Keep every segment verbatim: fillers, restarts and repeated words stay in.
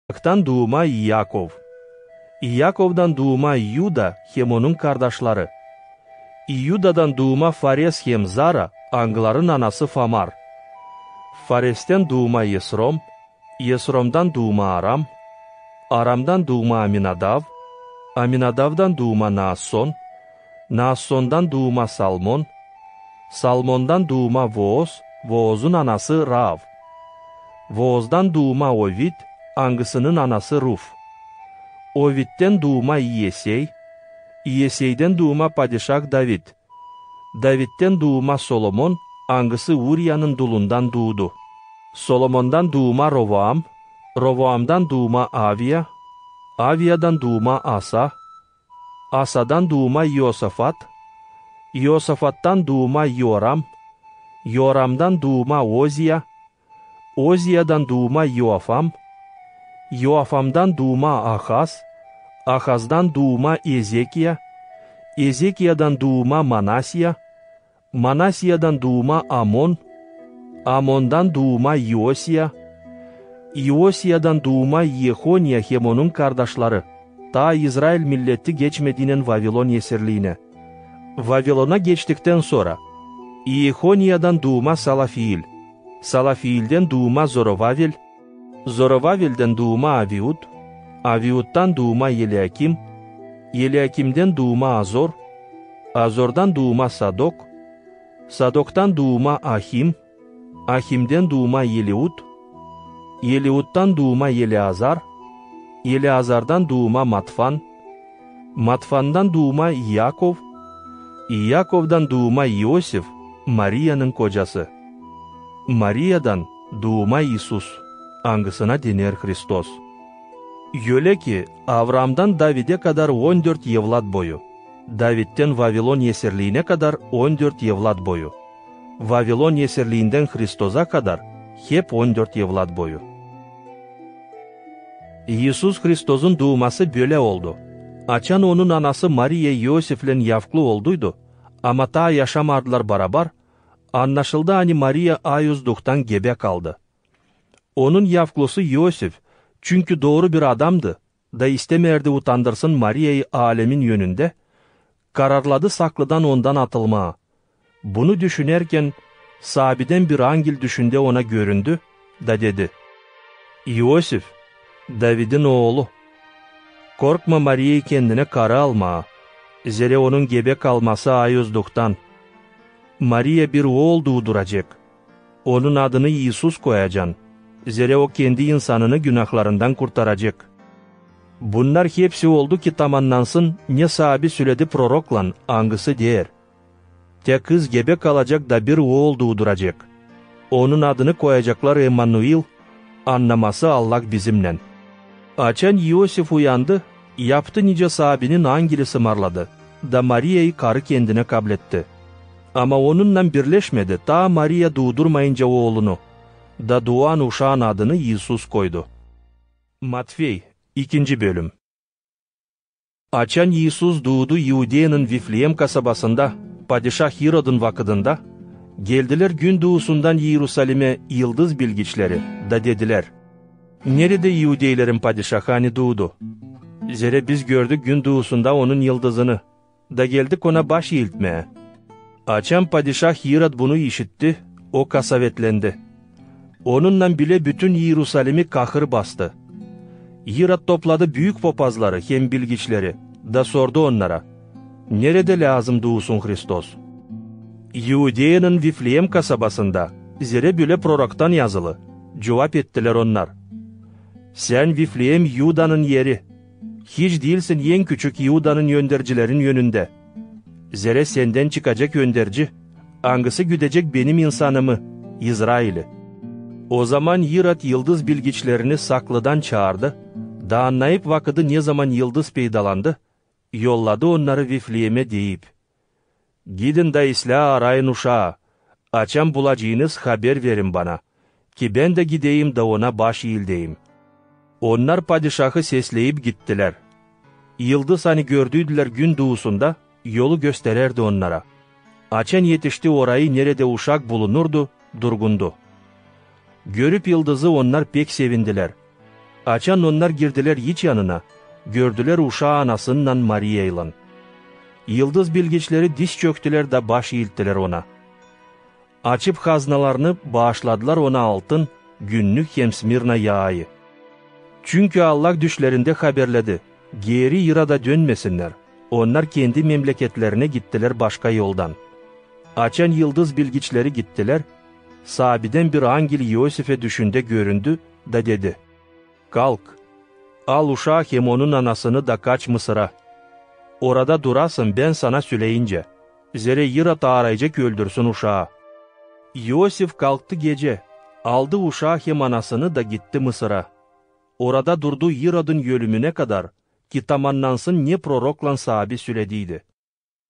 Isaktan duuma İakov. İakovdan duuma İuda hem onun kardaşları. İudadan duuma Fares hem Zara, angıların anası Tamar. Faresten duuma Esrom, Esromdan duuma Aram, Aramdan duuma Aminadav, Aminadavdan duuma Naasson, Naassondan duuma Salmon, Salmondan duuma Vooz, Voozun anası Raav. Voozdan duuma Ovid, angısının anası Ruf. Ovidden duuma İesey, İeseyden duuma padişah David. Davidden duuma Solomon, angısı Uriyanın dulundan duudu. Solomondan duuma Rovoam, Rovoamdan duuma Aviya, Aviyadan duuma Asa, Asadan duuma İosafat, İosafattan duuma İoram, İoramdan duuma Oziya, Oziyadan duuma İoafam, İoafamdan duuma Ahaz, Ahazdan duuma Ezekiya, Ezekiyadan duuma Manasiya, Manasiyadan duuma Amon, Amondan duuma İosiya, İosiyadan duuma İehoniya hem onun kardaşları, taa İzrail milleti geçmediynän Vavilon esirliinä. Vavilona geçtiktän sora, İehoniyadan duuma Salafiil, Salafiildän duuma Zorovavel, Zorovaveldän duuma Aviud, Aviuddan duuma Eliakim, Eliakimdän duuma Azor, Azordan duuma Sadok, Sadoktan duuma Ahim, Ahimdän duuma Eliud, Eliuddan duuma Eleazar, Eleazardan duuma Matfan, Matfandan duuma İakov, İakovdan duuma İosif, Mariyanın kocası. Mariyadan duuma İisus, angısına dener Hristos. Ölä ki, Avraamdan Davide kadar on dört evlat boyu, Davidden Vavilon esirliinä kadar on dört evlat boyu, Vavilon esirliindän Hristosa kadar hep on dört evlat boyu. İisus Hristozun duuması bölä oldu. Açan Onun anası Mariya İosiflän yavklu olduydu, ama taa yaşamardılar barabar, annaşıldı, ani Mariya Ayoz Duhtan gebä kaldı. Onun yavklusu İosif, çünkü dooru bir adamdı da istemärdi utandırsın Mariyayı alemin önündä, kararladı saklıdan ondan atılmaa. Bunu düşünärkän, Saabidän bir angel düşündä ona göründü da dedi: İosif, Davidin oolu, korkma Mariyayı kendinä karı almaa, zerä onun gebä kalması Ayoz Duhtan. Mariya bir ool duuduracek. Onun adını İisus koyacan, zerä O kendi insanını günahlarından kurtaracek. Bunnar hepsi oldu ki, tamannansın, ne Saabi söledi proroklan, angısı deer: Tä kız gebä kalacek da bir ool duuduracek. Onun adını koyaceklar Emmanuil, annaması Allah bizimnän. Açan İosif uyandı, yaptı, nicä Saabinin angeli sımarladı, da Mariyayı karı kendinä kabletti. Ama onunnan birleşmedi, taa Mariya duudurmayınca oolunu, da duuan uşaan adını İisus koydu. Matfey, ikinci bölüm. Açan İisus duudu İudeyanın Vifleem kasabasında, padişah İrodun vakıdında, geldilär günduusundan İerusalimä yıldız bilgiçleri da dedilär: Neredä iudeylerin padişahı, ani duudu? Zerä biz gördük günduusunda onun yıldızını da geldik Ona baş iiltmää. Açan padişah İrod bunu işitti, o kasavetlendi. Onunnan bilä bütün İerusalimi kahır bastı. İrod topladı büük popazları hem bilgiçleri da sordu onnara: Neredä lääzım duusun Hristos? İudeyanın Vifleem kasabasında, zerä bölä proroktan yazılı, cuvap ettilär onnar: Sän, Vifleem, İudanın eri, hiç diilsin en küçük İudanın öndercilerin önündä. Zerä sendän çıkacek önderci, angısı güdecek Benim insanımı, İzraili. Ozaman İrod yıldız bilgiçlerini saklıdan çaardı da, annayıp vakıdı, nezaman yıldız peydalandı, yolladı onnarı Vifleemä, deyip: Gidin da islää arayın uşaa, açan bulacınız, haber verin bana, ki bän dä gideyim da Ona baş iildeyim. Onnar padişahı sesleyip gittilär. Yıldız, ani gördüydülär günduusunda, yolu gösterärdi onnara. Açan etişti orayı, neredä uşak bulunurdu, durgundu. Görüp yıldızı, onnar pek sevindilär. Açan onnar girdilär iç yanına, gördülär uşaa anasınnan Mariyaylan. Yıldız bilgiçleri diz çöktülär da baş iilttilär ona. Açıp haznalarını, baaşladılar ona altın, günnük hem smirna yaayı. Çünkü Allah düşlerindä haberledi, geeri İroda dönmesinnär, onnar kendi memleketlerinä gittilär başka yoldan. Açan yıldız bilgiçleri gittilär, Saabidän bir angel İosifä düşündä göründü da dedi: Kalk, al uşaa hem onun anasını da kaç Mısıra. Orada durasın, bän sana söleyincä, zerä İrod aarayacek öldürsün uşaa. İosif kalktı gecä, aldı uşaa hem anasını da gitti Mısıra. Orada durdu İrodun ölümünä kadar, ki tamannansın, ne proroklan Saabi sölediydi: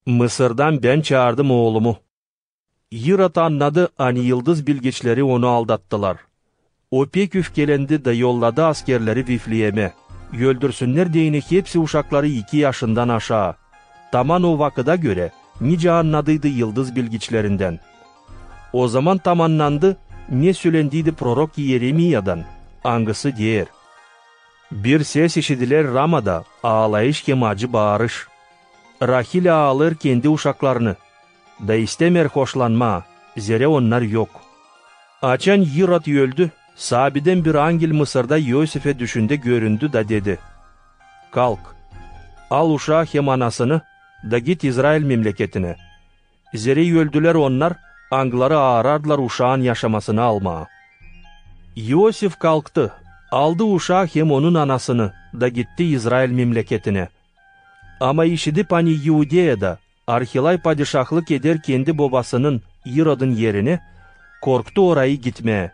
Mısırdan bän çaardım oolumu. İrod annadı, ani yıldız bilgiçleri onu aldattılar. O pek üfkelendi da yolladı askerleri Vifleemä, öldürsünnär deyni hepsi uşakları iki yaşından aşaa, taman o vakıda görä, nicä annadıydı yıldız bilgiçlerindän. Ozaman tamannandı, ne sölendiydi prorok İeremiyadan, angısı deer: Bir ses işidilär Ramada, aalayış hem acı baarış. Rahil aalêêr kendi uşaklarını, da istämeer hoşlanmaa, zerä onnar yok. Açan İrod öldü, Saabidän bir angel Mısırda İosifä düşündä göründü da dedi: Kalk, al uşaa hem anasını, da git İzrail memleketinä. Zerä öldülär onnar, angıları aarardılar uşaan yaşamasını almaa. İosif kalktı, aldı uşaa hem onun anasını, da gitti İzrail memleketinä. Ama işidip, ani İudeyada Arhilay padişahlık eder kendi bobasının İrodun erinä, korktu orayı gitmää.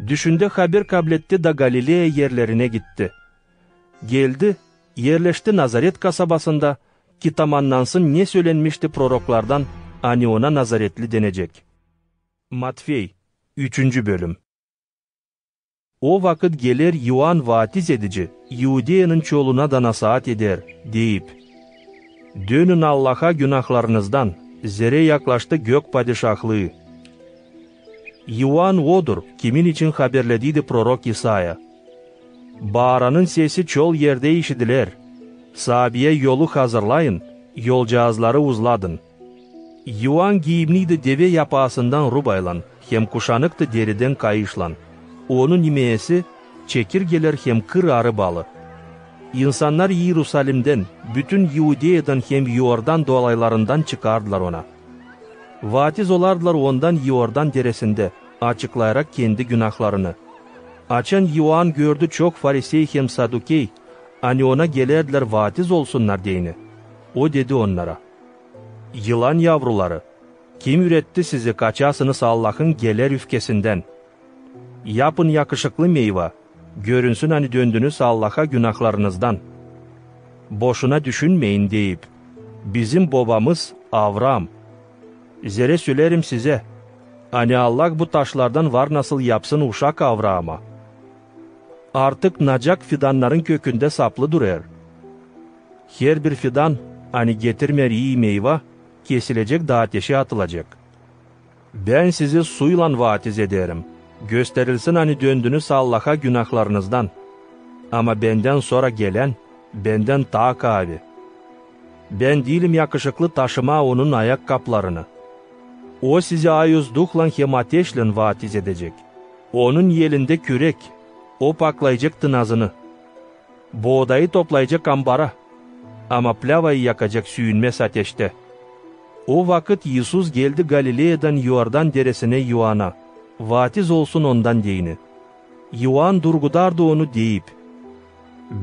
Düşündä haber kabletti da Galileya erlerinä gitti. Geldi, erleşti Nazaret kasabasında, ki tamannansın, ne sölenmişti proroklardan, ani ona nazaretli denecek. Matfey, üçüncü bölüm. O vakıt geler İoan vaatiz edici, İudeyanın çoluna da nasaat eder, deyip: Dönün Allaha günahlarınızdan, zerä yaklaştı Gök Padişahlıı. İoan odur, kimin için haberlediydi prorok İsaya: Baaranın sesi çol erdä işidilär: Saabiyä yolu hazırlayın, yolcaazları uzladın. İoan giiyimniydi devä yapaasından rubaylan hem kuşanıktı deridän kayışlan. Onun imeesi çekirgelär hem kır arı balı. İnsannar İerusalimdän, bütün İudeyadan hem İordan dolaylarından çıkardılar ona. Vaatiz olardılar ondan İordan deresindä, açıklayarak kendi günahlarını. Açan İoan gördü çok farisey hem sadukey, ani ona gelärdilär vaatiz olsunnar deyni, o dedi onnara: Yılan yavruları, kim üüretti sizi kaçasınız Allahın geler üfkesindän? Yapın yakışıklı meyva, görünsün, ani döndünüz Allaha günahlarınızdan. Boşuna düşünmeyin deyip: Bizim bobamız Avraam. Zerä söleerim sizä, ani Allah bu taşlardan var nasıl yapsın uşak Avraama. Artık nacak fidannarın kökündä saplı durêr. Herbir fidan, ani getirmeer ii meyva, kesilecek da ateşä atılacek. Bän sizi suylan vaatiz ederim, gösterilsin, ani döndünüz Allaha günahlarınızdan. Ama bendän sora gelän bendän taa kaavi. Bän diilim yakışıklı taşımaa onun ayak kaplarını. O sizi Ayoz Duhlan hem ateşlän vaatiz edecek. Onun elindä küräk, o paklayacek tınazını. Boodayı toplayacek ambara, ama plavayı yakacek süüyünmäz ateştä. O vakıt İisus geldi Galileyadan İordan deresinä İoana, vaatiz olsun ondan deyni. İoan durgudardı onu, deyip: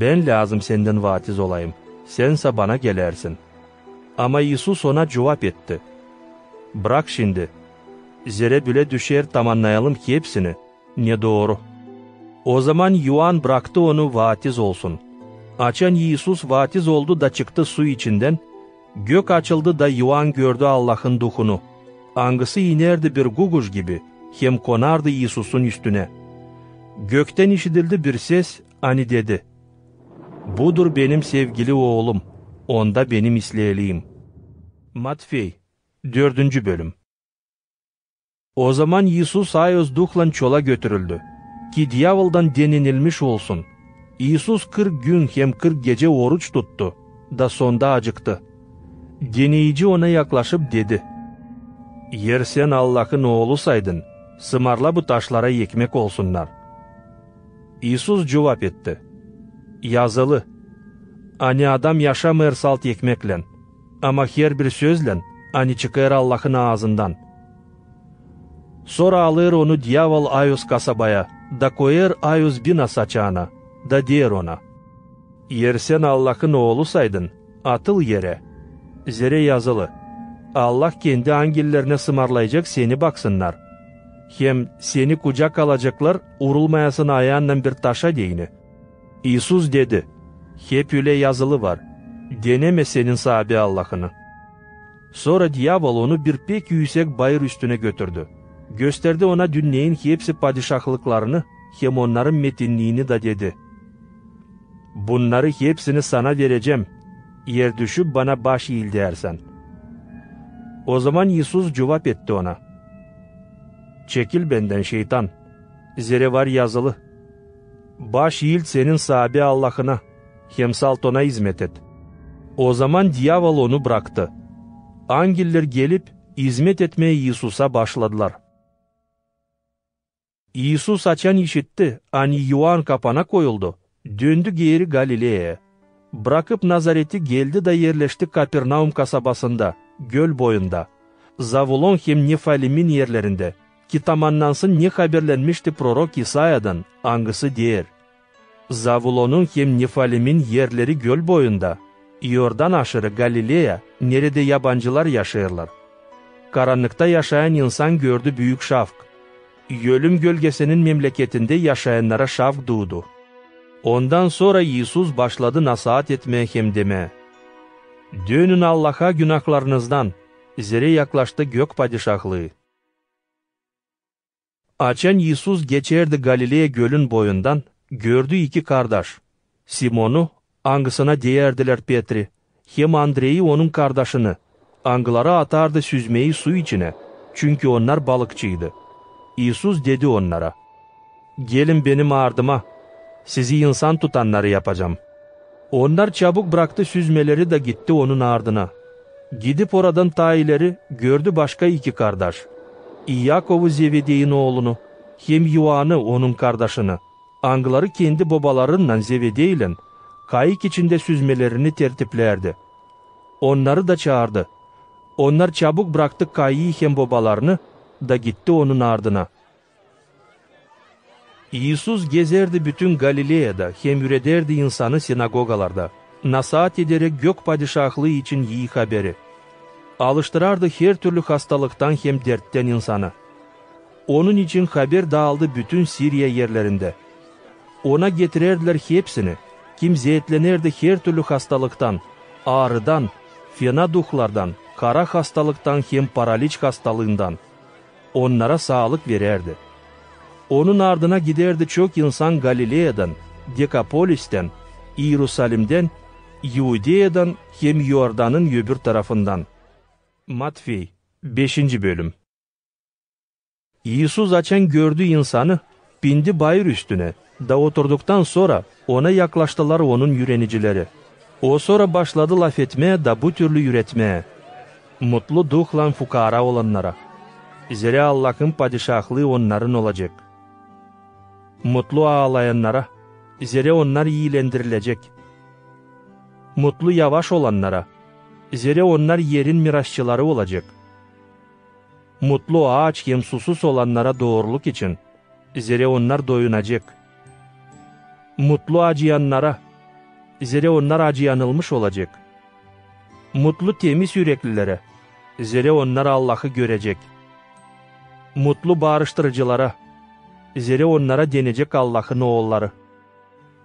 Bän lääzım sendän vaatiz olayım, sän sä bana gelärsin. Ama İisus ona cuvap etti: Brak şindi, zerä bölä düşer tamannayalım hepsini, ne dooru. Ozaman İoan braktı onu vaatiz olsun. Açan İisus vaatiz oldu da çıktı su içindän, gök açıldı da İoan gördü Allahın Duhunu, angısı inärdi bir guguş gibi hem konardı İisusun üstünä. Göktän işidildi bir ses, ani dedi: Budur benim sevgili Oolum, onda benim isleeliyim. Matfey, dördüncü bölüm. Ozaman İisus Ayoz Duhlan çola götürüldü, ki diavoldan denenilmiş olsun, İisus kırk gün hem kırk gecä oruç tuttu da sonda acıktı. Deneyici Ona yaklaşıp dedi: "Eer Sän Allahın Oolusaydın, sımarla bu taşlara ekmek olsunnar." İisus cuvap etti: "Yazılı: ani adam yaşamêêr salt ekmeklän, ama herbir sözlän, ani çıkêr Allahın aazından." Sora alêr Onu diyavol ayoz kasabaya da koyêr ayoz bina saçaana da deer Ona: "Eer Sän Allahın Oolusaydın, atıl erä. Zerä yazılı: Allah Kendi angellerinä sımarlayacek seni baksınnar, hem seni kucak alaceklar urulmayasın ayaannan bir taşa deyni." İisus dedi: "Hep ölä yazılı var: denemä senin saabi Allahını." Sora diyavol Onu bir pek üüsek bayır üstünä götürdü, gösterdi Ona dünneyin hepsi padişahlıklarını hem onnarın metinniini da dedi: "Bunnarı hepsini sana verecäm, eer düşüp Bana baş iildärsän." Ozaman İisus cuvap etti ona: "Çekil Bendän, şeytan! Zerä var yazılı: baş iilt senin saabi Allahına hem salt Ona izmet et." Ozaman diyavol Onu braktı. Angeller gelip, izmet etmää İisusa başladılar. İisus, açan işitti, ani İoan kapana koyuldu, döndü geeri Galileyaya. Brakıp Nazareti, geldi da erleşti Kapernaum kasabasında, göl boyunda, Zavulon hem Nefalimin erlerindä, ki tamannansın, ne haberlenmişti prorok İsayadan, angısı deer: "Zavulonun hem Nefalimin erleri göl boyunda, İordan aşırı Galileya, neredä yabancılar yaşêêrlar." Karannıkta yaşayan insan gördü büük şafk. Ölüm gölgesinin memleketindä yaşayannara şafk duudu. Ondan sora İisus başladı nasaat etmää hem demää: "Dönün Allaha günahlarınızdan, zerä yaklaştı Gök Padişahlıı." Açan İisus geçärdi Galileya gölün boyundan, gördü iki kardaş: Simonu, angısına deyärdilär Petri, hem Andreyi, onun kardaşını, angıları atardı süzmeyi su içinä, çünkü onnar balıkçıydı. İisus dedi onnara: "Gelin Benim ardıma, sizi insan tutannarı yapacam." Onnar çabuk braktı süzmeleri da gitti Onun ardına. Gidip oradan taa ileri, gördü başka iki kardaş: İakovu, Zevedeyin oolunu, hem İoannı, onun kardaşını, angıları kendi bobalarınnan, Zevedeylän, kayık içindä süzmelerini tertiplärdi. Onnarı da çaardı. Onnar çabuk braktı kayıı hem bobalarını da gitti Onun ardına. İisus gezärdi bütün Galileyada hem üüredärdi insanı sinagogalarda, nasaat ederek Gök Padişahlıı için ii haberi. Alıştırardı her türlü hastalıktan hem derttän insanı. Onun için haber daaldı bütün Siriya erlerindä. Ona getirärdilär hepsini, kim zeetlenärdi her türlü hastalıktan, aarıdan, fena duhlardan, kara hastalıktan hem paraliç hastalıından. Onnara saalık verärdi. Onun ardına gidärdi çok insan Galileyadan, Dekapolistän, İerusalimdän, İudeyadan hem İordanın öbür tarafından. Matfey, beşinci bölüm. İisus, açan gördü insanı, pindi bayır üstünä, da oturduktan sora Ona yaklaştılar Onun üürenicileri. O sora başladı lafetmää da bu türlü üüretmää: "Mutlu duhlan fukaara olannara, zerä Allahın Padişahlıı onnarın olacek. Mutlu aalayannara, zerä onnar iilendirilecek. Mutlu yavaş olannara, zerä onnar erin mirasçıları olacek. Mutlu aaç hem susuz olannara dooruluk için, zerä onnar doyunacek. Mutlu acıyannara, zerä onnar acıyanılmış olacek. Mutlu temiz üreklilerä, zerä onnar Allahı görecek. Mutlu baarıştırıcılara, zerä onnara denecek Allahın oolları.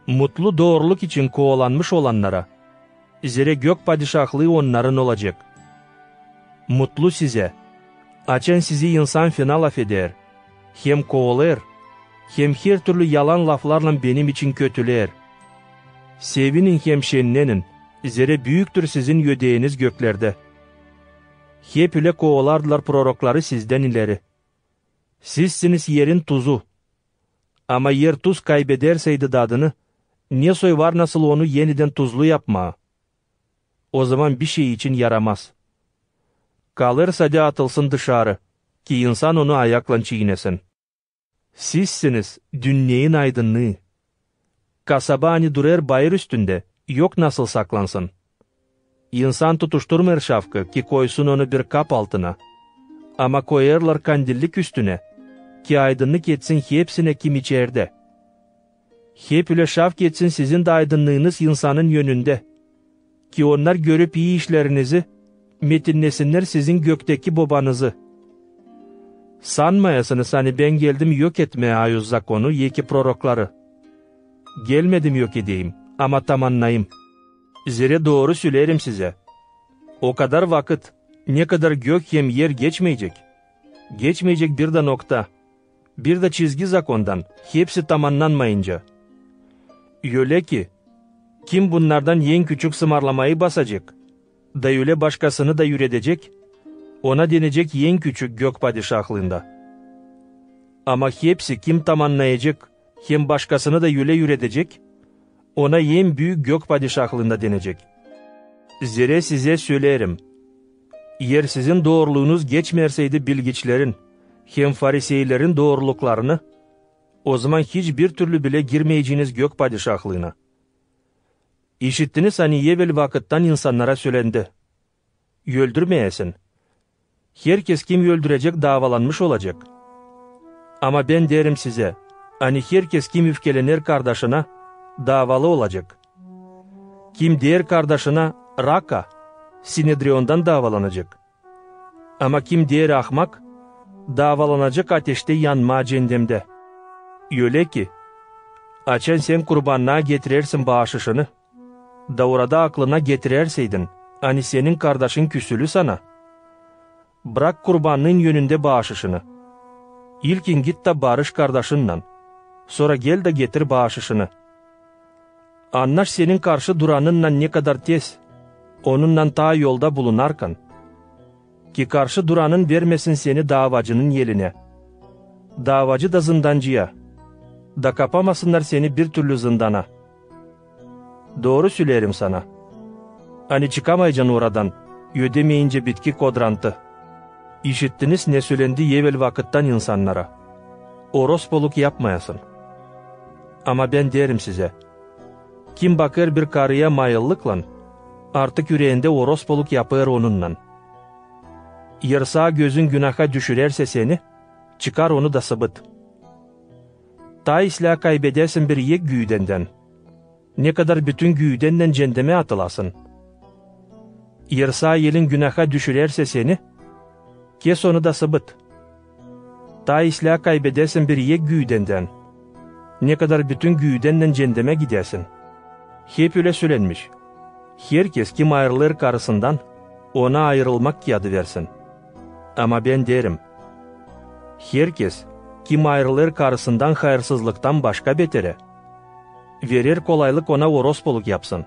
Mutlu dooruluk için koolanmış olannara, zerä Gök Padişahlıı onnarın olacek. Mutlu sizä, açan sizi insan fena lafedär, hem koolêr, hem her türlü yalan laflarlan Benim için kötüleer. Sevinin hem şennenin, zerä büüktür sizin ödeeniz göklerdä. Hep ölä koolardılar prorokları sizdän ileri. Sizsiniz erin tuzu. Ama er tuz kaybedersäydi dadını, Ne soy var nasıl onu enidän tuzlu yapmaa? O zaman bişey için yaramaz. Kalêr sade atılsın dışarı, ki insan onu ayaklan çiinesin. Sizsiniz dünneyin aydınnıı. Kasaba, ani durêr bayır üstündä, yok nasıl saklansın. İnsan tutuşturmêêr şafkı, ki koysun onu bir kap altına, ama koyêrlar kandillik üstünä, ki aydınnık etsin hepsinä, kim içerdä. Hep ölä şafk etsin sizin dä aydınnıınız insanın önündä, ki onnar, görüp ii işlerinizi, metinnesinnär sizin göktäki Bobanızı. Sanmayasınız, ani bän geldim yok etmää ayuz zakonu eki prorokları. Gelmedim yok edeyim, ama tamannayım. Zerä dooru söleerim sizä, o kadar vakıt, ne kadar gök hem er geçmeyecek, geçmeyecek bir dä nokta, bir dä çizgi zakondan, hepsi tamannanmayınca. Ölä ki, kim bunnardan en küçük sımarlamayı basacek, da ölä başkasını da üüredecek, ona denecek en küçük Gök Padişahlıında. Ama hepsi, kim tamannayacek hem başkasını da ölä üüredecek, ona en büük Gök Padişahlıında denecek. Zerä sizä söleerim, eer sizin dooruluunuz geçmeerseydi bilgiçlerin hem fariseylerin dooruluklarını, o zaman hiç bir türlü bilä girmeyeceniz Gök Padişahlıına. İşittiniz, ani evel vakıttan insannara sölendi: öldürmeyäsin. Herkez, kim öldürecek, daavalanmış olacek. Ama bän deerim sizä, ani herkez, kim üfkelener kardaşına, daavalı olacek. Kim deer kardaşına: raka, Sinedriondan daavalanacek. Ama kim deer: ahmak, daavalanacek ateştä yanmaa ceendemdä. Ölä ki, açan sän kurbannaa getirersin baaşışını, da orada aklına getirärseydin, ani senin kardaşın küsülü sana, brak kurbannıın önündä baaşışını. İlkin git da barış kardaşınnan, sora gel da getir baaşışını. Annaş senin karşı duranınnan ne kadar tez, onunnan taa yolda bulunarkan, ki karşı duranın vermesin seni daavacının elinä, daavacı da zındancıya, da kapamasınnar seni bir türlü zındana. Dooru söleerim sana, ani çıkamayacan oradan, ödemeyincä bitki kodrantı. İşittiniz, ne sölendi evel vakıttan insannara: orospuluk yapmayasın. Ama bän deerim sizä, kim bakêr bir karıya mayıllıklan, artık üreendä orospuluk yapêr onunnan. Eer saa gözün günaha düşürärsä seni, çıkar onu da sıbıt. Taa islää kaybedäsin bir iek güüdendän, ne kadar bütün güüdennän ceendemä atılasın. Eer saa elin günaha düşürärsä seni, kes onu da sıbıt. Taa islää kaybedäsin bir iek güüdendän, ne kadar bütün güüdennän ceendemä gidäsin. Hep ölä sölenmiş: herkez, kim ayırılêr karısından, ona ayırılmak kiyadı versin. Ama bän deerim, herkez, kim ayırılêr karısından hayırsızlıktan başka beterä, verer kolaylık ona orospuluk yapsın.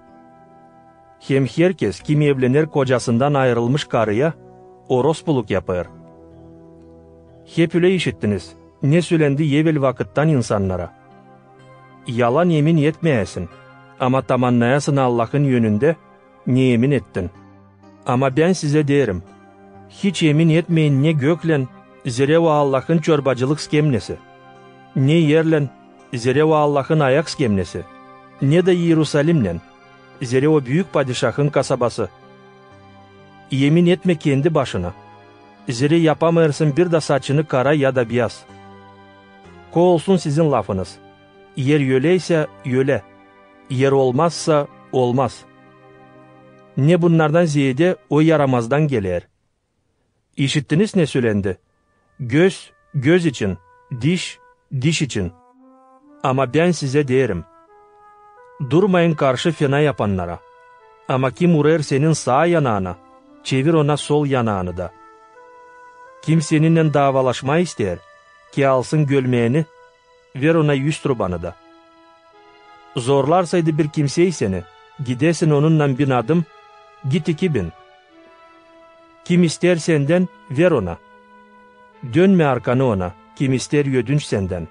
Hem herkez, kim evlener kocasından ayırılmış karıya, orospuluk yapêr. Hep ölä işittiniz, ne sölendi evel vakıttan insannara: yalan emin etmeyäsin, ama tamannayasın Allahın önündä, ne emin ettin. Ama bän sizä deerim, hiç emin etmeyin ne göklän, zerä o Allahın çorbacılık skemnesi, ne erlän, zerä o Allahın ayak skemnesi, ne dä İerusalimnän, zerä o büük Padişahın kasabası. Emin etmä kendi başına, zerä yapamêêrsın bir dä saçını kara ya da biyaz. Ko olsun sizin lafınız, eer öläysä, ölä, eer olmazsa, olmaz. Ne bunnardan zeedä, o yaramazdan geler. İşittiniz, ne sölendi: göz göz için, diş diş için. Ama bän sizä deerim, durmayın karşı fena yapannara. Ama kim urêr senin saa yanaana, çevir ona sol yanaanı da. Kim seninnän daavalaşmaa isteer, ki alsın gölmeeni, ver ona üst rubanı da. Zorlarsaydı bir kimsey seni, gidäsin onunnan bin adım, git iki bin. Kim isteer sendän, ver ona. Dönmä arkanı ona, kim isteer ödünç sendän.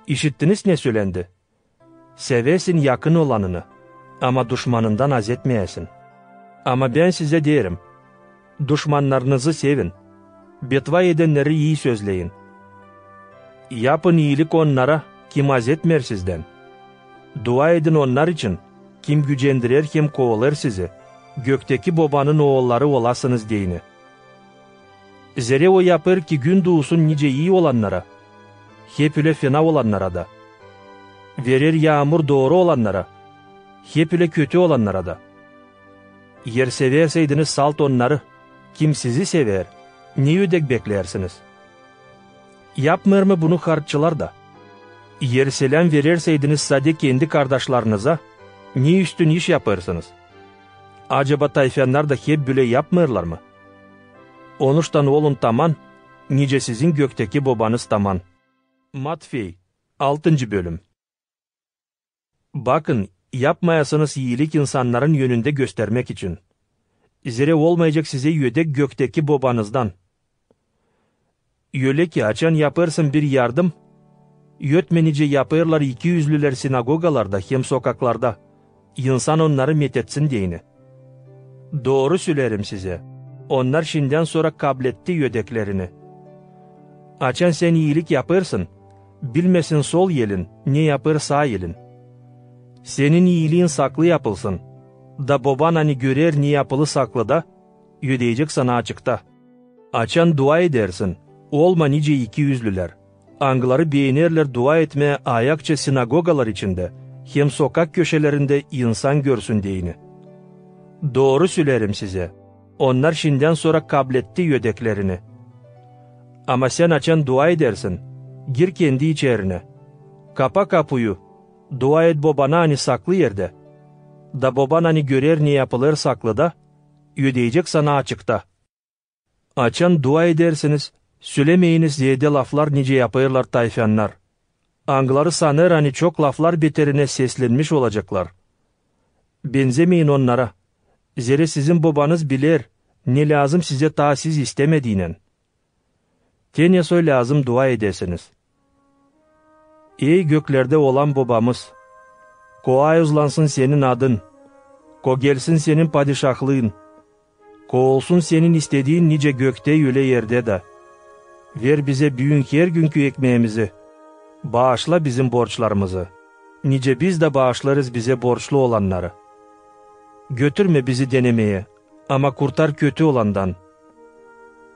İşittiniz, ne sölendi: Sevesin yakın olanını, ama duşmanından azetmeyesin. Ama bän sizä deerim: duşmannarınızı sevin, betvaa edenneri ii sözleyin. Yapın iilik onnara, kim azetmeer sizdän. Dua edin onnar için, kim gücendirer hem kovalêr sizi, gökteki Bobanın oolları olasınız deyni. Zerä O yapêr, ki gün duusun nicä ii olannara, hep ölä fena olannara da. Verer yaamur dooru olannara, hep ölä kötü olannara da. Eer severseydiniz salt onnarı, kim sizi sever, ne ödek bekleersiniz? Yapmêêr mı bunu harççılar da? Eer seläm vererseydiniz sade kendi kardaşlarınıza, ne üstün iş yapêrsınız? Acaba tayfannarlar da hep bölä yapmêêrlar mı? Onuştan olun taman, nicä sizin gökteki Bobanız taman. Matfey, altıncı bölüm. Bakın, yapmayasınız iilik insannarın önündä göstermäk için, zerä olmayacek sizä ödek gökteki Bobanızdan. Ölä ki, açan yapêrsın bir yardım, ötmä nicä yapêrlar ikiüzlülär sinagogalarda hem sokaklarda, insan onnarı metetsin deyni. Dooru söleerim sizä, onnar şindän sora kabletti ödeklerini. Açan sän iilik yapêrsın, bilmesin sol elin, ne yapêr saa elin. Senin iiliin saklı yapılsın, da Boban, ani görer, ne yapılı saklıda, ödeyecek sana açıkta. Açan dua edersin, olma nicä ikiüzlülär, angıları beenerlär dua etmää ayakça sinagogalar içindä hem sokak köşelerindä, insan görsün deyni. Dooru söleerim sizä, onnar şindän sora kabletti ödeklerini. Ama sän açan dua edersin, gir kendi içerinä, kapa kapuyu, dua et Bobana, ani saklı erdä, da Boban, ani görer, ne yapılêr saklıda, ödeyecek sana açıkta. Açan dua edersiniz, sölemeyiniz zeedä laflar, nicä yapêrlar tayfannarlar, angıları sanêr, ani çok laflar beterinä seslenmiş olaceklar. Benzemeyin onnara, zerä sizin Bobanız biler, ne lääzım sizä taa siz istämediynän. Te ne soy lääzım dua edesiniz. Ey göklerdä olan Bobamız, ko aazlansın Senin adın, ko gelsin Senin padişahlıın, ko olsun Senin istediin nicä göktä, ölä erdä dä. Ver bizä büün hergünkü ekmeemizi. Baaşla bizim borçlarımızı, nicä biz dä baaşlêêrız bizä borçlu olannarı. Götürmä bizi denemeyä, ama kurtar kötü olandan.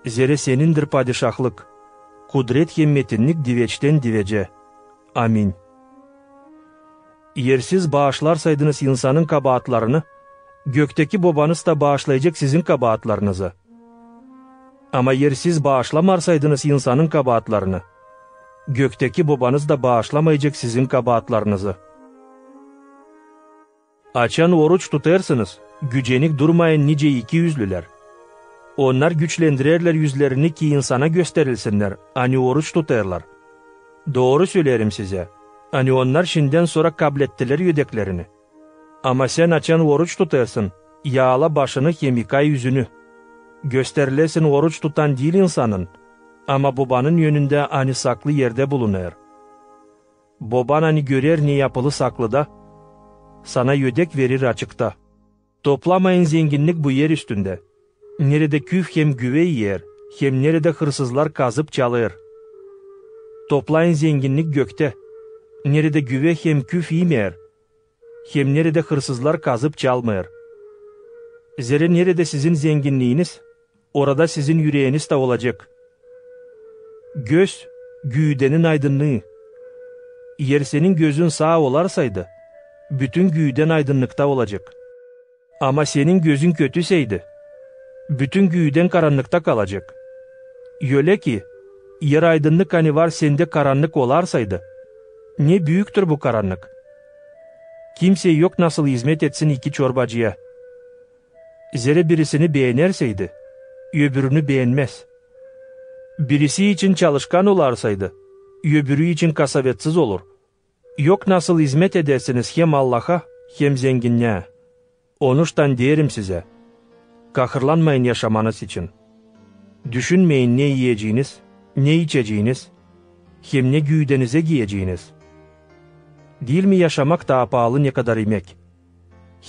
Zerä Senindir padişahlık, kudret hem metinnik diveçtän divecä. Amin. Eer siz baaşlarsaydınız insanın kabaatlarını, gökteki Bobanız da baaşlayacek sizin kabaatlarınızı. Ama eer siz baaşlamarsaydınız insanın kabaatlarını, gökteki Bobanız da baaşlamayacek sizin kabaatlarınızı. Açan oruç tutêrsınız, gücenik durmayın nicä ikiüzlülär. Onnar güçlendirerlär üzlerini, ki insana gösterilsinnär, ani oruç tutêrlar. Dooru söleerim sizä, ani onnar şindän sora kablettilär ödeklerini. Ama sän açan oruç tutêrsın, yaala başını hem yıka üzünü. Gösterilesin oruç tutan diil insanın, ama Bobanın önündä, ani saklı erdä bulunêr. Boban, ani görer, ne yapılı saklıda, sana ödek verir açıkta. Toplamayın zenginnik bu er üstündä, neredä küf hem güvä iyer, hem neredä hırsızlar kazıp çalêr. Toplayın zenginnik göktä, neredä güvä hem küf imeer, hem neredä hırsızlar kazıp çalmêêr. Zerä neredä sizin zenginniiniz, orada sizin üreeniz tä olacek. Göz, güüdenin aydınnıı. Eer senin gözün saa olarsaydı, bütün güüden aydınnıkta olacek. Ama senin gözün kötüseydi, bütün güüden karannıkta kalacek. Ölä ki, eer aydınnık, ani var sendä, karannık olarsaydı, ne büüktür bu karannık! Kimsey yok nasıl izmet etsin iki çorbacıya. Zerä birisini beenerseydi, öbürünü beenmäz. Birisi için çalışkan olarsaydı, öbürü için kasavetsiz olur. Yok nasıl izmet edersiniz hem Allaha, hem zenginnää. Onuştan deerim sizä, kahırlanmayın yaşamanız için. Düşünmeyin, ne iyeceniz, ne içeceniz, hem ne güüdenizä giyeceniz. Diil mi yaşamak taa paalı, nekadar imek?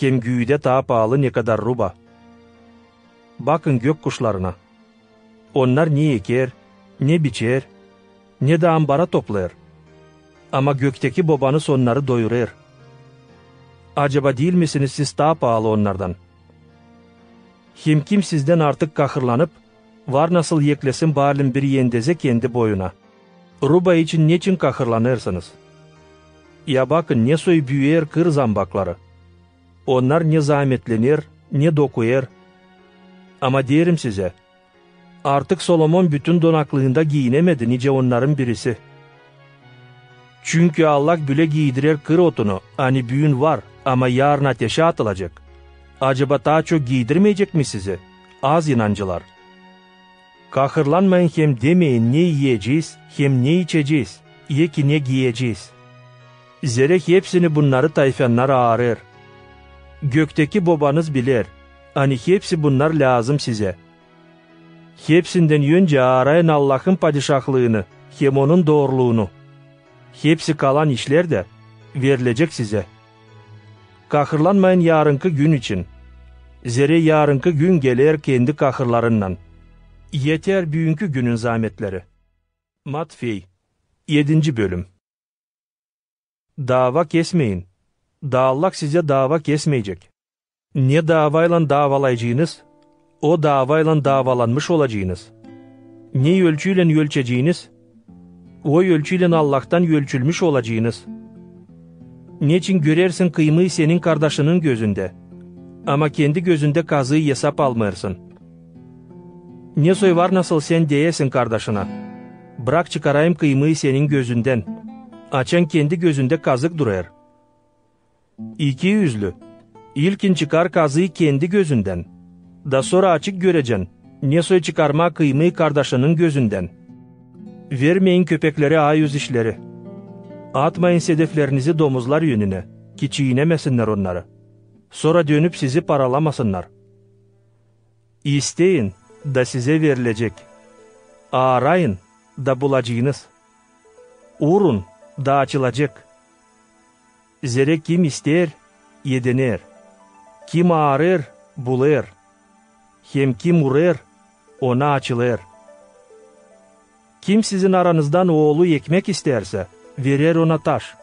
Hem güüdä taa paalı, nekadar ruba? Bakın gök kuşlarına. Onnar ne eker, ne biçer, ne dä ambara toplêêr. Ama gökteki Bobanız onnarı doyurêr. Acaba diil misiniz siz taa paalı onnardan? Hem kim sizdän artık kahırlanıp, var nasıl eklesin baalin bir endezä kendi boyuna? Ruba için neçin kahırlanêrsınız? Ya bakın, ne soy büüyer kır zambakları. Onnar ne zaametlener, ne dokuyêr. Ama deerim sizä, artık Solomon bütün donaklıında giinemedi nicä onnarın birisi. Çünkü Allah bölä giidirer kır otunu, ani büün var, ama yaarın ateşä atılacek. Acaba taa çok giidirmeyecek mi sizi, az inancılar? Kahırlanmayın hem demeyin, ne iyecez hem ne içecez, ya ki ne giyecez. Zerä hepsini bunnarı tayfannar aarêr. Gökteki Bobanız biler, ani hepsi bunnar lääzım sizä. Hepsindän öncä aarayın Allahın Padişahlıını hem Onun dooruluunu. Hepsi kalan işlär dä verilecek sizä. Kahırlanmayın yarınkı gün için, zerä yarınkı gün geler kendi kahırlarınnan. Eter büünkü günün zaametleri. Matfey, edinci bölüm. Daava kesmeyin, da Allah sizä daava kesmeyecek. Ne daavaylan daavalaycıınız, o daavaylan daavalanmış olacıınız. Ne ölçüylän ölçeceniz, o ölçüylän Allahtan ölçülmüş olacıınız. Neçin görersin kıymıı senin kardaşının gözündä, ama kendi gözündä kazıı esap almêêrsın? Ne soy var nasıl sän deyäsin kardaşına: "Brak çıkarayım kıymıı senin gözündän", açan kendi gözündä kazık durêr? İkiüzlü, ilkin çıkar kazıı kendi gözündän, da sora açık görecän, ne soy çıkarmaa kıymıı kardaşının gözündän. Vermeyin köpeklerä ayoz işleri. Atmayın sedeflerinizi domuzlar önünä, ki çiinemesinnär onnarı, sora dönüp sizi paralamasınnar. İsteyin, da sizä verilecek. Aarayın, da bulacınız. Urun, da açılacek. Zerä kim isteer, ediner. Kim aarêr, bulêr. Hem kim urêr, ona açılêr. Kim sizin aranızdan oolu ekmek isteersä, verer ona taş.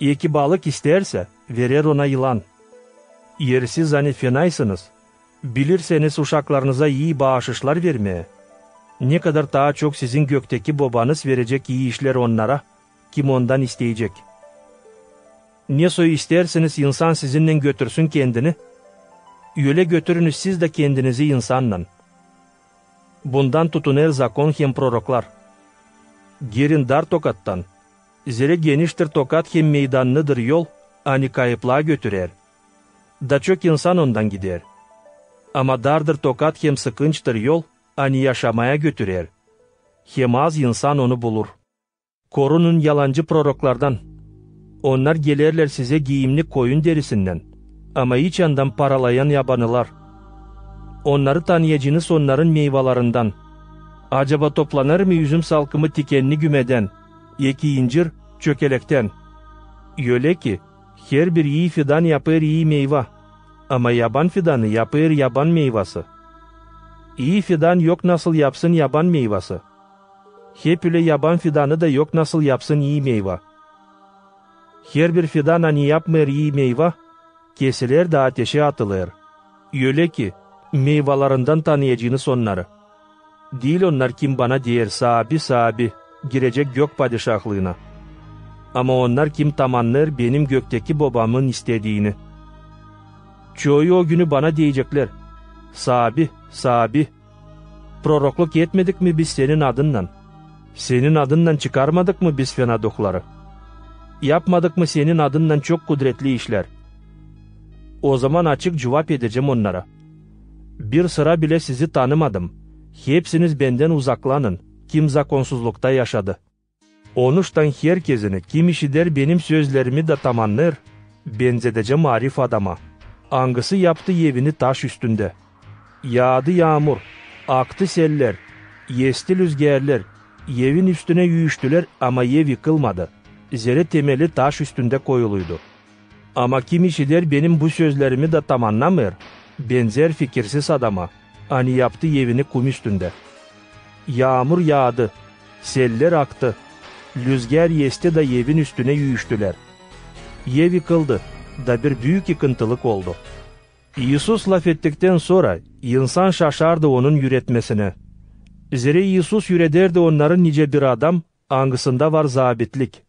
Eki balık isteersä, verer ona yılan. Eer siz, ani fenaysınız, bilirseniz uşaklarınıza ii baaşışlar vermää, ne kadar taa çok sizin gökteki Bobanız verecek ii işlär onnara, kim ondan isteyecek. Ne soy isteersiniz insan sizinnän götürsün kendini, ölä götürünüz siz dä kendinizi insannan. Bundan tutunêr zakon hem proroklar. Girin dar tokattan, zerä geniştir tokat hem meydannıdır yol, ani kayıplaa götürer, da çok insan ondan gider. Ama dardır tokat hem sıkınçtır yol, ani yaşamaya götürer, hem az insan onu bulur. Korunun yalancı proroklardan. Onnar gelerlär sizä giiyimnik koyun derisinnän, ama iç yandan paralayan yabanılar. Onnarı tanıyacınız onnarın meyvalarından. Acaba toplanêr mı üzüm salkımı tikenni gümedän, eki incir çökelektän? Ölä ki, herbir ii fidan yapêr ii meyva, ama yaban fidanı yapêr yaban meyvası. İi fidan yok nasıl yapsın yaban meyvası, hep ölä yaban fidanı da yok nasıl yapsın ii meyva. Herbir fidan, ani yapmêêr ii meyva, kesiler da ateşä atılêr. Ölä ki, meyvalarından tanıyacınız onnarı. Diil onnar, kim bana deer: "Saabi, Saabi", girecek Gök Padişahlıına, ama onnar, kim tamannêêr benim gökteki Bobamın istediini. Çoyu o günü bana deyecekler: "Saabi, Saabi, prorokluk etmedik mi biz Senin adınnan? Senin adınnan çıkarmadık mı biz fena duhları? Yapmadık mı Senin adınnan çok kudretli işlär?" Ozaman açık cuvap edecäm onnara: "Bir sıra bilä sizi tanımadım. Hepsiniz Bendän uzaklanın, kim zakonsuzlukta yaşadı." Onuştan herkezini, kim işider Benim sözlerimi da tamannêêr, benzedecäm arif adama, angısı yaptı evini taş üstündä. Yaadı yaamur, aktı seller, esti lüzgärlär, evin üstünä üüştülär, ama ev yıkılmadı. zerä temeli taş üstündä koyuluydu. Ama kim işider benim bu sözlerimi da tamannamêêr, benzär fikirsiz adama, ani yaptı evini kum üstündä. Yaamur yaadı, seller aktı, lüzgär esti da evin üstünä üüştülär. Ev yıkıldı, da bir büük yıkıntılık oldu. İisus lafettiktän sora insan şaşardı Onun üüretmesinä. Zerä İisus üürederdi onnarı nicä bir adam, angısında var zaabitlik,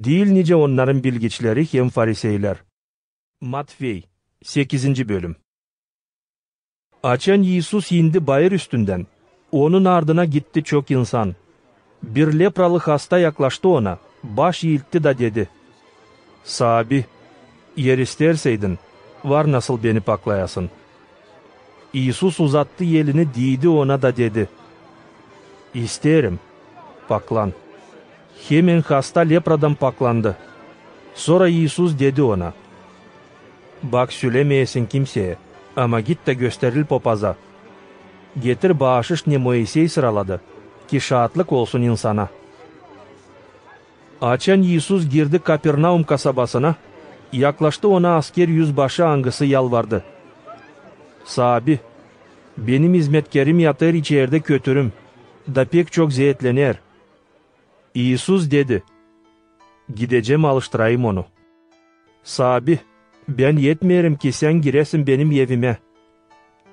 diil nicä onnarın bilgiçleri hem fariseylär. Matfey, sekizinci bölüm. Açan İisus indi bayır üstündän, Onun ardına gitti çok insan. Bir lepralı hasta yaklaştı Ona, baş iiltti da dedi: "Saabi, eer isteerseydin, var nasıl beni paklayasın." İisus uzattı elini, diidi ona da dedi: "İsteerim, paklan." Hemen hasta lepradan paklandı. Sora İisus dedi ona: "Bak, sölämeyesin kimseyä, ama git da gösteril popaza. Getir baaşış, ne Moisey sıraladı, ki şaatlık olsun insana." Açan İisus girdi Kapernaum kasabasına, yaklaştı Ona asker üzbaşı, angısı yalvardı: "Saabi, benim izmetkerim yatêr içerdä kötürüm, da pek çok zeetlener." İisus dedi: "Gidecäm, alıştırayım onu." "Saabi, bän etmeerim, ki Sän giräsin benim evimä.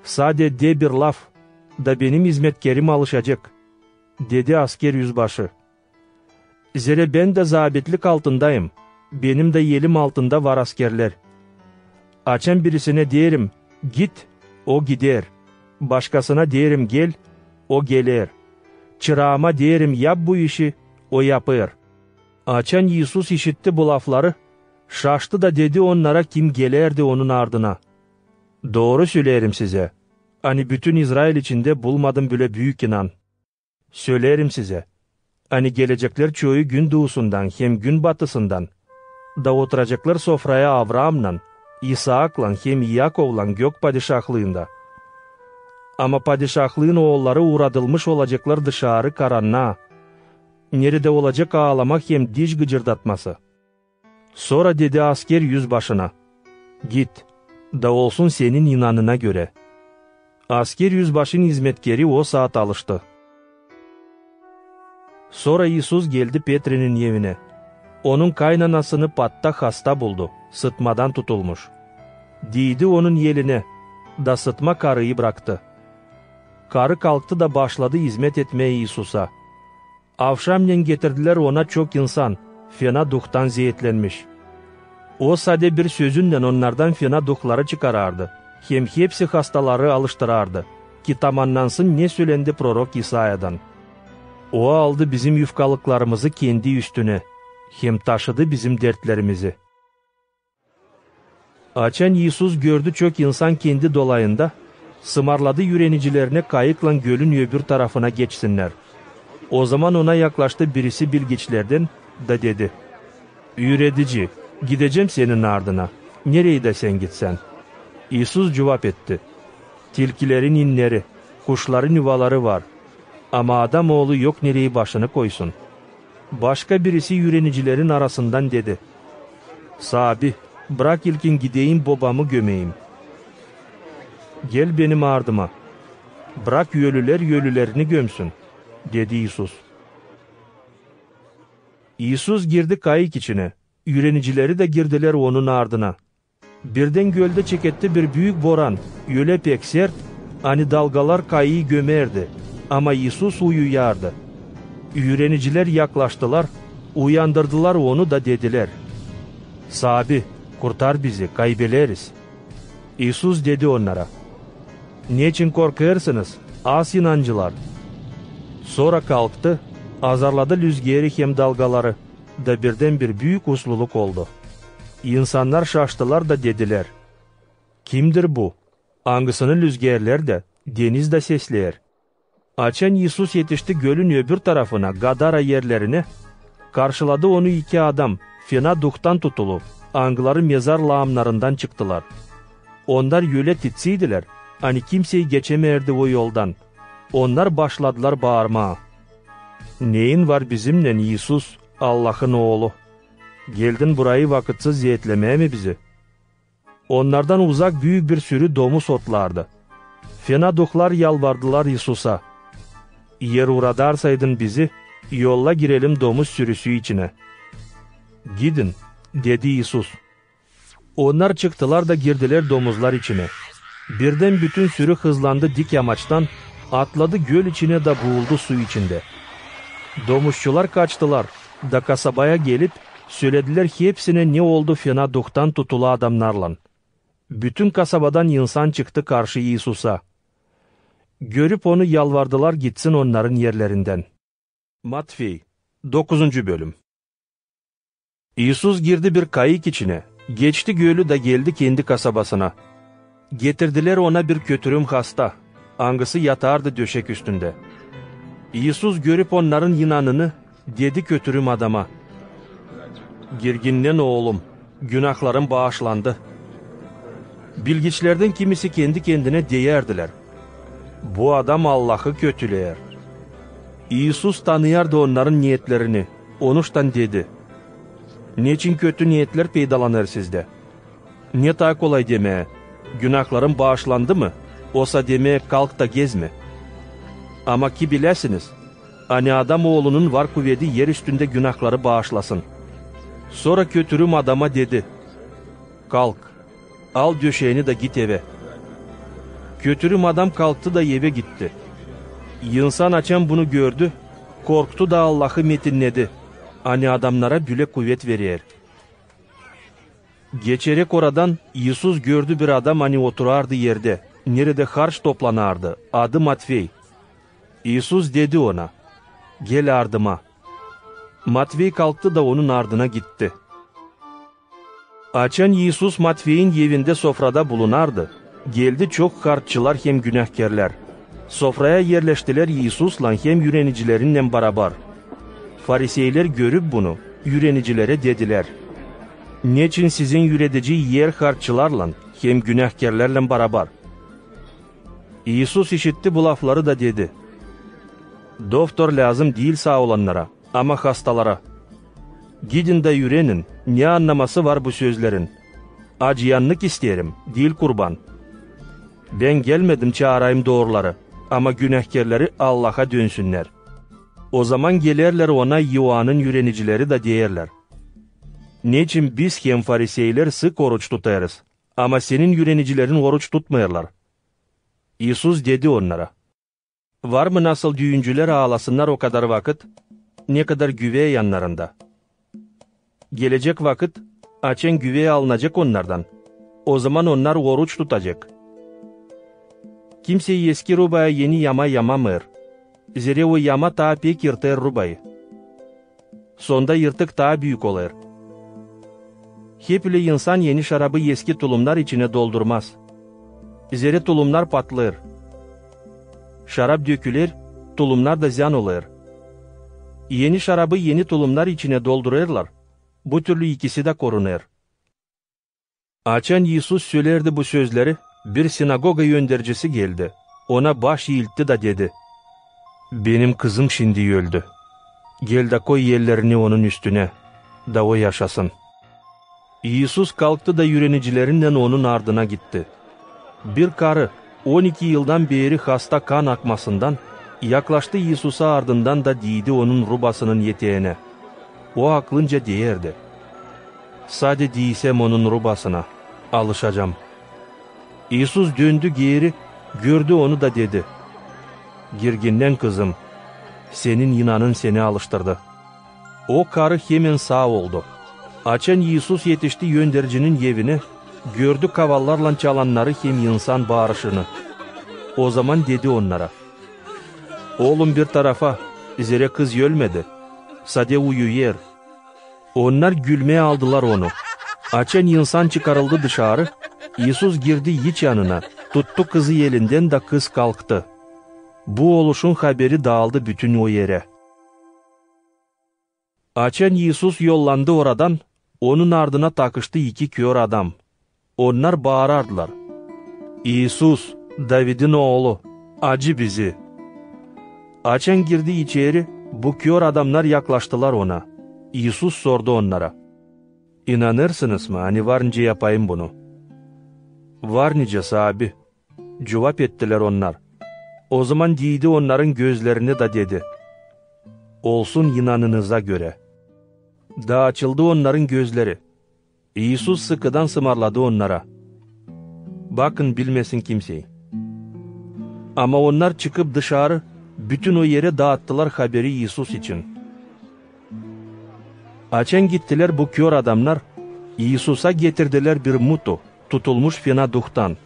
Sade de bir laf, da benim izmetkerim alışacek," dedi asker üzbaşı. Zerä bän dä zaabitlik altındayım, benim dä elim altında var askerlär. Açan birisinä deerim: "Git", o gider. Başkasına deerim: "Gel", o geler. Çıraama deerim: "Yap bu işi", o yapêr. Açan İisus işitti bu lafları, şaştı da dedi onnara, kim gelärdi Onun ardına: "Dooru söleerim sizä, ani bütün İzrail içindä bulmadım bölä büük inan. Söleerim sizä, ani geleceklär çoyu günduusundan hem günbatısından, da oturaceklar sofraya Avraamnan, İsaaklan hem İakovlan gök padişahlıında. Ama padişahlıın oolları uuradılmış olaceklar dışarı karannaa, neredä olacek aalamak hem diş gıcırdatması." Sora dedi asker üzbaşına: "Git, da olsun senin inanına görä." Asker üzbaşın izmetkeri o saat alıştı. Sora İisus geldi Petrinin evinä. Onun kaynanasını patta hasta buldu, sıtmadan tutulmuş. Diidi onun elinä, da sıtma karıyı braktı. Karı kalktı da başladı izmet etmää İisusa. Avşamnen getirdilär Ona çok insan, fena duhtan zeetlenmiş. O sade bir sözünnän onnardan fena duhları çıkarardı, hem hepsi hastaları alıştırardı, ki tamannansın, ne sölendi prorok İsayadan: "O aldı bizim yufkalıklarımızı Kendi üstünä, hem taşıdı bizim dertlerimizi." Açan İisus gördü çok insan Kendi dolayında, sımarladı üürenicilerinä kayıklan gölün öbür tarafına geçsinnär. Ozaman Ona yaklaştı birisi bilgiçlerdän da dedi: "Üüredici, gidecäm Senin ardına, nereydä Sän gitsän." İisus cuvap etti: "Tilkilerin inneri, kuşların yuvaları var, ama Adam Oolu yok nereyi başını koysun." Başka birisi üürenicilerin arasından dedi: "Saabi, brak ilkin gideyim, bobamı gömeyim." "Gel Benim ardıma, brak ölülär ölülerini gömsün," dedi İisus. İisus girdi kayık içinä, üürenicileri dä girdilär Onun ardına. Birdän göldä çeketti bir büük boran, ölä pek sert, ani dalgalar kayıı gömärdi, ama İisus uyuyardı. Üürenicilär yaklaştılar, uyandırdılar Onu da dedilär: "Saabi, kurtar bizi, kaybeleriz." İisus dedi onnara: "Neçin korkêrsınız, az inancılar?" Sora kalktı, azarladı lüzgeri hem dalgaları, da birdän bir büük usluluk oldu. İnsannar şaştılar da dedilär: "Kimdir bu, angısını lüzgerlär dä, deniz dä sesleer?" Açan İisus etişti gölün öbür tarafına, Gadara erlerinä, karşıladı Onu iki adam, fena duhtan tutulu, angıları mezar laamnarından çıktılar. Onnar ölä titsiydilär, ani kimsey geçämärdi o yoldan. Onnar başladılar baarmaa: "Neyin var bizimnän, İisus, Allahın Oolu? Geldin burayı vakıtsız zeetlemää mi bizi? Onnardan uzak büük bir sürü domuz otlardı. Fena duhlar yalvardılar İisusa: "Eer uuradarsaydın bizi, yolla girelim domuz sürüsü içinä." "Gidin," dedi İisus. Onnar çıktılar da girdilär domuzlar içinä. Birdän bütün sürü hızlandı dik yamaçtan, atladı göl içinä da buuldu su içindä. Domuzçular kaçtılar da kasabaya gelip, söledilär hepsinä, ne oldu fena duhtan tutulu adamnarlan. Bütün kasabadan insan çıktı karşı İisusa. Görüp onu, yalvardılar gitsin onnarın erlerindän. Matfey, dokuzuncu bölüm. İisus girdi bir kayık içinä, geçti gölü da geldi kendi kasabasına. Getirdilär ona bir kötürüm hasta, angısı yatardı döşek üstündä. İisus, görüp onnarın inanını, dedi kötürüm adama: "Girginnän, oolum, günahların baaslandı." Bilgiçlerdän kimisi kendi-kendinä deyärdilär: "Bu adam Allahı kötüleer." İisus tanıyardı onnarın neetlerini, onuştan dedi: "Neçin kötü neetlär peydalanêr sizdä? Ne taa kolay demää: 'Günahların baaslandı' mı, osa demää: 'Kalk da gez' mi? Ama ki biläsiniz, ani Adam Oolunun var kuvedi er üstündä günahları baaslasın." Sora kötürüm adama dedi: "Kalk, al döşeeni da git evä." Kötürüm adam kalktı da evä gitti. İnsan, açan bunu gördü, korktu da Allahı metinnedi, ani adamnara bölä kuvet verer. Geçeräk oradan, İisus gördü bir adam, ani oturardı erdä, neredä harç toplanardı, adı Matfey. İisus dedi ona: "Gel ardıma." Matfey kalktı da onun ardına gitti. Açan İisus Matfeyin evindä sofrada bulunardı, geldi çok harççılar hem günahkerlär. Sofraya erleştilär İisuslan hem üürenicilerinnän barabar. Fariseylär, görüp bunu, üürenicilerä dedilär: "Neçin sizin üüredici iyer harççılarlan hem günahkerlärlän barabar?" İisus işitti bu lafları da dedi: "Doftor lääzım diil saa olannara, ama hastalara. Gidin da üürenin, ne annaması var bu sözlerin: 'Acıyannık isteerim, diil kurban.' Bän gelmedim çaarayım dooruları, ama günahkerleri Allaha dönsünnär." Ozaman gelerlär ona İoannın üürenicileri da deerlär: "Neçin biz hem fariseylär sık oruç tutêrız, ama senin üürenicilerin oruç tutmêêrlar?" İisus dedi onnara: "Var mı nasıl düüncülär aalasınnar o kadar vakıt, ne kadar güvä yannarında? Gelecek vakıt, açan güvä alınacek onnardan, ozaman onnar oruç tutacek. Kimsey eski rubaya eni yama yamamêêr, zerä o yama taa pek yırtêr rubayı. Sonda yırtık taa büük olêr. Hep ölä insan eni şarabı eski tulumnar içinä doldurmaz, zerä tulumnar patlêêr. Şarap döküler, tulumnar da zyan olêr. Eni şarabı eni tulumnar içinä doldurêrlar, bu türlü ikisi dä korunêr." Açan İisus sölärdi bu sözleri, bir sinagoga öndercisi geldi, ona baş iiltti da dedi: "Benim kızım şindi öldü. Gel da koy ellerini onun üstünä, da o yaşasın." İisus kalktı da üürenicilerinnän onun ardına gitti. Bir karı, on iki yıldan beeri hasta kan akmasından, yaklaştı İisusa ardından da diidi onun rubasının eteeginä. O aklınca deerdi: "Sade diisäm onun rubasına, alışacam." İisus döndü geeri, gördü onu da dedi: "Girginnän, kızım, senin inanın seni alıştırdı." O karı hemen saa oldu. Açan İisus etişti öndercinin evinä, gördü kavallarlan çalannarı hem insan baarışını. Ozaman dedi onnara: "Olun bir tarafa, zerä kız ölmedi, sade uyuyêr." Onnar gülmää aldılar onu. Açan insan çıkarıldı dışarı, İisus girdi iç yanına, tuttu kızı elindän da kız kalktı. Bu oluşun haberi daaldı bütün o erä. Açan İisus yollandı oradan, onun ardına takıştı iki kör adam. Onnar baarardılar: "İisus, Davidin oolu, acı bizi!" Açan girdi içeri, bu kör adamnar yaklaştılar ona. İisus sordu onnara: İnanêrsınız mı, ani var nicä yapayım bunu? Var nicä, Saabi, cuvap ettilär onnar. Ozaman diidi onnarın gözlerinä da dedi: Olsun inanınıza görä. Da açıldı onnarın gözleri. İisus sıkıdan sımarladı onnara: Bakın, bilmesin kimsey. Ama onnar, çıkıp dışarı, bütün o erä daattılar haberi İisus için. Açan gittilär bu kör adamnar, İisusa getirdilär bir mutu, tutulmuş fena duhtan.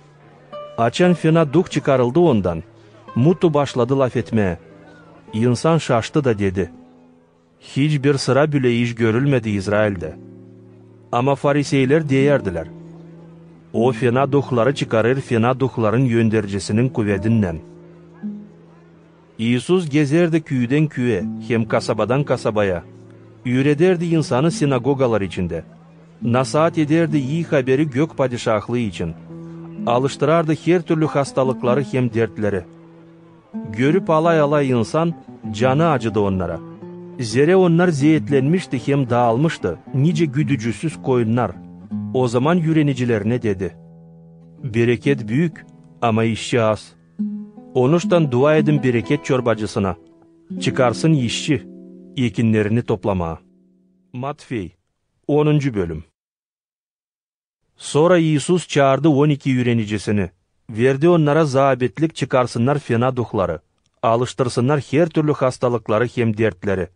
Açan fena duh çıkarıldı ondan, mutu başladı lafetmää. İnsan şaştı da dedi: Hiç bir sıra bölä iş görülmedi İzraildä. Ama fariseylär deyärdilär: O fena duhları çıkarêr fena duhların öndercisinin kuvedindän. İisus gezärdi küüdän küüyä hem kasabadan kasabaya, üüredärdi insanı sinagogalar içindä, nasaat edärdi ii haberi Gök Padişahlıı için, alıştırardı hertürlü hastalıkları hem dertleri. Görüp alay-alay insan, canı acıdı onnara. Zerä onnar zeetlenmişti hem daalmıştı, nicä güdücüsüz koyunnar. Ozaman üürenicilerinä dedi: Bereket büük, ama işçi az. Onuştan dua edin bereket çorbacısına, çıkarsın işçi ekinnerini toplamaa. Matfey, onuncu bölüm. Sora İisus çaardı on iki üürenicini, verdi onnara zaabetlik çıkarsınnar fena duhları, alıştırsınnar hertürlü hastalıkları hem dertleri.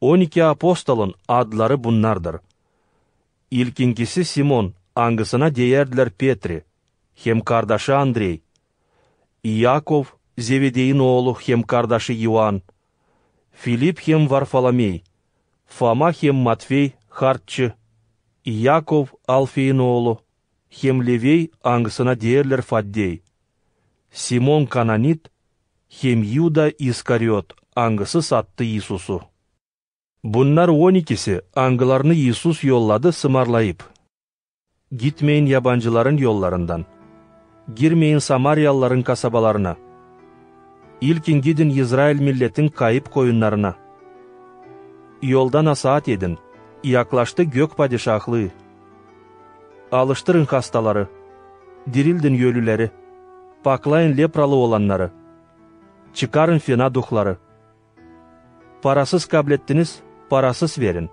On iki apostolun adları bunnardır. İlkinkisi Simon, angısına deyärdilär Petri, hem kardaşı Andrey, İakov, Zevedeyin oolu, hem kardaşı İoan, Filip hem Varfolomey, Foma hem Matfey harççı, İakov, Alfeyin oolu, hem Levey, angısına deyärlär Faddey, Simon Kananit, hem İuda İskariot, angısı sattı İisusu. Bunnar on ikisi, angılarını İisus yolladı sımarlayıp: Gitmeyin yabancıların yollarından, girmeyin samariyalıların kasabalarına. İlkin gidin İzrail milletin kayıp koyunnarına. Yolda nasaat edin: Yaklaştı Gök Padişahlıı. Alıştırın hastaları, dirildin ölüleri, paklayın lepralı olannarı, çıkarın fena duhları. Parasız kablettiniz, parasız verin.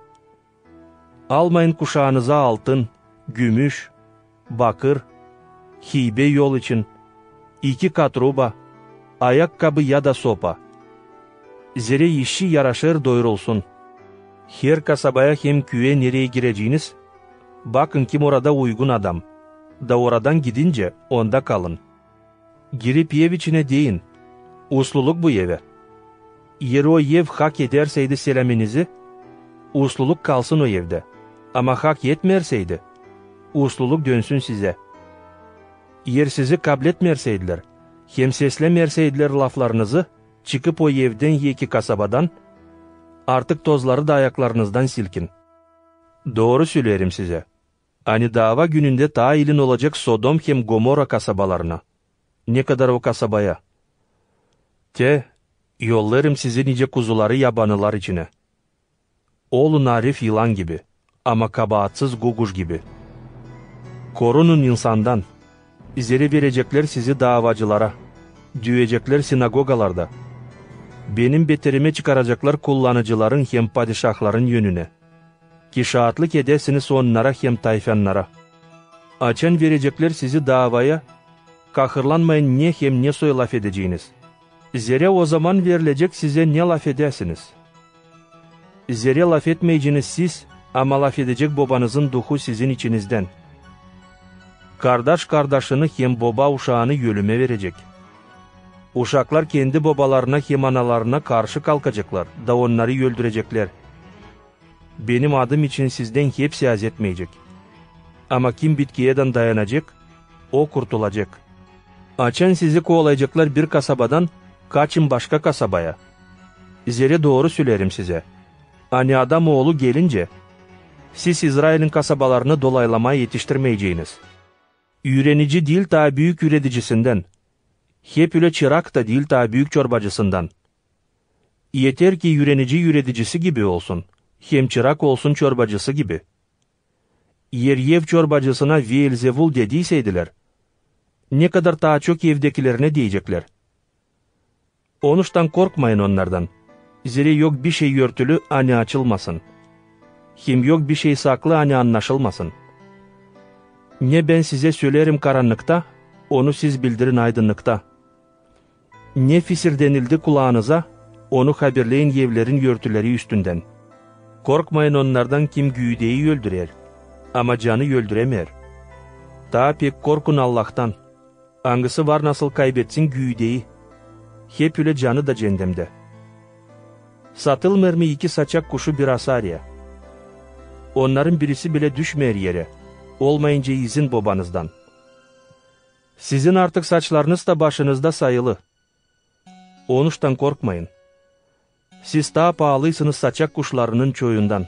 Almayın kuşaanıza altın, gümüş, bakır, hiybä yol için, iki katruba, ayakkabı ya da sopa. Zerä işçi yaraşêr doyurulsun. Her kasabaya hem küüyä, nereyi gireceniz, bakın, kim orada uygun adam, da oradan gidincä onda kalın. Girip ev içinä, deyin: Usluluk bu evä. Eer o ev hak edärseydi seläminizi, usluluk kalsın o evdä, ama hak etmeerseydi, usluluk dönsün sizä. Eer sizi kabletmeerseydilär hem seslämeerseydilär laflarınızı, çıkıp o evdän ya ki kasabadan, artık tozları da ayaklarınızdan silkin. Dooru söleerim sizä, ani daava günündä taa ilin olacek Sodom hem Gomorra kasabalarına, nekadar o kasabaya. Te, yollêêrım sizi nicä kuzuları yabanılar içinä. Olun arif yılan gibi, ama kabaatsız guguş gibi. Korunun insandan, zerä vereceklär sizi daavacılara, düüyeceklär sinagogalarda. Benim beterimä çıkaraceklar kullanıcıların hem padişahların önünä, ki şaatlık edäsiniz onnara hem tayfannara. Açan vereceklär sizi daavaya, kahırlanmayın, ne hem ne soy lafedeceniz. Zerä ozaman verilecek sizä, ne lafedäsiniz. Zerä lafetmeyceniz siz, ama lafedecek Bobanızın Duhu sizin içinizdän. Kardaş kardaşını hem boba uşaanı ölümä verecek. Uşaklar kendi bobalarına hem analarına karşı kalkaceklar da onnarı öldüreceklär. Benim adım için sizdän hepsi azetmeyecek. Ama kim bitkiyädän dayanacek, o kurtulacek. Açan sizi kovalayaceklar bir kasabadan, kaçın başka kasabaya. Zerä dooru söleerim sizä, ani Adam Oolu gelincä, siz İzrailin kasabalarını dolaylamaa etiştirmeyceniz. Üürenici diil taa büük üüredicisinden, hep ölä çırak ta diil taa büük çorbacısından. Eter ki üürenici üüredicisi gibi olsun, hem çırak olsun çorbacısı gibi. Eer ev çorbacısına Veelzevul dediyseydilär, ne kadar taa çok evdekilerinä deyeceklär. Onuştan korkmayın onnardan, zerä yok bişey örtülü, ani açılmasın, hem yok bişey saklı, ani annaşılmasın. Ne Bän sizä söleerim karannıkta, onu siz bildirin aydınnıkta. Ne fisirdenildi kulaanıza, onu haberleyin evlerin örtüleri üstündän. Korkmayın onnardan, kim güüdeyi öldürer, ama canı öldürämeer. Taa pek korkun Allahtan, angısı var nasıl kaybetsin güüdeyi, hep ölä canı da ceendemdä. Satılmêêr mı iki saçak kuşu bir asarıya? Onnarın birisi bilä düşmeer erä, olmayınca izin Bobanızdan. Sizin artık saçlarınız da başınızda sayılı. Onuştan korkmayın. Siz taa paalıysınız saçak kuşlarının çoyundan.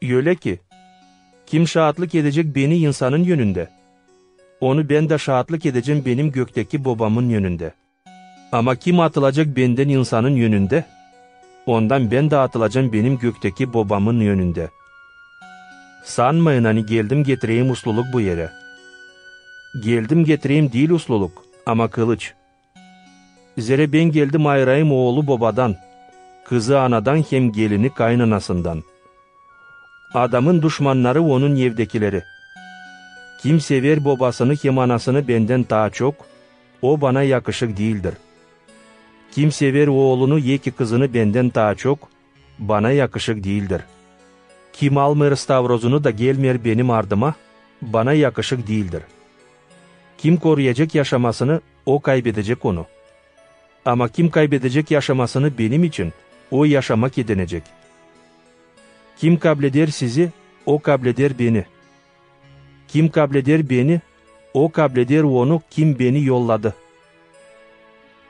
Ölä ki, kim şaatlık edecek Beni insanın önündä, onu Bän dä şaatlık edecäm Benim gökteki Bobamın önündä. Ama kim atılacek Bendän insanın önündä, ondan Bän dä atılacam Benim gökteki Bobamın önündä. Sanmayın, ani geldim getireyim usluluk bu erä. Geldim getireyim diil usluluk, ama kılıç. Zerä Bän geldim ayırayım oolu bobadan, kızı anadan hem gelini kaynanasından. Adamın duşmannarı onun evdekileri. Kim sever bobasını hem anasını Bendän taa çok, o Bana yakışık diildir. Kim sever oolunu eki kızını Bendän taa çok, Bana yakışık diildir. Kim almêêr stavrozunu da gelmeer Benim ardıma, Bana yakışık diildir. Kim koruyacek yaşamasını, o kaybedecek onu. Ama kim kaybedecek yaşamasını Benim için, o yaşamak edinecek. Kim kableder sizi, o kableder Beni. Kim kableder Beni, o kableder Onu, kim Beni yolladı.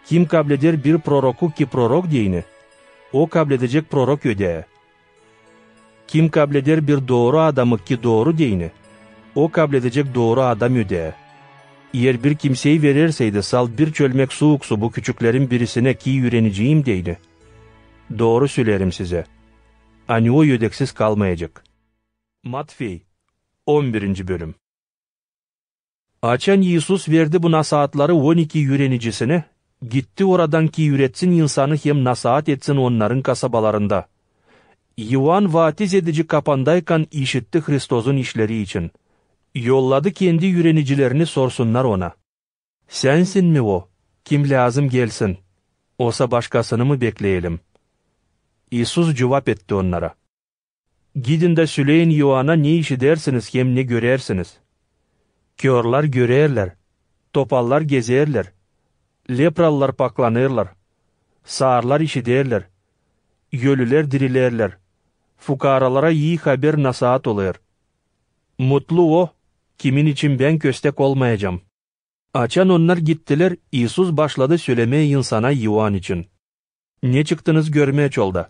Kim kableder bir proroku ki prorok deyni, o kabledecek prorok ödää. Kim kableder bir dooru adamı ki dooru deyni, o kabledecek dooru adam ödää. Eer bir kimsey vererseydi salt bir çölmek suuk su bu küçüklerin birisinä ki üüreniciyim deyni, dooru söleerim sizä, ani o ödeksiz kalmayacek. Matfey, on birinci bölüm. Açan İisus verdi bu nasaatları on iki üürenicisinä, gitti oradan ki üüretsin insanı hem nasaat etsin onnarın kasabalarında. İoan Vaatiz edici kapandaykan işitti Hristozun işleri için. Yolladı kendi üürenicilerini sorsunnar ona: Sänsin mi o, kim lääzım gelsin, osa başkasını mı bekleyelim? İisus cuvap etti onnara: Gidin da söleyin İoana, ne işidersiniz hem ne görersiniz. Körlär görerlär, topallar gezerlär, lepralılar paklanêrlar, saarlar işiderlär, ölülär dirilerlär, fukaaralara ii haber nasaat olêr. Mutlu o, kimin için Bän köstek olmayacam. Açan onnar gittilär, İisus başladı sölemää insana İoan için: Ne çıktınız görmää çolda?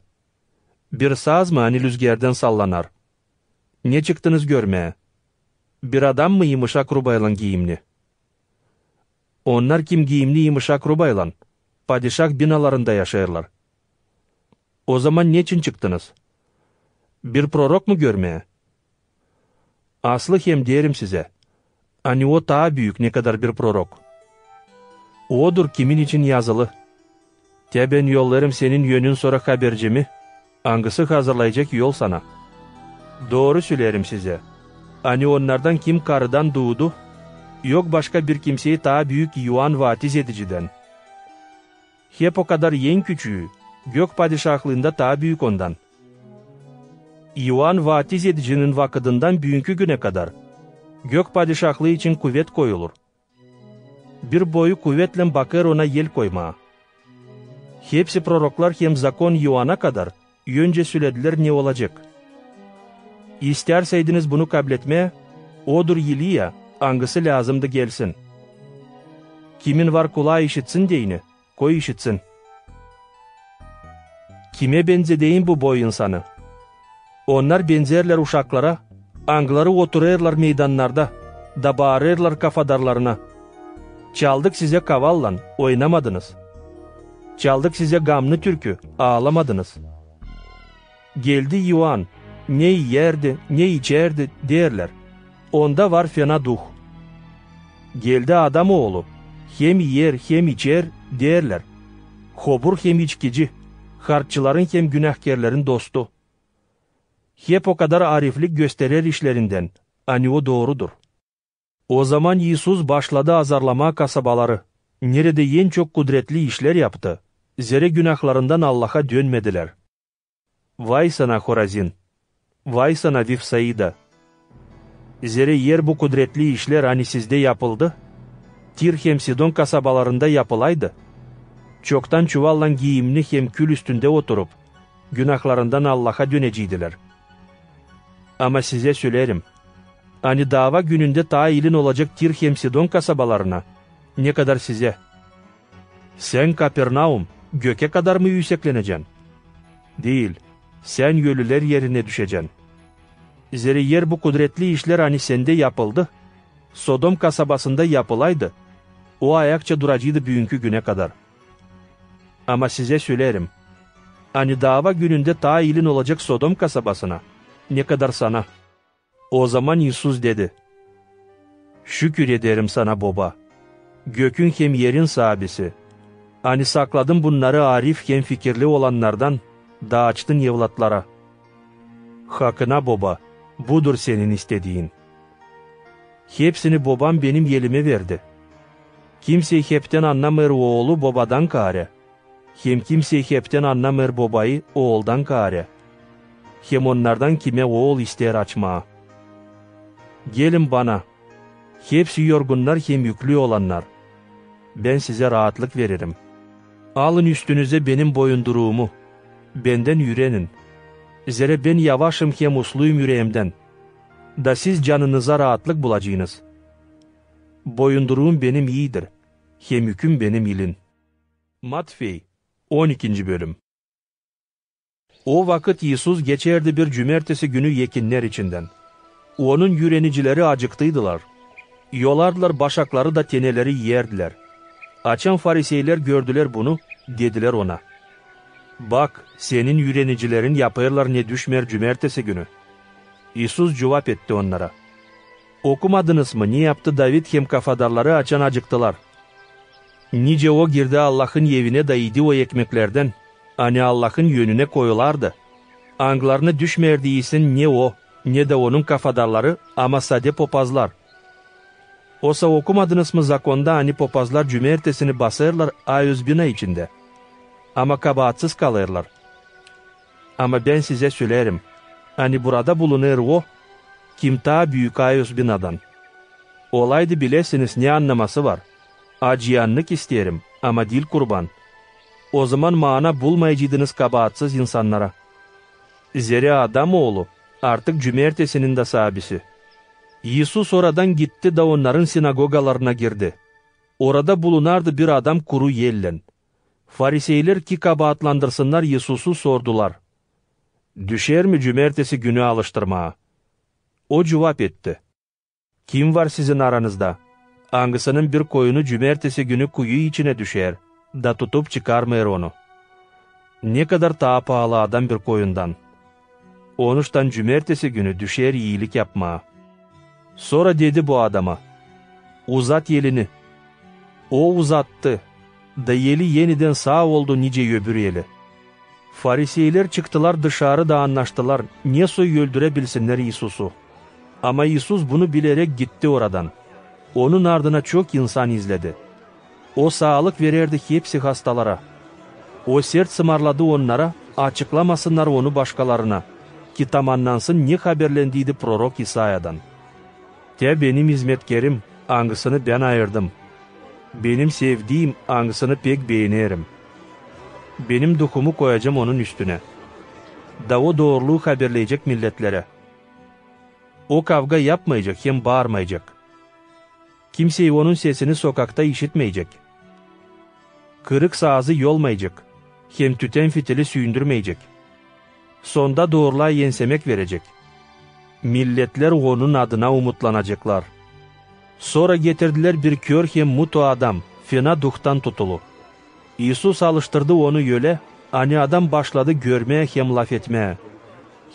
Bir saz mı, ani lüzgerdän sallanar? Ne çıktınız görmää? Bir adam mı yımışak rubaylan giimni? Onnar, kim giimni yımışak rubaylan, padişah binalarında yaşêêrlar. Ozaman neçin çıktınız? Bir prorok mu görmää? Aslı hem deerim sizä, ani o taa büük, nekadar bir prorok. Odur, kimin için yazılı: Te Bän yollêêrım senin önün sora habercimi, angısı hazırlayacek yol sana. Dooru söleerim sizä, ani onnardan, kim karıdan duudu, yok başka bir kimsey taa büük İoan Vaatiz edicidän. Hep okadar en küçüü Gök Padişahlıında taa büük ondan. İoan Vaatiz edicinin vakıdından büünkü günä kadar Gök Padişahlıı için kuvet koyulur. Bir boyu kuvetlän bakêr ona el koymaa. Hepsi proroklar hem zakon İoana kadar öncä söledilär, ne olacek. İstärseydiniz bunu kabletmää, odur İliya, angısı lääzımdı gelsin. Kimin var kulaa işitsin deyni, koy işitsin. Kimä benzedeyim bu boy insanı? Onnar benzerlär uşaklara, angıları oturêrlar meydannarda da baarêrlar kafadarlarına: Çaldık sizä kavallan, oynamadınız. Çaldık sizä gamnı türkü, aalamadınız. Geldi İoan, ne iyärdi, ne içärdi, deerlär. Onda var fena duh. Geldi Adam Oolu, hem iyer, hem içer, deerlär. Hobur hem içkici, harççıların hem günahkerlerin dostu. Hep o kadar ariflik gösterer işlerindän, ani o doorudur. O zaman İisus başladı azarlamaa kasabaları, neredä en çok kudretli işlär yaptı, zerä günahlarından Allaha dönmedilär. Vay sana, Horazin! Vay sana, Vifsaida! Zerä eer bu kudretli işlär, ani sizdä yapıldı, Tir hem Sidon kasabalarında yapılaydı, çoktan çuvallan giiyimni hem kül üstündä oturup, günahlarından Allaha dönecäydilär. Ama sizä söleerim, ani daava günündä taa ilin olacek Tir hem Sidon kasabalarına, nekadar sizä. Sän, Kapernaum, gökä kadar mı üüseklenecän? Diil, sän ölülär erinä düşecän. Zerä eer bu kudretli işlär, ani sendä yapıldı, Sodom kasabasında yapılaydı, o ayakça duraceydı büünkü günä kadar. Ama sizä söleerim, ani daava günündä taa ilin olacek Sodom kasabasına, nekadar sana. O zaman İisus dedi: Şükür ederim sana, Boba, gökün hem erin Saabisi, ani sakladın bunnarı arif hem fikirli olannardan da açtın evlatlara. Hakına, Boba, budur senin istediin. Hepsini Bobam benim elimä verdi. Kimsey heptän annamêêr Oolu Bobadan kaarä, hem kimsey heptän annamêêr Bobayı Ooldan kaarä, hem onnardan, kimä Ool isteer açmaa. Gelin Bana, hepsi yorgunnar hem üklü olannar, Bän sizä raatlık vererim. Alın üstünüzä Benim boyunduruumu, Bendän üürenin, zerä Bän yavaşım hem usluyum üreemdän, da siz canınıza raatlık bulacınız. Boyunduruum Benim iidir, hem üküm Benim ilin. Matfey, on ikinci bölüm. O vakıt İisus geçärdi bir cümertesi günü ekinnär içindän. Onun üürenicileri acıktıydılar. Yolardılar başakları da teneleri iyärdilär. Açan fariseylär gördülär bunu, dedilär Ona: Bak, Senin üürenicilerin yapêrlar, ne düşmeer cümertesi günü. İisus cuvap etti onnara: Okumadınız mı, ne yaptı David hem kafadarları, açan acıktılar? Nicä O girdi Allahın evinä da idi o ekmeklerdän, ani Allahın önünä koyulardı, angılarına düşmeerdi iisin ne O, ne dä Onun kafadarları, ama sade popazlar. Osa okumadınız mı zakonda, ani popazlar cümertesini basêrlar aozbina içindä, ama kabaatsız kalêrlar? Ama Bän sizä söleerim, ani burada bulunêr O, kim taa büük aozbinadan. Olaydı bilesiniz, ne annaması var: acıyannık isteerim, ama diil kurban, ozaman maana bulmayacaydınız kabaatsız insannara. Zerä Adam Oolu artık cümertesinin dä Saabisi. İisus oradan gitti da onnarın sinagogalarına girdi. Orada bulunardı bir adam kuru ellän. Fariseylär, ki kabaatlandırsınnar İisusu, sordular: Düşer mi cümertesi günü alıştırmaa? O cuvap etti: Kim var sizin aranızda, angısının bir koyunu cümertesi günü kuyu içinä düşer, da tutup çıkarmêêr onu? Nekadar taa paalı adam bir koyundan. Onuştan cümertesi günü düşer iilik yapmaa. Sora dedi bu adama: Uzat elini. O uzattı, da eli enidän saa oldu, nicä öbür eli. Fariseylär çıktılar dışarı da annaştılar, nesoy öldüräbilsinnär İisusu. Ama İisus bunu bileräk gitti oradan. Onun ardına çok insan izledi. O saalık verärdi hepsi hastalara. O sert sımarladı onnara, açıklamasınnar Onu başkalarına, ki tamannansın, ne haberlendiydi prorok İsayadan: Tä Benim izmetkerim, angısını Bän ayırdım, Benim sevdiim, angısını pek beenerim. Benim Duhumu koyacam Onun üstünä, da O dooruluu haberleyecek milletlerä. O kavga yapmayacek hem baarmayacek. Kimsey Onun sesini sokakta işitmeyecek. Kırık saazı yolmayacek hem tütän fitili süündürmeyecek. Sonda doorulaa ensemäk verecek. Milletlär Onun adına umutlanaceklar. Sora getirdilär bir kör hem mutu adam, fena duhtan tutulu. İisus alıştırdı onu ölä, ani adam başladı görmää hem lafetmää.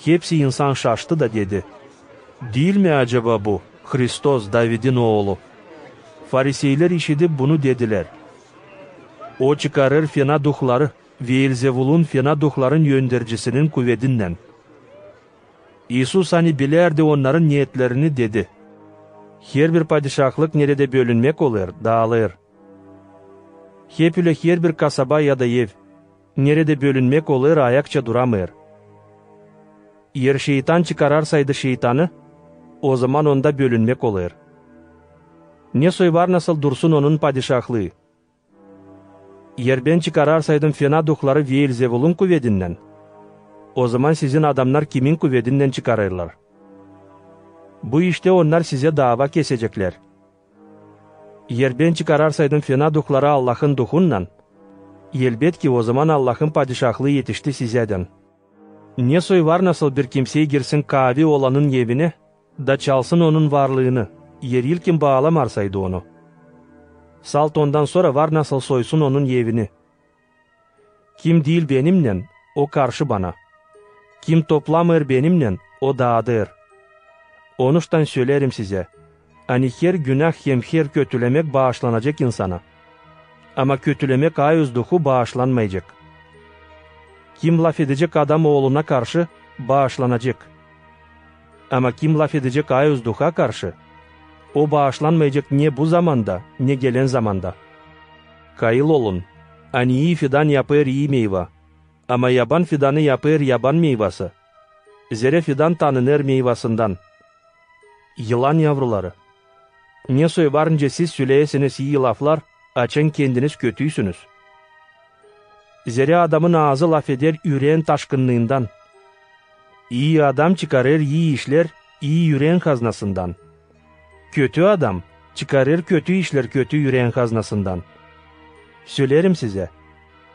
Hepsi insan şaştı da dedi: "Diil mi acaba bu Hristos, Davidin oolu?" Fariseyler işidip bunu dedilär: "O çıkarêr fena duhları Veelzevulun fena duhların öndercisinin kuvedindän." İisus, ani bilärdi onnarın neetlerini, dedi: "Herbir padişahlık, neredä bölünmäk olêr, daalêr. Hep ölä herbir kasaba ya da ev, neredä bölünmäk olêr, ayakça duramêêr. Eer şeytan çıkararsaydı şeytanı, ozaman onda bölünmäk olêr. Ne soy var nasıl dursun onun padişahlıı? Eer bän çıkararsaydım fena duhları Veelzevulun kuvedindän, ozaman sizin adamnar kimin kuvedindän çıkarêrlar? Bu iştä onnar sizä daava keseceklär. Eer bän çıkararsaydım fena duhları Allahın Duhunnan, elbetki, ozaman Allahın padişahlıı etişti sizädän. Ne soy var nasıl bir kimsey girsin kaavi olanın evinä da çalsın onun varlıını, eer ilkin baalarsaydı onu? Salt ondan sora var nasıl soysun onun evini. Kim diil benimnän, o karşı bana. Kim toplamêêr benimnän, o daadêr. Onuştan söleerim sizä, ani her günah hem her kötülemäk baaşlanacek insana, ama kötülemäk Ayuz Duhu baaşlanmayacek. Kim lafedecek Adam Ooluna karşı, baaşlanacek. Ama kim lafedecek Ayuz Duha karşı, o baaşlanmayacek ne bu zamanda, ne gelän zamanda. Kayıl olun, ani ii fidan yapêr ii meyva, ama yaban fidanı yapêr yaban meyvası. Zerä fidan tanınêr meyvasından. Yılan yavruları, ne soy var nicä siz söleyäsiniz ii laflar, açan kendiniz kötüysünüz? Zerä adamın aazı lafeder üreän taşkınlıından. İi adam çıkarêr ii işlär ii üreän haznasından. Kötü adam çıkarêr kötü işlär kötü üreän haznasından. Söleerim sizä,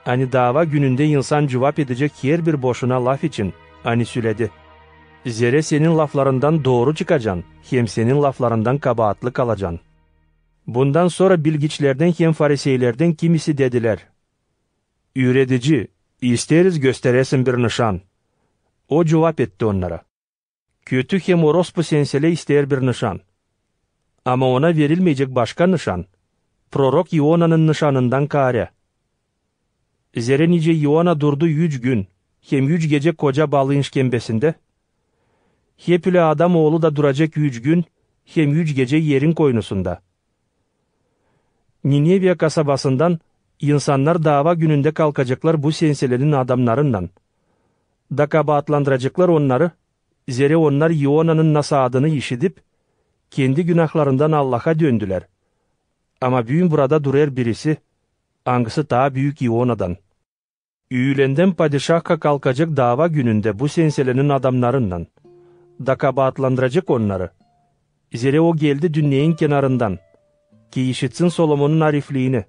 ani daava günündä insan cuvap edecek herbir boşuna laf için, ani söledi. Zerä senin laflarından dooru çıkacan, hem senin laflarından kabaatlı kalacan. Bundan sora bilgiçlerdän hem fariseylerdän kimisi dedilär: "Üüredici, isteeriz gösteräsin bir nışan." O cuvap etti onnara: "Kötü hem orospu senselä isteer bir nışan. Ama ona verilmeyecek başka nışan prorok İonanın nışanından kaarä. Zerä nicä İona durdu üç gün hem üç gecä koca balıın şkembesindä, hep ölä Adam Oolu da duracek üç gün hem üç gecä erin koynusunda." Nineviya kasabasından insannar daava günündä kalkaceklar bu senselenin adamnarınnan da kabaatlandıraceklar onnarı, zerä onnar İonanın nasaadını işidip, kendi günahlarından Allaha döndülär. Ama büün burada durêr birisi, angısı taa büük İonadan. Üülendän padişahka kalkacek daava günündä bu senselenin adamnarınnan da kabaatlandıracek onnarı, zerä o geldi dünneyin kenarından, ki işitsin Solomonun arifliini.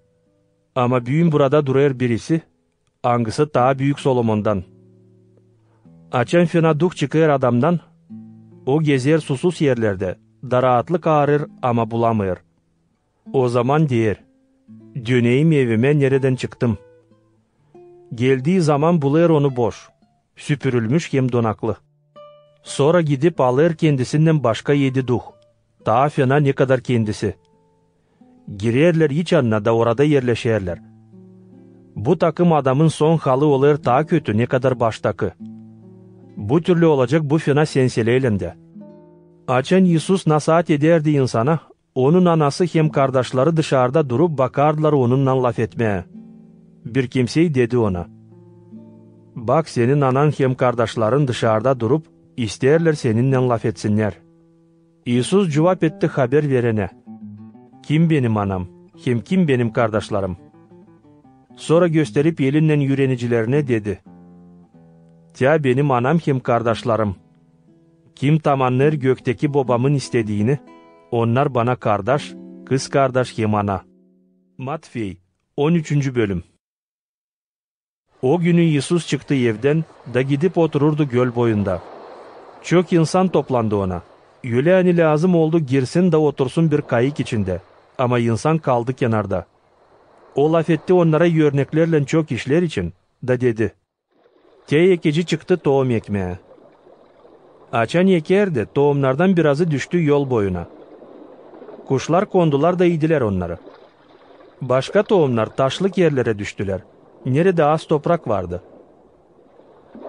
Ama büün burada durêr birisi, angısı taa büük Solomondan. Açan fena duh çıkêr adamdan, o gezer susuz erlerdä da raatlık aarêr, ama bulamêêr. Ozaman deer: "Döneyim evimä, neredän çıktım." Geldii zaman bulêr onu boş, süpürülmüş hem donaklı. Sora gidip alêr kendisinnän başka edi duh, taa fena, nekadar kendisi. Girerlär iç annaa da orada erleşerlär. Bu takım adamın son halı olêr taa kötü, nekadar baştakı. Bu türlü olacek bu fena senseleylän dä. Açan İisus nasaat edärdi insana, onun anası hem kardaşları dışarda durup bakardılar onunnan lafetmää. Bir kimsey dedi ona: "Bak, senin anan hem kardaşların dışarda durup, isteerlär seninnän lafetsinnär." İisus cuvap etti haber verenä: "Kim benim anam hem kim benim kardaşlarım?" Sora gösterip elinnän üürenicilerinä dedi: "Tä benim anam hem kardaşlarım. Kim tamannêêr gökteki Bobamın istediini, onnar bana kardaş, kızkardaş hem ana." Matfey, on üçüncü bölüm. O günü İisus çıktı evdän da gidip otururdu göl boyunda. Çok insan toplandı ona, ölä ani lääzım oldu girsin da otursun bir kayık içindä, ama insan kaldı kenarda. O lafetti onnara örneklerlän çok işlär için da dedi: "Tä ekici çıktı tohum ekmää. Açan ekärdi, toomnardan birazı düştü yol boyuna. Kuşlar kondular da idilär onnarı. Başka toomnar taşlık erlerä düştülär, neredä az toprak vardı.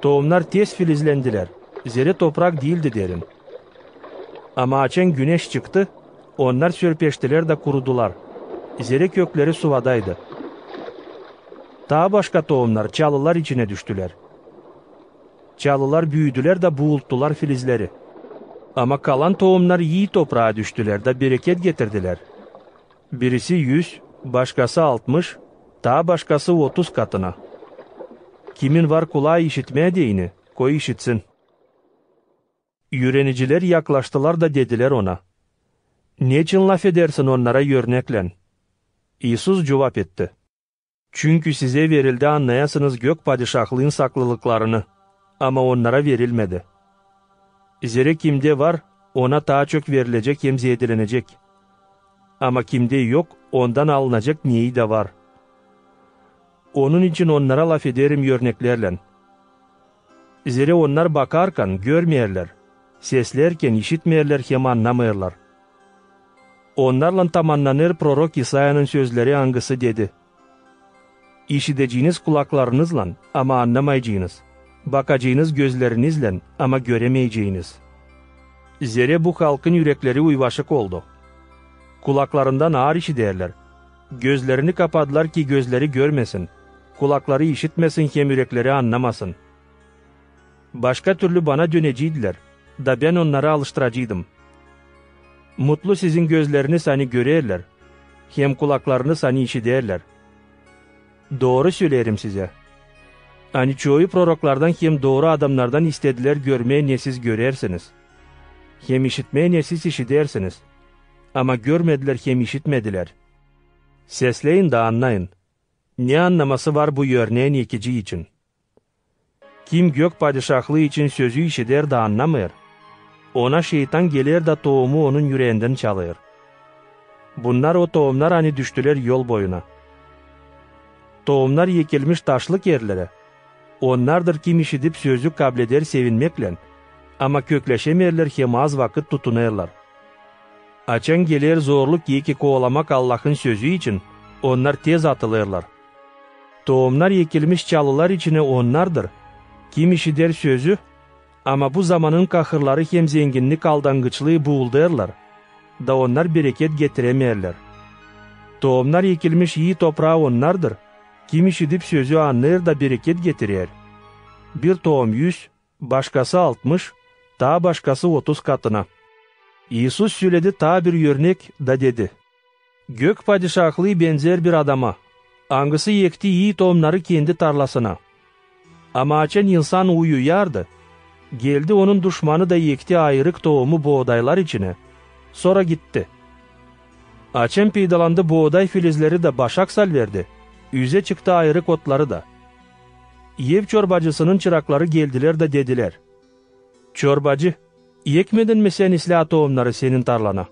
Toomnar tez filizlendilär, zerä toprak diildi derin. Ama açan güneş çıktı, onnar sörpeştilär da kurudular, zerä kökleri suvadaydı. Taa başka toomnar çalılar içinä düştülär. Çalılar büüdülär da buulttular filizleri. Ama kalan toomnar ii topraa düştülär da bereket getirdilär. Birisi üz, başkası altmış, taa başkası otuz katına. Kimin var kulaa işitmää deyni, koy işitsin. Üürenicilär yaklaştılar da dedilär ona: "Neçin lafedersin onnara örneklän?" İisus cuvap etti: "Çünkü sizä verildi annayasınız Gök Padişahlıın saklılıklarını, ama onnara verilmedi. Zerä kimdä var, ona taa çok verilecek hem zeedelenecek. Ama kimdä yok, ondan alınacek neyi dä var. Onun için onnara lafederim örneklärlän. Zerä onnar bakarkan görmeerlär, seslärkän işitmeerlär hem annamêêrlar. Onnarlan tamannanêr prorok İsayanın sözleri, angısı dedi: 'İşideceniz kulaklarınızlan, ama annamayaceenız. Bakaceenız gözlerinizlän, ama göremeyeceniz.' Zerä bu halkın ürekleri uyvaşık oldu. Kulaklarından aar işidärlär. Gözlerini kapadılar, ki gözleri görmesin, kulakları işitmesin hem ürekleri annamasın. Başka türlü bana döneceydilär, da bän onnarı alıştıraceydım. Mutlu sizin gözleriniz, ani görärlär, hem kulaklarınız, ani işidärlär. Dooru söleerim sizä, ani çoyu proroklardan hem dooru adamnardan istedilär görmää, ne siz görärsiniz, hem işitmää, ne siz işidärsiniz, ama görmedilär hem işitmedilär. Sesleyin da annayın, ne annaması var bu örnään ekici için. Kim Gök Padişahlıı için sözü işidär da annamêêr, ona şeytan geler da toomu onun üreendän çalêr. Bunnar o toomnar, ani düştülär yol boyuna. Toomnar ekilmiş taşlık erlerä onnardır, kim işidip sözü, kableder sevinmeklän, ama kökleşemeerlär hem az vakıt tutunêrlar. Açan geler zorluk eki kovalamak Allahın sözü için, onnar tez atılêrlar. Toomnar ekilmiş çalılar içinä onnardır, kim işidär sözü, ama bu zamanın kahırları hem zenginnik aldangıçlıı buuldêrlar, da onnar bereket getiremeerlär. Toomnar ekilmiş ii topraa onnardır, kim işidip sözü, annêêr da bereket getirer. Bir toom üz, başkası altmış, taa başkası otuz katına. İisus söledi taa bir örnek da dedi: Gök Padişahlıı benzär bir adama, angısı ekti ii toomnarı kendi tarlasına. Ama açan insan uyuyardı, geldi onun duşmanı da ekti ayırık toomu boodaylar içinä, sora gitti. Açan peydalandı booday filizleri da başak salverdi, üzä çıktı ayırık otları da. Ev çorbacısının çırakları geldilär da dedilär: "Çorbacı, ekmedin mi sän islää toomnarı senin tarlana?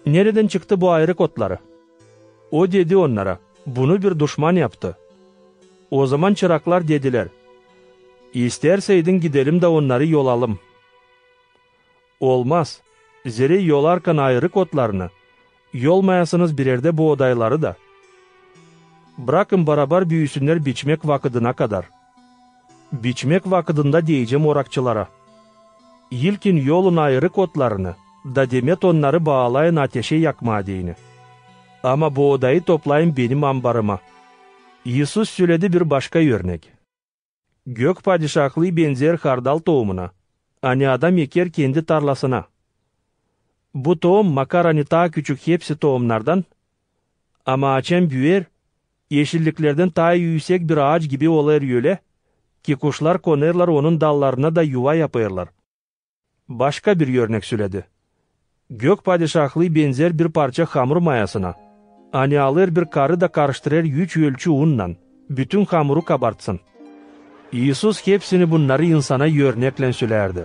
Neredän çıktı bu ayırık otları?" O dedi onnara: "Bunu bir duşman yaptı." Ozaman çıraklar dedilär: "İstärseydin, gidelim da onnarı yolalım." "Olmaz, zerä yolarkan ayırık otlarını, yolmayasınız birerdä boodayları da. Brakın barabar büüsünnär biçmäk vakıdına kadar. Biçmäk vakıdında deyecäm orakçılara: İlkin yolun ayırık otlarını, da demet onnarı baalayın ateşä yakmaa deyni. Ama boodayı toplayın benim ambarıma." İisus söledi bir başka örnek: Gök Padişahlıı benzär hardal toomuna, ani adam eker kendi tarlasına. Bu toom makar ani taa küçük hepsi toomnardan, ama açan büüyer, eşilliklerdän taa üüsek bir aaç gibi olêr ölä, ki kuşlar konêrlar onun dallarına da yuva yapêrlar. Başka bir örnek söledi: Gök Padişahlıı benzär bir parça hamur mayasına, ani alêr bir karı da karıştırêr üç ölçü unnan, bütün hamuru kabartsın. İisus hepsini bunnarı insana örneklän sölärdi.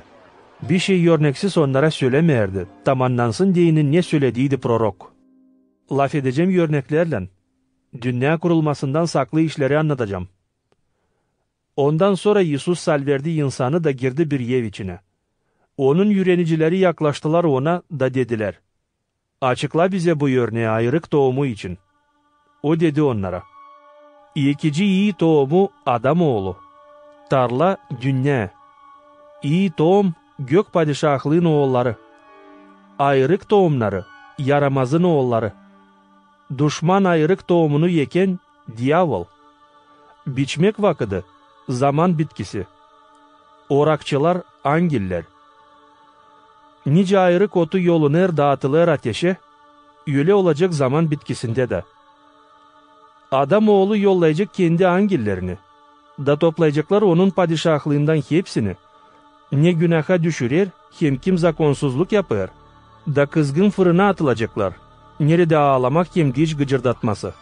Bişey örneksiz onnara sölämeerdi, tamannansın deyni, ne sölediydi prorok: "Lafedecäm örneklärlän, dünnä kurulmasından saklı işleri annadacam." Ondan sora İisus salverdi insanı da girdi bir ev içinä. Onun üürenicileri yaklaştılar Ona da dedilär: "Açıkla bizä bu örnää ayırık toomu için." O dedi onnara: "Ekici iii toomu Adam Oolu, tarla dünnä, iii toom Gök Padişahlıın oolları, ayırık toomnarı yaramazın oolları. Duşman ayırık toomunu ekän diavol. Biçmäk vakıdı zaman bitkisi. Orakçılar angiller. Nicä ayırık otu yolunêr, daatılar ateşä, ölä olacek zaman bitkisindä dä. Adam Oolu yollayacek Kendi angillerini, da toplayaceklar Onun Padişahlıından hepsini, ne günaaha düşürer hem kim zakonsuzluk yapêr, da kızgın fırına atılaceklar, neredä aalamak hem diş gıcırdatması.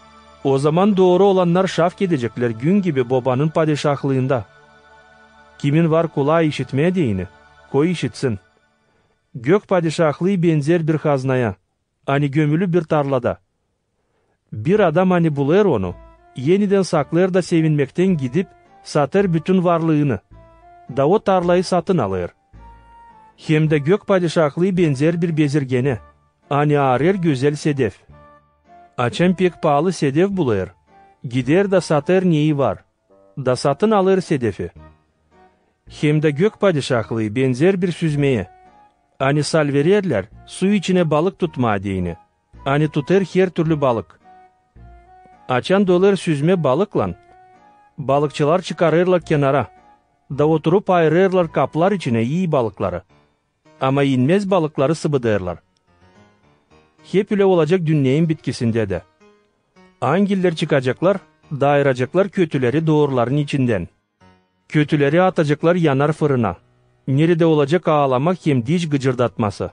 O zaman dooru olannar şafk edeceklär gün gibi Bobanın Padişahlıında. Kimin var kulaa işitmää deyni, koy işitsin. Gök Padişahlıı benzer bir haznaya, ani gömülü bir tarlada. Bir adam, ani bulêr onu, enidän saklêêr da sevinmekten gidip satêr bütün varlıını, da o tarlayı satın alêr. Hem dä Gök Padişahlıı benzer bir bezirgenä, ani aarêêr gözäl sedef. Açan pek paalı sedef bulêr, gider da satêr neyi var, da satın alêr sedefi. Hem dä Gök Padişahlıı benzer bir süzmeyä, ani salvererlär su içinä balık tutmaa deyni, ani tutêr hertürlü balık. Açan dolêr süzmä balıklan, balıkçılar çıkarêrlar kenara, da oturup ayırêrlar kaplar içinä ii balıkları, ama inmez balıkları sıbıdêrlar. Hep ölä olacek dünneyin bitkisindä dä. Angiller çıkaceklar da ayıraceklar kötüleri dooruların içindän. Kötüleri ataceklar yanar fırına, neredä olacek aalamak hem diş gıcırdatması.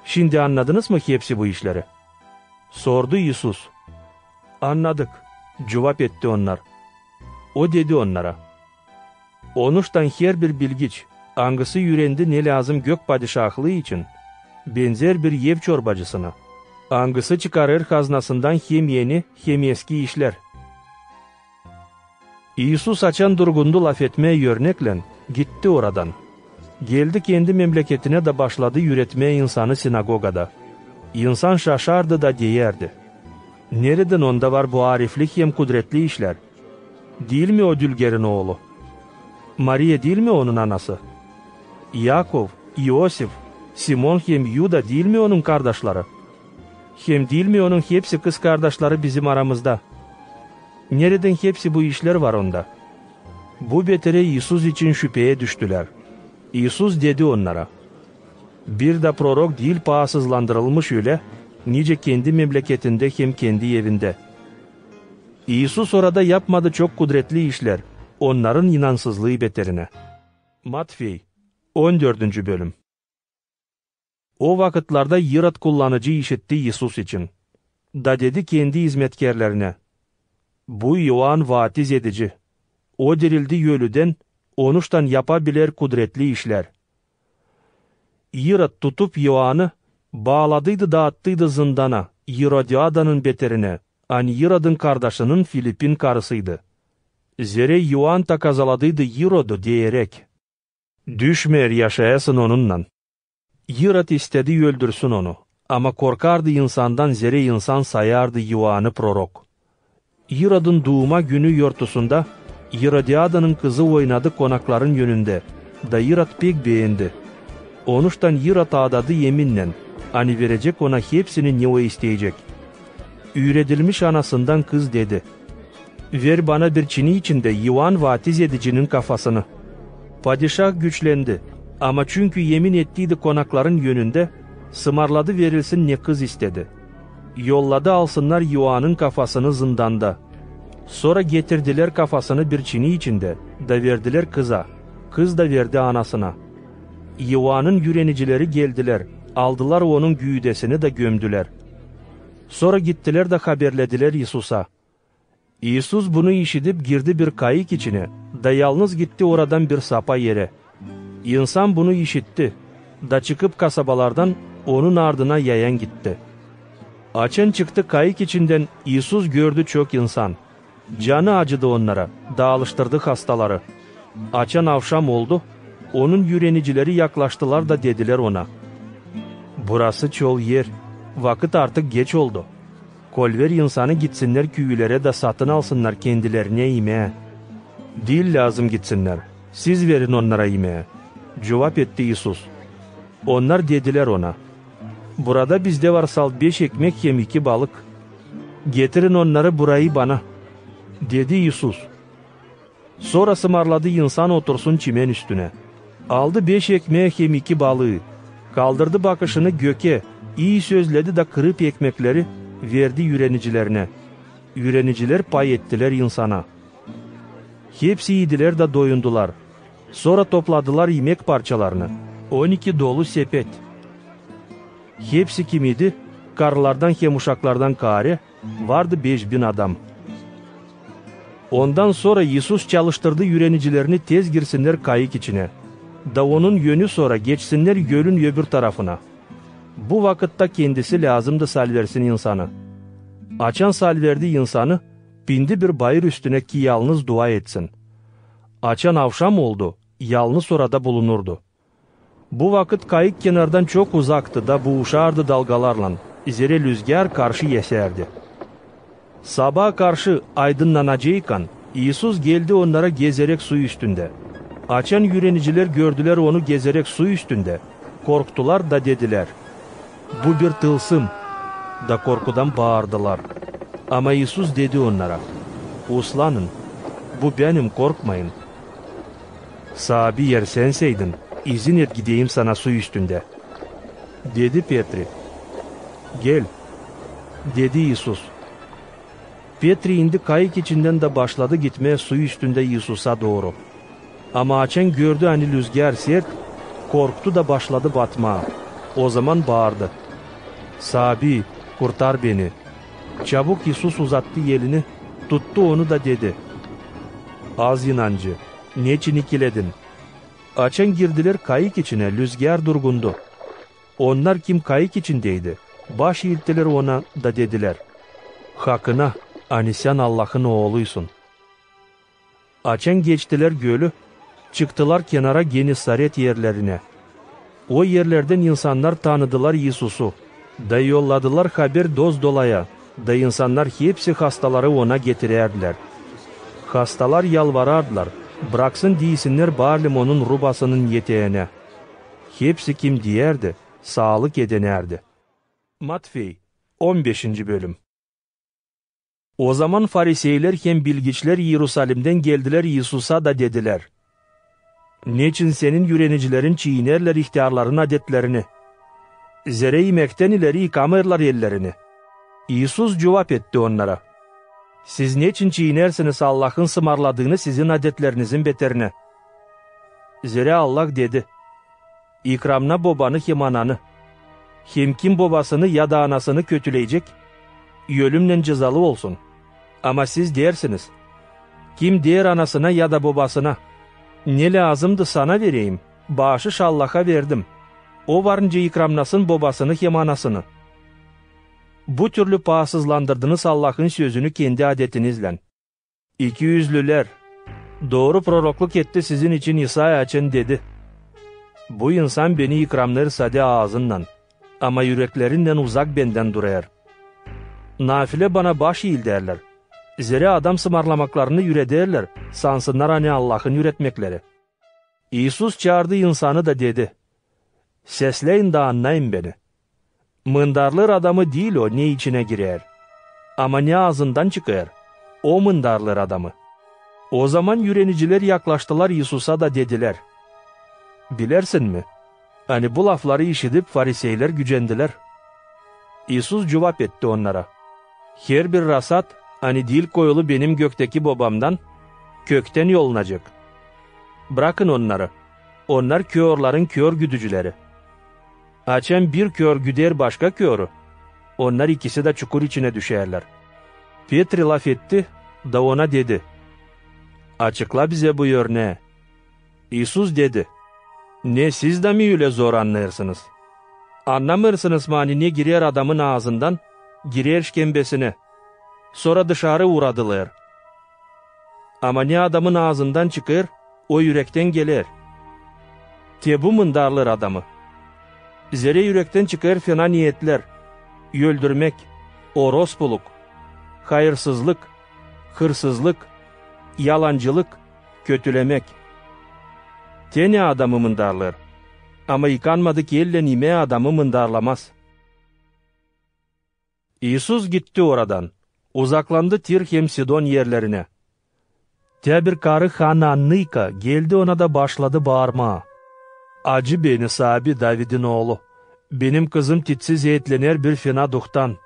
Şindi annadınız mı hepsi bu işleri? Sordu İisus. Annadık, cuvap etti onnar. O dedi onnara: Onuştan herbir bilgiç, angısı üürendi ne lääzım Gök Padişahlıı için, benzer bir ev çorbacısına, angısı çıkarêr haznasından hem eni, hem eski işlär. İisus açan durgundu lafetmää örneklän, gitti oradan. Geldi Kendi memleketinä da başladı üüretmää insanı sinagogada. İnsan şaşardı da deyärdi: Neredän Onda var bu arifli hem kudretli işlär? Diil mi O dülgerin oolu? Mariya diil mi Onun anası? İakov, İosif, Simon hem Yuda diil mi Onun kardaşları? Hem diil mi Onun hepsi kızkardaşları bizim aramızda? Neredän hepsi bu işlär var Onda? Bu beterä İisus için şüpeyä düştülär. İisus dedi onnara: Bir dä prorok diil paasızlandırılmış ölä, nicä kendi memleketindä hem kendi evindä. İisus orada yapmadı çok kudretli işlär, onnarın inansızlıı beterinä. Matfey, on dördüncü bölüm. O vakıtlarda İrod kullanıcı işitti İisus için, da dedi kendi izmetkärlerinä: Bu İoan vaatiz edici. O dirildi ölüdän, onuştan yapa biler kudretli işlär. İrod tutup İoanı, baaladıydı da attıydı zındana İrodiadanın beterinä, ani İrodun kardaşının Filipin karısıydı. Zerä İoan ta kazaladıydı İrodu, deyeräk: Düşmeer yaşayasın onunnan. İrod istädi öldürsün onu, ama korkardı insandan, zerä insan sayardı İoanı prorok. İrodun duuma günü yortusunda İrodiadanın kızı oynadı konakların önündä, da İrod pek beendi. Onuştan İrod aadadı eminnän, ani verecek ona hepsini, ne o isteyecek. Üüredilmiş anasından kız dedi: Ver bana bir çini içindä İoan vaatiz edicinin kafasını. Padişah güçlendi, ama çünkü emin ettiydi konakların önündä, sımarladı verilsin, ne kız istedi. Yolladı alsınnar İoanın kafasını zındanda. Sora getirdilär kafasını bir çini içindä da verdilär kıza, kız da verdi anasına. İoanın üürenicileri geldilär, aldılar onun güüdesini da gömdülär. Sora gittilär da haberledilär İisusa. İisus bunu işidip girdi bir kayık içinä da yalnız gitti oradan bir sapa erä. İnsan bunu işitti da çıkıp kasabalardan onun ardına yayan gitti. Açan çıktı kayık içindän, İisus gördü çok insan. Canı acıdı onnara da alıştırdı hastaları. Açan avşam oldu, Onun üürenicileri yaklaştılar da dedilär Ona: "Burası çol er, vakıt artık geç oldu. Kolver insanı gitsinnär küülerä da satın alsınnar kendilerinä imää." "Diil lääzım gitsinnär, siz verin onnara imää," cuvap etti İisus. Onnar dedilär Ona: "Burada bizdä var salt beş ekmek hem iki balık. Getirin onnarı burayı bana," dedi İisus. Sora sımarladı insan otursun çimen üstünä. Aldı beş ekmää hem iki balıı, kaldırdı bakışını gökä, ii sözledi da kırıp ekmekleri, verdi üürenicilerinä. Üürenicilär pay ettilär insana. Hepsi iidilär da doyundular. Sora topladılar imek parçalarını, on iki dolu sepet. Hepsi kim idi, karılardan hem uşaklardan kaarä, vardı beş bin adam. Ondan sora İisus çalıştırdı üürenicilerini tez girsinnär kayık içinä, da Onun yönü sora geçsinnär gölün öbür tarafına. Bu vakıtta Kendisi lääzımdı salversin insanı. Açan salverdi insanı, pindi bir bayır üstünä, ki yalnız dua etsin. Açan avşam oldu, yalnız orada bulunurdu. Bu vakıt kayık kenardan çok uzaktı da buuşardı dalgalarlan, zerä lüzgär karşı esärdi. Sabaa karşı, aydınnanaceykan, İisus geldi onnara gezeräk su üstündä. Açan üürenicilär gördülär Onu gezeräk su üstündä, korktular da dedilär: "Bu bir tılsım!" da korkudan baardılar. Ama İisus dedi onnara: "Uslanın, bu Benim, korkmayın." "Saabi, eer Sän Säydin, izin et gideyim Sana su üstündä," dedi Petri. "Gel," dedi İisus. Petri indi kayık içindän da başladı gitmää su üstündä İisusa dooru. Ama açan gördü, ani lüzgär sert, korktu da başladı batmaa. Ozaman baardı: "Saabi, kurtar beni!" Çabuk İisus uzattı elini, tuttu onu da dedi: "Az inancı, neçin ikiledin?" Açan girdilär kayık içinä, lüzgär durgundu. Onnar, kim kayık içindeydi, baş iilttilär Ona da dedilär: "Hakına, ani Sän Allahın Ooluysun." Açan geçtilär gölü, çıktılar kenara Genesaret erlerinä. O erlerdän insannar tanıdılar İisusu, da yolladılar haber dost-dolaya, da insannar hepsi hastaları Ona getirärdilär. Hastalar yalvarardılar, braksın diisinnär baalım Onun rubasının eteeginä. Hepsi, kim diyärdi, saalık edenärdi. Matfey, on beşinci bölüm. Ozaman fariseylär hem bilgiçlär İerusalimdän geldilär İisusa da dedilär: "Neçin Senin üürenicilerin çiinerlär ihtärların adetlerini, zerä imektän ileri yıkamêêrlar ellerini?" İisus cuvap etti onnara: "Siz neçin çiinersiniz Allahın sımarladığını sizin adetlerinizinnän beterinä? Zerä Allah dedi: 'İkramna bobanı hem ananı.' Hem kim bobasını ya da anasını kötüleyecek, ölümnän cezalı olsun. Ama siz deersiniz: 'Kim deer anasına ya da bobasına: Ne lääzımdı sana vereyim, baaşış Allaha verdim, o var nicä ikramnasın bobasını hem anasını.' Bu türlü paasızlandırdınız Allahın sözünü kendi adetinizlän. Ikiüzlülär! Dooru prorokluk etti sizin için İsaya, açan dedi: 'Bu insan Beni ikramnêêr sade aazınnan, ama üreklerinnän uzak Bendän durêr. Nafile Bana baş iildärlär, zerä adam sımarlamaklarını ürederlär, sansınnar, ani Allahın üretmekleri.'" İisus çaardı insanı da dedi: "Sesläyin da annayın Beni. Mındarlêêr adamı diil o, ne içinä girer, ama ne aazından çıkêr, o mındarlêêr adamı." Ozaman üürenicilär yaklaştılar İisusa da dedilär: "Bilersin mi, ani bu lafları işidip, fariseylär gücendilär?" İisus cuvap etti onnara: "Herbir rasat, ani diil koyulu Benim göktäki Bobamdan, köktän yolunacek. Brakın onnarı, onnar körlerin kör güdücüleri. Açan bir kör güder başka körü, onnar ikisi dä çukur içinä düşärlär." Petri lafetti da Ona dedi: "Açıkla bizä bu örnää." İisus dedi: "Ne siz dä mi ölä zor annêêrsınız? Annamêêrsınız mı, ani ne girer adamın aazından, girer şkembesinä, sora dışarı uradılêr? Ama ne adamın aazından çıkêr, o ürektän geler. Te bu mındarlêêr adamı. Zerä ürektän çıkêr fena niyetlär: öldürmäk, orospuluk, hayırsızlık, hırsızlık, yalancılık, kötülemäk. Te ne adamı mındarlêêr, ama yıkanmadık ellän imää adamı mındarlamaz. İisus gitti oradan, uzaklandı Tir hem Sidon erlerinä. Tä bir karı hanaannıka geldi Ona da başladı baarmaa: «Acı beni, Saabi, Davidin oolu! Benim kızım titsiz eetlener bir fena duhtan!»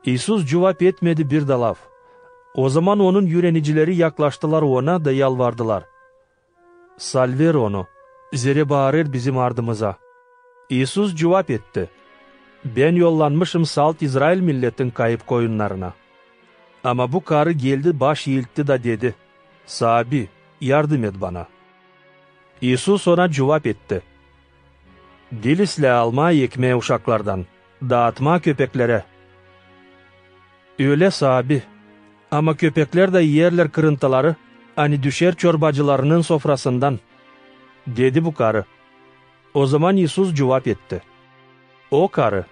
İisus cuvap etmedi bir dä laf. Ozaman Onun üürenicileri yaklaştılar Ona da yalvardılar: «Salver onu, zerä baarêr bizim ardımıza!» İisus cuvap etti: «Bän yollanmışım salt İzrail milletin kayıp koyunnarına. Ama bu karı geldi, baş iiltti da dedi: ‹Saabi, yardım et bana!›» İisus ona cuvap etti: «Diil islää almaa ekmää uşaklardan, daatmaa köpeklerä». «Ölä, Saabi, ama köpeklär dä iyerlär kırıntıları, ani düşer çorbacılarının sofrasından», dedi bu karı. Ozaman İisus cuvap etti: «O karı,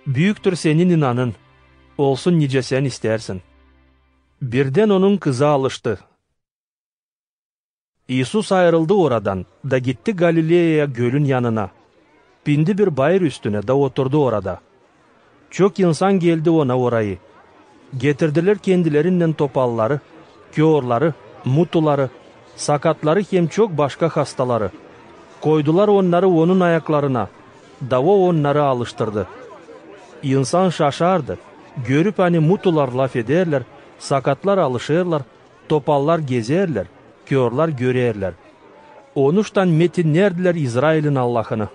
büüktür senin inanın, olsun nicä sän istärsin». Birdän onun kızı alıştı. İisus ayırıldı oradan da gitti Galileya gölün yanına. Pindi bir bayır üstünä da oturdu orada. Çok insan geldi Ona orayı. Getirdilär kendilerinnän topalları, körleri, mutuları, sakatları hem çok başka hastaları. Koydular onnarı Onun ayaklarına, da O onnarı alıştırdı. İnsan şaşardı, görüp, ani mutular lafederlär, sakatlar alışêrlar, topallar gezerlär, körlär görerlär. Onuştan metinnerdilär İzrailin Allahını.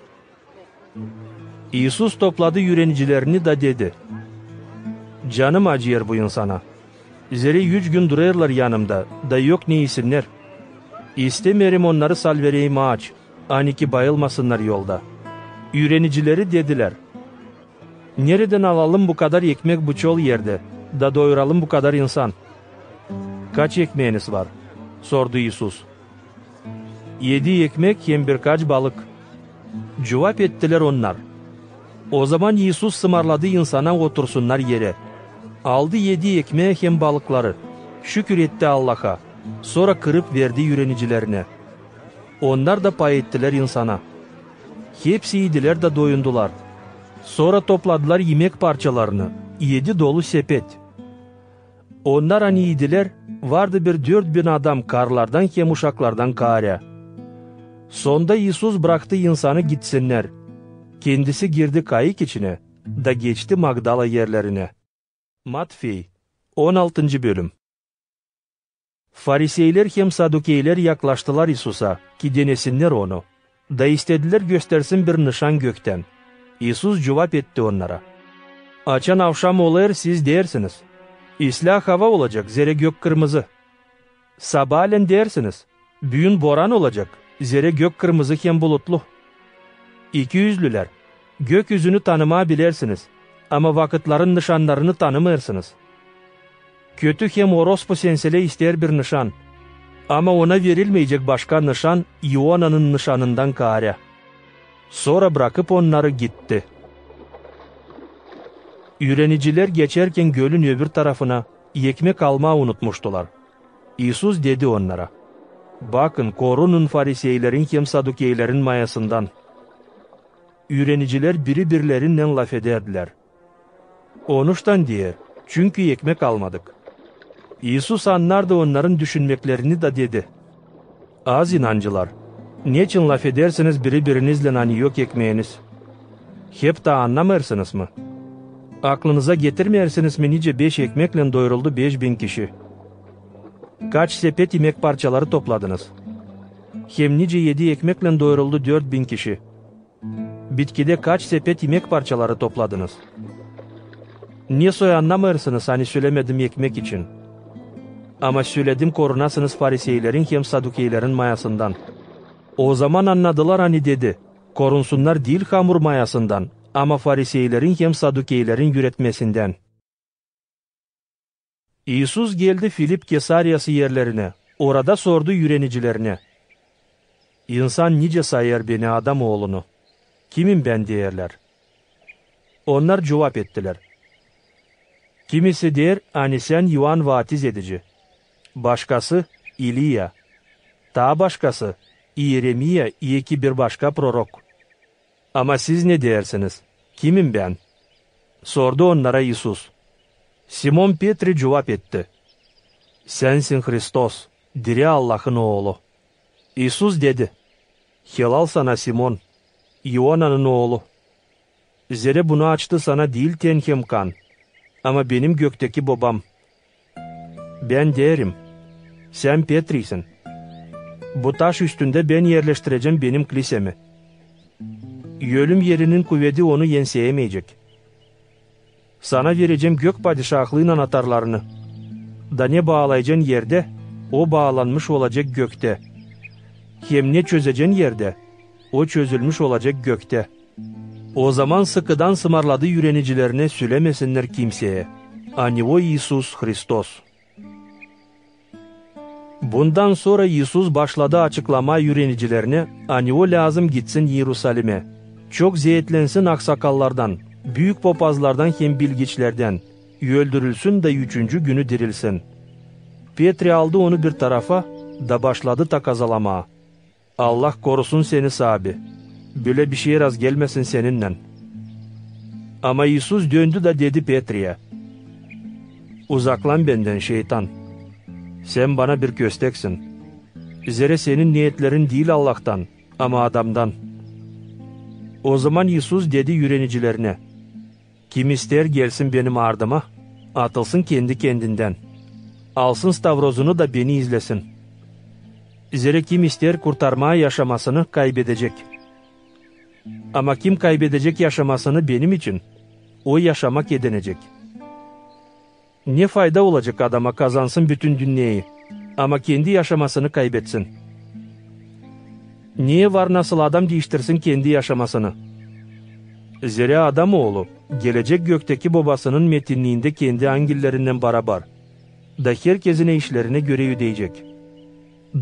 İisus topladı üürenicilerini da dedi: «Canım acıyêr bu insana. Zerä üç gün durêrlar yanımda, da yok ne isinnär. İstemeerim onnarı salvereyim aaç, ani ki bayılmasınnar yolda». Üürenicileri dedilär: «Neredän alalım bu kadar ekmek bu çol erdä, da doyuralım bu kadar insan?» «Kaç ekmeeniz var?» sordu İisus. «Edi ekmek hem birkaç balık», cuvap ettilär onnar. Ozaman İisus sımarladı insana otursunnar erä. Aldı edi ekmää hem balıkları, şükür etti Allaha, sora kırıp verdi üürenicilerinä. Onnar da pay ettilär insana. Hepsi iidilär da doyundular. Sora topladılar imek parçalarını, edi dolu sepet. Onnar, ani iidilär, vardı bir dört bin adam, karılardan hem uşaklardan kaarä. Sonda İisus braktı insanı gitsinnär. Kendisi girdi kayık içinä da geçti Magdala erlerinä. Matfey, on altıncı bölüm. Fariseylär hem sadukeylär yaklaştılar İisusa, ki denesinnär Onu, da istedilär göstersin bir nışan göktän. İisus cuvap etti onnara: «Açan avşam olêr, siz deersiniz: ”İslää hava olacek, zerä gök kırmızı.” Sabaalän deersiniz: ”Büün boran olacek, zerä gök kırmızı hem bulutlu.” Ekiüzlülär, gökyüzünü tanımaa bilersiniz, ama vakıtların nışannarını tanımêêrsınız. Kötü hem orospu senselä isteer bir nışan, ama ona verilmeyecek başka nışan İonanın nışanından kaarä. Sora brakıp onnarı gitti. Üürenicilär geçärkän gölün öbür tarafına ekmek almaa unutmuştular. İisus dedi onnara: «Bakın, korunun fariseyleriin hem sadukeyleriin mayasından». Üürenicilär biri-birlerinnän lafedärdilär: «Onuştan deer, çünkü ekmek almadık». İisus annardı onnarın düşünmeklerini da dedi: «Az inancılar, neçin lafedersiniz biri-biriniznän, ani yok ekmeeniz? Hep taa annamêêrsınız mı? Aklınıza getirmeersiniz mi, nicä beş ekmeklän doyuruldu beş bin kişi? Kaç sepet imek parçaları topladınız? Hem nicä edi ekmeklän doyuruldu dört bin kişi? Bitkidä kaç sepet imek parçaları topladınız? Ne soy annamêêrsınız, ani sölämedim ekmek için? Ama sölädim, korunasınız fariseyleriin hem sadukeyleriin mayasından». Ozaman annadılar, ani dedi: «Korunsunnar diil hamur mayasından, ama fariseyleriin hem sadukeyleriin üüretmesindän». İisus geldi Filip Kesariyası erlerinä, orada sordu üürenicilerinä: İnsan nicä sayêr beni, Adam oolunu? Kimim bän, deerlär. Onnar cuvap ettilär: Kimisi deer, ani sän İoan Vaatiz edici, başkası, İliya, taa başkası, İeremiya, i eki bir başka prorok. Ama siz ne deersiniz, kimim bän? Sordu onnara İisus. Simon Petri cuvap etti: Sänsin Hristos, diri Allahın Oolu. İisus dedi: Helal sana, Simon, İonanın oolu! Zerä bunu açtı sana diil ten hem kan, ama Benim gökteki Bobam. Bän deerim: sän Petrisin. Bu taş üstündä Bän erleştirecäm Benim klisemi. Ölüm erinin kuvedi onu enseyämeyecek. Sana verecäm gök padişahlıın anatarlarını. Da ne baalaycan erdä, o baalanmış olacek göktä. Hem ne çözecän erdä, o çözülmüş olacek göktä. Ozaman sıkıdan sımarladı üürenicilerinä sölämesinnär kimseyä, ani O İisus Hristos. Bundan sora İisus başladı açıklamaa üürenicilerinä, ani O lääzım gitsin İerusalimä, çok zeetlensin aksakallardan, büük popazlardan hem bilgiçlerdän, öldürülsün da üçüncü günü dirilsin. Petri aldı Onu bir tarafa da başladı takazalamaa: Allah korusun Seni, Saabi! Bölä bişey razgelmäsin Seninnän! Ama İisus döndü da dedi Petriyä: Uzaklan Bendän, şeytan! Sän Bana bir kösteksin, zerä senin neetlerin diil Allahtan, ama adamdan. Ozaman İisus dedi üürenicilerinä: Kim isteer, gelsin Benim ardıma, atılsın kendi-kendindän, alsın stavrozunu da Beni izlesin. Zerä kim isteer kurtarmaa yaşamasını, kaybedecek. Ama kim kaybedecek yaşamasını Benim için, o yaşamak edinecek. Ne fayda olacek adama, kazansın bütün dünneyi, ama kendi yaşamasını kaybetsin? Neyä var, nasıl adam diiştirsin kendi yaşamasını? Zerä Adam Oolu gelecek gökteki Bobasının metinniindä kendi angellerinnän barabar, da herkezinä işlerinä görä ödeyecek.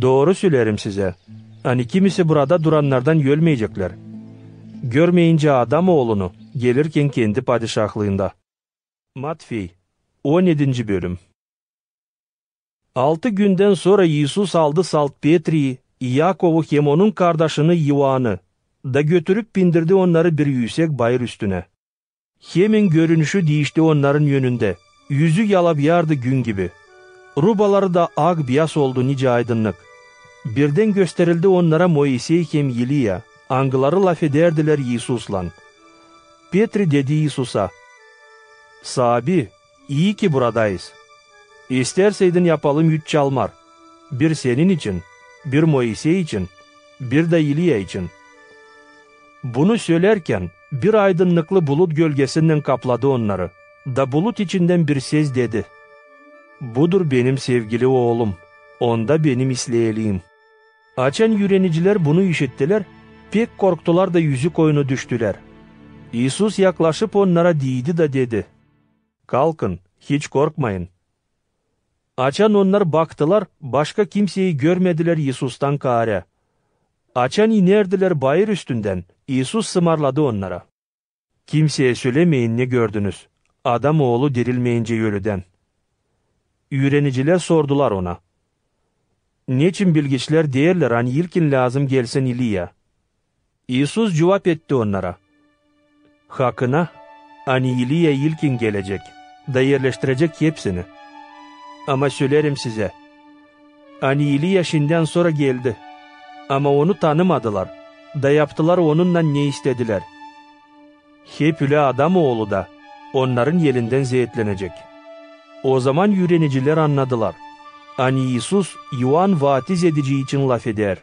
Dooru söleerim sizä, ani kimisi burada durannardan ölmeyeceklär, görmeyincä Adam Oolunu gelirkän kendi padişahlıında. Matfey, on edinci bölüm. Altı gündän sora İisus aldı salt Petriyi, İakovu hem onun kardaşını İoanı, da götürüp bindirdi onnarı bir üüsek bayır üstünä. Hemin görünüşü diişti onnarın önündä, üzü yalavıyardı gün gibi. Rubaları da ak-biyaz oldu, nicä aydınnık. Birdän gösterildi onnara Moisey hem İliya, angıları lafedärdilär İisuslan. Petri dedi İisusa: Saabi, ii ki buradayız. İstärseydin, yapalım üç çalmar: bir Senin için, bir Moisey için, bir da İliya için. Bunu sölärkän, bir aydınnıklı bulut gölgesinnän kapladı onnarı, da bulut içindän bir ses dedi: Budur Benim sevgili Oolum, Onda Benim isleyiliim. Açan üürenicilär bunu işittilär, pek korktular da üzük oyunu düştülär. İisus yaklaşıp onnara diidi da dedi: Kalkın, hiç korkmayın. Açan onnar baktılar, başka kimseyi görmedilär İisustan kaarä. Açan inerdilär bayır üstündän, İisus sımarladı onnara: Kimseyä sölämeyin, ne gördünüz Adam Oolu dirilmeyincä ölüdän. Üürenicilär sordular Ona: Neçin bilgiçlär deerlär, ani ilkin lääzım gelsin İliya? İisus cuvap etti onnara: Hakına, ani İliya ilkin gelecek da erleştirecek hepsini. Ama söleerim sizä, ani İliya şindän sora geldi, ama onu tanımadılar, da yaptılar onunnan ne istedilär. Hep ölä Adam Oolu da onnarın elindän zeetlenecek. Ozaman üürenicilär annadılar, ani İisus İoan Vaatiz edici için lafedär.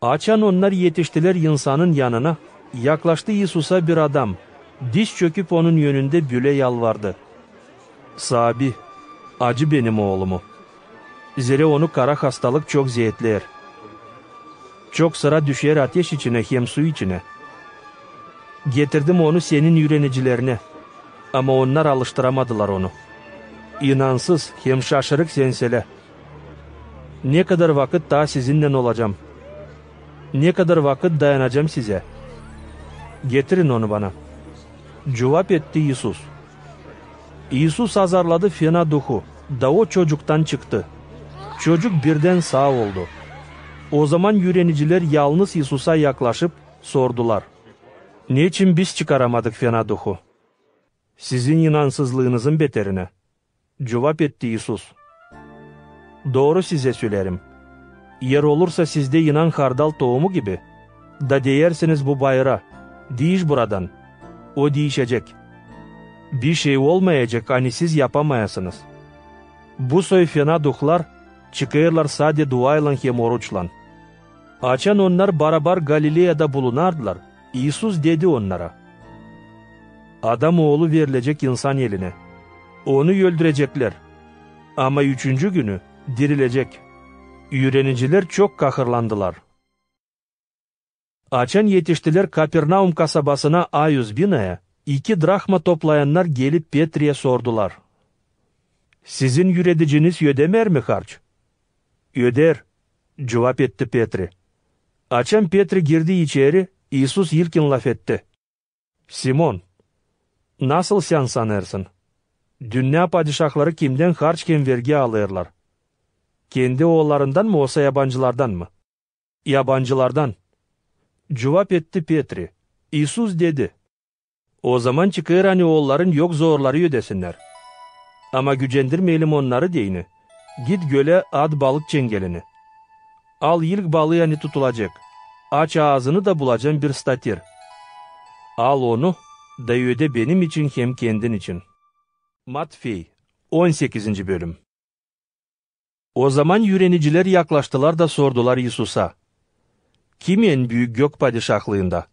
Açan onnar etiştilär insanın yanına, yaklaştı İisusa bir adam, diz çöküp Onun önündä bölä yalvardı: Saabi, acı benim oolumu, zerä onu kara hastalık çok zeetleer. Çok sıra düşer ateş içinä hem su içinä. Getirdim onu Senin üürenicilerinä, ama onnar alıştıramadılar onu. İnansız hem şaşırık senselä, Ne kadar vakıt taa sizinnän olacam? Ne kadar vakıt dayanacam sizä? Getirin onu bana. Cuvap etti İisus. İisus azarladı fena duhu, da o çocuktan çıktı. Çocuk birdän saa oldu. Ozaman üürenicilär yalnız İisusa yaklaşıp sordular: "Neçin biz çıkaramadık fena duhu?" "Sizin inansızlıınızın beterinä," cuvap etti İisus. "Dooru sizä söleerim: eer olursa sizdä inan hardal tohumu gibi, da deyärsiniz bu bayıra: 'Diiş buradan,' o diişecek. Bişey olmayacek, ani siz yapamayasınız. Bu soy fena duhlar çıkêrlar sade duaylan hem oruçlan." Açan onnar barabar Galileyada bulunardılar, İisus dedi onnara: "Adam Oolu verilecek insan elinä. Onu öldüreceklär, ama üçüncü günü dirilecek." Üürenicilär çok kahırlandılar. Açan etiştilär Kapernaum kasabasına ayuz binaya, iki drahma toplayannar gelip Petriyä sordular: "Sizin üürediciniz ödemeer mi harç?" "Öder," cuvap etti Petri. Açan Petri girdi içeri, İisus ilkin lafetti: "Simon, nasıl sän sanêrsın? Dünnä padişahları kimdän harç hem vergi alêrlar? Kendi oollarından mı, osa yabancılardan mı?" "Yabancılardan," cuvap etti Petri. İisus dedi: "Ozaman çıkêr, ani oolların yok zorları ödesinnär. Ama gücendirmeyelim onnarı deyni. Git gölä, at balık çengelini. Al ilk balıı, ani tutulacek. Aç aazını da bulacan bir statir. Al onu, da öde benim için hem kendin için." Matfey, on sekizinci bölüm. Ozaman üürenicilär yaklaştılar da sordular İisusa: "Kim en büük gök padişahlıında?"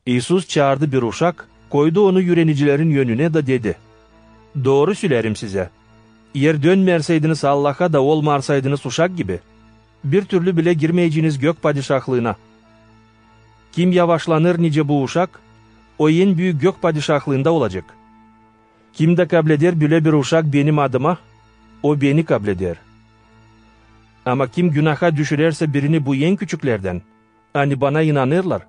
İisus çaardı bir uşak, koydu onu üürenicilerin önünä da dedi: "Dooru süleerim sizä: eer dönmärseydiniz Allaha da olmarsaydınız uşak gibi, bir türlü bilä girmeyeceniz gök padişahlıına. Kim yavaşlanêr nicä bu uşak, o en büük gök padişahlıında olacek. Kim dä kableder bölä bir uşak benim adıma, o beni kableder. Ama kim günaha düşürärsä birini bu en küçüklerdän, ani bana inanêrlar,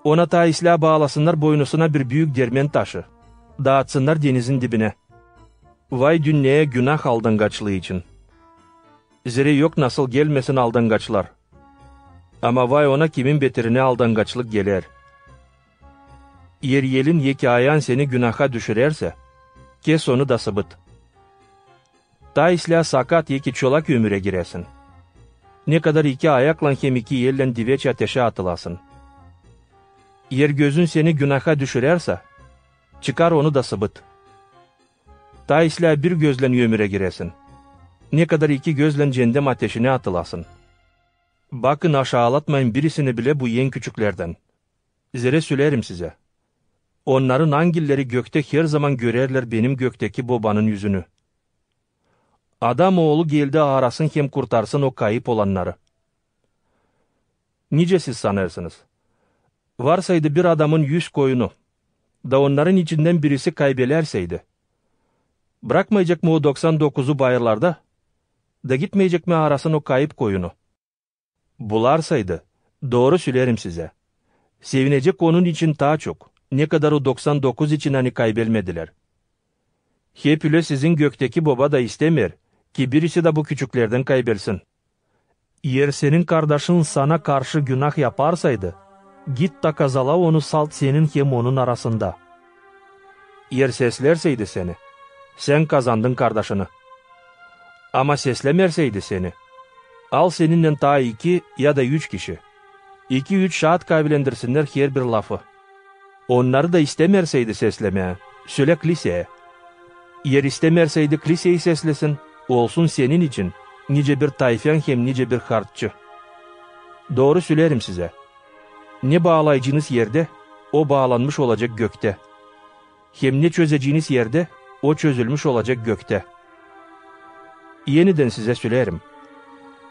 ona taa islää baalasınnar boynusuna bir büük dermen taşı, da atsınnar denizin dibinä. Vay dünneya günah aldangaçlıı için! Zerä yok nasıl gelmesin aldangaçlar. Ama vay ona, kimin beterinä aldangaçlık geler. Eer elin ya ki ayaan seni günaha düşürärsä, kes onu da sıbıt. Taa islää sakat ya ki çolak ömürä giräsin, ne kadar iki ayaklan hem iki ellän diveç ateşä atılasın. Eer gözün seni günaha düşürärsä, çıkar onu da sıbıt. Taa islää bir gözlän ömürä giräsin, ne kadar iki gözlän cendem ateşinä atılasın. Bakın, aşaalatmayın birisini bilä bu en küçüklerdän. Zerä süleerim sizä: onnarın angilleri göktä herzaman görerlär benim gökteki Bobanın üzünü. Adam Oolu geldi aarasın hem kurtarsın o kayıp olannarı. Nicä siz sanêrsınız? Varsaydı bir adamın üz koyunu, da onnarın içindän birisi kaybelärseydi, brakmayacek mı o doksan dokuzu bayırlarda, da gitmeyecek mi aarasın o kayıp koyunu? Bularsaydı, dooru süleerim sizä, sevinecek onun için taa çok, ne kadar o doksan dokuz için, ani kaybelmedilär. Hep ölä sizin gökteki Boba da istemeer, ki birisi dä bu küçüklerdän kaybelsin. Eer senin kardaşın sana karşı günah yaparsaydı, git da kazala onu salt senin hem onun arasında. Eer seslärseydi seni, sän kazandın kardaşını. Ama seslämärseydi seni, al seninnän taa iki ya da üç kişi. İki-üç şaat kaavilendirsinnär herbir lafı. Onnarı da istämärseydi seslemää, sölä kliseä. Eer istämärseydi kliseyi seslesin, olsun senin için nicä bir tayfan hem nicä bir harççı. Dooru süleerim sizä: ne baalaycınız erdä, o baalanmış olacek göktä. Hem ne çözeciniz erdä, o çözülmüş olacek göktä. Enidän sizä süleerim: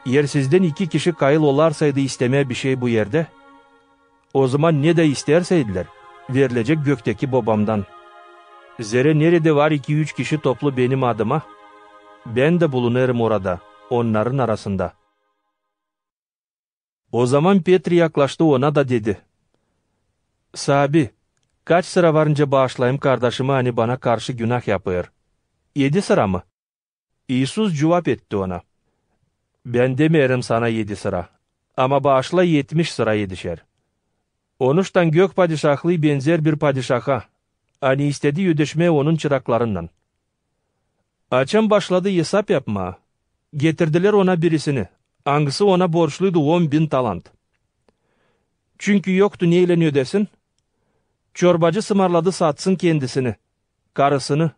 eer sizdän iki kişi kayıl olarsaydı istämää bişey bu erdä, ozaman ne dä istärseydiler, verilecek gökteki Bobamdan. Zerä neredä var iki-üç kişi toplu benim adıma, bän dä bulunêrım orada. onnarın arasında. Ozaman Petri yaklaştı Ona da dedi: «Saabi, kaç sıra var, nicä baaşlayım kardaşımı, ani bana karşı günah yapêr? Edi sıra mı?» İisus cuvap etti ona: «Bän demeerim sana edi sıra, ama baaşla etmiş sıra edişer. Onuştan Gök Padişahlıı benzär bir padişaha, ani istedi ödeşmää onun çıraklarınnan. Açan başladı esap yapmaa, getirdilär ona birisini, angısı ona borçluydu on bin talant. Çünkü yoktu neylän ödesin, çorbacı sımarladı satsın kendisini, karısını,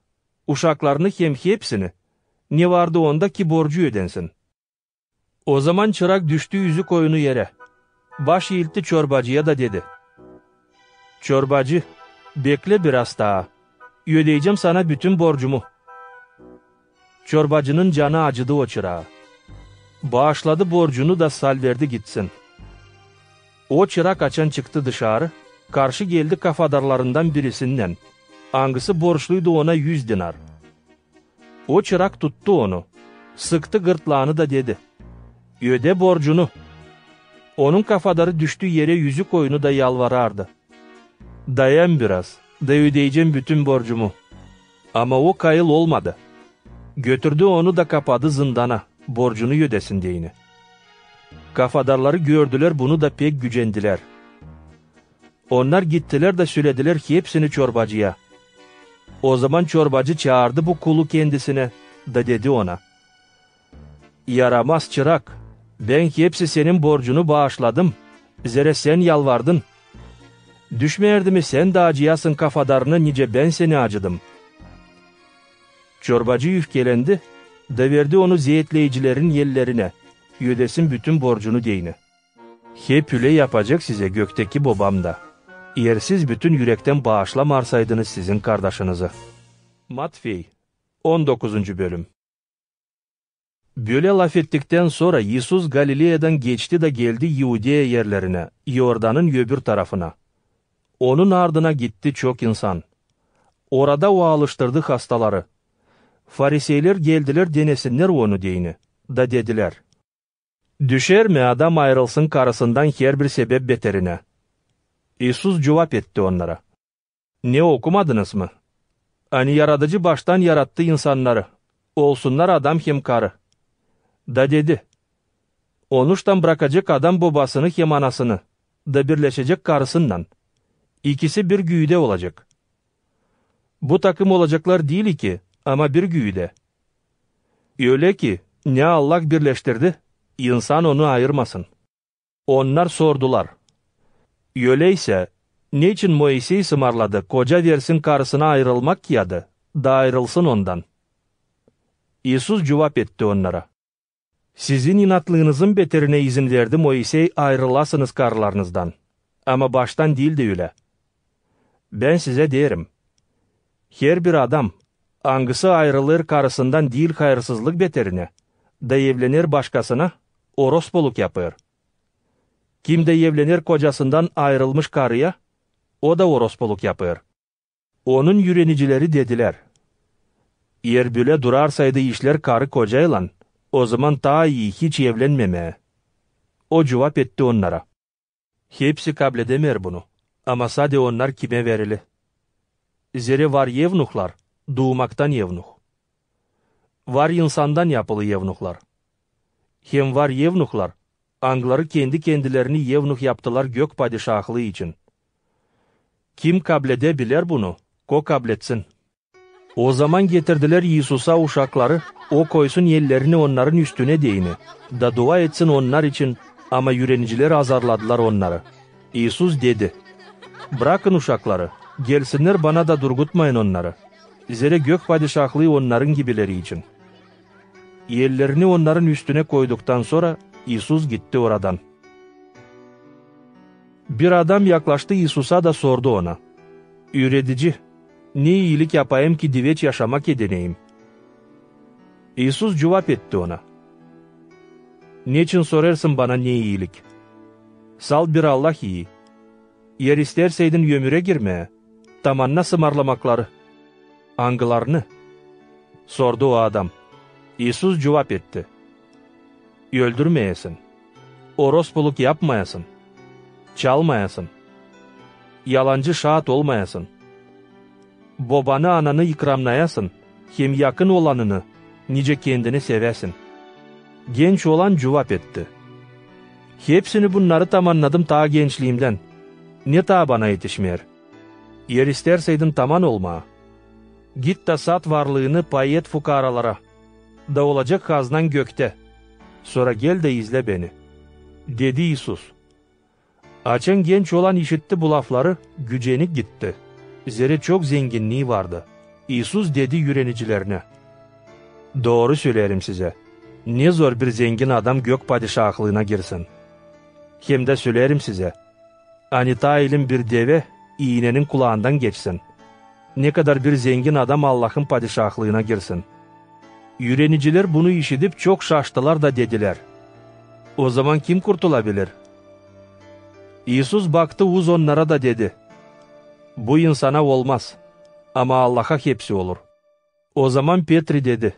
uşaklarını hem hepsini, ne vardı onda, ki borcu ödensin. Ozaman çırak düştü üzü koynu erä, baş iiltti çorbacıya da dedi: ‹Çorbacı, beklä biraz taa, ödeyecäm sana bütün borcumu.› Çorbacının canı acıdı o çıraa. Baaşladı borcunu da salverdi gitsin. O çırak açan çıktı dışarı, karşı geldi kafadarlarından birisinnän, angısı borçluydu ona üz denar. O çırak tuttu onu, sıktı gırtlaanı da dedi: ‹Ödä borcunu!› Onun kafadarı düştü erä üzü koynu da yalvarardı: ‹Dayan biraz, da ödeyecäm bütün borcumu.› Ama o kayıl olmadı. Götürdü onu da kapadı zındana, borcunu ödesin deyni. Kafadarları gördülär bunu da pek gücendilär. Onnar gittilär da söledilär hepsini çorbacıya. Ozaman çorbacı çaardı bu kulu kendisinä da dedi ona: ‹Yaramaz çırak, bän hepsi senin borcunu baaşladım, zerä sän yalvardın. Düşmärdi mi sän dä acıyasın kafadarını, nicä bän seni acıdım?› Çorbacı üfkelendi da verdi onu zeetleyicilerin ellerinä, ödesin bütün borcunu deyni. Hep ölä yapacek sizä gökteki Bobam da, eer siz bütün ürektän baaşlamarsaydınız sizin kardaşınızı». Matfey, on dokuzuncu bölüm. Bölä lafettiktän sora İisus Galileyadan geçti da geldi İudeya erlerinä, İordanın öbür tarafına. Onun ardına gitti çok insan. Orada O alıştırdı hastaları. Fariseylär geldilär denesinnär Onu deyni, da dedilär: Düşer mi adam ayırılsın karısından herbir sebep beterinä? İisus cuvap etti onnara: Ne okumadınız mı, ani Yaradıcı baştan yarattı insannarı, olsunnar adam hem karı? Da dedi: Onuştan brakacek adam bobasını hem anasını, da birleşecek karısınnan, ikisi bir güüdä olacek. Bu takım olaceklar diil iki, ama bir güüdä. Ölä ki, ne Allah birleştirdi, insan onu ayırmasın. Onnar sordular: Öläysä, neçin Moisey sımarladı, koca versin karısına ayırılmak kiyadı, da ayırılsın ondan? İisus cuvap etti onnara: Sizin inatlıınızın beterinä izin verdi Moisey ayırılasınız karılarınızdan, ama baştan diil dä ölä. Bän sizä deerim: herbir adam, angısı ayırılêr karısından diil hayırsızlık beterinä, da evlener başkasına, orospuluk yapêr. Kim dä evlener kocasından ayırılmış karıya, o da orospuluk yapêr. Onun üürenicileri dedilär: Eer bölä durarsaydı işlär karı-kocaylan, ozaman taa ii hiç evlenmemää. O cuvap etti onnara: Hepsi kabledemeer bunu, ama sade onnar, kimä verili. Zerä var evnuhlar, duumaktan evnuh. Var insandan yapılı evnuhlar. Hem var evnuhlar, angıları kendi-kendilerini evnuh yaptılar Gök Padişahlıı için. Kim kabledebiler bunu, ko kabletsin. Ozaman getirdilär İisusa uşakları, O koysun ellerini onnarın üstünä deyni, da dua etsin onnar için, ama üürenicilär azarladılar onnarı. İisus dedi: Brakın uşakları, gelsinnär Bana da durgutmayın onnarı, zerä Gök Padişahlıı onnarın gibileri için. Ellerini onnarın üstünä koyduktan sora, İisus gitti oradan. Bir adam yaklaştı İisusa da sordu Ona: Üüredici, ne iilik yapayım, ki diveç yaşamak edineyim? İisus cuvap etti ona: Neçin sorêrsın Bana, ne iilik? Salt bir Allah ii. Eer istärseydin ömürä girmää, tamanna sımarlamakları. Angılarını? sordu o adam. İisus cuvap etti: Öldürmeyäsin. Orospuluk yapmayasın. Çalmayasın. Yalancı şaat olmayasın. Bobanı-ananı ikramnayasın, hem yakın olanını, nicä kendini, seväsin. Genç olan cuvap etti: Hepsini bunnarı tamannadım taa gençliimdän. Ne taa bana etişmeer? Eer istärseydim taman olmaa, git da sat varlıını, pay et fukaaralara, da olacek haznan göktä. Sora gel da izlä Beni, dedi İisus. Açan genç olan işitti bu lafları, gücenik gitti, zerä çok zenginnii vardı. İisus dedi üürenicilerinä: Dooru söleerim sizä, ne zor bir zengin adam Gök Padişahlıına girsin. Hem dä söleerim sizä, ani taa elin bir devä iinänin kulaandan geçsin, ne kadar bir zengin adam Allahın Padişahlıına girsin. Üürenicilär, bunu işidip, çok şaştılar da dedilär: Ozaman kim kurtulabilir? İisus baktı uz onnara da dedi: Bu insana olmaz, ama Allaha hepsi olur. Ozaman Petri dedi: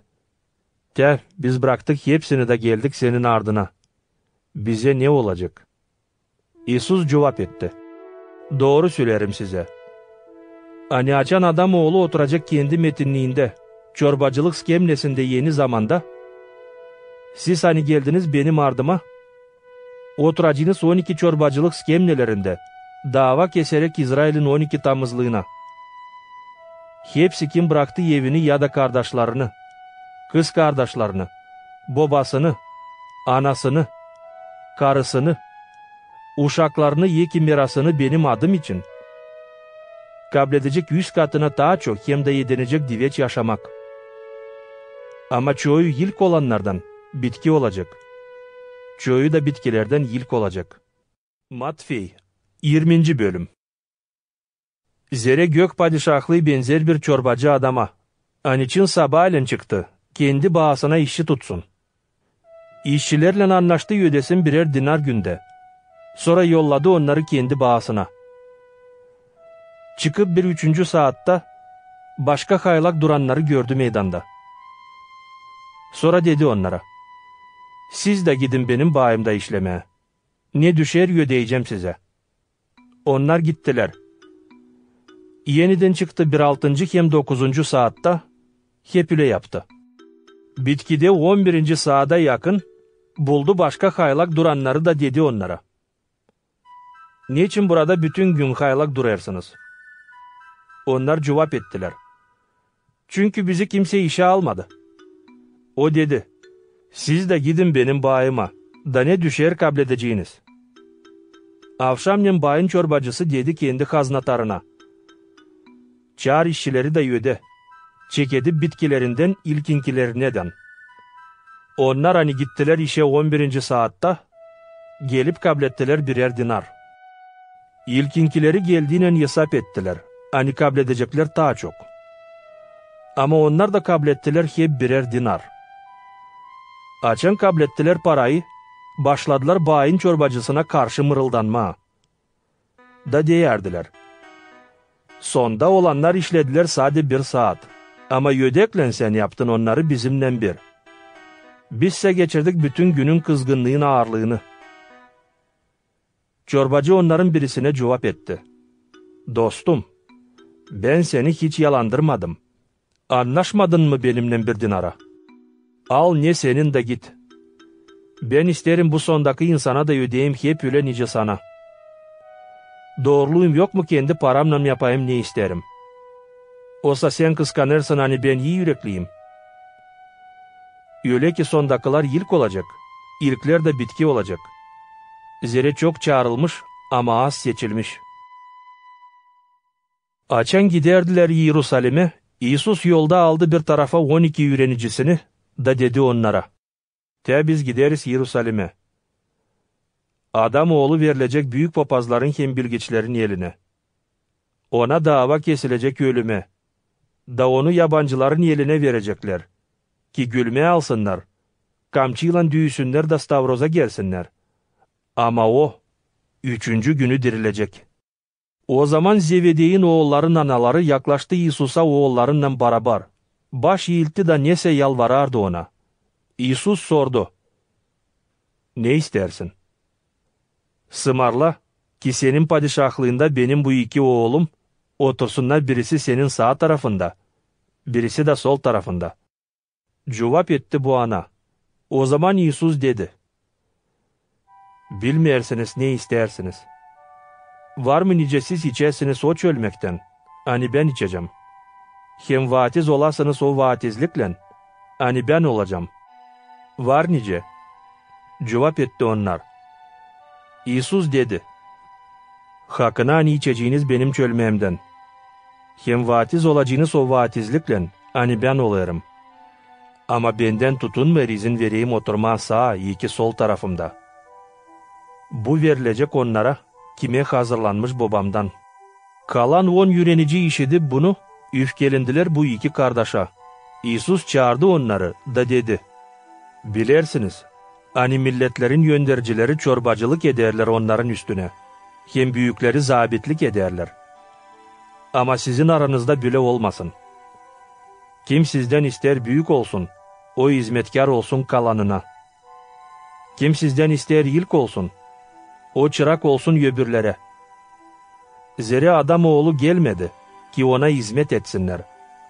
Tää, biz braktık hepsini da geldik Senin ardına. Bizä ne olacek? İisus cuvap etti: Dooru söleerim sizä, ani açan Adam Oolu oturacek Kendi metinniindä çorbacılıq skemnesindä eni zamanda, siz, ani geldiniz Benim ardıma, oturacınız on iki çorbacılıq skemnelerindä, daava keseräk İzrailin on iki tamızlıına. Hepsi, kim braktı evini ya da kardaşlarını, kızkardaşlarını, bobasını, anasını, karısını, uşaklarını, eki mirasını Benim adım için, kabledecek üz katına taa çok hem dä edenecek diveç yaşamak. Ama çoyu ilk olannardan bitki olacek, çoyu da bitkilerdän ilk olacek. Matfey, irminci bölüm. Zerä Gök Padişahlıı benzer bir çorbacı adama, ani çın sabaaylän çıktı, kendi baasına işçi tutsun. İşçilerlän annaştı ödesin birär dinar gündä. Sora yolladı onnarı kendi baasına. Çıkıp bir üçüncü saatta başka haylak durannarı gördü meydanda. Sora dedi onnara: Siz dä gidin benim baamda işlemää. Ne düşer, ödeyecäm sizä. Onnar gittilär. Enidän çıktı bir altıncı hem dokuzuncu saatta, hep ölä yaptı. Bitkidä on birinci saada yakın buldu başka haylak durannarı da dedi onnara: Neçin burada bütün gün haylak durêrsınız? Onnar cuvap ettilär: Çünkü bizi kimsey işä almadı. O dedi: Siz dä gidin benim baama, da ne düşer, kabledeceniz. Avşamnen baayın çorbacısı dedi kendi haznatarına: Çaar işçileri da ödä, çekedip bitkilerindän ilkinkilerine dän. Onnar, ani gittilär işä on birinci saatta, gelip kablettilär birär dinar. İlkinkileri geldiynän esap ettilär, ani kabledeceklär taa çok. Ama onnar da kablettilär hep birär dinar. Açan kablettilär parayı, başladılar baayın çorbacısına karşı mırıldanmaa da deyärdilär: Sonda olannar işledilär sade bir saat, ama ödeklän sän yaptın onnarı bizimnän bir. Bizsä geçirdik bütün günün kızgınnıın aarlıını. Çorbacı onnarın birisinä cuvap etti: Dostum, bän seni hiç yalandırmadım. Annaşmadın mı benimnän bir dinara? Al ne senin da git. Bän isteerim bu sondakı insana da ödeyim hep ölä nicä sana. Dooruluum yok mu, kendi paramnan yapayım ne isteerim? Osa sän kıskanêrsın, ani bän ii ürekliyim. Ölä ki sondakılar ilk olacek, ilklär dä bitki olacek. Zerä çok çaarılmış, ama az seçilmiş. Açan gidärdilär İerusalimä, İisus yolda aldı bir tarafa on iki üürenicini da dedi onnara: Tää biz gideriz İerusalimä. Adam Oolu verilecek büük popazların hem bilgiçlerin elinä. Ona daava kesilecek ölümä, da Onu yabancıların elinä vereceklär, ki gülmää alsınnar, kamçıylan düüsünnär da stavroza gersinnär. Ama O üçüncü günü dirilecek. Ozaman Zevedeyin oolların anaları yaklaştı İisusa oollarınnan barabar, baş iiltti da nesä yalvarardı Ona. İisus sordu: Ne isteersin? Sımarla, ki senin padişahlıında benim bu iki oolum otursunnar, birisi senin saa tarafında, birisi dä sol tarafında. Cuvap etti bu ana. Ozaman İisus dedi: Bilmeersiniz, ne isteersiniz. Var mı, nicä siz içersiniz o çölmektän, ani bän içecäm, hem vaatiz olasınız o vaatizliklän, ani bän olacam? Var nicä, cuvap etti onnar. İisus dedi: Hakına, ani içeceniz benim çölmeemdän hem vaatiz olaceniz o vaatizliklän, ani bän olêrım. Ama bendän tutunmêêr izin vereyim oturmaa saa, iki sol tarafımda. Bu verilecek onnara, kimä hazırlanmış Bobamdan. Kalan on üürenici, işidip bunu, üfkelendilär bu iki kardaşa. İisus çaardı onnarı da dedi: Bilersiniz, ani milletlerin öndercileri çorbacılık ederlär onnarın üstünä, hem büükleri zabitlik ederlär. Ama sizin aranızda bölä olmasın. Kim sizdän isteer büük olsun, o izmetkär olsun kalanına. Kim sizdän isteer ilk olsun, o çırak olsun öbürlerä. Zerä Adam Oolu gelmedi, ki ona izmet etsinnär,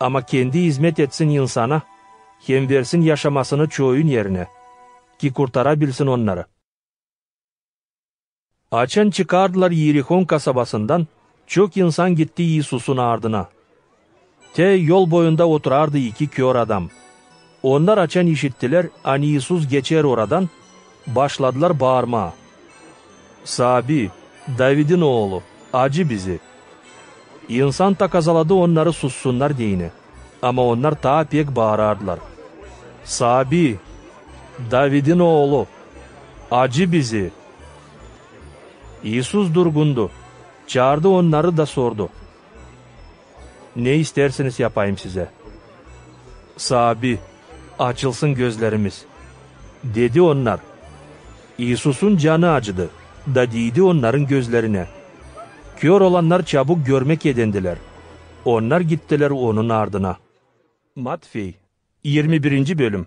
ama kendi izmet etsin insana hem versin yaşamasını çoyun erinä, ki kurtarabilsin onnarı. Açan çıkardılar İerihon kasabasından, çok insan gitti İisusun ardına. Te yol boyunda oturardı iki kör adam. Onnar açan işittilär, ani İisus geçer oradan, başladılar baarmaa: Saabi, Davidin Oolu, acı bizi! İnsan takazaladı onnarı sussunnar deyni, ama onnar taa pek baarardılar: Saabi, Davidin Oolu, acı bizi! İisus durgundu, çaardı onnarı da sordu: Ne isteersiniz, yapayım sizä? Saabi, açılsın gözlerimiz, dedi onnar. İisusun canı acıdı da diidi onnarın gözlerinä. Kör olannar çabuk görmäk edendilär. Onnar gittilär onun ardına. Matfey, irmi birinci bölüm.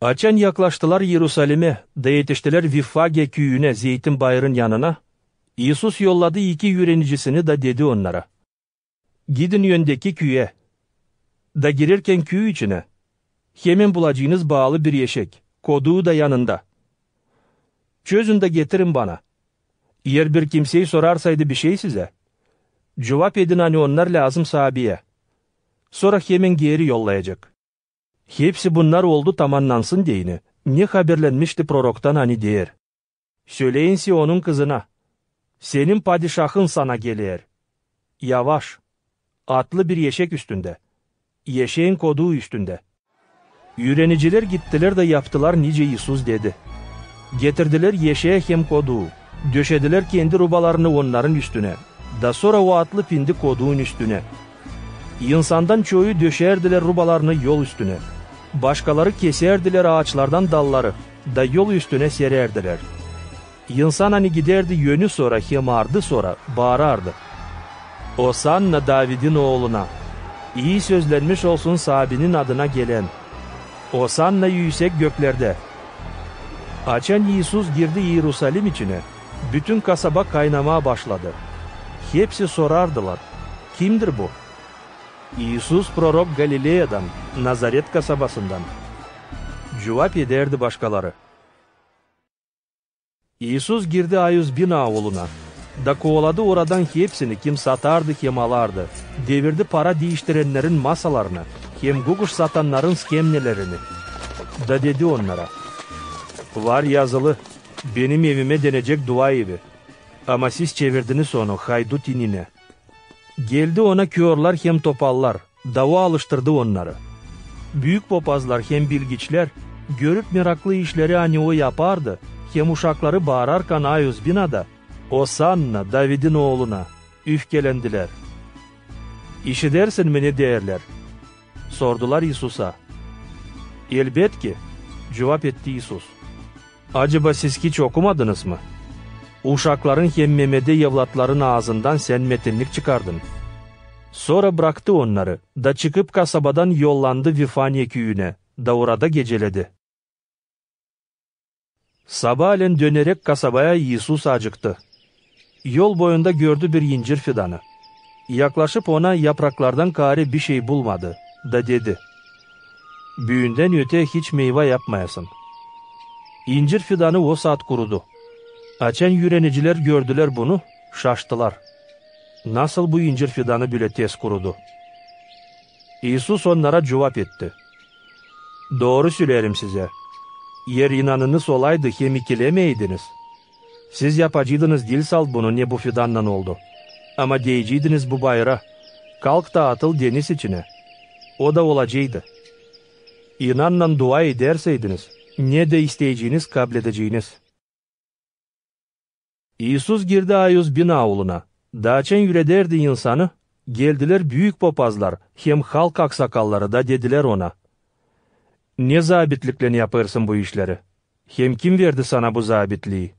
Açan yaklaştılar İerusalimä da etiştilär Viffagiya küüyünä, Zeytin bayırın yanına, İisus yolladı iki üürenicisini da dedi onnara: Gidin öndeki küüyä da girerkän küü içinä, hemen bulacınız baalı bir eşek, koduu da yanında. Çözün da getirin bana. Eer bir kimsey sorarsaydı bişey sizä, cuvap edin, ani onnar lääzım saabiyä. Sora hemen geeri yollayacek. Hepsi bunnar oldu tamannansın deyni, ne haberlenmişti proroktan, ani deer: Söleyin Sionun kızına: Senin padişahın sana geler. Yavaş, atlı bir eşek üstündä, eşeğin koduu üstündä. Üürenicilär gittilär da yaptılar, nicä İisus dedi. Getirdilär eşeä hem koduu, döşedilär kendi rubalarını onnarın üstünä, da sora o atlı pindi koduun üstünä. İnsandan çoyu döşärdilär rubalarını yol üstünä, başkaları kesärdilär aaçlardan dalları da yol üstünä serärdilär. İnsan, ani gidärdi önü sora hem ardı sora, baarardı: Osanna Davidin Ooluna! İi sözlenmiş olsun Saabinin adına gelän! Osanna üüsek göklerdä! Açan İisus girdi İerusalim içinä, bütün kasaba kaynamaa başladı. Hepsi sorardılar: Kimdir bu? İisus prorok Galileyadan, Nazaret kasabasından, cuvap edärdi başkaları. İisus girdi Ayuzbin auluna da kovaladı oradan hepsini, kim satardı hem alardı, devirdi para diiştirennerin masalarını hem guguş satannarın skemnelerini, da dedi onnara: Var yazılı: Benim evimä denecek dua evi, ama siz çevirdiniz onu haydut ininä. Geldi ona körlär hem topallar, da o alıştırdı onnarı. Büük popazlar hem bilgiçlär, görüp meraklı işleri, ani o yapardı, hem uşakları baararkan Ayuzbin ada: Osanna Davidin Ooluna! üfkelendilär. İşidersin mi, ne deerlär? sordular İisusa. Elbetki, cuvap etti İisus. Acaba siz hiç okumadınız mı: Uşakların hem memedä evlatların aazından sän metinnik çıkardın? Sora braktı onnarı da çıkıp kasabadan yollandı Vifaniya küüyünä da orada geceledi. Sabaaleen döneräk kasabaya, İisus acıktı. Yol boyunda gördü bir incir fidanı. Yaklaşıp ona yapraklardan kaarä bişey bulmadı da dedi: "Büündän öte hiç meyva yapmayasın." İncir fidanı o saat kurudu. Açan üürenicilär gördülär bunu, şaştılar: "Nasıl bu incir fidanı bölä tez kurudu?" İisus onnara cuvap etti: "Dooru söleerim sizä, eer inanınız olaydı hem ikilemeyeydiniz, siz yapacıydınız diil salt bunu, ne bu fidannan oldu, ama deyecäydiniz bu bayıra: 'Kalk da atıl deniz içinä,' o da olaceydı. İnannan dua edärseydiniz, ne dä isteyeceniz, kabledeceniz." İisus girdi Ayuzbin auluna, da açan üüredärdi insanı, geldilär büük popazlar hem halk aksakalları da dedilär ona: "Ne zaabitliklän yapêrsın bu işleri? Hem kim verdi sana bu zaabitlii?"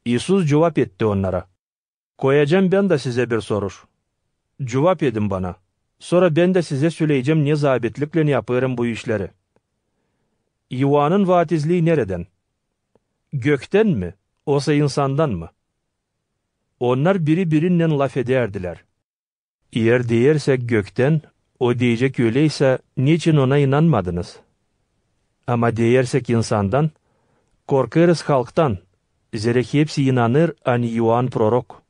İisus cuvap etti onnara: "Koyacam bän dä sizä bir soruş. Cuvap edin bana, sora bän dä sizä söleyecäm, ne zaabitliklän yapêrım bu işleri. İoannın vaatizlii neredän? Gökdän mi, osa insandan mı?" Onnar biri-birinnän lafedärdilär: "Eer deersäk: 'Gökdän,' o deyecek: 'Öleysä, neçin ona inanmadınız?' Ama deersäk: 'İnsandan,' korkêrız halktan, zerä hepsi inanêr, ani İoann prorok."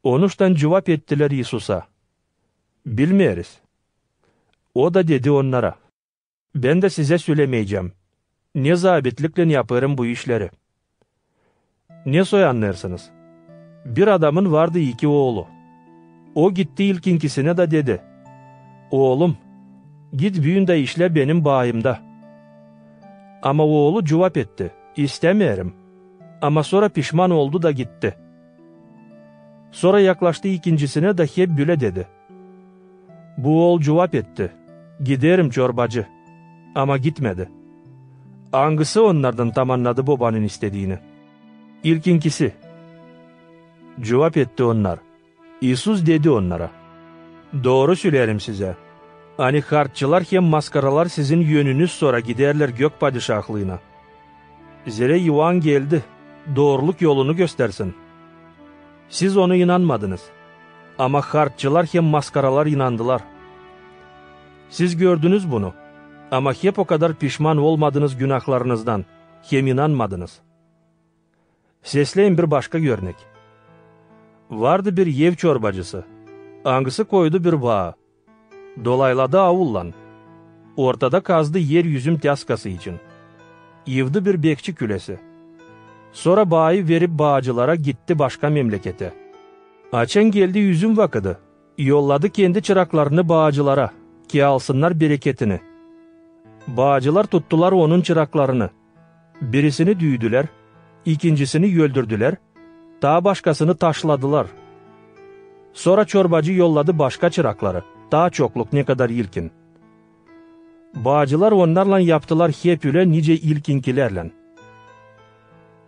Onuştan cuvap ettilär İisusa: "Bilmeeriz." O da dedi onnara: "Bän dä sizä sölemeycäm, ne zaabitliklän yapêrım bu işleri. Ne soy annêêrsınız? Bir adamın vardı iki oolu. O gitti ilkinkisinä da dedi: 'Oolum, git büün dä işlä benim baayımda.' Ama oolu cuvap etti: 'İstämeerim.' Ama sora pişman oldu da gitti. Sora yaklaştı ikincisinä da hep bölä dedi. Bu ool cuvap etti: 'Giderim, çorbacı.' Ama gitmedi. Angısı onnardan tamannadı bobanın istediini?" "İlkinkisi," cuvap etti onnar. İisus dedi onnara: "Dooru söleerim sizä, ani harççılar hem maskaralar sizin önünüz sora gidärlär Gök Padişahlıına. Zerä İoann geldi, dooruluk yolunu göstersin. Siz ona inanmadınız, ama harççılar hem maskaralar inandılar. Siz gördünüz bunu, ama hep okadar pişman olmadınız günahlarınızdan hem inanmadınız." Sesleyin bir başka örnek. Vardı bir ev çorbacısı, angısı koydu bir baa, dolayladı aullan, ortada kazdı er üzüm tääskası için. Yıvdı bir bekçi külesi. Sora baayı verip baacılara, gitti başka memleketä. Açan geldi üzüm vakıdı, yolladı kendi çıraklarını baacılara, ki alsınnar bereketini. Baacılar tuttular onun çıraklarını. Birisini düüdülär, ikincisini öldürdülär, taa başkasını taşladılar. Sora çorbacı yolladı başka çırakları, taa çokluk, nekadar ilkin. Baacılar onnarlan yaptılar hep ölä, nicä ilkinkilärlän.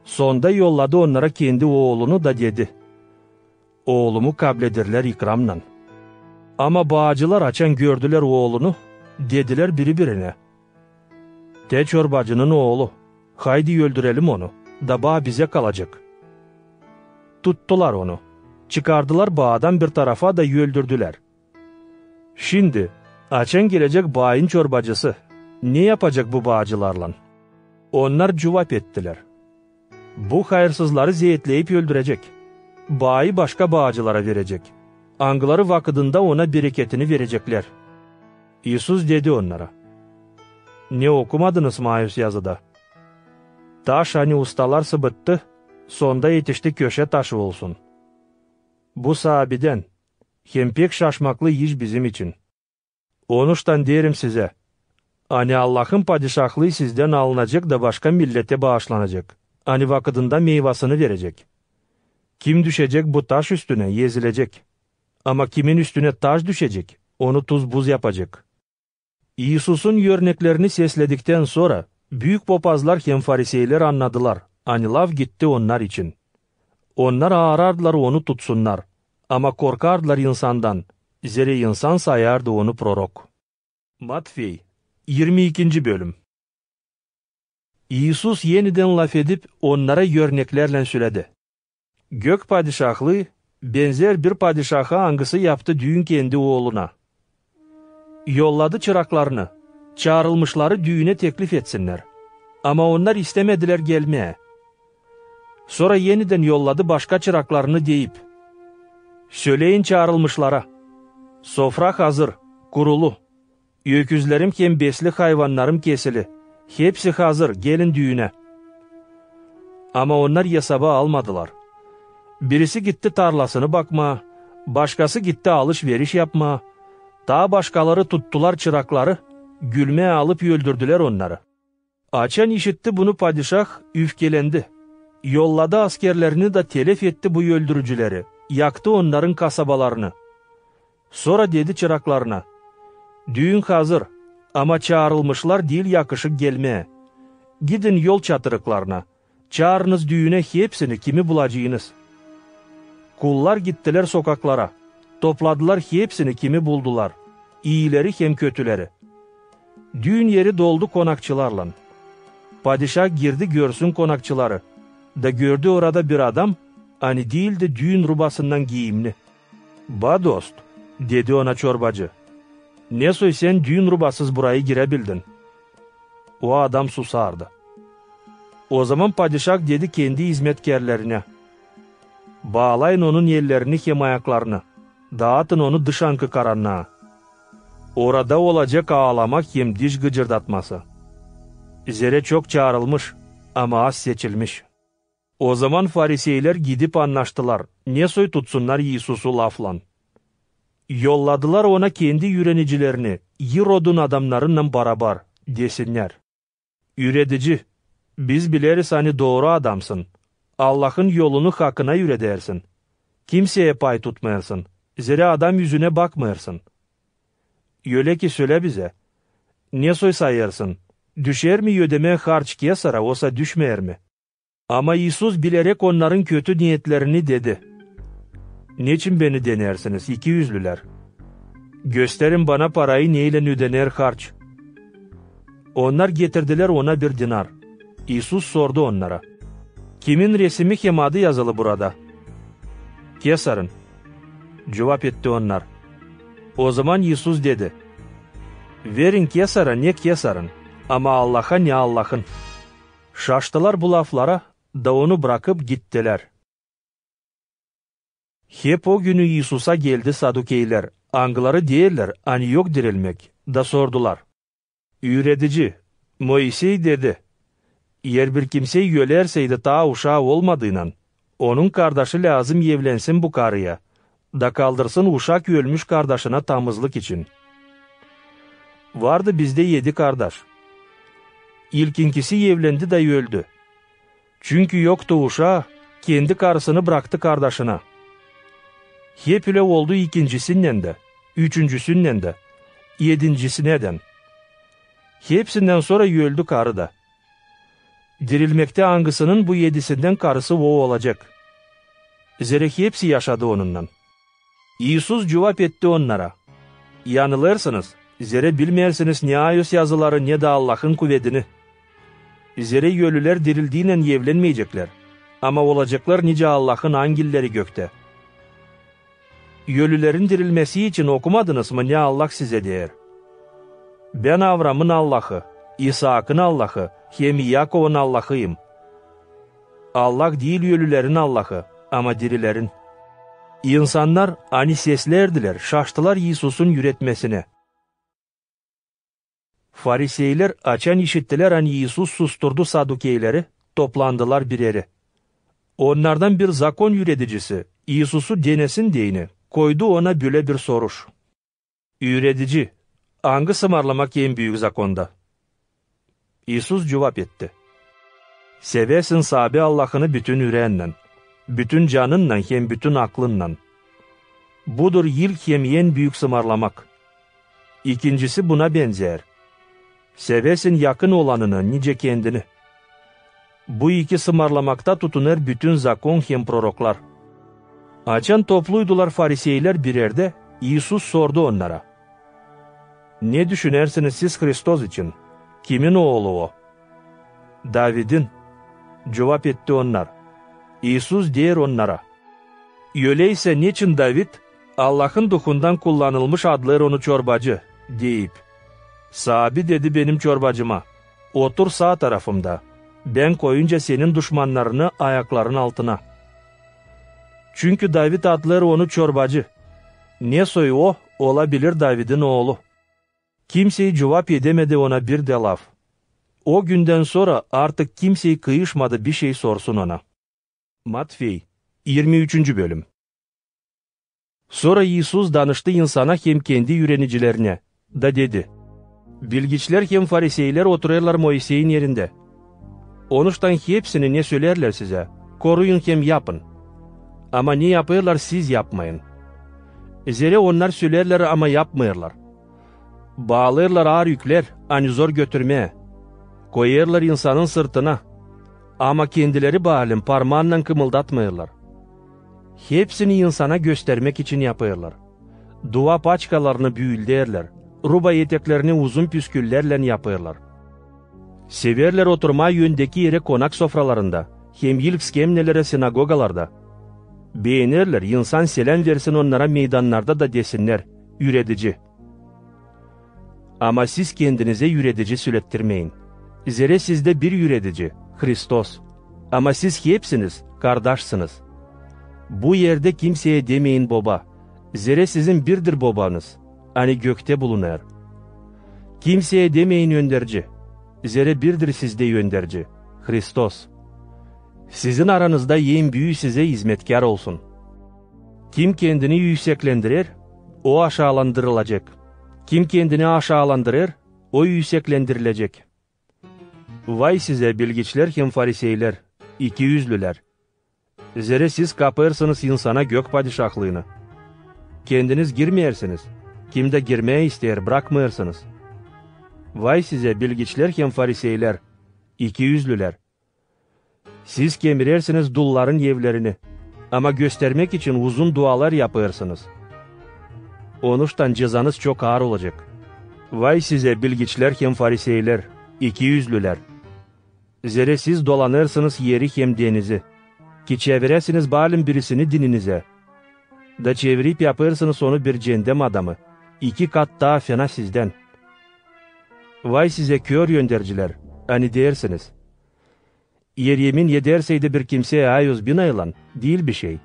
Sonda yolladı onnara kendi oolunu da dedi: "Oolumu kablederlär ikramnan." Ama baacılar, açan gördülär oolunu, dedilär biri-birinä: "Te çorbacının oolu, haydi öldürelim onu, da baa bizä kalacek." Tuttular onu, çıkardılar baadan bir tarafa da öldürdülär. Şindi, açan gelecek baayın çorbacısı, ne yapacek bu baacılarlan? Onnar cuvap ettilär: "Bu hayırsızları zeetleyip öldürecek, baayı başka baacılara verecek, angıları vakıdında ona bereketini vereceklär." İisus dedi onnara: "Ne okumadınız Mayus yazıda? Taş, ani ustalar sıbıttı, sonda etişti köşä taşı olsun. Bu saabidän, hem pek şaşmaklı iş bizim için. Onuştan deerim sizä, ani Allahın Padişahlıı sizdän alınacek da başka milletä baaşlanacek, ani vakıdında meyvasını verecek. Kim düşecek bu taş üstünä, ezilecek. Ama kimin üstünä taş düşecek, onu tuz-buz yapacek." İisusun örneklerini seslediktän sora, büük popazlar hem fariseylär annadılar, ani laf gitti onnar için. Onnar aarardılar onu tutsunnar, ama korkardılar insandan, zerä insan sayardı onu prorok. Matfey, irmi ikinci bölüm. İisus enidän lafedip, onnara örneklärlän söledi: Gök padişahlıı benzeer bir padişaha, angısı yaptı düün kendi ooluna. Yolladı çıraklarını, çaarılmışları düünä teklif etsinnär. Ama onnar istämedilär gelmää. Sora enidän yolladı başka çıraklarını, deyip: Söleyin çaarılmışlara: sofra hazır, kurulu. Öküzlerim hem besli hayvannarım kesili. Hepsi hazır, gelin düünä. Ama onnar esaba almadılar. Birisi gitti tarlasını bakmaa, başkası gitti alış-veriş yapmaa, taa başkaları tuttular çırakları, gülmää alıp öldürdülär onnarı. Açan işitti bunu padişah, üfkelendi. Yolladı askerlerini da telef etti bu öldürücüleri, yaktı onnarın kasabalarını. Sora dedi çıraklarına: Düün hazır, ama çaarılmışlar diil yakışık gelmää. Gidin yol çatırıklarına, çaarınız düünä hepsini, kimi bulacınız. Kullar gittilär sokaklara, topladılar hepsini, kimi buldular, iileri hem kötüleri. Düün eri doldu konakçılarlan. Padişah girdi görsün konakçıları, da gördü orada bir adam, ani diildi düün rubasından giiyimni. "Ba, dost," dedi ona çorbacı, "ne soy sän düün rubasız burayı girä bildin?" O adam susardı. Ozaman padişah dedi kendi izmetkärlerinä: "Baalayın onun ellerini hem ayaklarını, da atın onu dışankı karannaa. Orada olacek aalamak hem diş gıcırdatması. Zerä çok çaarılmış, ama az seçilmiş." Ozaman fariseylär gidip annaştılar, ne soy tutsunnar İisusu laflan. Yolladılar ona kendi üürenicilerini İrodun adamnarınnan barabar, desinnär: "Üüredici, biz bileriz, ani dooru adamsın, Allahın yolunu hakına üüredersin. Kimseyä pay tutmêêrsın, zerä adam üzünä bakmêêrsın. Ölä ki sölä bizä, ne soy sayêrsın, düşer mi ödemää harç Kesara, osa düşmeer mi?" Ama İisus, bileräk onnarın kötü neetlerini, dedi: "Neçin beni deneersiniz, ikiüzlülär? Gösterin bana parayı, neylän ödener harç." Onnar getirdilär ona bir dinar. İisus sordu onnara: "Kimin resimi hem adı yazılı burada?" "Kesarın," cuvap etti onnar. Ozaman İisus dedi: "Verin Kesara ne Kesarın, ama Allaha ne Allahın." Şaştılar bu laflara, da onu brakıp gittilär. Hep o günü İisusa geldi sadukeylär, angıları deerlär, ani yok dirilmäk, da sordular: "Üüredici, Moisey dedi: Eer bir kimsey ölerseydi taa uşaa olmadıynan, onun kardaşı lääzım evlensin bu karıya, da kaldırsın uşak ölmüş kardaşına tamızlık için. Vardı bizdä edi kardaş. İlkinkisi evlendi da öldü. Çünkü yoktu uşaa, kendi karısını braktı kardaşına. Hep ölä oldu ikincisindän dä, üçüncüsündän dä, edincisinä dän. Hepsindän sora öldü karı da. Dirilmäktä angısının bu edisindän karısı o olacek? Zerä hepsi yaşadı onunnan." İisus cuvap etti onnara: "Yanılêrsınız, zerä bilmeersiniz ne ayos yazıları, ne dä Allahın kuvedini. Zerä ölülär dirildiynän evlenmeyeceklär, ama olaceklar nicä Allahın angilleri göktä. Ölülerin dirilmesi için okumadınız mı, ne Allah sizä deer? Bän Avraamın Allahı, İsaakın Allahı hem İakovun Allahıyım. Allah diil ölülerin Allahı, ama dirilerin." İnsannar, ani seslärdilär, şaştılar İisusun üüretmesinä. Fariseylär, açan işittilär, ani İisus susturdu sadukeyleri, toplandılar bir erä. Onnardan bir zakon üüredicisi, İisusu denesin deyni, koydu ona bölä bir soruş: "Üüredici, angı sımarlamak en büük zakonda?" İisus cuvap etti: "Seväsin Saabi Allahını bütün üreennän, bütün canınnan hem bütün aklınnan. Budur ilk hem en büük sımarlamak. İkincisi buna benzeer: seväsin yakın olanını nicä kendini. Bu iki sımarlamakta tutunêr bütün zakon hem proroklar." Açan topluydular fariseylär bir erdä, İisus sordu onnara: "Ne düşünersiniz siz Hristos için? Kimin oolu o?" Davidin, cuvap etti onnar. İisus deer onnara: Öleysä neçin David Allahın Duhundan kullanılmış adlêêr onu çorbacı, deyip? Saabi dedi benim çorbacıma: Otur saa tarafımda, bän koyunca senin duşmannarını ayakların altına. Çünkü David adlêêr onu çorbacı. Ne soy o ola bilir Davidin oolu? Kimsey cuvap edämedi ona bir dä laf. O gündän sora artık kimsey kıyışmadı bişey sorsun ona. Matfey, irmi üçüncü bölüm. Sora İisus danıştı insana hem kendi üürenicilerine, da dedi: Bilgiçlär hem fariseylär oturêrlar Moiseyin erindä. Onuştan hepsini, ne söleerlär sizä, koruyun hem yapın. Ama ne yapêrlar, siz yapmayın. Zerä onnar söleerlär, ama yapmêêrlar. Baalêêrlar aar üklär, ani zor götürmää. Koyêrlar insanın sırtına, ama kendileri baalin parmaannan kımıldatmêêrlar. Hepsini insana göstermäk için yapêrlar. Dua paçkalarını büüldärlär, ruba eteklerini uzun püsküllärlän yapêrlar. Severlär oturmaa öndeki erä konak sofralarında hem ilk skemnelerä sinagogalarda. Beenerlär, insan selän versin onnara meydannarda da desinnär: Üüredici. Ama siz kendinizä üüredici sölettirmeyin. Zerä sizdä bir üüredici, Hristos. Ama siz hepsiniz kardaşsınız. Bu erdä kimseyä demeyin boba, zerä sizin birdir bobanız, ani göktä bulunêr. Kimseyä demeyin önderci, zerä birdir sizdä önderci, Hristos. Sizin aranızda en büü sizä izmetkär olsun. Kim kendini üüseklendirer, o aşaalandırılacek. Kim kendini aşaalandırêr, o üüseklendirilecek. Vay sizä, bilgiçlär hem fariseylär, ikiüzlülär! Zerä siz kapêrsınız insana gök padişahlıını. Kendiniz girmeersiniz, kim dä girmää isteer, brakmêêrsınız. Vay sizä, bilgiçlär hem fariseylär, ikiüzlülär! Siz kemirersiniz dulların evlerini, ama göstermäk için uzun dualar yapêrsınız. Onuştan cezanız çok aar olacek. Vay sizä, bilgiçlär hem fariseylär, ikiüzlülär! Zerä siz dolanêrsınız eri hem denizi, ki çeviräsiniz baalin birisini dininizä, da çevirip yapêrsınız onu bir cendem adamı, iki kat taa fena sizdän. Vay sizä, kör öndercilär, ani deersiniz: Eer emin ederseydi bir kimsä ayoz binaylan, diil bişey.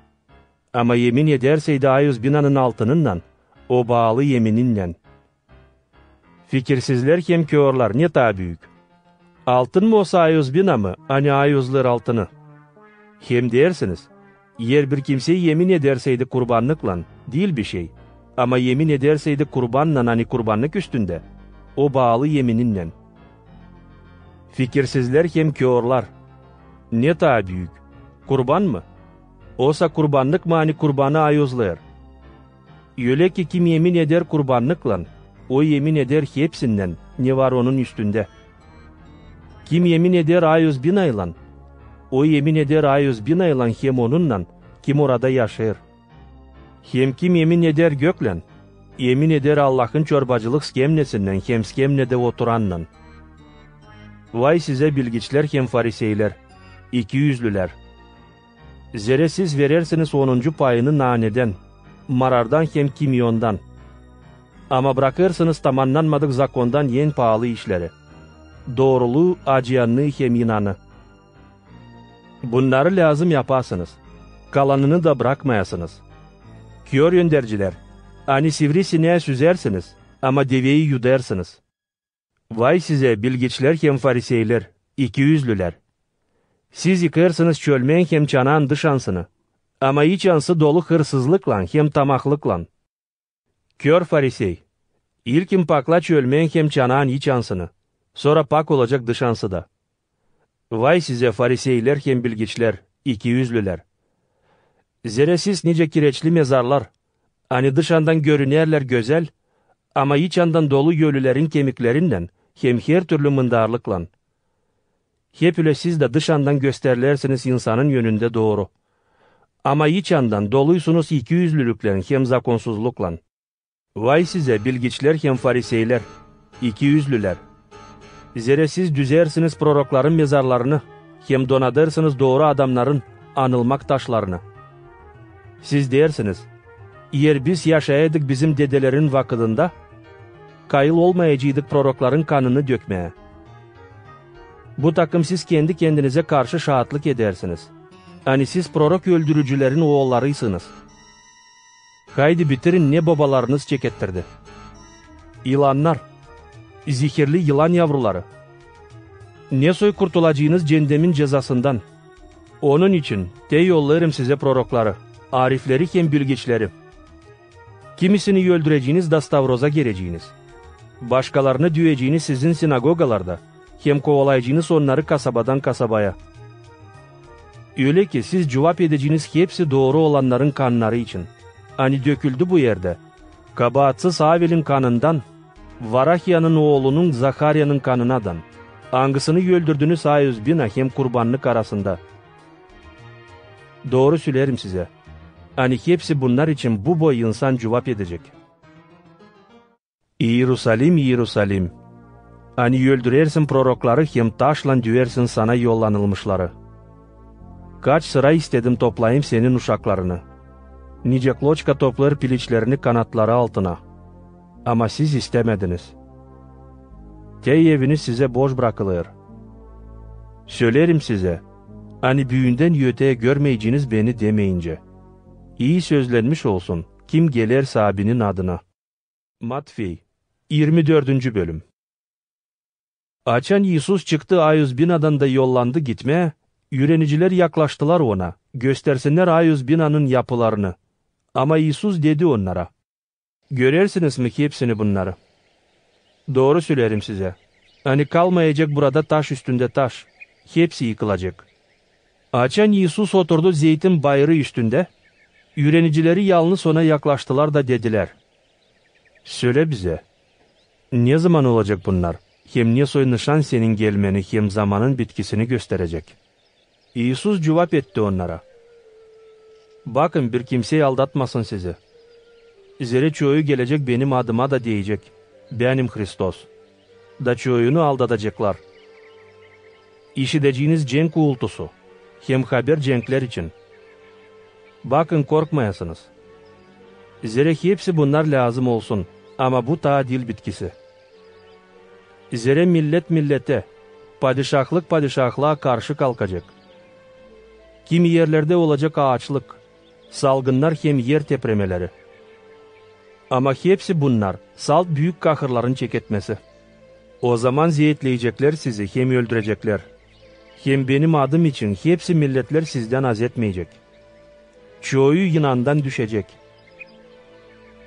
Ama emin ederseydi ayoz binanın altınınnan, o baalı emininnän. Fikirsizlär hem körlär ne taa büük: altın mı osa ayoz bina mı, ani ayozlêêr altını? Hem deersiniz: Eer bir kimsä emin ederseydi kurbannıklan, diil bişey, ama emin ederseydi kurbannan, ani kurbannık üstündä, o baalı emininnän. Fikirsizlär hem körlär ne taa büük: kurban mı, osa kurbannık mı, ani kurbanı ayozlêêr? Ölä ki, kim emin eder kurbannıklan, o emin eder hepsinnän, ne var onun üstündä. Kim emin eder ayoz binaylan, o emin eder ayoz binaylan hem onunnan, kim orada yaşêêr. Hem kim emin eder göklän, emin eder Allahın çorbacılık skemnesinnän hem skemnedä oturannan. Vay sizä, bilgiçlär hem fariseylär, ikiüzlülär! Zerä siz verersiniz onuncu payını nanedän, marardan hem kimyondan, ama brakêrsınız tamannanmadık zakondan en paalı işleri: dooruluu, acıyannıı hem inanı. Bunnarı lääzım yapasınız, kalanını da brakmayasınız. Kör öndercilär, ani sivri sinää süzärsiniz, ama deveyi yudêrsınız. Vay sizä, bilgiçlär hem fariseylär, ikiüzlülär! Siz yıkêrsınız çölmän hem çanaan dışansını, ama içansı dolu hırsızlıklan hem tamahlıklan. Kör farisey, ilkin pakla çölmän hem çanaan içansını, sora pak olacek dışansı da. Vay sizä, fariseylär hem bilgiçlär, ikiüzlülär! Zerä siz nicä kireçli mezarlar, ani dışandan görünerlär gözäl, ama içandan dolu ölülerin kemiklerinnän hem hertürlü mındarlıklan. Hep ölä siz dä dışandan gösterilersiniz insanın önündä dooru, ama içandan doluysunuz ikiüzlülüklän hem zakonsuzluklan. Vay sizä, bilgiçlär hem fariseylär, ikiüzlülär! Zerä siz düzersiniz prorokların mezarlarını hem donadêrsınız dooru adamnarın anılmak taşlarını. Siz deersiniz: "Eer biz yaşayaydık bizim dedelerin vakıdında, kayıl olmayaceydık prorokların kanını dökmää." Bu takım siz kendi-kendinizä karşı şaatlık edersiniz, ani siz prorok öldürücülerin oollarıysınız. Haydi bitirin, ne bobalarınız çekettirdi. Yılannar, zihirli yılan yavruları, ne soy kurtulacıınız cennemin cezasından? Onun için te yollêêrım sizä prorokları, arifleri hem bilgiçleri. Kimisini öldüreceniz da stavroza gereceniz. Başkalarını düüyeceniz sizin sinagogalarda hem kovalayacınız onnarı kasabadan kasabaya. Ölä ki siz cuvap edeceniz hepsi dooru olannarın kannarı için, ani döküldü bu erdä, kabaatsız Avelin kanından Varahiyanın oolunun Zahariyanın kanınadan, angısını öldürdünüz Ayuz Bina hem kurbannık arasında. Dooru söleerim sizä, ani hepsi bunnar için bu boy insan cuvap edecek: "İerusalim, İerusalim, ani öldürersin prorokları hem taşlan düüyersin sana yollanılmışları! Kaç sıra istedim toplayım senin uşaklarını, nicä kloçka toplêêr piliçlerini kanatları altına, ama siz istämediniz. Te eviniz sizä boş brakılêr. Söleerim sizä, ani büündän ötää görmeyeceniz beni demeyincä. İi sözlenmiş olsun, kim geler Saabinin adına." Matfey, irmi dördüncü bölüm. Açan İisus çıktı Ayuz Binadan da yollandı gitmää, üürenicilär yaklaştılar Ona, göstersinnär Ayuz Binanın yapılarını. Ama İisus dedi onnara: "Görersiniz mi hepsini bunnarı? Dooru söleerim sizä, ani kalmayacek burada taş üstündä taş, hepsi yıkılacek." Açan İisus oturdu Zeytin bayırı üstündä, üürenicileri yalnız Ona yaklaştılar da dedilär: "Sölä bizä, ne zaman olacek bunnar, hem ne soy nışan Senin gelmeni hem zamanın bitkisini gösterecek?" İisus cuvap etti onnara: "Bakın, bir kimsey aldatmasın sizi. Zerä çoyu gelecek Benim adıma da deyecek: 'Bänim Hristos.' Da çoyunu aldadaceklar. İşideceniz cenk uultusu hem haber cenklär için. Bakın, korkmayasınız. Zerä hepsi bunnar lääzım olsun, ama bu taa diil bitkisi. Zerä millet milletä, padişahlık padişahlıa karşı kalkacek. Kimi erlerdä olacek aaçlık, salgınnar hem er tepremeleri. Ama hepsi bunnar salt büük kahırların çeketmesi. O zaman zeetleyeceklär sizi hem öldüreceklär. Hem Benim adım için hepsi milletlär sizdän azetmeyecek. Çoyu inandan düşecek.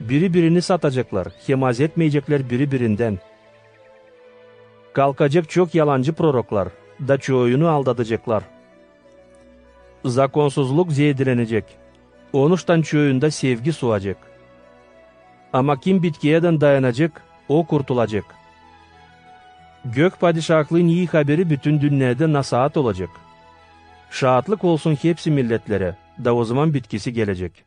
Biri-birini sataceklar hem azetmeyeceklär biri-birindän. Kalkacek çok yalancı proroklar da çoyunu aldadaceklar. Zakonsuzluk zeedelenecek, onuştan çoyunda sevgi suacek. Ama kim bitkiyädän dayanacek, o kurtulacek. Gök padişahlıın ii haberi bütün dünnedä nasaat olacek. Şaatlık olsun hepsi milletlerä, da o zaman bitkisi gelecek.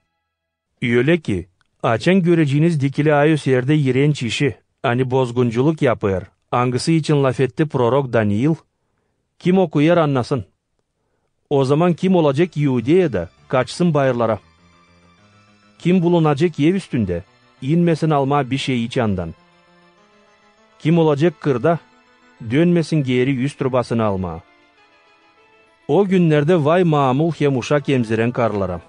Ölä ki, açan göreceniz dikili ayuz erdä iirenç işi, ani bozgunculuk yapêr, angısı için lafetti prorok Daniil, kim okuyêr, annasın. O zaman kim olacek İudeyada, kaçsın bayırlara. Kim bulunacek ev üstündä, inmesin almaa bişey iç andan. Kim olacek kırda, dönmesin geeri üst rubasını almaa. O günnerdä vay maamul hem uşak emzirän karılara.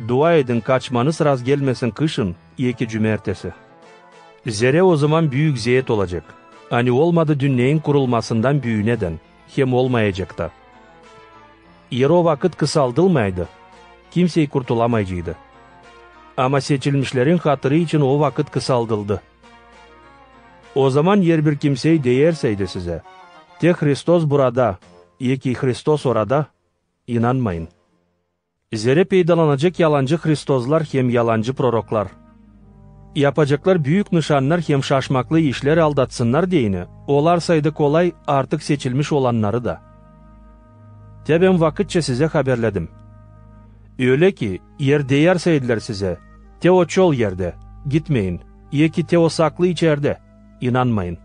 Dua edin, kaçmanız razgelmesin kışın, eki cümertesi. Zerä o zaman büük zeet olacek, ani olmadı dünneyin kurulmasından büünädän, hem olmayacek ta. Eer o vakıt kısaldılmayaydı, kimsey kurtulamaycıydı. Ama seçilmişlerin hatırı için o vakıt kısaldıldı. O zaman eer bir kimsey deyärseydi sizä: "Te Hristos burada, eki Hristos orada", inanmayın. Zerä peydalanacek yalancı hristozlar hem yalancı proroklar. Yapaceklar büük nışannar hem şaşmaklı işlär aldatsınnar deyni, olarsaydı kolay artık seçilmiş olannarı da. Te bän vakıtça sizä haberledim. Ölä ki, eer deyärseydilär sizä: "Te o çol erdä, gitmeyin", eki "Te o saklı içerdä", inanmayın.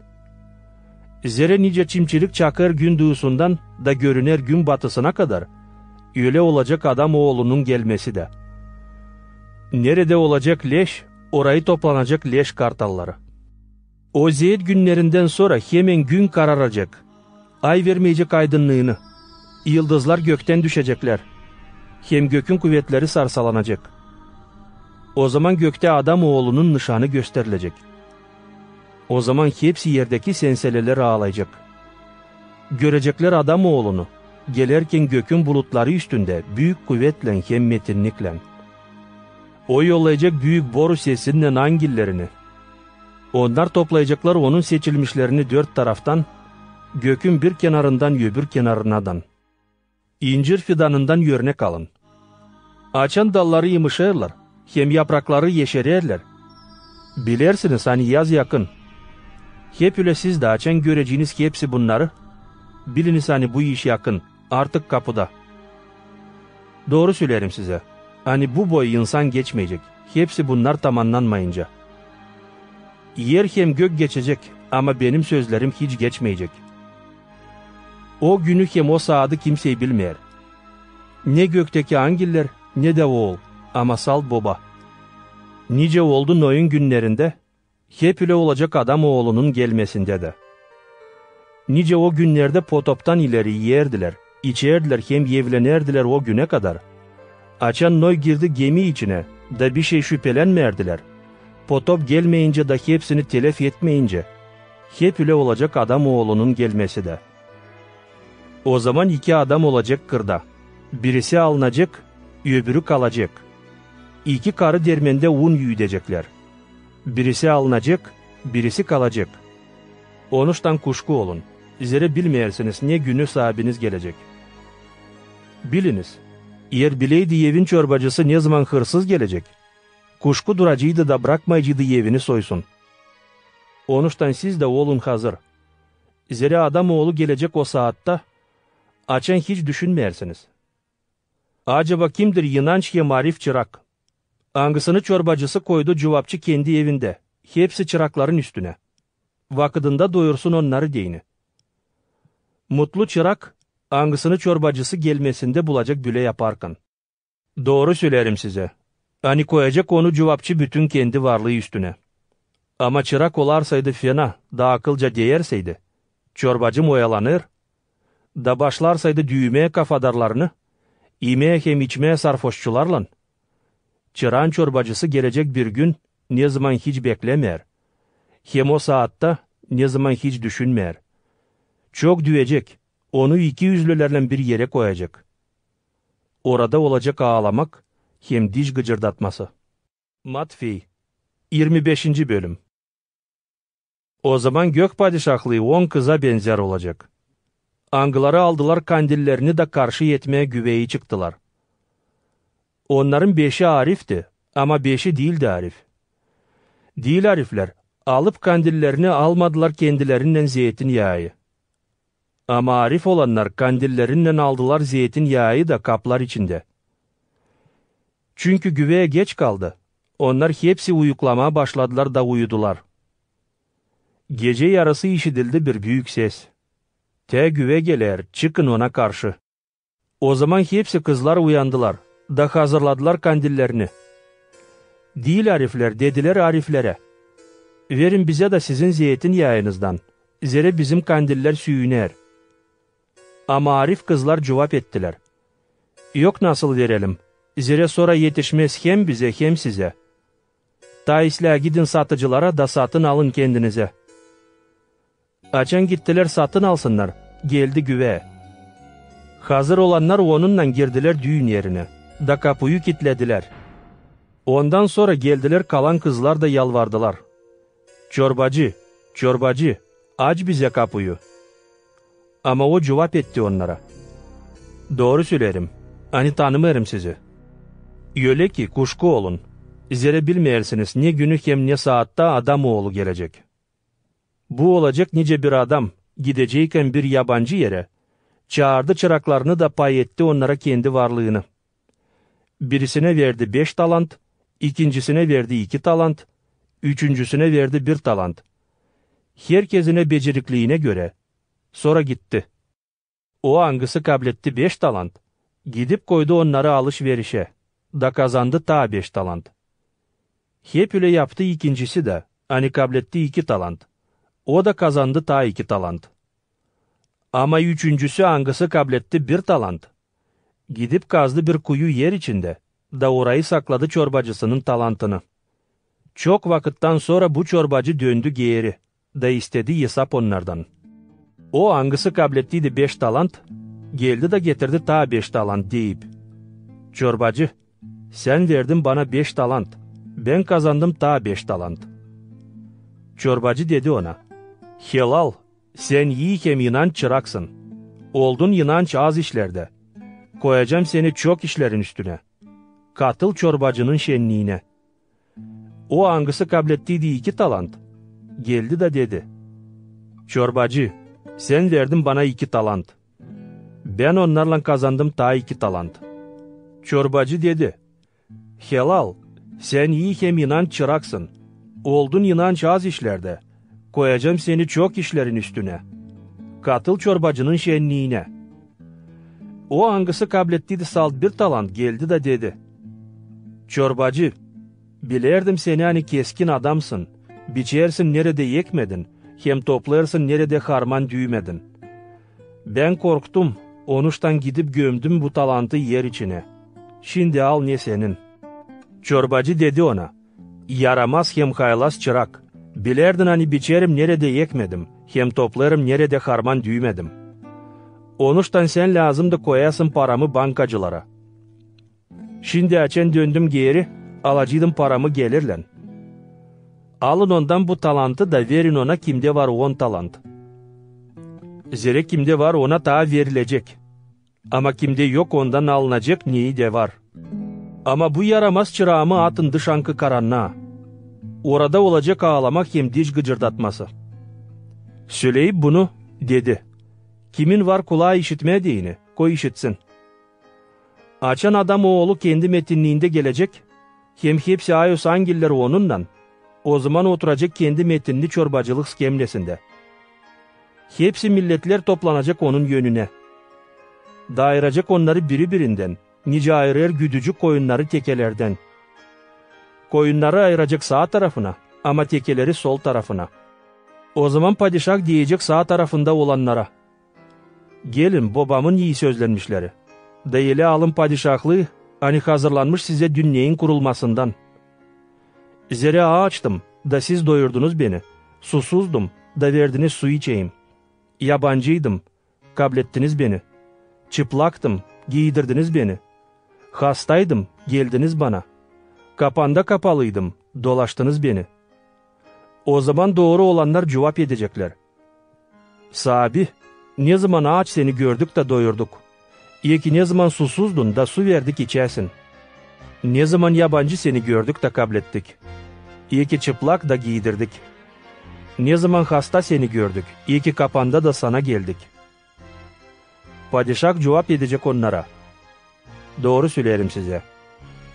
Zerä nicä çimçilik çakêr gündüüsündän da görüner günbatısına kadar, ölä olacek Adam Oolunun gelmesi dä. Neredä olacek leş, orayı toplanacek leş kartalları. O zeet günnerindän sora hemen gün kararacek, ay vermeyecek aydınnıını, yıldızlar göktän düşeceklär, hem gökün kuvetleri sarsalanacek. O zaman göktä Adam Oolunun nışanı gösterilecek. O zaman hepsi erdeki senseleler aalayacek. Göreceklär Adam Oolunu, gelerkän gökün bulutları üstündä büük kuvetlän hem metinniklän. O yollayacek büük boru sesinnän angillerini. Onnar toplayaceklar Onun seçilmişlerini dört taraftan, gökün bir kenarından öbür kenarınadan. İncir fidanından örnek alın. Açan dalları yımışêrlar hem yaprakları eşererlär, bilersiniz, ani yaz yakın. Hep ölä siz dä, açan göreceniz hepsi bunnarı, biliniz, ani bu iş yakın, artık kapuda. Dooru söleerim sizä, ani bu boy insan geçmeyecek, hepsi bunnar tamannanmayınca. Er hem gök geçecek, ama Benim sözlerim hiç geçmeyecek. O günü hem o saadı kimsey bilmeer. Ne göktäki angiller, ne dä Ool, ama salt Boba. Nicä oldu Noyun günnerindä, hep ölä olacek Adam Oolunun gelmesindä dä. Nicä o günnerdä potoptan ileri ierdilär, içerdilär hem evlenerdilär o günä kadar, açan Noy girdi gemi içinä, da bişey şüpelänmärdilär, potop gelmeyincä da hepsini telef etmeyincä, hep ölä olacek Adam Oolunun gelmesi dä. O zaman iki adam olacek kırda, birisi alınacek, öbürü kalacek. İki karı dermendä un üüdeceklär. Birisi alınacek, birisi kalacek. Onuştan kuşku olun, zerä bilmeersiniz, ne günü Saabiniz gelecek. Biliniz, eer bileydi evin çorbacısı, nezaman hırsız gelecek, kuşku duraceydı da brakmayaceydı evini soysun. Onuştan siz dä olun hazır, zerä Adam Oolu gelecek o saatta, açan hiç düşünmeersiniz. Acaba kimdir inanç hem arif çırak, angısını çorbacısı koydu cuvapçı kendi evindä, hepsi çırakların üstünä, vakıdında doyursun onnarı deyni? Mutlu çırak, angısını çorbacısı gelmesindä bulacek bölä yaparkan. Dooru söleerim sizä, ani koyacek onu cuvapçı bütün kendi varlıı üstünä. Ama çırak olarsaydı fena da akılca deyärseydi, çorbacım oyalanêr, da başlarsaydı düümää kafadarlarını, imää hem içmää sarfoşçularlan, çıraan çorbacısı gelecek bir gün, nezaman hiç beklämeer, hem o saatta, nezaman hiç düşünmeer. Çok düüyecek, onu ikiüzlülerlän bir erä koyacek. Orada olacek aalamak hem diş gıcırdatması. Matfey, irmi beşinci bölüm. O zaman gök padişahlıı on kıza benzär olacek, angıları aldılar kandillerini da karşı etmää güveyä çıktılar. Onnarın beşi arifti, ama beşi diildi arif. Diil ariflär, alıp kandillerini, almadılar kendilerinnän zeetin yaayı. Ama arif olannar kandillerinnän aldılar zeetin yaayı da kaplar içindä. Çünkü güvää geç kaldı, onnar hepsi uyuklamaa başladılar da uyudular. Gecä yarısı işidildi bir büük ses: "Tä güvä geler, çıkın ona karşı!" O zaman hepsi kızlar uyandılar da hazırladılar kandillerini. Diil ariflär dedilär ariflerä: "Verin bizä dä sizin zeetin yaayınızdan, zerä bizim kandiller süüner." Ama arif kızlar cuvap ettilär: "Yok nasıl verelim, zerä sora etişmäz hem bizä, hem sizä. Taa islää gidin satıcılara da satın alın kendinizä." Açan gittilär satın alsınnar, geldi güvä. Hazır olannar onunnan girdilär düün erinä da kapuyu kitledilär. Ondan sora geldilär kalan kızlar da yalvardılar: "Çorbacı, çorbacı, aç bizä kapuyu." Ama o cuvap etti onnara: "Dooru söleerim, ani tanımêêrım sizi. Ölä ki, kuşku olun, zerä bilmeersiniz, ne günü hem ne saatta Adam Oolu gelecek. Bu olacek nicä bir adam, gidecäykän bir yabancı erä, çaardı çıraklarını da pay etti onnara kendi varlıını. Birisinä verdi beş talant, ikincisinä verdi iki talant, üçüncüsünä verdi bir talant. herkezinä becerikliinä görä, sora gitti. O, angısı kabletti beş talant, gidip koydu onnarı alış-verişä, da kazandı taa beş talant. Hep ölä yaptı ikincisi dä, ani kabletti iki talant. O da kazandı taa iki talant. Ama üçüncüsü, angısı kabletti bir talant, gidip kazdı bir kuyu er içindä, da orayı sakladı çorbacısının talantını. Çok vakıttan sora bu çorbacı döndü geeri da istedi esap onnardan. O, angısı kablettiydi beş talant, geldi da getirdi taa beş talant, deyip: "Çorbacı, sän verdin bana beş talant, bän kazandım taa beş talant." Çorbacı dedi ona: "Helal, sän ii hem inanç çıraksın. Oldun inanç az işlerdä, koyacam seni çok işlerin üstünä. Katıl çorbacının şenniinä." O, angısı kablettiydi iki talant, geldi da dedi: "Çorbacı, sän verdin bana iki talant, bän onnarlan kazandım taa iki talant." Çorbacı dedi: "Helal, sän ii hem inanç çıraksın. Oldun inanç az işlerdä, koyacam seni çok işlerin üstünä. Katıl çorbacının şenniinä." O, angısı kablettiydi salt bir talant, geldi da dedi: "Çorbacı, bilerdim seni, ani keskin adamsın, biçersin, neredä ekmedin, hem toplêêrsın, neredä harman düümedin. Bän korktum, onuştan gidip gömdüm bu talantı er içinä. Şindi al, ne senin." Çorbacı dedi ona: "Yaramaz hem haylaz çırak, bilerdin, ani biçerim, neredä ekmedim, hem toplêêrım, neredä harman düümedim. Onuştan sän lääzımdı koyasın paramı bankacılara. Şindi, açan döndüm geeri, alacıydım paramı gelirlän. Alın ondan bu talantı da verin ona, kimdä var on talant. Zerä kimdä var, ona taa verilecek. Ama kimdä yok, ondan alınacek, neyi dä var. Ama bu yaramaz çıraamı atın dışankı karannaa. Orada olacek aalamak hem diş gıcırdatması." Söleyip bunu, dedi: "Kimin var kulaa işitmää deyni, koy işitsin. Açan Adam Oolu kendi metinniindä gelecek, hem hepsi ayoz angiller onunnan, ozaman oturacek kendi metinni çorbacılık skemlesindä. Hepsi milletlär toplanacek onun önünä. Da ayıracek onnarı biri-birindän, nicä ayırêr güdücü koyunnarı tekelerdän. Koyunnarı ayıracek saa tarafına, ama tekeleri sol tarafına. Ozaman padişah deyecek saa tarafında olannara: Gelin, bobamın ii sözlenmişleri, da elä alın padişahlıı, ani hazırlanmış sizä dünneyin kurulmasından. Zerä aaçtım, da siz doyurdunuz beni, susuzdum, da verdiniz su içeyim. Yabancıydım, kablettiniz beni. Çıplaktım, giidirdiniz beni. Hastaydım, geldiniz bana. Kapanda kapalıydım, dolaştınız beni." Ozaman dooru olannar cuvap edeceklär: Saabi, nezaman aaç seni gördük da doyurduk? Eki nezaman susuzdun da su verdik içäsin? Nezaman yabancı seni gördük da kablettik? Eki çıplak da giidirdik? Nezaman hasta seni gördük, eki kapanda da sana geldik? Padişah cuvap edecek onnara: Dooru söleerim sizä,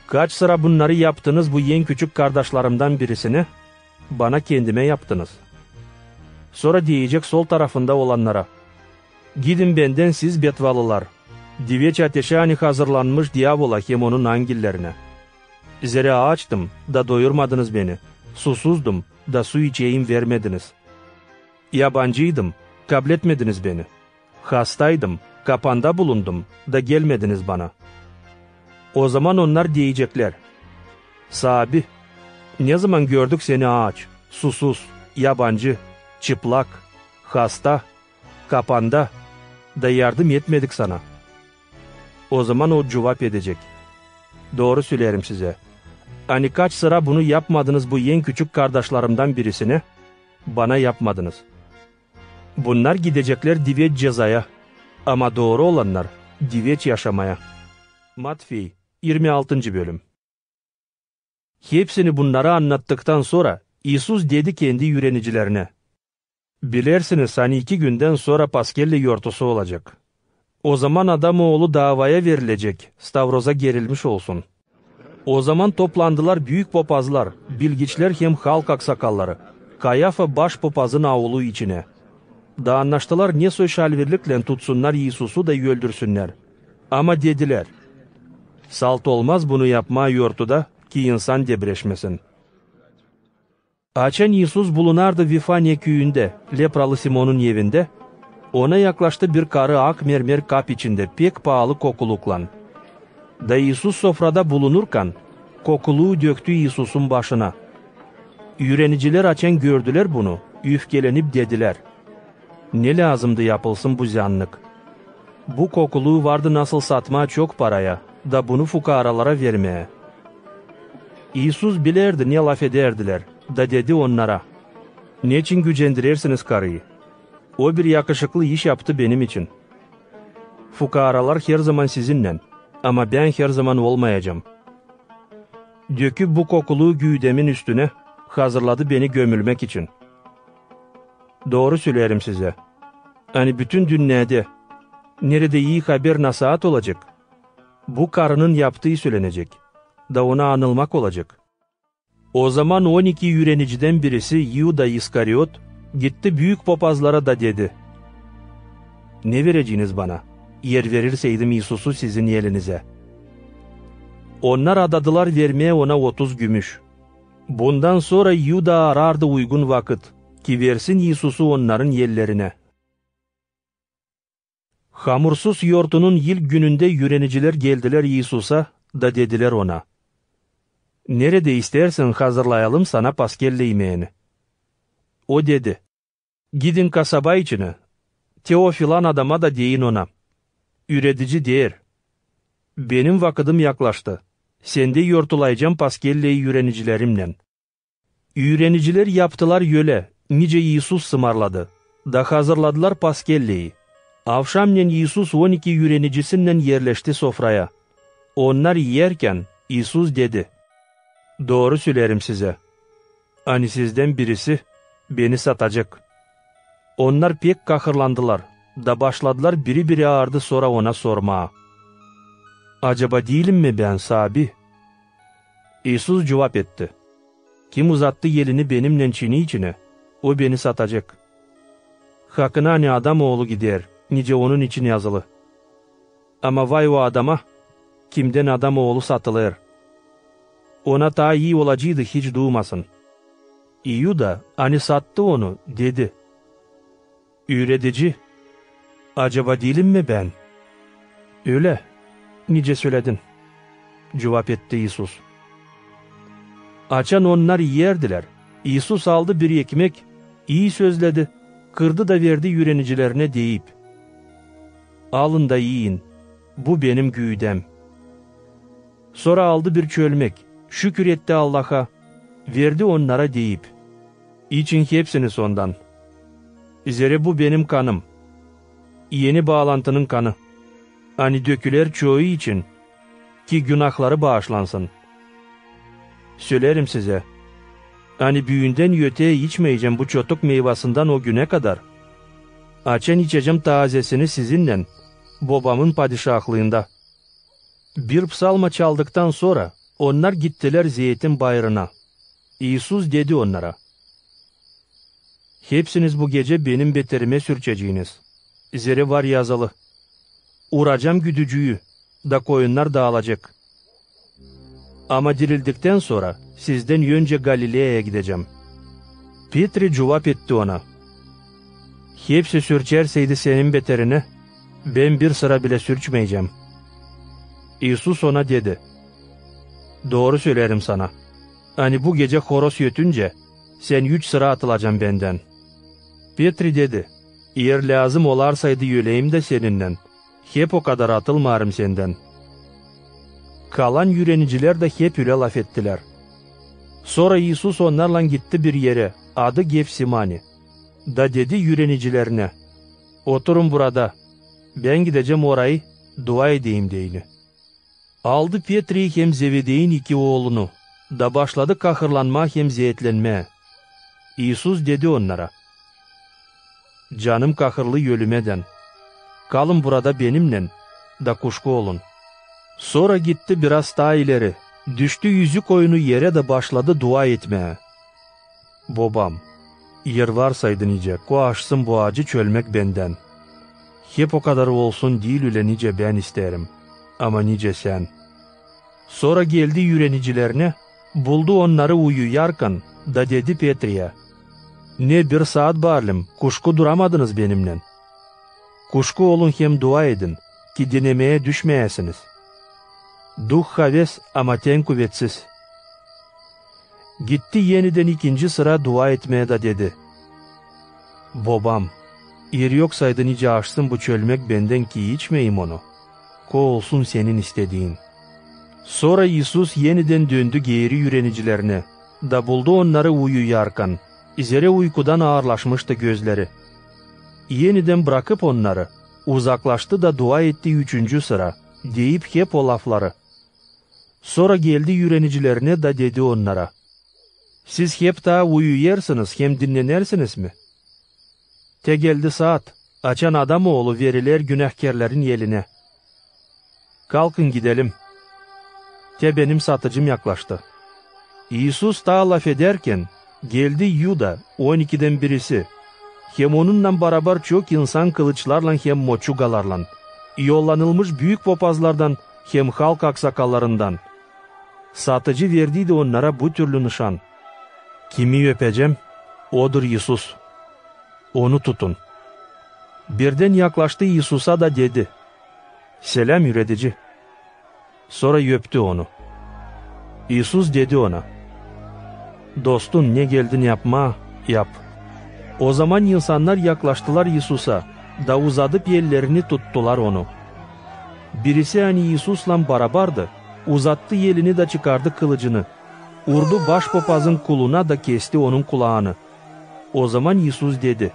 kaç sıra bunnarı yaptınız bu en küçük kardaşlarımdan birisinä, bana kendimä yaptınız. Sora deyecek sol tarafında olannara: Gidin bendän, siz betvalılar, diveç ateşä, ani hazırlanmış diabola hem onun angillerinä. Zerä aaçtım, da doyurmadınız beni, susuzdum, da su içeyim, vermediniz. Yabancıydım, kabletmediniz beni. Hastaydım, kapanda bulundum, da gelmediniz bana. Ozaman onnar deyeceklär: Saabi, nezaman gördük seni aaç, susuz, yabancı, çıplak, hasta, kapanda, da yardım etmedik sana? Ozaman o cuvap edecek: Dooru söleerim sizä, ani kaç sıra bunu yapmadınız bu en küçük kardaşlarımdan birisinä, bana yapmadınız. Bunnar gideceklär diveç cezaya, ama dooru olannar diveç yaşamaya. Matfey, irmi altıncı bölüm. Hepsini bunnarı annattıktan sora İisus dedi kendi üürenicilerinä: Bilersiniz, ani iki gündän sora Paskellä yortusu olacek. Ozaman Adam Oolu daavaya verilecek, stavroza gerilmiş olsun. Ozaman toplandılar büük popazlar, bilgiçlär hem halk aksakalları. Kayafa başpapazın aulu içinä. Da annaştılar, nesoy şalverliklän tutsunnar İisusu da öldürsünnär. Ama dedilär: "Salt olmaz bunu yapmaa yortuda, ki insan debreşmesin." Açan İisus bulunardı Vifaniya küüyündä, lepralı Simonun evindä, Ona yaklaştı bir karı ak mermer kap içindä, pek paalı kokuluklan. Da İisus sofrada bulunurkan, kokuluu döktü İisusun başına. Üürenicilär, açan gördülär bunu, üfkelenip dedilär: "Ne lääzımdı yapılsın bu ziyannık? Bu kokuluu vardı nasıl satmaa çok paraya, da bunu fukaaralara vermää." İisus bilärdi, ne lafedärdilär, da dedi onnara: "Neçin gücendirersiniz karıyı? O bir yakışıklı iş yaptı benim için. Fukaaralar herzaman sizinnän, ama bän herzaman olmayacam. Döküp bu kokuluu güüdemin üstünä, hazırladı beni gömülmäk için. Dooru söleerim sizä, ani bütün dünnedä, neredä ii haber nasaat olacek, bu karının yaptıı sölenecek, da ona anılmak olacek." Ozaman on iki üürenicidän birisi, İuda İskariot, gitti büük papazlara da dedi: "Ne vereceeniz bana, eer verirseydim İisusu sizin elinizä?" Onnar adadılar vermää ona otuz gümüş. Bundan sora İuda arardı uygun vakıt, ki versin İisusu onnarın ellerinä. Hamursuz yortunun ilk günündä üürenicilär geldilär İisusa da dedilär Ona: "Neredä isteersin hazırlayalım Sana paskellä imeeni?" O dedi: "Gidin kasaba içinä, te o filan adama da deyin ona: Üüredici deer: Benim vakıdım yaklaştı, Sendä yortulayacam paskellä üürenicilerimnän." Üürenicilär yaptılar ölä, nicä İisus sımarladı, da hazırladılar paskellä. Avşamnän İisus on iki üürenicisinnän erleşti sofraya. Onnar iyärkän, İisus dedi: "Dooru söleerim sizä, ani sizdän birisi Beni satacek." Onnar pek kahırlandılar da başladılar biri-biri aardı sora Ona sormaa: "Acaba diilim mi bän, Saabi?" İisus cuvap etti: "Kim uzattı elini Benimnän çini içinä, o Beni satacek. Hakına ani Adam Oolu gider, nicä Onun için yazılı. Ama vay o adama, kimdän Adam Oolu satılêr. Ona taa ii olaceydı hiç duumasın." İuda, ani sattı Onu, dedi: "Üüredici, acaba diilim mi bän?" "Ölä, nicä söledin," cuvap etti İisus. Açan onnar iyärdilär, İisus aldı bir ekmek, ii sözledi, kırdı da verdi üürenicilerinä, deyip: "Alın da iyin, bu Benim güüdäm." Sora aldı bir çölmek, şükür etti Allaha, verdi onnara, deyip: "İçin hepsiniz ondan. Zerä bu Benim Kanım, eni baalantının kanı, ani döküler çoyu için, ki günahları baaşlansın. Söleerim sizä, ani büündän öteyä içmeyecäm bu çotuk meyvasından o günä kadar, açan içecäm taazesini sizinnän Bobamın Padişahlıında." Bir psalma çaldıktan sora onnar gittilär Zeytin bayırına. İisus dedi onnara: "Hepsiniz bu gecä Benim beterimä sürçeceniz. Zerä var yazılı: 'Uracam güdücüyü, da koyunnar daalacek.' Ama dirildikten sora sizdän öncä Galileyaya gidecäm." Petri cuvap etti Ona: "Hepsi sürçerseydi Senin beterinä, Bän bir sıra bilä sürçmeyecäm." İisus ona dedi: "Dooru söleerim sana, ani bu gecä horoz ötüncä, sän üç sıra atılacan Bendän." Petri dedi: "Eer lääzım olarsaydı öleyim dä Seninnän, hep o kadar atılmaarım Sendän." Kalan üürenicilär dä hep ölä lafettilär. Sora İisus onnarlan gitti bir erä, adı Gefsimani, da dedi üürenicilerinä: "Oturun burada, Bän gidecäm orayı, dua edeyim deyni." Aldı Petriyi hem Zevedeyin iki oolunu, da başladı kahırlanmaa hem zeetlenmää. İisus dedi onnara: "Canım kahırlı ölümedän. Kalın burada Benimnän, da kuşku olun." Sora gitti biraz taa ileri, düştü üzü koynu erä da başladı dua etmää: "Bobam, Eer varsaydı nicä, ko aşsın bu acı çölmäk bendän. Hep o kadar olsun diil ölä nicä bän isteerim, ama nicä sän. Sora geldi üürenicilerinä, buldu onnarı uyuyarkan, da dedi Petriyä: Ne bir saat barlem kuşku duramadınız benimnän? Kuşku olun hem dua edin, ki denemeä düşmeyäsiniz. Duh haves, ama tän kuvetsiz. Gitti enidän ikinci sıra dua etmää da dedi: Bobam, eer yoksaydı nicä aşsın bu çölmäk bendän, ki içmeyim onu, ko olsun senin istediin. Sora İisus enidän döndü geeri üürenicilerinä, da buldu onnarı uyuyarkan, zerä uykudan aarlaşmıştı gözleri. Enidän brakıp onnarı, uzaklaştı da dua etti üçüncü sıra, deyip hep o lafları. Sora geldi üürenicilerinä da dedi onnara: Siz hep taa uyuyêrsınız hem dinnenersiniz mi? Te geldi saat, açan Adam Oolu veriler günäkärların elinä. Kalkın gidelim. Te benim satıcım yaklaştı. İisus taa lafedärkän, geldi Yuda, on ikidän birisi, hem onunnan barabar çok insan kılıçlarlan hem moçugalarlan, yollanılmış büük popazlardan hem halk aksakallarından. Satıcı verdiydi onnara bu türlü nışan: Kimi öpecäm, odur İisus. Onu tutun. Birdän yaklaştı İisusa da dedi: Seläm, üüredici. Sora öptü onu. İisus dedi ona: Dostun ne geldin yapmaa, yap. Ozaman insannar yaklaştılar İisusa da uzadıp ellerini tuttular onu. Birisi, ani İisuslan barabardı, uzattı elini da çıkardı kılıcını, urdu baş popazın kuluna da kesti onun kulaanı. Ozaman İisus dedi: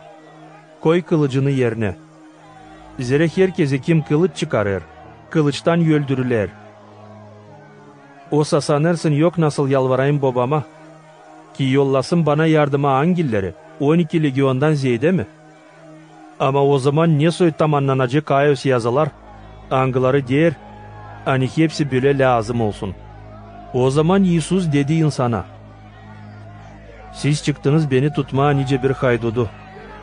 Koy kılıcını erinä. Zerä herkezi, kim kılıç çıkarêr, kılıçtan öldürüler. Osa sanêrsın, yok nasıl yalvarayım Bobama, ki yollasın bana yardıma angilleri, on iki legiondan zeedä mi? Ama ozaman ne soy tamannanacek ayoz yazılar, angıları deer, ani hepsi bölä lääzım olsun. Ozaman İisus dedi insana: Siz çıktınız beni tutmaa nicä bir haydudu,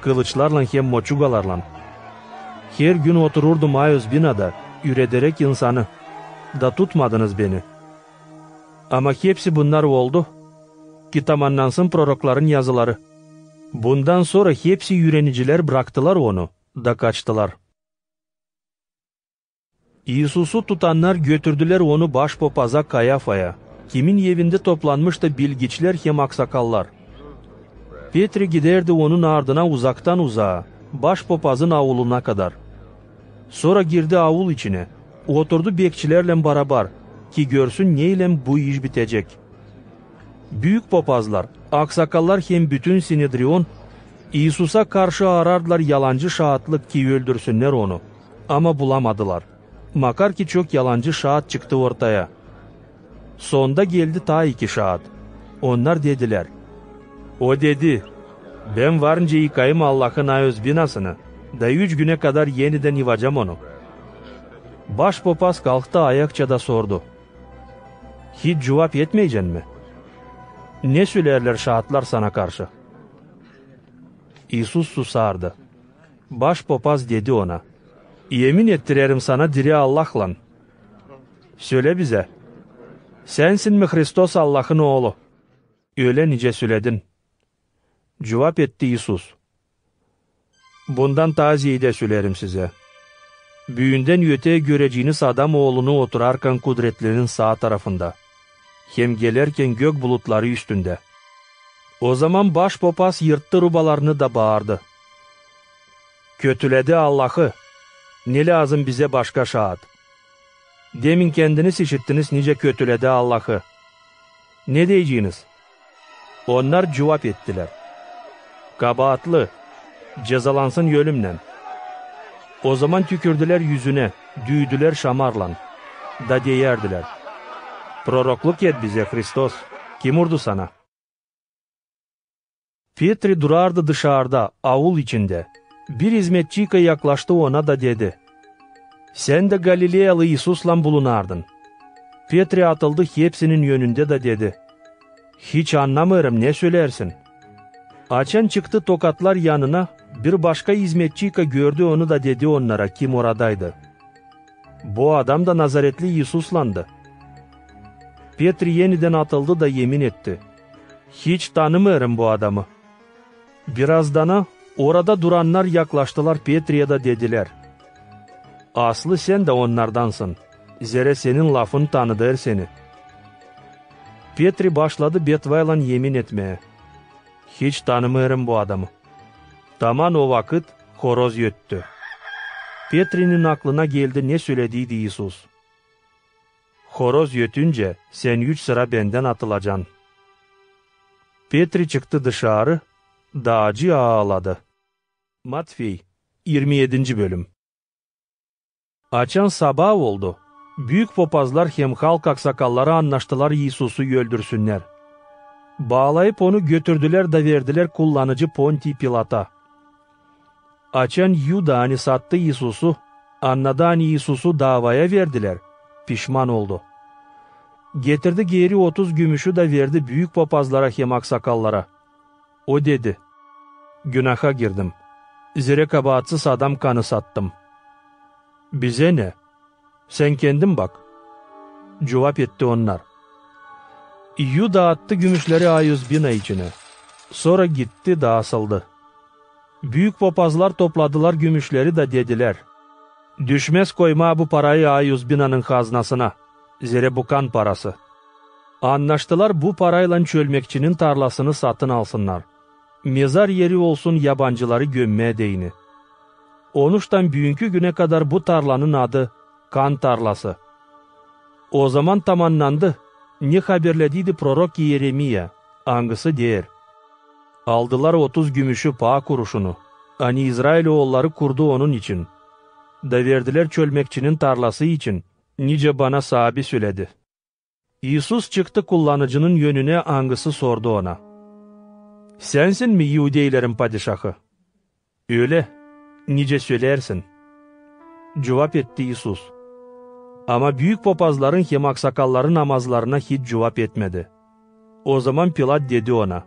kılıçlarlan hem moçugalarlan. Her gün otururdum ayoz binada, üürederäk insanı, da tutmadınız beni. Ama hepsi bunnar oldu, ki tamannansın prorokların yazıları. Bundan sora hepsi üürenicilär braktılar onu da kaçtılar. İisusu tutannar götürdülär onu baş popaza Kayafaya, kimin evindä toplanmıştı bilgiçlär hem aksakallar. Petri gidärdi onun ardına uzaktan-uzaa, baş popazın auluna kadar. Sora girdi aul içinä, oturdu bekçilärlän barabar, ki görsün, neylän bu iş bitecek. Büük popazlar, aksakallar hem bütün Sinedrion İisusa karşı aarardılar yalancı şaatlık, ki öldürsünnär onu, ama bulamadılar, makar ki çok yalancı şaat çıktı ortaya. Sonda geldi taa iki şaat. Onnar dedilär: O dedi: Bän varınca yıkayım Allahın ayoz binasını, da üç günä kadar enidän yıvacam onu. Baş popaz kalktı ayakça da sordu: Hiç cuvap etmeycän mi? Ne sölärlär şaatlar sana karşı? İisus susardı. Baş popaz dedi ona: Emin ettirerim sana diri Allahlan. Sölä bizä, sänsin mi Hristos, Allahın Oolu? Ölä nicä söledin. Cuvap etti İisus: Bundan taa zeedä söleerim sizä. Büündän ötää göreceniz Adam Oolunu oturarkan kudretlilerin saa tarafında, hem gelärkän gök bulutları üstündä. Ozaman baş popaz yırttı rubalarını da baardı: Kötülädi Allahı! Ne lääzım bizä başka şaat? Demin kendiniz işittiniz, nicä kötülädi Allahı. Ne deyeceniz? Onnar cuvap ettilär: Kabaatlı, cezalansın ölümnän. Ozaman tükürdülär üzünä, düüdülär şamarlan, da deyärdilär: Prorokluk et bizä, Hristos, kim urdu sana? Petri durardı dışarda, aul içindä. Bir izmetçika yaklaştı ona da dedi: Sän dä galileyalı İisuslan bulunardın. Petri atıldı hepsinin önündä da dedi: Hiç annamêêrım, ne sölärsin. Açan çıktı tokatlar yanına, bir başka izmetçika gördü onu da dedi onnara, kim oradaydı: "Bu adam da Nazaretli İisuslandı." Petri enidän atıldı da emin etti: "Hiç tanımêêrım bu adamı." Birazdana orada durannar yaklaştılar Petriye da dedilär: "Aslı sän dä onnardansın, zerä senin lafın tanıdêr seni." Petri başladı betvaylan emin etmää: "Hiç tanımêêrım bu adamı." Taman o vakıt horoz öttü. Petrinin aklına geldi, ne sölediydi İisus: "Horoz ötüncä sän üç sıra bendän atılacan." Petri çıktı dışarı da acı aaladı. Matfey, irmi edinci bölüm. Açan sabaa oldu, büük popazlar hem halk aksakalları annaştılar İisusu öldürsünnär. Baalayıp onu götürdülär da verdilär kullanıcı Pontiy Pilata. Açan Yuda, ani sattı İisusu, annadı, ani İisusu daavaya verdilär, pişman oldu. Getirdi geeri otuz gümüşü da verdi büük popazlara hem aksakallara. O dedi: "Günaha girdim, zerä kabaatsız adam kanı sattım. Bizä ne? Sän kendin bak." Cuvap etti onnar. Yuda attı gümüşleri ayuzbina içinä, sora gitti da asıldı. Büük popazlar topladılar gümüşleri da dedilär: "Düşmäz koymaa bu parayı ayuzbinanın haznasına, zerä bu kan parası." Annaştılar bu paraylan çölmekçinin tarlasını satın alsınnar, mezar eri olsun yabancıları gömmää deyni. Onuştan büünkü günä kadar bu tarlanın adı Kan tarlası. Ozaman tamannandı, ne haberlediydi prorok İeremiya, angısı deer: "Aldılar otuz gümüşü paa kuruşunu, ani İzrail oolları kurdu onun için, da verdilär çölmekçinin tarlası için, nicä bana saabi söledi." İisus çıktı kullanıcının önünä, angısı sordu ona: "Sänsin mi iudeylerin padişahı?" "Ölä, nicä söleersin," cuvap etti İisus. Ama büük popazların hem aksakalların amazlarına hiç cuvap etmedi. Ozaman Pilat dedi ona: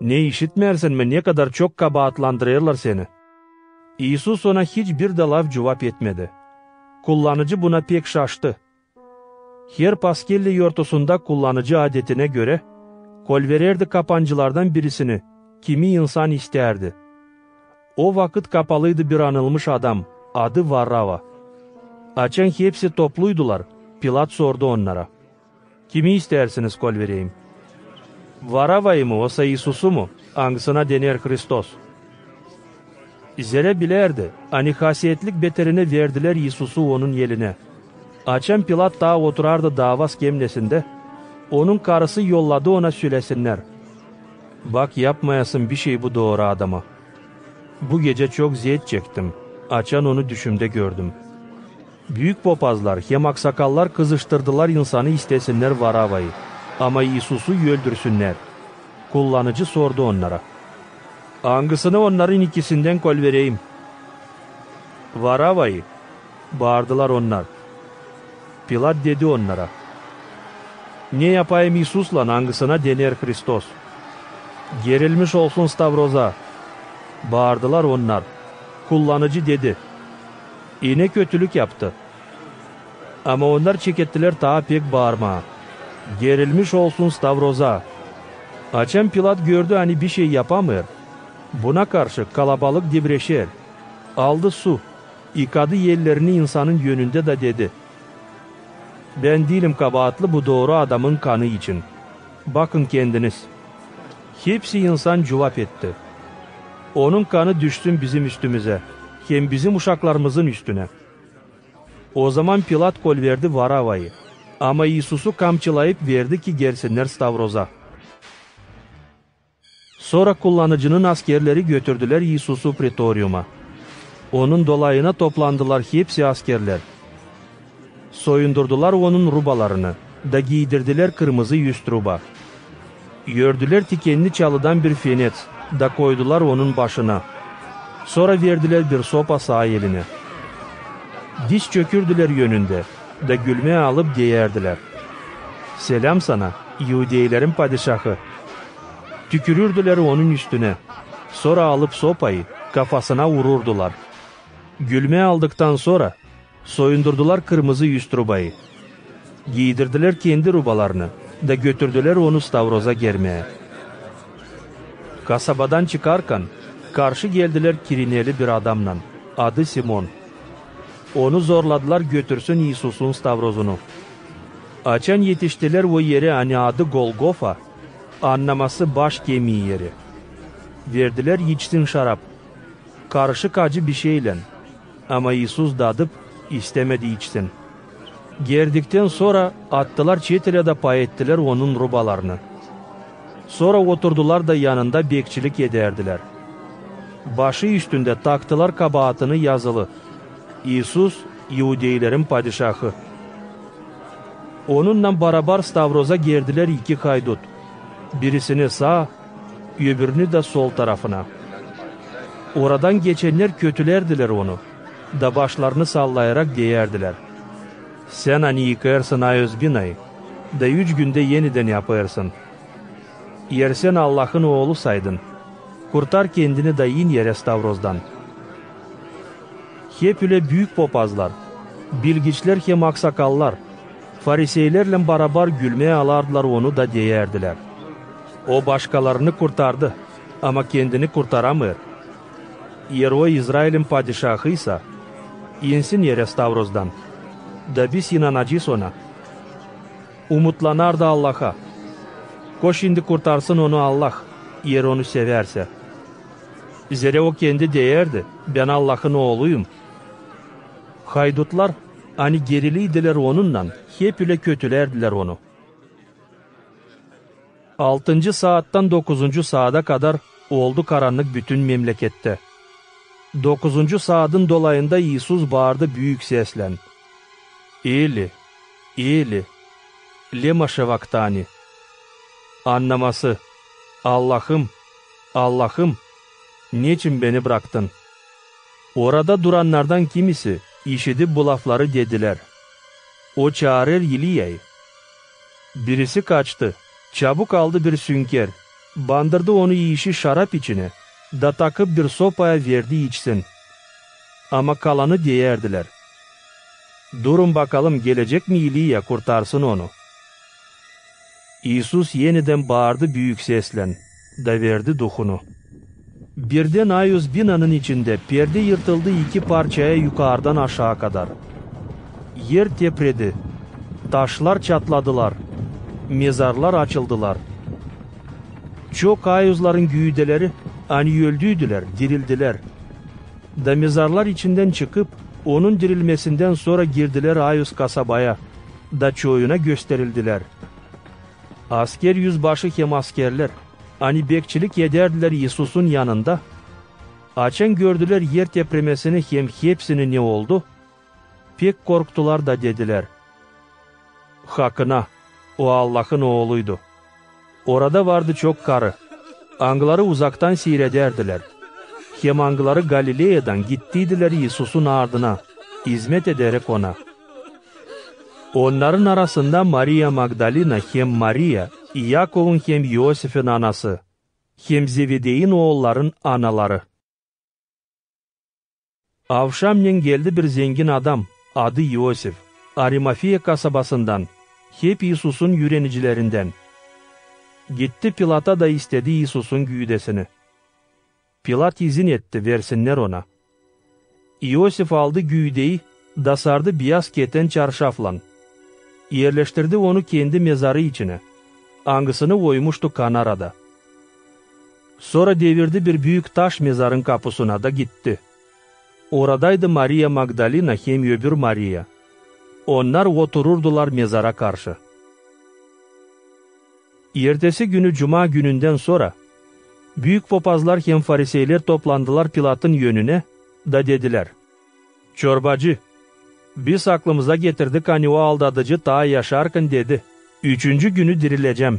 "Ne işitmeersin mi, ne kadar çok kabaatlandırêrlar seni?" İisus ona hiç bir dä laf cuvap etmedi. Kullanıcı buna pek şaştı. Her paskelli yortusunda kullanıcı adetinä görä kolverärdi kapancılardan birisini, kimi insan istärdi. O vakıt kapalıydı bir anılmış adam, adı Varava. Açan hepsi topluydular, Pilat sordu onnara: "Kimi istärsiniz kolvereyim? Varavayı mı, osa İisusu mu, angısına dener Hristos?" Zerä bilärdi, ani hasietlik beterinä verdilär İisusu onun elinä. Açan Pilat taa oturardı daava skemnesindä, onun karısı yolladı ona sölesinnär: "Bak, yapmayasın bişey bu dooru adama. Bu gecä çok zeet çektim, açan onu düşümdä gördüm." Büük popazlar hem aksakallar kızıştırdılar insanı istesinnär Varavayı, ama İisusu öldürsünnär. Kullanıcı sordu onnara: "Angısını onnarın ikisindän kolvereyim?" "Varavayı," baardılar onnar. Pilat dedi onnara: "Ne yapayım İisuslan, angısına dener Hristos?" "Gerilmiş olsun stavroza!" baardılar onnar. Kullanıcı dedi: "İnä kötülük yaptı." Ama onnar çekettilär taa pek baarmaa: "Gerilmiş olsun stavroza!" Açan Pilat gördü, ani bişey yapamêêr, buna karşı kalabalık dibreşer, aldı su, yıkadı ellerini insanın önündä da dedi: "Bän diilim kabaatlı bu dooru adamın kanı için. Bakın kendiniz." Hepsi insan cuvap etti: "Onun kanı düşsün bizim üstümüzä hem bizim uşaklarımızın üstünä." Ozaman Pilat kolverdi Varavayı, ama İisusu kamçılayıp verdi, ki gersinnär stavroza. Sora kullanıcının askerleri götürdülär İisusu pretoriuma. Onun dolayına toplandılar hepsi askerlär. Soyundurdular onun rubalarını da giidirdilär kırmızı üst ruba. Ördülär tikenni çalıdan bir fenets da koydular onun başına. Sora verdilär bir sopa saa elinä. Diz çökürdülär önündä da gülmää alıp deyärdilär: "Seläm sana, iudeylerin padişahı!" Tükürürdülär onun üstünä, sora alıp sopayı, kafasına ururdular. Gülmää aldıktan sora, soyundurdular kırmızı üst rubayı. Giidirdilär kendi rubalarını da götürdülär onu stavroza germää. Kasabadan çıkarkan, karşı geldilär kirineli bir adamnan, adı Simon. Onu zorladılar götürsün İisusun stavrozunu. Açan etiştilär o erä, ani adı Golgofa, annaması baş kemii eri, verdilär içsin şarap, karışık acı bişeylän, ama İisus dadıp, istämedi içsin. Gerdiktän sora attılar çetilä da pay ettilär onun rubalarını. Sora oturdular da yanında bekçilik edärdilär. Başı üstündä taktılar kabaatını yazılı: İisus, iudeylerin padişahı. Onunnan barabar stavroza gerdilär iki haydut, birisini saa, öbürünü dä sol tarafına. Oradan geçennär kötülärdilär onu da başlarını sallayarak deyärdilär: Sän ani yıkêrsın ayoz binayı, da üç gündä enidän yapêrsın. Eer sän Allahın Oolusaydın, kurtar kendini da in erä stavrozdan. Hep ölä büük popazlar, bilgiçlär hem aksakallar, fariseylärlän barabar gülmää alardılar onu da deyärdilär: O başkalarını kurtardı, ama kendini kurtaramêêr. Eer o İzrailin padişahıysa, insin erä stavrozdan, da biz inanacez ona. Umutlanardı Allaha. Koş indi, kurtarsın onu Allah, eer onu sevärsä. Zerä o kendi deyärdi: Bän Allahın Ooluyum. Haydutlar, ani geriliydilär onunnan, hep ölä kötülärdilär onu. Altıncı saattan dokuzuncu saada kadar oldu karannık bütün memlekettä. Dokuzuncu saadın dolayında İisus baardı büük seslän: Eli, Eli, lema şevaktani? Annaması: Allahım, Allahım, neçin beni braktın? Orada durannardan kimisi, işidip bu lafları, dedilär: O çaarêr İliyayı. Birisi kaçtı, çabuk aldı bir sünger, bandırdı onu iişi şarap içinä, da takıp bir sopaya verdi içsin. Ama kalanı deyärdilär: Durun bakalım, gelecek mi İliya, kurtarsın onu? İisus enidän baardı büük seslän da verdi Duhunu. Birdän ayoz binanın içindä perdä yırtıldı iki parçaya yukardan aşaa kadar. Er tepredi, taşlar çatladılar, mezarlar açıldılar. Çok ayozların güüdeleri, ani öldüydülär, dirildilär. Da mezarlar içindän çıkıp, onun dirilmesindän sora girdilär ayoz kasabaya, da çoyuna gösterildilär. Asker üzbaşı hem askerlär, ani bekçilik edärdilär İisusun yanında, açan gördülär er tepremesini hem hepsini, ne oldu, pek korktular da dedilär: Hakına, o Allahın Ooluydu. Orada vardı çok karı, angıları uzaktan siiredärdilär, hem angıları Galileyadan gittiydilär İisusun ardına, izmet ederek Ona. Onnarın arasında Mariya Magdalina hem Mariya, İakovun hem İosifin anası, hem Zevedeyin oolların anaları. Avşamnen geldi bir zengin adam, adı İosif, Arimafiya kasabasından, hep İisusun üürenicilerindän. Gitti Pilata da istedi İisusun güüdesini. Pilat izin etti, versinnär ona. İosif aldı güüdeyi da sardı biyaz keten çarşaflan. Erleştirdi onu kendi mezarı içinä, angısını oymuştu kanarada. Sora devirdi bir büük taş mezarın kapusuna da gitti. Oradaydı Mariya Magdalina hem öbür Mariya. Onnar otururdılar mezara karşı. Ertesi günü, cuma günündän sora, büük popazlar hem fariseylär toplandılar Pilatın önünä da dedilär: Çorbacı, biz aklımıza getirdik, ani o aldadıcı taa yaşarkan dedi: Üçüncü günü dirilecäm.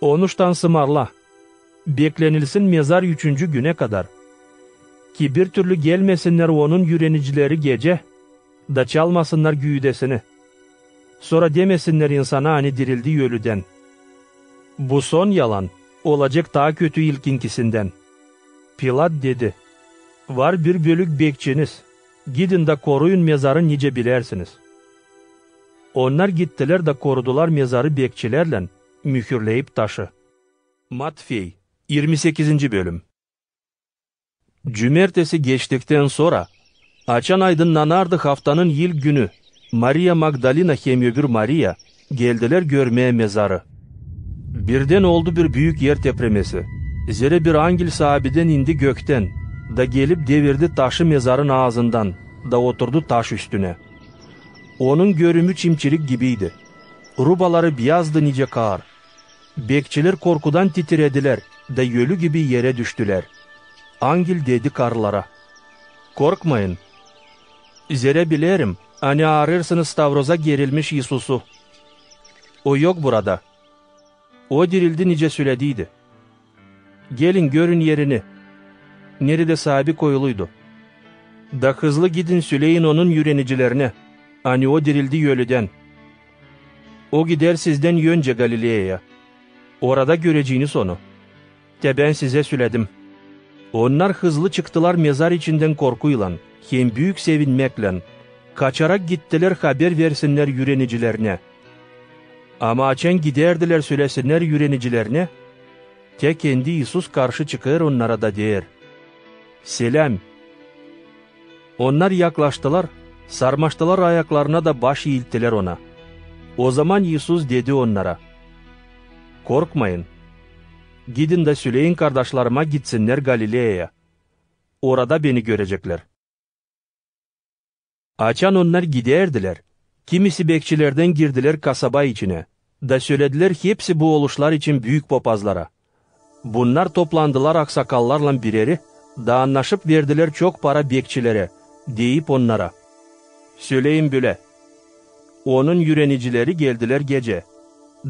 Onuştan sımarla, beklenilsin mezar üçüncü günä kadar, ki bir türlü gelmesinnär onun üürenicileri gecä da çalmasınnar güüdesini, sora demesinnär insana, ani dirildi ölüdän. Bu son yalan olacek taa kötü ilkinkisindän. Pilat dedi: "Var bir bölük bekçiniz, gidin da koruyun mezarı nicä bilersiniz." Onnar gittilär da korudular mezarı bekçilärlän, mühürleyip taşı. Matfey, irmi sekizinci bölüm. Cümertesi geçtiktän sora, açan aydınnanardı haftanın ilk günü, Mariya Magdalina hem öbür Mariya geldilär görmää mezarı. Birdän oldu bir büük er tepremesi, zerä bir angel saabidän indi göktän da gelip devirdi taşı mezarın aazından da oturdu taş üstünä. Onun görümü çimçirik gibiydi. Rubaları biyazdı nicä kaar. Bekçilär korkudan titiredilär da ölü gibi erä düştülär. Angel dedi karılara: "Korkmayın. Zerä bilerim, ani aarêrsınız stavroza gerilmiş İisusu. O yok burada. O dirildi, nicä sölediydi. Gelin, görün erini, neredä saabi koyuluydu. Da hızlı gidin, söleyin onun üürenicilerinä, ani o dirildi ölüdän. O gider sizdän öncä Galileyaya. Orada göreceniz onu. Te bän sizä söledim." Onnar hızlı çıktılar mezar içindän korkuylan hem büük sevinmäklän, kaçarak gittilär haber versinnär üürenicilerinä. Ama açan gidärdilär sölesinnär üürenicilerinä, te kendi İisus karşı çıkêr onnara da deer: "Seläm!" Onnar yaklaştılar, sarmaştılar ayaklarına da baş iilttilär ona. Ozaman İisus dedi onnara: "Korkmayın. Gidin da söleyin kardaşlarıma, gitsinnär Galileyaya. Orada beni göreceklär." Açan onnar gidärdilär, kimisi bekçilerdän girdilär kasaba içinä, da söledilär hepsi bu oluşlar için büük popazlara. Bunnar toplandılar aksakallarlan bireri, da annaşıp verdilär çok para bekçilerä, deyip onnara: "Söleyin bölä: Onun üürenicileri geldilär gecä,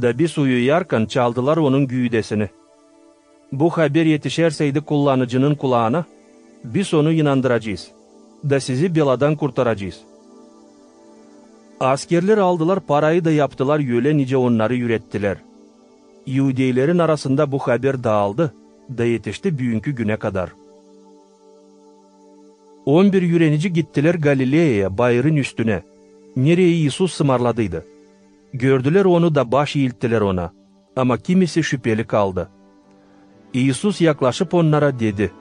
da biz uyuyarkan çaldılar onun güüdesini. Bu haber etişärseydi kullanıcının kulaana, biz onu inandıracez, da sizi beladan kurtaracez." Askerlär aldılar parayı da yaptılar ölä, nicä onnarı üürettilär. İudeylerin arasında bu haber daaldı da etişti büünkü günä kadar. On bir üürenici gittilär Galileyaya, bayırın üstünä, nereyi İisus sımarladıydı. Gördülär onu da baş iilttilär ona, ama kimisi şüpeli kaldı. İisus yaklaşıp onnara dedi: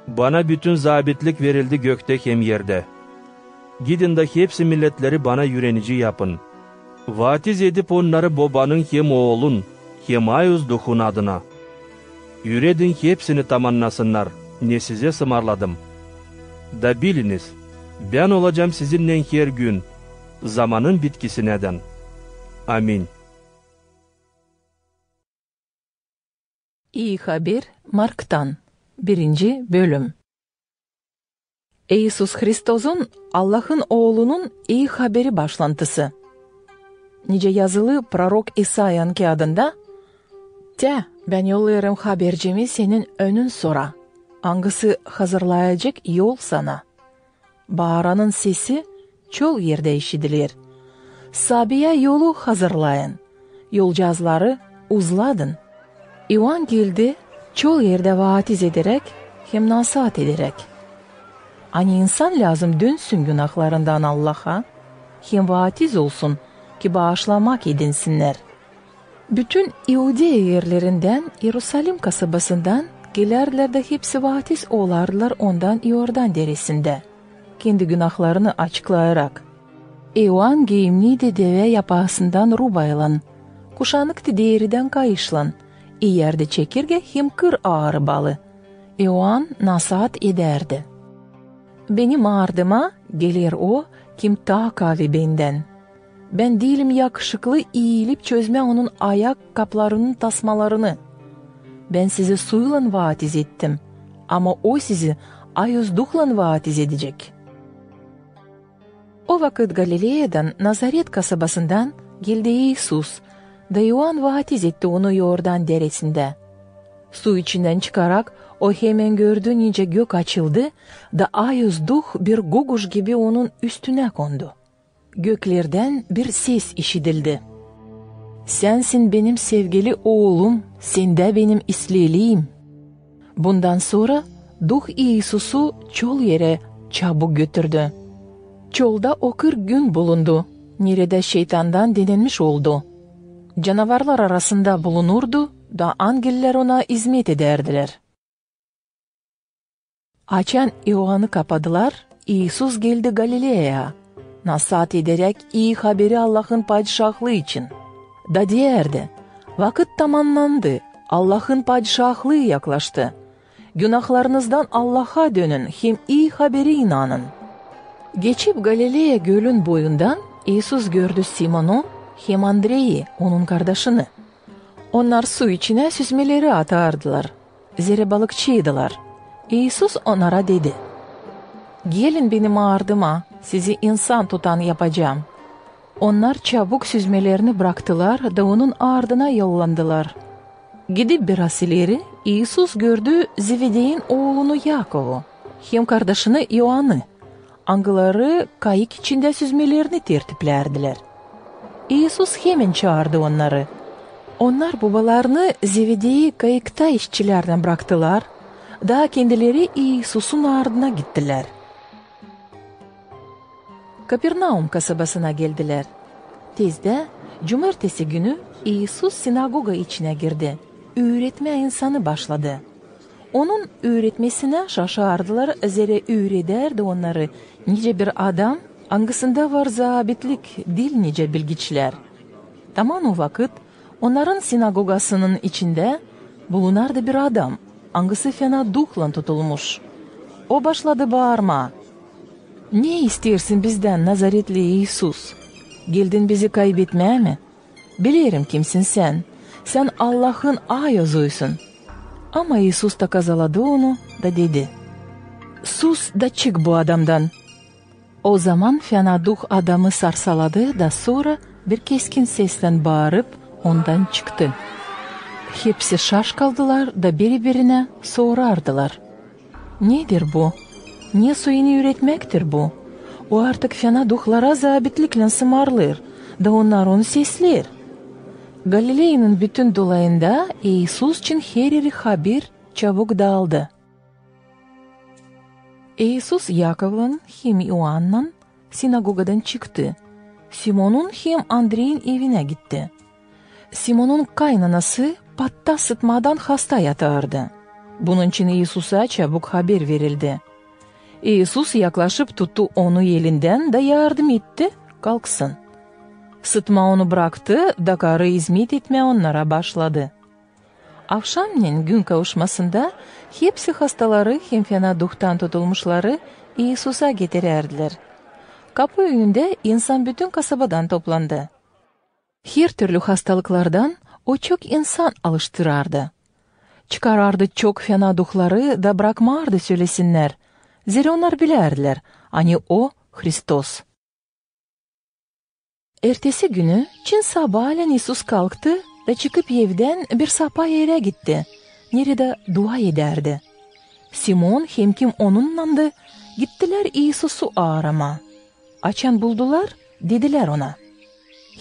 "Bana bütün zabitlik verildi göktä hem erdä. Gidin da hepsi milletleri bana üürenici yapın. Vaatiz edip onnarı Bobanın hem Oolun, hem Ayuz Duhun adına. Üüredin hepsini tamannasınnar, ne sizä sımarladım. Da biliniz, bän olacam sizinnän her gün, zamanın bitkisinädän." Amin. İi haber Marktan, birinci bölüm. İisus Hristosun, Allahın Oolunun iyi haberi başlantısı. Nicä yazılı prorok İsayanın kiyadında: "Te, bän yollêêrım habercimi senin önün sora, angısı hazırlayacek yol sana." Baaranın sesi çol erdä işidiler: "Saabiyä yolu hazırlayın, yolcaazları uzladın." İoan geldi, çol erdä vaatiz ederäk hem nasaat ederäk, ani insan lääzım dönsün günahlarından Allaha hem vaatiz olsun, ki baaşlamak edinsinnär. Bütün İudeya erlerindän, İerusalim kasabasından gelärdilär da hepsi vaatiz olardılar ondan İordan deresindä, kendi günahlarını açıklayarak. İoan giiyimniydi devä yapaasından rubaylan, kuşanıktı deeridän kayışlan, iyärdä çekirgä hem kır aarıbalı. İoan nasaat edärdi: "Benim ardıma geler o, kim taa kaavi bendän. Bän diilim yakışıklı iilip çözmää onun ayak kaplarının tasmalarını. Bän sizi suylan vaatiz ettim, ama o sizi Ayuz Duhlan vaatiz edecek." O vakıt Galileyadan, Nazaret kasabasından geldi İisus, da İoan vaatiz etti onu İordan deresindä. Su içindän çıkarak, o hemen gördü, nicä gök açıldı, da Ayuz Duh bir guguş gibi onun üstünä kondu. Göklerdän bir ses işidildi: Sänsin benim sevgili Oolum, Sendä benim isleeliyim. Bundan sora Duh İisusu çol erä çabuk götürdü. Çolda O kırk gün bulundu, neredä şeytandan denenmiş oldu. Canavarlar arasında bulunurdu da angellär Ona izmet edärdilär. Açan İoannı kapadılar, İisus geldi Galileyaya, nasaat ederäk ii haberi Allahın Padişahlıı için, da deyärdi: Vakıt tamannandı, Allahın Padişahlıı yaklaştı. Günahlarınızdan Allaha dönün hem ii haberi inanın. Geçip Galileya gölün boyundan İisus gördü Simonu hem Andreyi, onun kardaşını. Onnar su içinä süzmeleri atardılar, zerä balıkçıydılar. İisus onnara dedi: Gelin Benim ardıma, sizi insan tutan yapacam. Onnar çabuk süzmelerini braktılar da Onun ardına yollandılar. Gidip biraz ileri, İisus gördü Zevedeyin oolunu Yakovu hem kardaşını İoannı, angıları kayık içindä süzmelerini tertiplärdilär. İisus hemen çaardı onnarı. Onnar bobalarını Zevedeyi kayıkta işçilärlän braktılar da kendileri İisusun ardına gittilär. Kapernaum kasabasına geldilär. Tezdä, cumartesi günü, İisus sinagoga içinä girdi, üüretmää insanı başladı. Onun üüretmesinä şaşardılar, zerä üüredärdi onnarı nicä bir adam, angısında var zaabitlik, diil nicä bilgiçlär. Taman o vakıt onnarın sinagogasının içindä bulunardı bir adam, angısı fena duhlan tutulmuş. O başladı baarmaa: Ne isteersin bizdän, Nazaretli İisus? Geldin bizi kaybetmää mi? Bilerim, kimsin Sän. Sän Allahın Ayozusun. Ama İisus da kazaladı onu da dedi: Sus da çık bu adamdan. O zaman fena duh adamı sarsaladı da sora bir keskin seslän baarıp ondan çıktı. Hepsi şaş kaldılar da biri-birinä sorardılar: Nedir bu? Ne soyunu üüretmäktir bu? O artık fena duhlara zaabitliklän sımarlêêr, da onnar onu sesleer. Galileyanın bütün dolayında İisus için hereri haber çabuk daaldı. İisus Yakovlan hem İoannan sinagogadan çıktı, Simonun hem Andreyin evinä gitti. Simonun kaynanası patta sıtmadan hasta yatardı. Bunun için İisusa çabuk haber verildi. İisus yaklaşıp tuttu onu elindän da yardım etti kalksın. Sıtma onu braktı da karı izmet etmää onnara başladı. Avşamnen gün kavuşmasında hepsi hastaları hem fena duhtan tutulmuşları İisusa getirärdilär. Kapu önündä insan bütün kasabadan toplandı. Her türlü hastalıklardan O çok insan alıştırardı. Çıkarardı çok fena duhları da brakmaardı sölesinnär, zerä onnar bilärdilär, ani O Hristos. Ertesi günü çin sabaaleyin İisus kalktı da çıkıp evdän bir sapa erä gitti, neredä dua edärdi. Simon hem kim onunnandı gittilär İisusu aaramaa. Açan buldular, dedilär Ona: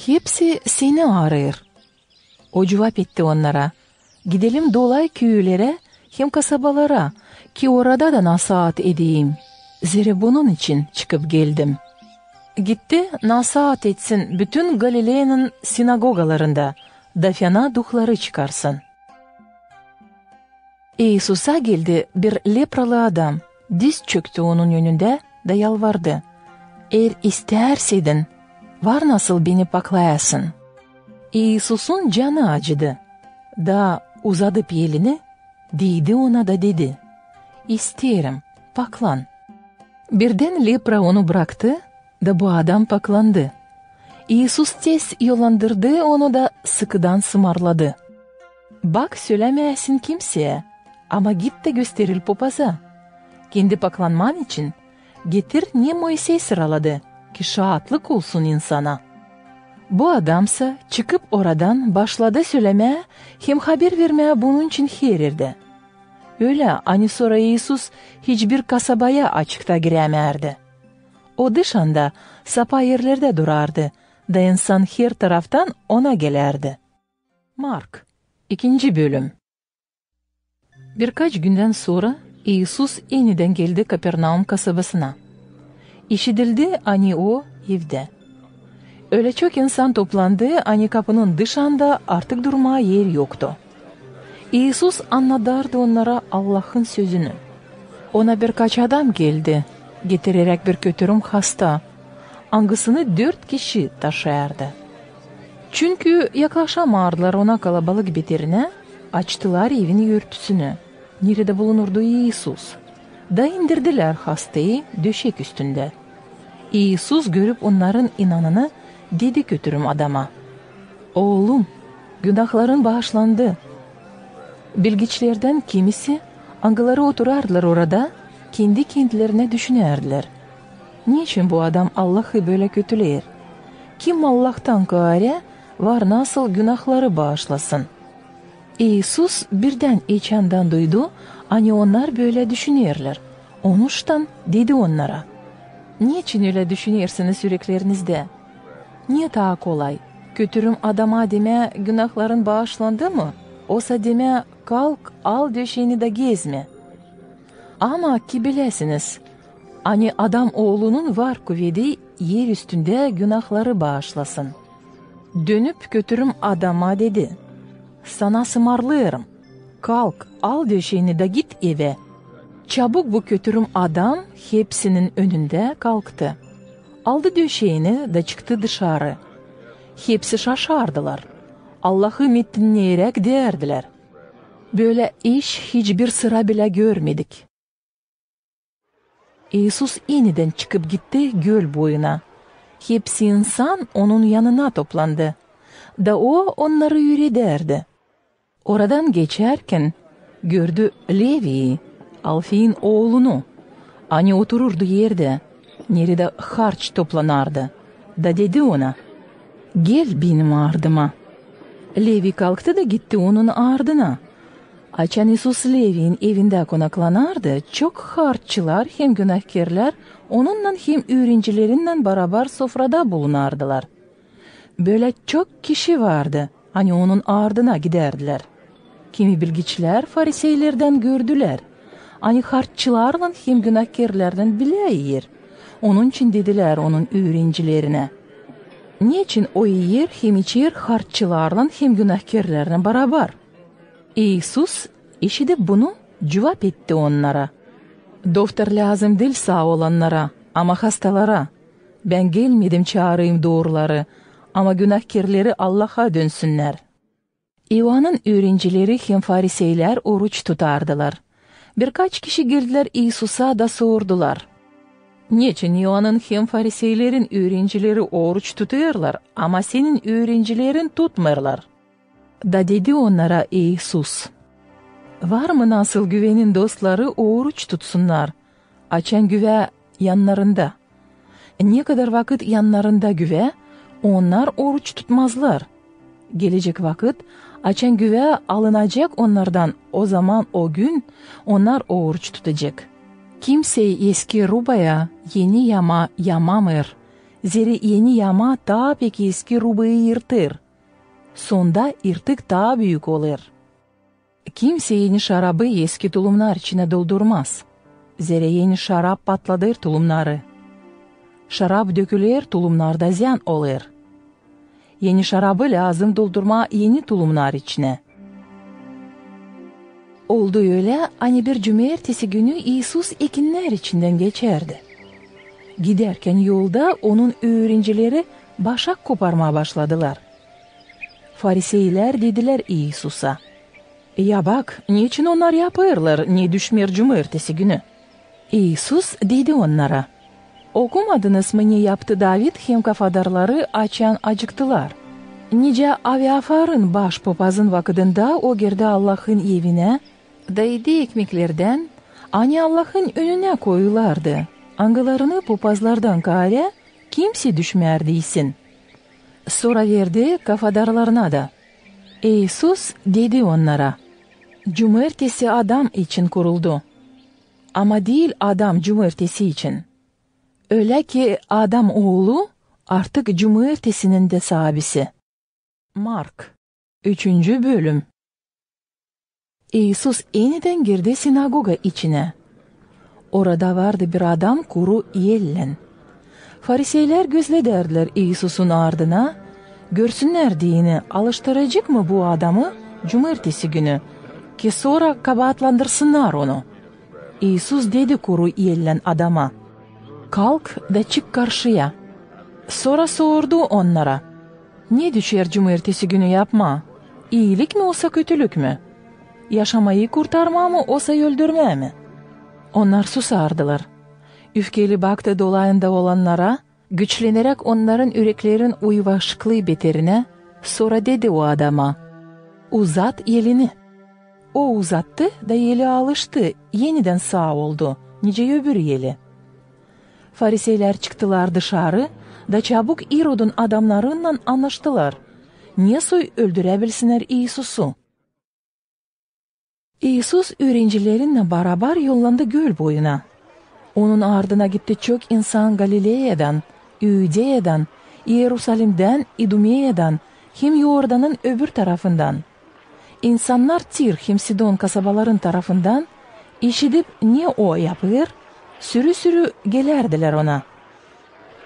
Hepsi Seni aarêêr. O cuvap etti onnara: Gidelim dolay küülerä hem kasabalara, ki orada da nasaat edeyim. Zerä bunun için çıkıp geldim. Gitti, nasaat etsin bütün Galileyanın sinagogalarında da fena duhları çıkarsın. İisusa geldi bir lepralı adam, diz çöktü Onun önündä da yalvardı: Er istärseydin, var nasıl beni paklayasın. İisusun canı acıdı da, uzadıp elini, diidi ona da dedi: İsteerim, paklan. Birdän lepra onu braktı da bu adam paklandı. İisus tez yollandırdı onu da sıkıdan sımarladı: Bak, sölämeesin kimseyä, ama git da gösteril popaza. Kendi paklanman için getir, ne Moisey sıraladı, ki şaatlık olsun insana. Bu adamsa çıkıp oradan başladı sölämää hem haber vermää bunun için her erdä. Ölä, ani sora İisus hiçbir kasabaya açıkta girämeerdi. O dışanda sapa erlerdä durardı da insan her taraftan ona gelärdi. Mark, ikinci bölüm. Birkaç gündän sora İisus enidän geldi Kapernaum kasabasına. İşidildi, ani o evdä. Ölä çok insan toplandı, ani kapının dışında artık durmaa er yoktu. İisus annadardı onnara Allahın sözünü. Ona birkaç adam geldi, getireräk bir kötürüm hasta, angısını dört kişi taşıyardı. Çünkü yaklaşamardılar ona kalabalık beterinä, açtılar evin örtüsünü, neredä bulunurdu İisus, da indirdilär hastayı döşek üstündä. İisus, görüp onnarın inanını, dedi kötürüm adama: "Oolum, günahların baaşlandı." Bilgiçlerdän kimisi, angıları oturardılar orada, kendi-kendilerinä düşünärdilär: "Neçin bu adam Allahı bölä kötüleer? Kim Allahtan kaarä var nasıl günahları baaşlasın?" İisus birdän içindän duydu, ani onnar bölä düşünerlär. Onuştan dedi onnara: "Neçin ölä düşünersiniz üreklerizdä? Ne taa kolay, kötürüm adama demää: 'Günahların baaşlandı?' mı, osa demää: 'Kalk, al döşeeni da gezmä'? Ama ki biläsiniz, ani Adam Oolunun var kuvedi er üstündä günahları baaşlasın." Dönüp kötürüm adama dedi: "Sana sımarlêêrım, kalk, al döşeeni da git evä." Çabuk bu kötürüm adam hepsinin önündä kalktı. Aldı döşeeni da çıktı dışarı. Hepsi şaşardılar, Allahı metinneyäräk deerdilär: "Bölä iş hiç bir sıra bilä görmedik." İisus enidän çıkıp gitti göl boyuna. Hepsi insan onun yanına toplandı, da o onnarı üüredärdi. Oradan geçärkän gördü Leviyi, Alfiyin oolunu, ani otururdu erdä, neredä harç toplanardı, da dedi ona: "Gel benim ardıma." Levi kalktı da gitti onun ardına. Açan İisus Leviyin evindä konaklanardı, çok harççılar hem günahkerlär onunnan hem üürencelerinnän barabar sofrada bulunardılar. Bölä çok kişi vardı, ani onun ardına gidärdilär. Kimi bilgiçlär fariseylerdän gördülär, ani harççılarlan hem günahkerlärlän bilä iyer. Onuştan dedilär onun üürencelerinä: "Neçin o iyer hem içer harççılarlan hem günahkerlärlän barabar?" İisus, işidip bunu, cuvap etti onnara: "Doftêr lääzım diil saa olannara, ama hastalara. Bän gelmedim çaarayım dooruları, ama günahkerleri Allaha dönsünnär." İoannın üürenceleri hem fariseylär oruç tutardılar. Birkaç kişi geldilär İisusa da sordular: "Neçin İoannın hem fariseyleriin üürenceleri oruç tutêrlar, ama senin üürencelerin tutmêêrlar?" Da dedi onnara İisus: "Var mı nasıl güvenin dostları oruç tutsunnar, açan güvä yannarında? Ne kadar vakıt yannarında güvä, onnar oruç tutmazlar. Gelecek vakıt, açan güvä alınacek onnardan, ozaman o gün onnar oruç tutacek. Kimsey eski rubaya eni yama yamamêêr, zerä eni yama taa pek eski rubayı yırtêr. Sonda yırtık taa büük olêr. Kimsey eni şarabı eski tulumnar içinä doldurmaz, zerä eni şarap patladêr tulumnarı. Şarap döküler, tulumnar da ziyän olêr. Eni şarabı lääzım doldurmaa eni tulumnar içinä." Oldu ölä, ani bir cumertesi günü İisus ekinnär içindän geçärdi. Gidärkän yolda onun üürenceleri başak koparmaa başladılar. Fariseylär dedilär İisusa: "Ya bak, neçin onnar yapêrlar, ne düşmeer cumertesi günü?" İisus dedi onnara: "Okumadınız mı, ne yaptı David hem kafadarları, açan acıktılar? Nicä Aviafarın başpopazın vakıdında o girdi Allahın evinä da edi ekmeklerdän, ani Allahın önünä koyulardı, angılarını popazlardan kaarä kimsey düşmärdi isin. Sora verdi kafadarlarına da." İisus dedi onnara: "Cumertesi adam için kuruldu, ama diil adam cumertesi için. Ölä ki Adam Oolu Artık cumaertesinin dä saabisi. Mark, üçüncü bölüm. İisus enidän girdi sinagoga içinä. Orada vardı bir adam kuru ellän. Fariseylär gözledärdilär İisusun ardına, görsünnär deyni, alıştıracek mı bu adamı cumaertesi günü, ki sora kabaatlandırsınnar onu. İisus dedi kuru ellän adama: "Kalk da çık karşıya." Sora sordu onnara: "Ne düşer cumaertesi günü yapmaa? İilik mi osa kötülük mü? Yaşamayı kurtarmaa mı osa öldürmää mi?" Onnar susardılar. Üfkeli baktı dolayında olannara, güçleneräk onnarın üreklerin uyvaşıklı beterinä, sora dedi o adama: "Uzat elini." O uzattı da eli alıştı, enidän saa oldu, nicä öbür eli. Fariseylär çıktılar dışarı da çabuk İrodun adamnarınnan annaştılar, ne soy öldüräbilsinnär İisusu. İisus üürencelerinnän barabar yollandı göl boyuna. Onun ardına gitti çok insan Galileyadan, İudeyadan, İerusalimdän, İdumeyadan hem Yordanın öbür tarafından. İnsannar Tir hem Sidon kasabaların tarafından, işidip, ne o yapêr, sürü-sürü gelärdilär ona.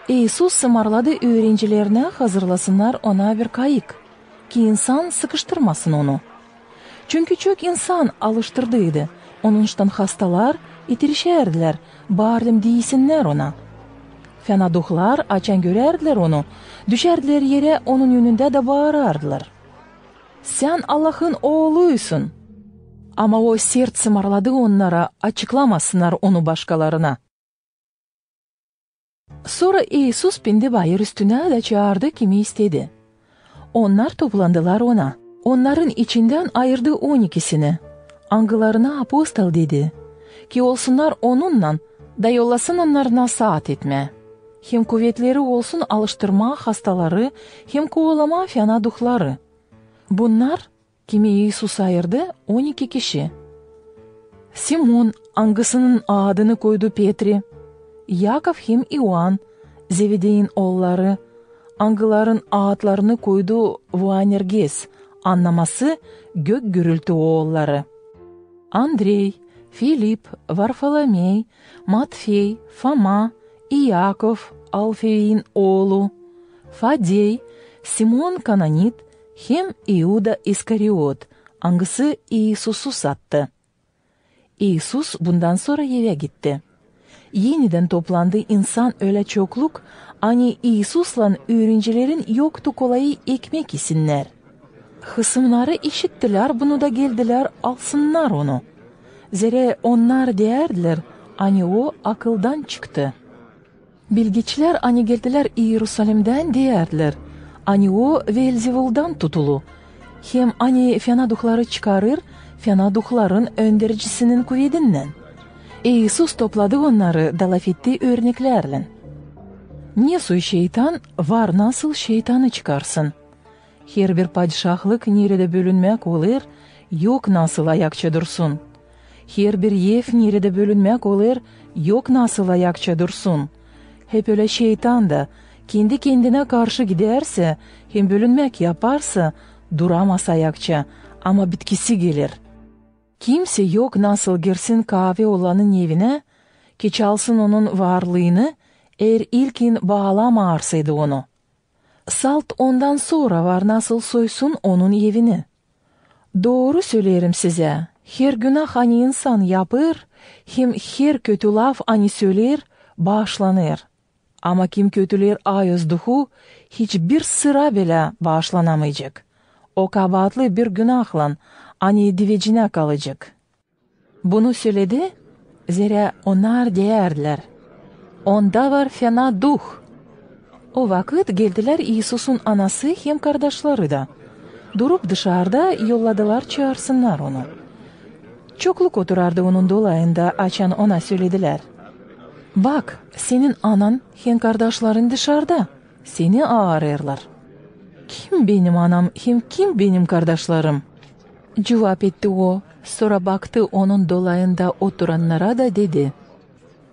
İisus sımarladı üürencelerinä hazırlasınnar ona bir kayık, ki insan sıkıştırmasın onu. Çünkü çok insan alıştırdıydı, onuştan hastalar itirişärdilär, baarlım diisinnär ona. Fena duhlar, açan görärdilär onu, düşärdilär erä onun önündä da baarardılar: "Sän Allahın Ooluysun!" Ama o sert sımarladı onnara, açıklamasınnar onu başkalarına. Sora İisus pindi bayır üstünä da çaardı, kimi istedi. Onnar toplandılar ona. Onnarın içindän ayırdı on ikisini, angılarına apostol dedi, ki olsunnar onunnan da yollasın onnarı nasaat etmää, hem kuvetleri olsun alıştırmaa hastaları hem kovalamaa fena duhları. Bunnar, kimi İisus ayırdı, on iki kişi: Simon, angısının adını koydu Petri, Yakov hem İoan, Zevedeyin oolları, angıların aatlarını koydu Boanerges, annaması gök gürültü oolları, Andrey, Filip, Varfolomey, Matfey, Foma, İakov, Alfeyin oolu, Fadey, Simon Kananit hem İuda İskariot, angısı İisusu sattı. İisus bundan sora evä gitti. Enidän toplandı insan ölä çokluk, ani İisuslan üürencilerin yoktu kolayı ekmek isinnär. Hısımnarı işittilär bunu da geldilär alsınnar onu. Zerä onnar deyärdilär, ani o akıldan çıktı. Bilgiçlär, ani geldilär İerusalimdän, deyärdilär, ani o Veelzevuldan tutulu, hem ani fena duhları çıkarêr fena duhların öndercisinin kuvedinnän. İisus topladı onnarı da lafetti örneklärlän: Ne soy şeytan var nasıl şeytanı çıkarsın? Herbir padişahlık, neredä bölünmäk olêr, yok nasıl ayakça dursun. Herbir ev, neredä bölünmäk olêr, yok nasıl ayakça dursun. Hep ölä şeytan da, kendi-kendinä karşı gidärsä hem bölünmäk yaparsa, duramaz ayakça, ama bitkisi geler. Kimsey yok nasıl girsin kaavi olanın evinä, ki çalsın onun varlıını, eer ilkin baalamayarsaydı onu. Salt ondan sora var nasıl soysun onun evini. Dooru söleerim sizä, her günah, ani insan yapêr, hem her kötü laf, ani söleer, baaşlanêr. Ama kim kötüleer ayız duhu, hiçbir sıra bilä baaşlanamayacek. O kabaatlı bir günahlan, ani divecinä kalacek. Bunu söledi, zerä onnar deyärdilär: Onda var fena duh. O vakıt geldilär İisusun anası hem kardaşları da. Durup dışarda, yolladılar çaarsınnar onu. Çokluk oturardı onun dolayında, açan ona söledilär: Bak, senin anan hem kardaşların dışarda, seni aarêrlar. Kim benim anam hem kim benim kardaşlarım? Cuvap etti o, sora baktı onun dolayında oturannara da dedi: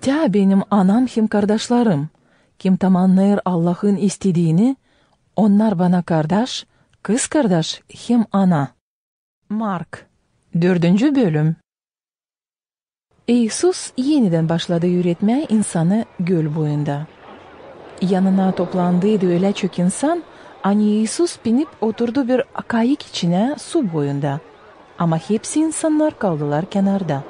Tä benim anam hem kardaşlarım, Kim tamannêêr Allahın istediini, onnar bana kardaş, kızkardaş hem ana. Mark, dördüncü bölüm. İisus enidän başladı üüretmää insanı göl boyunda. Yanına toplandıydı ölä çok insan, ani İisus binip oturdu bir kayık içinä su boyunda. Ama hepsi insannar kaldılar kenarda.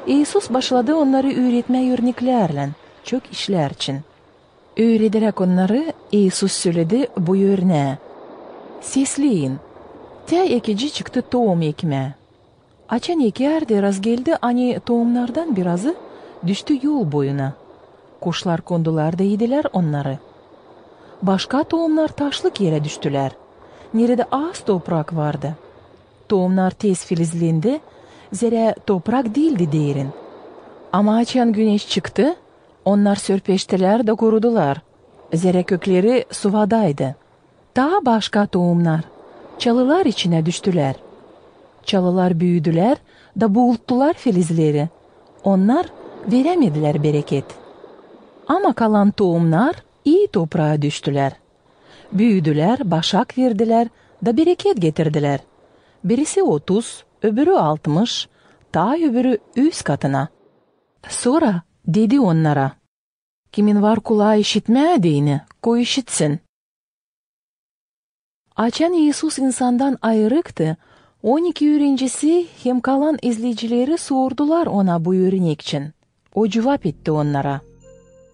İisus başladı onnarı üüretmää örneklärlän, çok işlär için. Üürederäk onnarı, İisus söledi bu örnää: Sesleyin. Tä ekici çıktı toum ekmää. Açan ekärdi, razgeldi, ani toumnardan birazı düştü yol boyuna. Kuşlar kondular da iedilär onnarı. Başka toumnar taşlık erä düştülär, neredä az toprak vardı. Toumnar tez filizlendi, zerä toprak diildi derin. Ama açan güneş çıktı, onnar sörpeştilär da kurudular, zerä kökleri suvadaydı. Taa başka toumnar çalılar içinä düştülär. Çalılar büüdülär da buuttular filizleri. Onnar verämedilär bereket. Ama kalan toumnar ii topraa düştülär. Büüdülär, başak verdilär da bereket getirdilär. Birisi otuz, öbürü altmış, taa öbürü üz katına. Sora dedi onnara: Kimin var kulaa işitmää deyni, ko işitsin. Açan İisus insandan ayırıktı, on iki üürencisi hem kalan izleyicileri sordular ona bu örnek için. O cuvap etti onnara: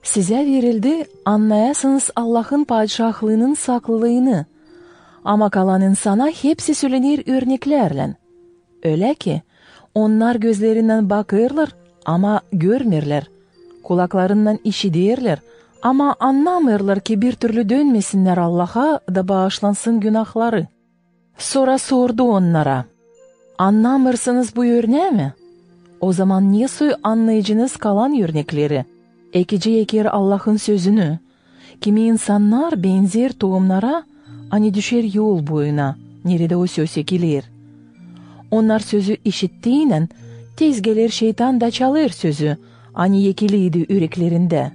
Sizä verildi annayasınız Allahın Padişahlıının saklıını, ama kalan insana hepsi sölener örneklärlän. Ölä ki, onnar gözlerinnän bakêrlar, ama görmeerlär, kulaklarınnan işiderlär, ama annamêêrlar, ki bir türlü dönmesinnär Allaha da baaşlansın günahları. Sora sordu onnara: Annamêêrsınız bu örnää mi? Ozaman ne soy annayacınız kalan örnekleri? Ekici eker Allahın sözünü. Kimi insannar benzer toumnara, ani düşer yol boyuna, neredä o söz ekiler. Onnar sözü işittiynän, tez geler şeytan da çalêr sözü, ani ekiliydi üreklerindä.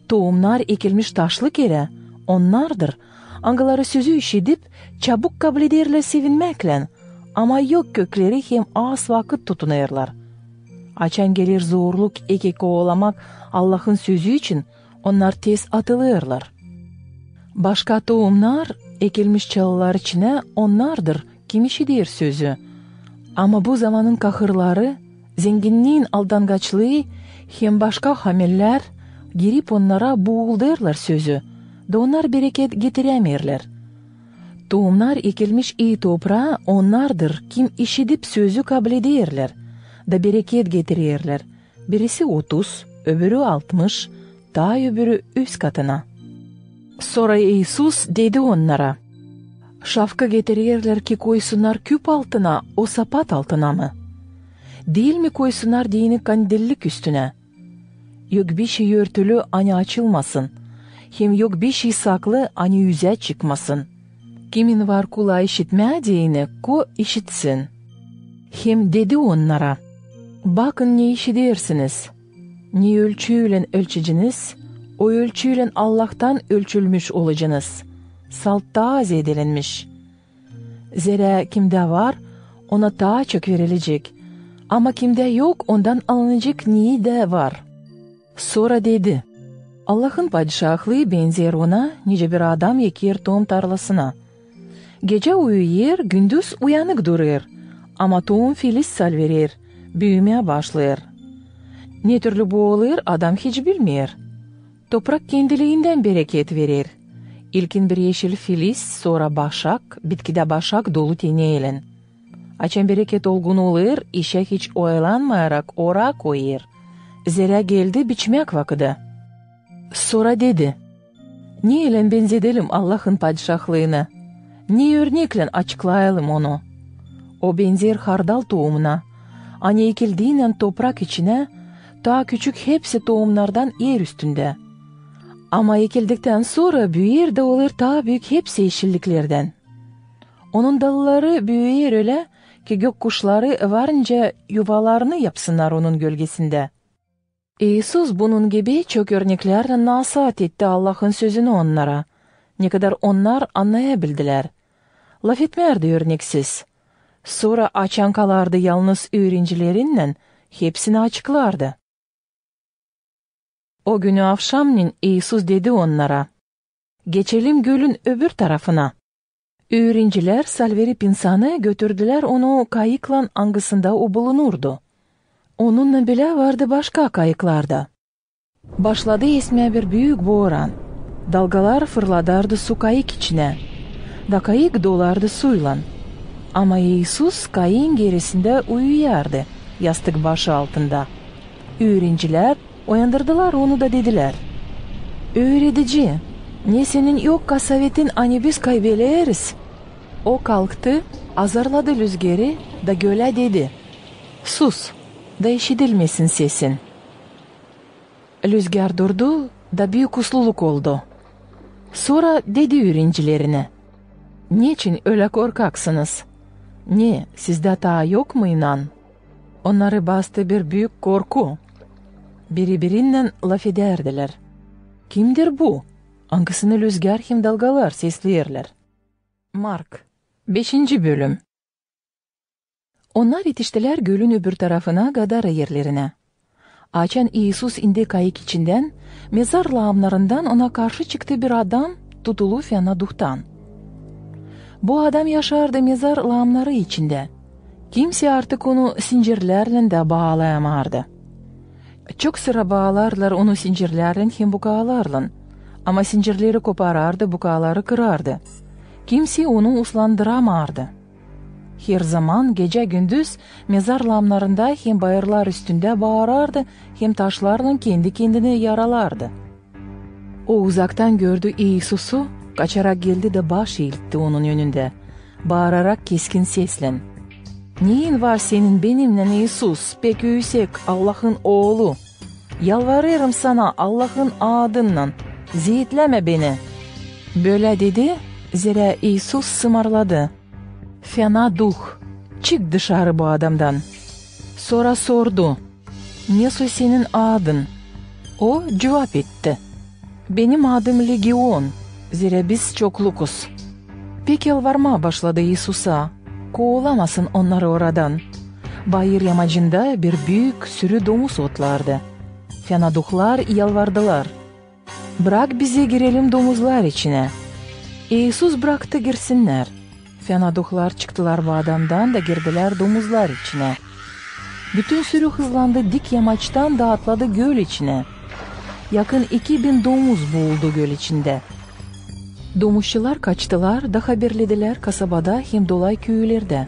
Toumnar ekilmiş taşlık erä onnardır, angıları sözü işidip, çabuk kablederlär sevinmäklän, ama yok kökleri hem az vakıt tutunêrlar. Açan geler zorluk eke kovalamak Allahın sözü için, onnar tez atılêrlar. Başka toumnar ekilmiş çalılar içinä onnardır, kim işider sözü. Ama bu zamanın kahırları, zenginniin aldangaçlıı hem başka hamellär girip onnara buuldêrlar sözü, da onnar bereket getirämeerlär. Toumnar ekilmiş ii topraa onnardır, kim işidip sözü kablederlär, da bereket getirerlär, birisi otuz, öbürü altmış, taa öbürü üz katına. Sora İisus dedi onnara: Şafkı getirerlär ki koysunnar küp altına, osa pat altına mı? Diil mi koysunnar deyni kandillik üstünä? Yok bişey örtülü, ani açılmasın, hem yok bişey saklı, ani üzä çıkmasın. Kimin var kulaa işitmää deyni, ko işitsin. Hem dedi onnara: Bakın, ne işidersiniz. Ne ölçüylän ölçeceniz, o ölçüylän Allahtan ölçülmüş olacınız, salt taa zeedelenmiş. Zerä kimdä var, ona taa çok verilecek, ama kimdä yok, ondan alınacek, ne dä var. Sora dedi: Allahın Padişahlıı benzeer ona, nicä bir adam eker toum tarlasına. Gecä uyuyêr, gündüz uyanık durêr, ama toum filiz salverer, büümää başlêêr. Ne türlü bu olêr, adam hiç bilmeer. Toprak kendiliindän bereket verer. İlkin bir eşil filiz, sora başak, bitkidä başak dolu teneylän. Açan bereket olgun olêr, işä hiç oyalanmayarak ora koyêr, zerä geldi biçmäk vakıdı. Sora dedi: Neylän benzedelim Allahın Padişahlıını? Ne örneklän açıklayalım onu? O benzeer hardal toumuna, ani ekildiynän toprak içinä, taa küçük hepsi toumnardan er üstündä. Ama ekildiktän sora büüyer da olêr taa büük hepsi eşilliklerdän. Onun dalları büüyer ölä, ki gök kuşları varınca yuvalarını yapsınnar onun gölgesindä. İisus bunun gibi çok örneklärlän nasaat etti Allahın sözünü onnara, ne kadar onnar annayabildilär. Lafetmärdi örneksiz. Sora açan kalardı yalnız üürencilerinnän, hepsini açıklardı. O günü avşamnen İisus dedi onnara: «Geçelim gölün öbür tarafına». Üürencilär, salverip insanı, götürdülär onu kayıklan, angısında o bulunurdu. Onunnan bilä vardı başka kayıklar da. Başladı esmää bir büük booran. Dalgalar fırladardı su kayık içinä, da kayık dolardı suylan. Ama İisus kayıın gerisindä uyuyardı, yastık başı altında. Üürencilär oyandırdılar onu da dedilär: «Üüredici, ne senin yok kasavetin, ani biz kaybeleriz?» O kalktı, azarladı lüzgeri da gölä dedi: «Sus, da işidilmesin sesin». Lüzgär durdu, da büük usluluk oldu. Sora dedi üürencilerinä: «Neçin ölä korkaksınız? Ne, sizdä taa yok mu inan?» Onnarı bastı bir büük korku. Biri-birinnän lafedärdilär: «Kimdir bu, angısını lüzgär hem dalgalar sesleerlär?» Mark, beşinci bölüm. Onnar etiştilär gölün öbür tarafına, Gadara erlerinä. Açan İisus indi kayık içindän, mezar laamnarından ona karşı çıktı bir adam, tutulu fena duhtan. Bu adam yaşardı mezar laamnarı içindä. Kimsey artık onu sincirlärlän dä baalayamardı. Çok sıra baalardılar onu sincirlärlän hem bukaalarlan. Ama sincirleri koparardı, bukaaları kırardı. Kimsey onu uslandıramardı. Herzaman gecä-gündüz mezar laamnarında hem bayırlar üstündä baarardı, hem taşlarlan kendi-kendini yaralardı. O uzaktan gördü İisusu, kaçarak geldi da baş iiltti onun önündä, baararak keskin seslän: «Neyin var senin benimnän, İisus, pek üüsek Allahın Oolu? Yalvarêrım sana Allahın adınnan, zeetlämä beni!» Bölä dedi, zerä İisus sımarladı: «Fena duh, çık dışarı bu adamdan!» Sora sordu: «Nesoy senin adın?» O cuvap etti: «Benim adım Legion, zerä biz çoklukuz». Pek yalvarmaa başladı İisusa, koolamasın onnarı oradan. Bayır yamacında bir büük sürü domuz otlardı. Fena duhlar yalvardılar: «Brak bizi girelim domuzlar içinä». İisus braktı girsinnär. Fena duhlar çıktılar bu adamdan da girdilär domuzlar içinä. Bütün sürü hızlandı dik yamaçtan da atladı göl içinä. Yakın iki bin domuz buuldu göl içindä. Domuzçular kaçtılar da haberledilär kasabada hem dolay küülerdä.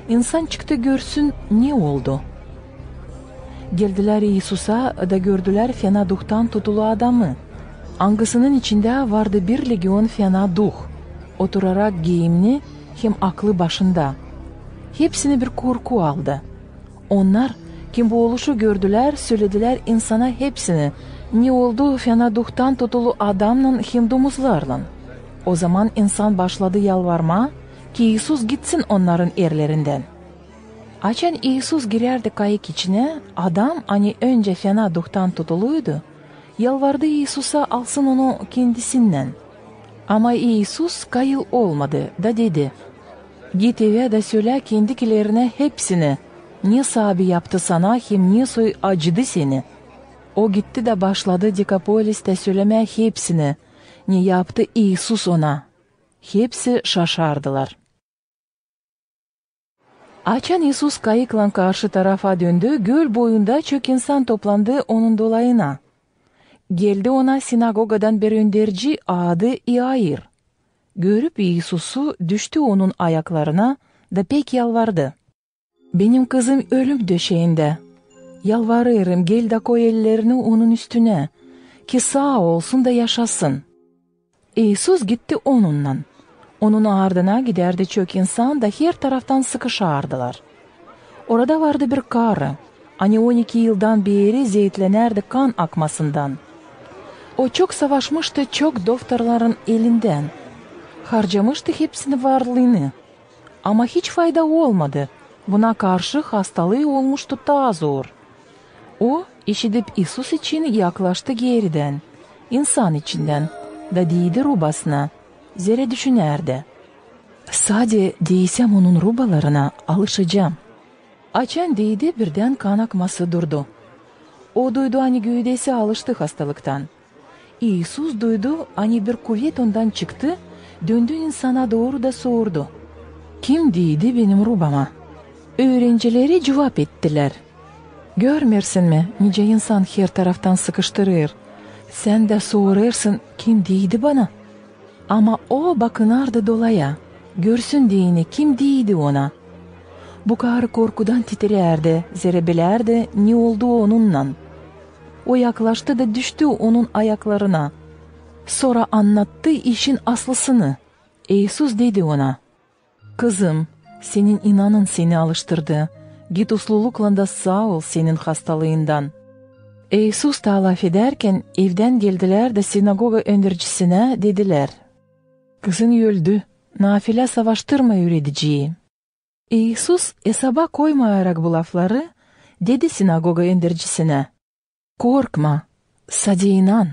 İnsan çıktı görsün, ne oldu. Geldilär İisusa da gördülär fena duhtan tutulu adamı, angısının içindä vardı bir legion fena duh, oturarak giimni hem aklı başında. Hepsini bir korku aldı. Onnar, kim bu oluşu gördülär, söledilär insana hepsini, ne oldu fena duhtan tutulu adamnan hem domuzlarlan. Ozaman insan başladı yalvarmaa, ki İisus gitsin onnarın erlerindän. Açan İisus girärdi kayık içinä, adam, ani öncä fena duhtan tutuluydu, yalvardı İisusa alsın onu kendisinnän. Ama İisus kayıl olmadı da dedi: «Git evä da sölä kendikilerinä hepsini, ne saabi yaptı sana hem nesoy acıdı seni». O gitti da başladı Dekapolistä sölemää hepsini, ne yaptı İisus ona. Hepsi şaşardılar. Açan İisus kayıklan karşı tarafa döndü, göl boyunda çok insan toplandı onun dolayına. Geldi ona sinagogadan bir önderci, adı İair. Görüp İisusu, düştü onun ayaklarına da pek yalvardı: «Benim kızım ölüm döşeendä. Yalvarêrım, gel da koy ellerini onun üstünä, ki saa olsun da yaşasın». İisus gitti onunnan. Onun ardına gidärdi çok insan da her taraftan sıkışardılar. Orada vardı bir karı, ani on iki yıldan beeri zeetlenärdi kan akmasından. O çok savaşmıştı çok doktorların elindän, harcamıştı hepsini varlıını. Ama hiç fayda olmadı. Buna karşı hastalıı olmuştu taa zor. O, işidip İisus için, yaklaştı geeridän, insan içindän, da deydi rubasına, zerä düşünärdi: Sade deysem onun rubalarına, alışacam. Açan deydi, birdän kan akması durdu. O duydu, ani gövdesi alıştı hastalıktan. İisus duydu, ani bir kuvet ondan çıktı, döndü insana dooru da sordu: Kim deydi benim rubama? Üürencileri cuvap ettilär: Görmersin mi, nicä insan her taraftan sıkıştırêr? Sän dä sorêrsın: Kim deydi bana? Ama o bakınardı dolaya, görsün deyni, kim deydi ona. Bu karı korkudan titrärdi, zerä bilärdi, ne oldu onunnan. O yaklaştı da düştü onun ayaklarına. Sora annattı işin aslısını. İisus dedi ona: Kızım, senin inanın seni alıştırdı. Git usluluklan da saaol senin hastalıından. İisus taa lafedärkän, evdän geldilär da sinagoga öndercisinä dedilär: Kızın öldü, nafilä savaştırma üürediciyi. İisus, esaba koymayarak bu lafları, dedi sinagoga öndercisinä: Korkma, sade inan.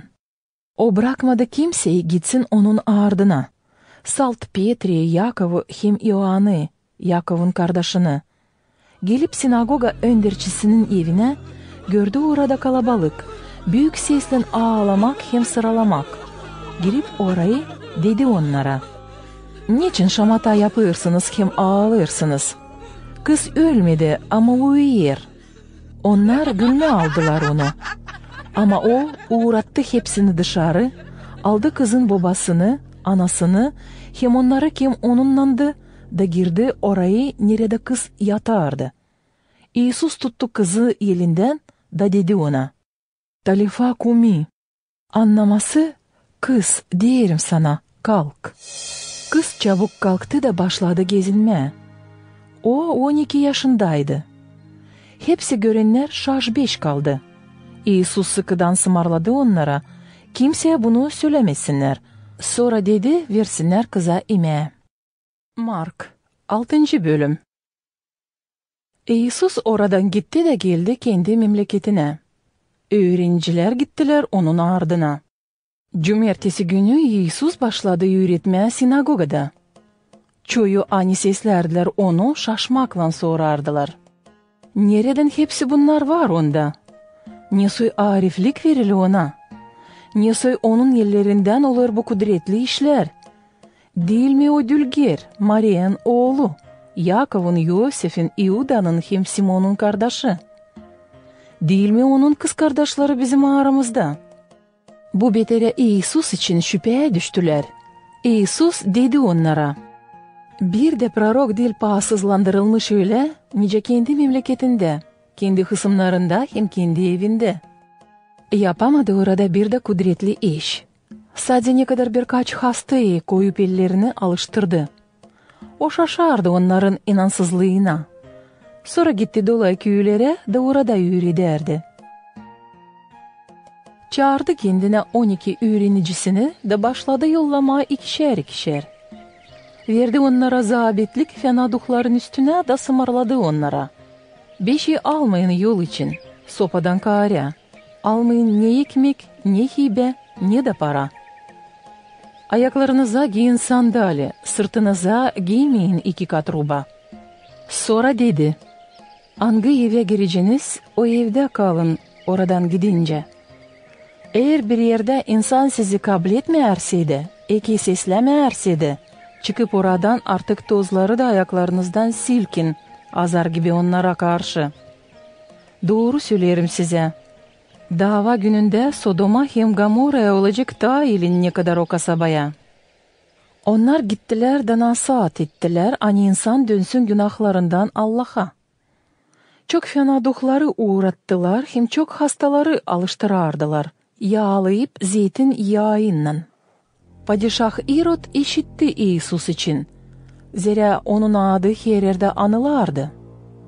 O brakmadı kimseyi gitsin onun ardına, salt Petri, Yakovu hem İoannı, Yakovun kardaşını. Gelip sinagoga öndercisinin evinä, gördü orada kalabalık, büük seslän aalamak hem sıralamak. Girip orayı, dedi onnara: Neçin şamata yapêrsınız hem aalêrsınız? Kız ölmedi, ama uyuyêr. Onnar gülmä aldılar onu. Ama o uurattı hepsini dışarı, aldı kızın bobasını, anasını hem onnarı, kim onunnandı, da girdi orayı, neredä kız yatardı. İisus tuttu kızı elindän da dedi ona: Talita kumi, annaması: Kız, deerim sana, kalk. Kız çabuk kalktı da başladı gezinmää. O on iki yaşındaydı. Hepsi görennär şaş-beş kaldı. İisus sıkıdan sımarladı onnara, kimseyä bunu sölämesinnär. Sora dedi, versinnär kıza imää. Mark, altıncı bölüm. İisus oradan gitti da geldi kendi memleketinä. Üürenicilär gittilär onun ardına. Cumertesi günü İisus başladı üüretmää sinagogada. Çoyu, ani seslärdilär onu, şaşmaklan sorardılar: Neredän hepsi bunnar var onda? Ne soy ariflik verili ona? Ne soy onun ellerindän olêr bu kudretli işlär? Diil mi o dülger, Mariyanın oolu, Yakovun, İosifin, İudanın hem Simonun kardaşı? Diil mi onun kızkardaşları bizim aramızda? Bu beterä İisus için şüpeyä düştülär. İisus dedi onnara: Bir dä prorok diil paasızlandırılmış ölä, nicä kendi memleketindä, kendi hısımnarında hem kendi evindä. Yapamadı orada bir dä kudretli iş. Sade nekadar birkaç hastayı koyup ellerini alıştırdı. O şaşardı onnarın inansızlıına. Sora gitti dolay küülerä da orada üüredärdi. Çaardı kendinä on iki üürenicisini da başladı yollamaa ikişer-ikişer. Verdi onnara zaabetlik fena duhların üstünä da sımarladı onnara: Bir şey almayın yol için, sopadan kaarä. Almayın ne ekmek, ne hiybä, ne dä para. Ayaklarınıza giyin sandali, sırtınıza giymeyin iki kat ruba. Sora dedi: Angı evä gireceniz, o evdä kalın oradan gidincä. Eer bir erdä insan sizi kabletmeerse dä, eke seslämeerse dä, çıkıp oradan, artık tozları da ayaklarınızdan silkin, azar gibi onnara karşı. Dooru söleerim sizä, daava günündä Sodoma hem Gomorraya olacek taa ilin, nekadar o kasabaya. Onnar gittilär da nasaat ettilär, ani insan dönsün günahlarından Allaha. Çok fena duhları uurattılar hem çok hastaları alıştırardılar, yaalayıp zeytin yaayınnan. Padişah İrod işitti İisus için, zerä onun adı hererdä anılardı.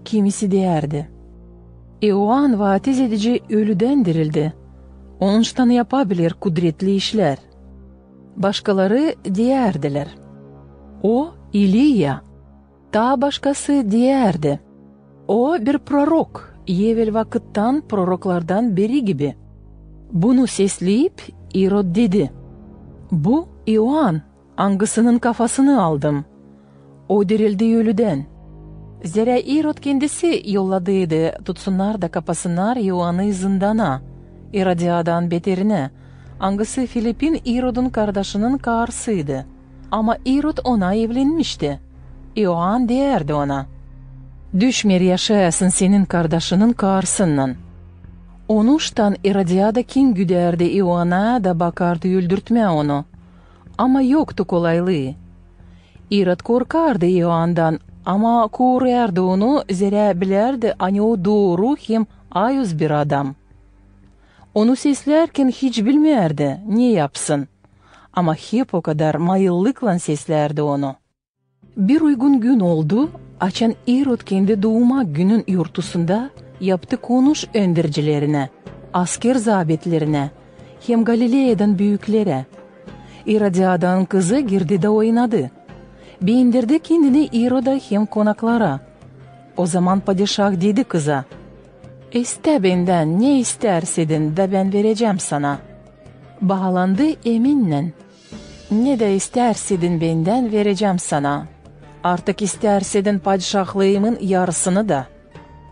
Kimisi deyärdi: İoan vaatiz edici ölüdän dirildi, onuştan yapabiler kudretli işlär. Başkaları deyärdilär: O İliya. Taa başkası deyärdi: O bir prorok, evel vakıttan proroklardan biri gibi. Bunu sesleyip, İrod dedi: "Bu İoan, angısının kafasını aldım. O dirildi ölüdän." Zerä İrod kendisi yolladıydı tutsunnar da kapasınnar İoanı zındana, İrodiadanın beterinä, angısı Filipin, İrodun kardaşının kaarısıydı. Ama İrod ona evlenmişti. İoan deyärdi ona: "Düşmeer yaşayasın senin kardaşının kaarısınnan." Onuştan İrodiada kin güdärdi İoana da bakardı öldürtmää onu. Ama yoktu kolaylıı. İrod korkardı İoandan, ama koruyardı onu, zerä bilärdi, ani o dooru hem ayuz bir adam. Onu seslärkän hiç bilmärdi, ne yapsın. Ama hep okadar mayıllıklan seslärdi onu. Bir uygun gün oldu, açan İrod kendi duumak günün yortusunda yaptı konuş öndercilerinä, asker zabitlerinä hem Galileyadan büüklerä. İrodiadanın kızı girdi da oynadı. Beendirdi kendini İroda hem konaklara. Ozaman padişah dedi kıza: "İstä bendän, ne istärsän, da bän verecäm sana. Baalandı eminnän. Ne dä istärsän bendän, verecäm sana. Artık istärsän padişahlıımın yarısını da."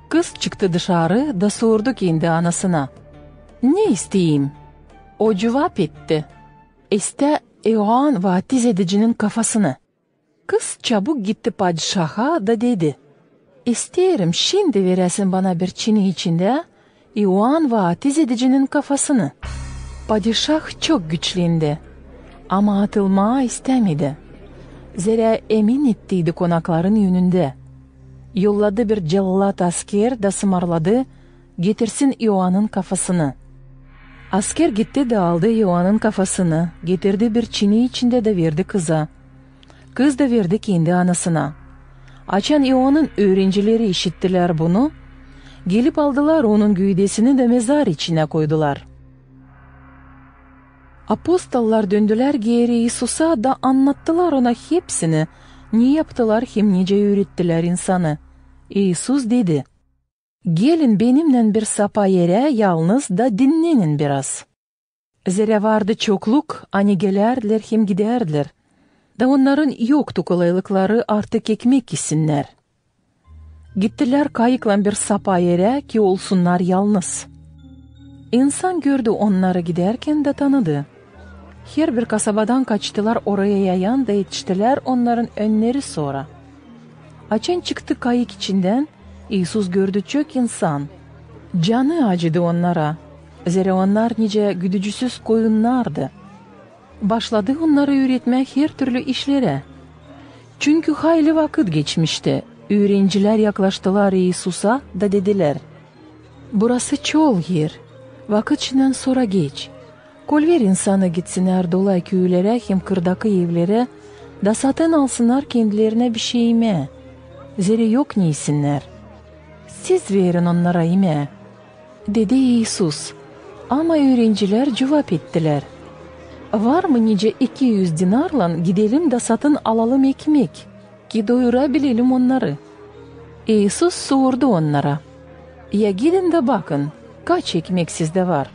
Kız çıktı dışarı da sordu kendi anasına: "Ne isteyim?" O cuvap etti: "İstä İoan vaatiz edicinin kafasını." Kız çabuk gitti padişaha da dedi: "İsteerim, şindi veräsin bana bir çini içindä İoan vaatiz edicinin kafasını." Padişah çok güçlendi, ama atılmaa istämedi, zerä emin ettiydi konakların önündä. Yolladı bir cellat asker da sımarladı, getirsin İoanın kafasını. Asker gitti da aldı İoanın kafasını, getirdi bir çini içindä da verdi kıza. Kız da verdi kendi anasına. Açan İoanın üürencileri işittilär bunu, gelip aldılar onun güüdesini da mezar içinä koydular. Apostollar döndülär geeri İisusa da annattılar ona hepsini, ne yaptılar hem nicä üürettilär insanı. İisus dedi: "Gelin benimnän bir sapa erä yalnız da dinnänin biraz." Zerä vardı çokluk, ani gelärdilär hem gidärdilär, da onnarın yoktu kolaylıkları artık ekmek isinnär. Gittilär kayıklan bir sapa erä, ki olsunnar yalnız. İnsan gördü onnarı gidärkän da tanıdı. Herbir kasabadan kaçtılar oraya yayan da etiştilär onnarın önneri sora. Açan çıktı kayık içindän, İisus gördü çok insan. Canı acıdı onnara, zerä onnar nicä güdücüsüz koyunnardı. Başladı onnarı üüretmää her türlü işlerä. Çünkü hayli vakıt geçmişti. Üürencilär yaklaştılar İisusa da dedilär: "Burası çol er, vakıt şindän sora geç. Kolver insanı gitsinnär dolay küülerä hem kırdakı evlerä, da satın alsınnar kendilerinä bişey imää, zerä yok ne isinnär. Siz verin onnara imää." dedi İisus. Ama üürencilär cuvap ettilär: "Var mı nicä iki üz dinarlan, gidelim da satın alalım ekmek, ki doyura bilelim onnarı." İisus sordu onnara: "Ya gidin da bakın, kaç ekmek sizdä var."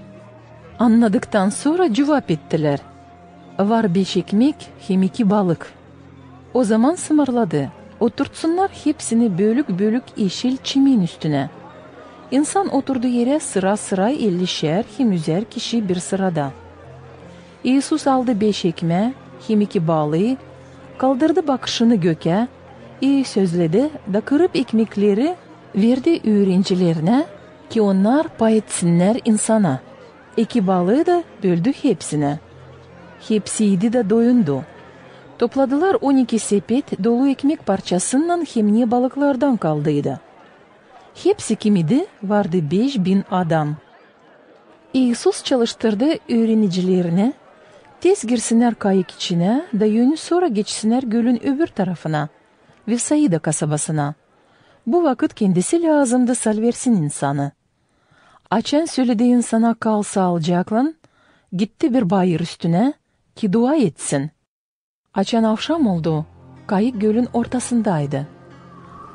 Annadıktan sora cuvap ettilär: "Var beş ekmek hem iki balık." Ozaman sımarladı: "Oturtsunnar hepsini bölük-bölük eşil çimin üstünä." İnsan oturdu erä sıra-sıra, ellişär hem üzär kişi bir sırada. İisus aldı beş ekmää hem iki balıı, kaldırdı bakışını gökä, i sözledi da kırıp ekmekleri verdi üürencilerinä, ki onnar pay etsinnär insana. İki balıı da böldü hepsinä. Hepsi iydi da doyundu. Topladılar on iki sepet dolu ekmek parçasınnan hem ne balıklardan kaldıydı. Hepsi kimidi vardı beş bin adam. İisus çalıştırdı üürenicilerinä, tez girsinnär kayık içinä da önü sora geçsinnär gölün öbür tarafına, Vefsaida kasabasına. Bu vakıt kendisi lääzımdı salversin insanı. Açan söledi insana: "Kal saalıcaklan", gitti bir bayır üstünä, ki dua etsin. Açan avşam oldu, kayık gölün ortasındaydı.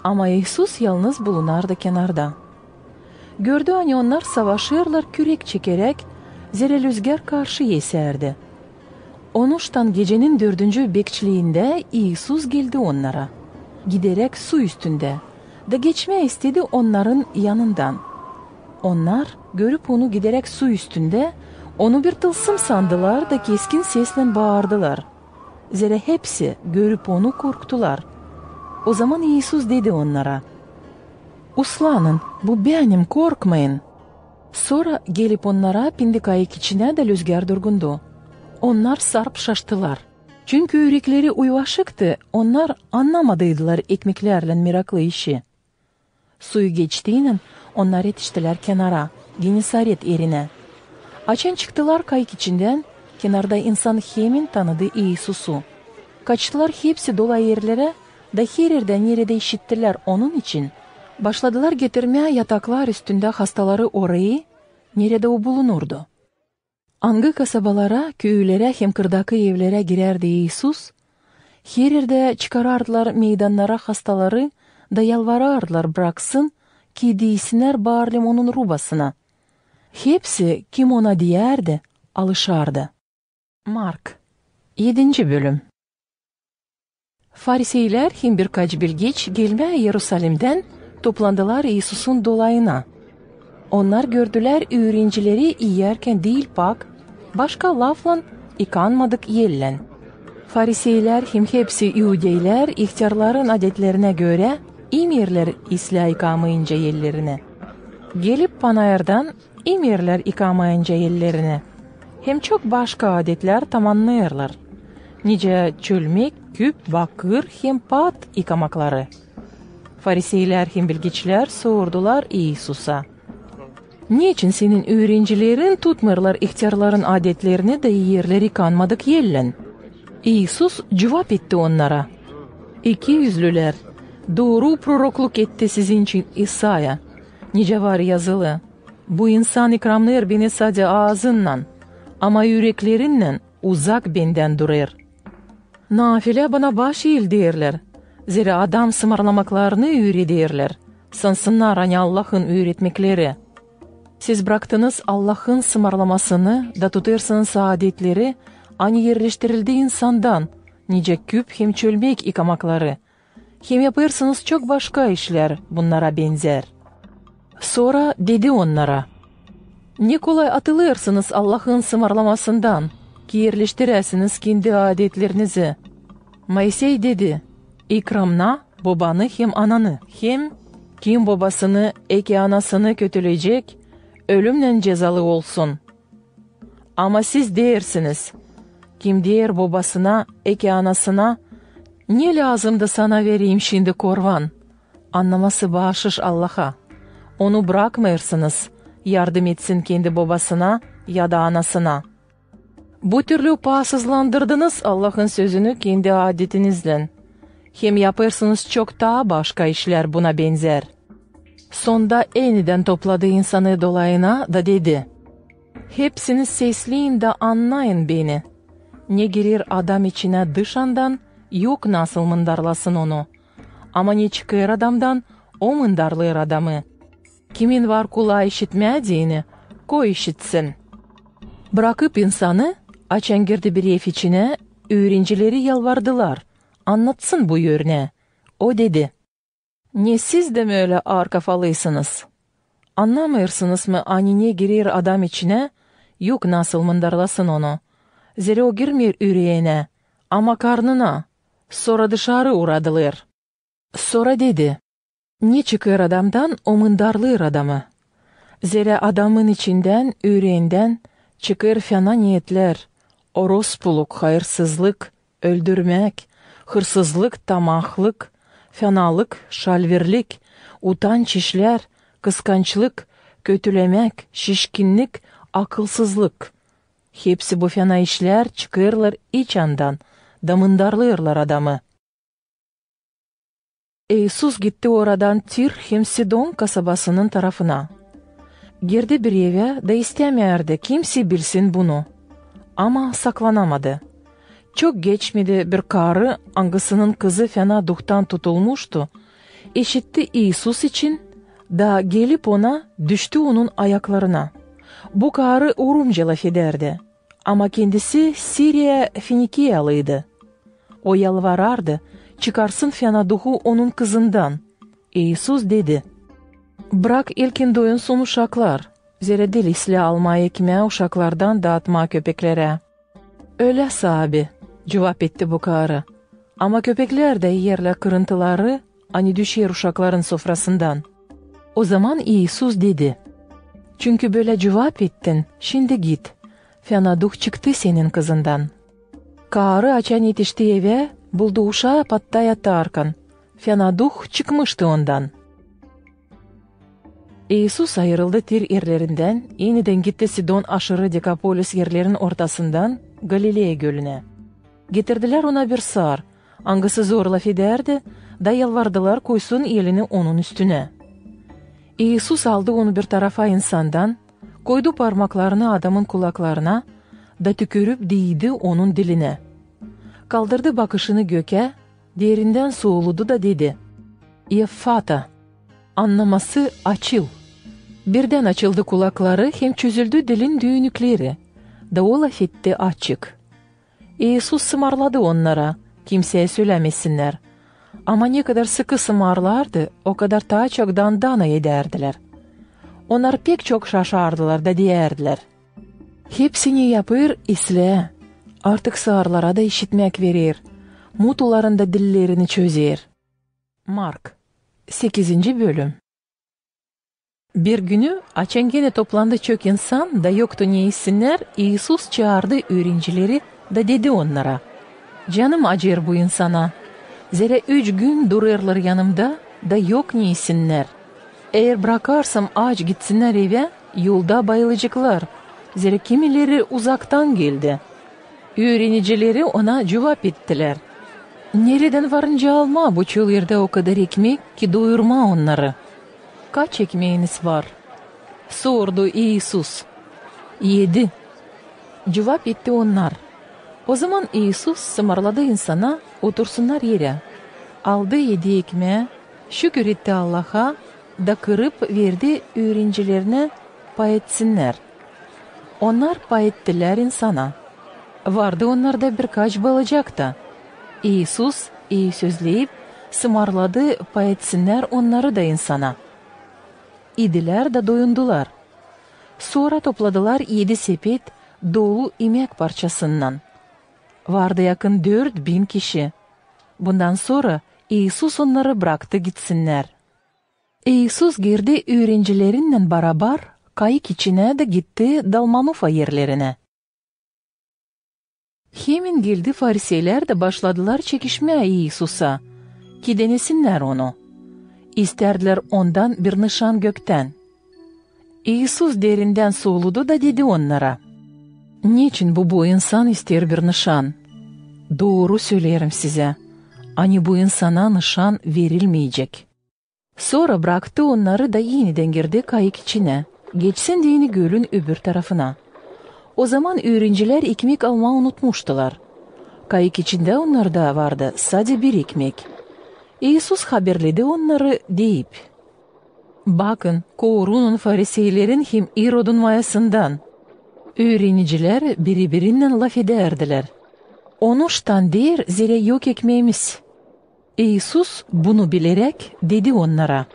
Ama İisus yalnız bulunardı kenarda. Gördü, ani onnar savaşêrlar kürek çekeräk, zerä lüzgär karşı esärdi. On üçtän gecenin dördüncü bekçiliindä İisus geldi onnara, gideräk su üstündä, da geçmää istedi onnarın yanından. Onnar, görüp Onu gideräk su üstündä, Onu bir tılsım sandılar da keskin seslän baardılar. Zerä hepsi, görüp Onu, korktular. Ozaman İisus dedi onnara: "Uslanın, bu Benim, korkmayın!" Sora, gelip onnara, pindi kayık içinä da lüzgär durgundu. Onnar sarp şaştılar. Çünkü ürekleri uyvaşıktı, onnar annamadıydılar ekmeklärlän meraklı işi. Suyu geçtiynän, onnar etiştilär kenara, Genesaret erinä. Açan çıktılar kayık içindän, kenarda insan hemin tanıdı İisusu. Kaçtılar hepsi dola erlerä, da her erdä, neredä işittilär Onun için, başladılar getirmää yataklar üstündä hastaları orayı, neredä O bulunurdu. Angı kasabalara, küülerä hem kırdakı evlerä girärdi İisus, her erdä çıkarardılar meydannara hastaları da yalvarardılar, braksın, ki diiysinnär Barlim Onun rubasına. Hepsi, kim Ona diyärdi, alışardı. Mark, edinci bölüm. Fariseylär hem birkaç bilgeç gelmää İerusalimdän toplandılar İisusun dolayına. Onnar gördülär üürencileri iyärkän diil pak, başka laflan, ikanmadık ellän. Fariseylär hem hepsi iudeylär ihtärların adetlerinä görä imeerlär islää ikamayınca ellerini. Gelip panayırdan imeerlär ikamayınca ellerini. Hem çok başka adetlär tamannêêrlar, nicä çölmek, küp, bakır hem paat ikamakları. Fariseylär hem bilgeçlär sordular İisusa: "Neçin Senin üürencilerin tutmêêrlar ihtärların adetlerini da iyerlär ikanmadık ellän?" İisus cuvap etti onnara: "İkiüzlülär! Dooru prorokluk etti sizin için İsaya, nicä var yazılı: 'Bu insan ikramnêêr Beni sade aazınnan, ama üreklerinnän uzak Bendän durêr.' Naafile Bana baş iildeerlär, zerä adam sımarlamaklarını üürederlär, sansınnar, ani Allahın üüretmekleri. Siz braktınız Allahın sımarlamasını da tutêrsınız adetleri, ani erleştirildi insandan, nicä küp hem çölmek ikamakları, hem yapêrsınız çok başka işlär bunnara benzär." Sora dedi onnara: "Ne kolay atılêrsınız Allahın sımarlamasından, ki erleştiräsiniz kendi adetlerinizi. Moisey dedi: 'İkramna bobanı hem ananı', hem 'Kim bobasını eke anasını kötülecek, ölümnän cezalı olsun.' Ama siz deersiniz: 'Kim deer bobasına eke anasına: Ne lääzımdı sana vereyim şindi korvan?' Annaması baaşış Allaha. Onu brakmêêrsınız yardım etsin kendi bobasına yada anasına. Bu türlü paasızlandırdınız Allahın sözünü kendi adetiniznän. Hem yapêrsınız çok taa başka işlär buna benzär." Sonda enidän topladı insanı dolayına da dedi: "Hepsiniz sesleyin da annayın beni. Ne girer adam içinä dışandan, yok nasıl mındarlasın onu. Ama ne çıkêr adamdan, o mındarlêêr adamı. Kimin var kulaa işitmää deyni, koy işitsin." Brakıp insanı, açan girdi bir ev içinä, üürencileri yalvardılar, annatsın bu örnää. O dedi: "Ne siz dä bölä aar kafalısınız? Annamêêrsınız mı, ani ne girer adam içinä, yok nasıl mındarlasın onu, zerä o girmeer üreeynä, ama karnına, sora dışarı uradılêr?" Sora dedi: "Ne çıkêr adamdan, o mındarlêêr adamı. Zerä adamın içindän, üreendän çıkêr fena niyetlär, orospuluk, hayırsızlık, öldürmäk, hırsızlık, tamahlık, fenalık, şalverlik, utanç işlär, kıskançlık, kötülemäk, şişkinnik, akılsızlık. Hepsi bu fena işlär çıkêrlar iç andan da mındarlêêrlar adamı." İisus gitti oradan Tir hem Sidon kasabasının tarafına. Girdi bir evä da istämeerdi kimsey bilsin bunu. Ama saklanamadı. Çok geçmedi, bir karı, angısının kızı fena duhtan tutulmuştu, işitti İisus için, Da gelip ona, düştü onun ayaklarına. Bu karı rumca lafedärdi, ama kendisi Siriya Finikiyalıydı. O yalvarardı, çıkarsın fena duhu onun kızından. İisus dedi: "Brak ilkin doyunsun uşaklar, zerä diil islää almaa ekmää uşaklardan da atmaa köpeklerä." "Ölä, saabi," cuvap etti bu karı, "ama köpeklär dä iyerlär kırıntıları, ani düşer uşakların sofrasından." Ozaman İisus dedi: "Çünkü bölä cuvap ettin, şindi git, fena duh çıktı senin kızından." Karı, açan etişti evä, buldu uşaa patta yatarkan, fena duh çıkmıştı ondan. İisus ayırıldı Tir erlerindän, enidän gitti Sidon aşırı Dekapolis erlerin ortasından Galileya gölünä. Getirdilär ona bir saar, angısı zor lafedärdi, da yalvardılar, koysun elini onun üstünä. İisus aldı onu bir tarafa insandan, koydu parmaklarını adamın kulaklarına, da tükürüp diidi onun dilinä. Kaldırdı bakışını gökä, derindän soludu da dedi: "Effata", annaması: "Açıl". Birdän açıldı kulakları hem çözüldü dilin düünükleri, da o lafetti açık. İisus sımarladı onnara, kimseyä sölämesinnär. Ama ne kadar sıkı sımarlardı, o kadar taa çok dandana edärdilär. Onnar pek çok şaşardılar da deyärdilär: "Hepsini yapêr, islää, artık sağırlara da işitmäk verer, mutuların da dillerini çözer." Mark, sekizinci bölüm. Bir günü, açan genä toplandı çok insan da yoktu ne isinnär, İisus çaardı üürencileri da dedi onnara: "Canım acêr bu insana, zerä üç gün durêrlar yanımda, da yok ne isinnär. Eer brakarsam aç gitsinnär evä, yolda bayılaceklar, zerä kimileri uzaktan geldi." Üürenicileri ona cuvap ettilär: "Neredän varınca almaa bu çöllerdä o kadar ekmek, ki doyurmaa onnarı? Kaç ekmeeniz var?" sordu İisus. "Edi," cuvap etti onnar. Ozaman İisus sımarladı insana otursunnar erä. Aldı edi ekmää, şükür etti Allaha, da kırıp verdi üürenicilerinä pay etsinnär. Onnar pay ettilär insana. Vardı onnarda birkaç balacak ta. İisus, ii sözleyip, sımarladı pay etsinnär onnarı da insana. İdilär da doyundular. Sora topladılar edi sepet dolu imäk parçasınnan. Vardı yakın dört bin kişi. Bundan sora İisus onnarı braktı gitsinnär. İisus girdi üürenicilerinnän barabar kayık içinä da gitti Dalmanufa erlerinä. Hemin geldi fariseylär da başladılar çekişmää İisusa, ki denesinnär onu. İstärdilär ondan bir nışan göktän. İisus derindän soludu da dedi onnara: "Neçin bu boy insan isteer bir nışan? Dooru söleerim sizä, ani bu insana nışan verilmeyecek." Sora braktı onnarı da enidän girdi kayık içinä, geçsin deyni gölün öbür tarafına. Ozaman üürenicilär ekmek almaa unutmuştular. Kayık içindä onnarda vardı sade bir ekmek. İisus haberledi onnarı, deyip: "Bakın, korunun fariseyleriin hem İrodun mayasından." Üürenicilär biri-birinnän lafedärdilär: "O nuştan deer, zerä yok ekmeemiz." İisus, bunu bileräk, dedi onnara: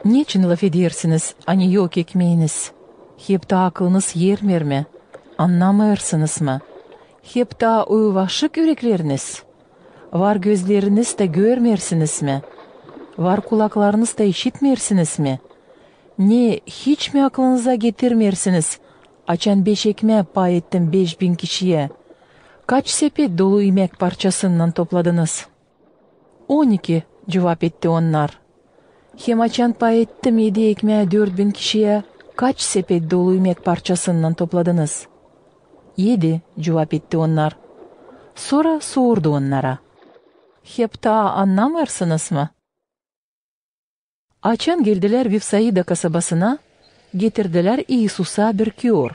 "Neçin lafedersiniz, ani yok ekmeeniz? Heptaa aklınız ermeer mi? Annamêêrsınız mı? Heptaa uyuvaşık ürekleriniz? Var gözleriniz da görmeersiniz mi? Var kulaklarınız da işitmeersiniz mi? Ne hiç mi aklınıza getirmeersiniz, açan beş ekmää pay ettim beş bin kişiyä, kaç sepet dolu imäk parçasınnan topladınız?" "On iki," cuvap etti onnar. "Hem açan pay ettim edi ekmää dört bin kişiyä, kaç sepet dolu imäk parçasınnan topladınız?" "Edi," cuvap etti onnar. Sora sordu onnara: "Heptaa annamêêrsınız mı?" Açan geldilär Vifsaida kasabasına, getirdilär İisusa bir köör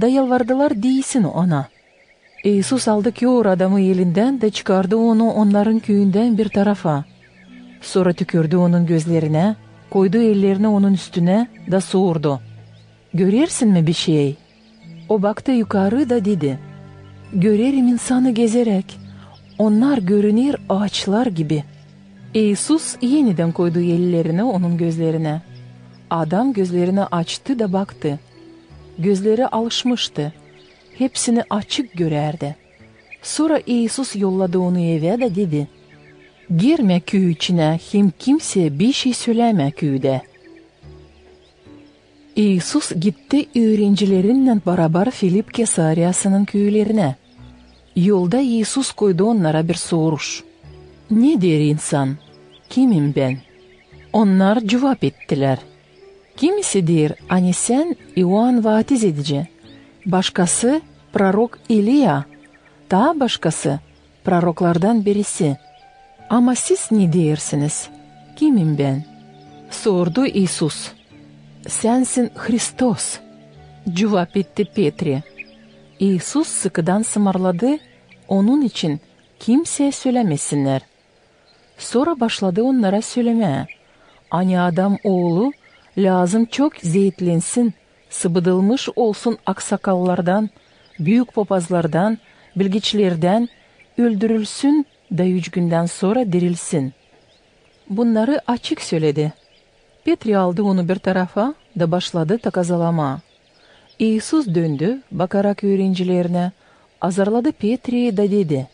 da yalvardılar, diisin ona. İisus aldı köör adamı elindän da çıkardı onu onnarın küüyündän bir tarafa. Sora tükürdü onun gözlerinä, Koydu ellerini onun üstünä da sordu: "Görersin mi bişey?" O baktı yukarı da dedi: "Görerim insanı gezeräk. Onnar görüner aaçlar gibi." İisus enidän koydu ellerini onun gözlerinä. Adam gözlerini açtı da baktı. Gözleri alışmıştı. Hepsini açık görärdi. Sora İisus yolladı onu evä da dedi: "Girmä küü içinä, hem kimseyä bişey sölämä küüdä." İisus gitti üürencilerinnän barabar Filip Kesariyasının küülerinä. Yolda İisus koydu onnara bir soruş: "Ne deer insan? Kimim bän?" Onnar cuvap ettilär: "Kimisi deer, ani sän İoan vaatiz edici, başkası prorok İliya, taa başkası proroklardan birisi. Ama siz ne deersiniz, kimim bän?" sordu İisus. "Sänsin Hristos," cuvap etti Petri. İisus sıkıdan sımarladı onun için kimseyä sölämesinnär. Sora başladı onnara sölämää, ani Adam Oolu lääzım çok zeetlensin, sıbıdılmış olsun aksakallardan, büük popazlardan, bilgiçlerdän, öldürülsün da üç gündän sora dirilsin. Bunnarı açık söledi. Petri aldı onu bir tarafa da başladı takazalamaa. İisus döndü, bakarak üürencilerinä, azarladı Petriyi da dedi: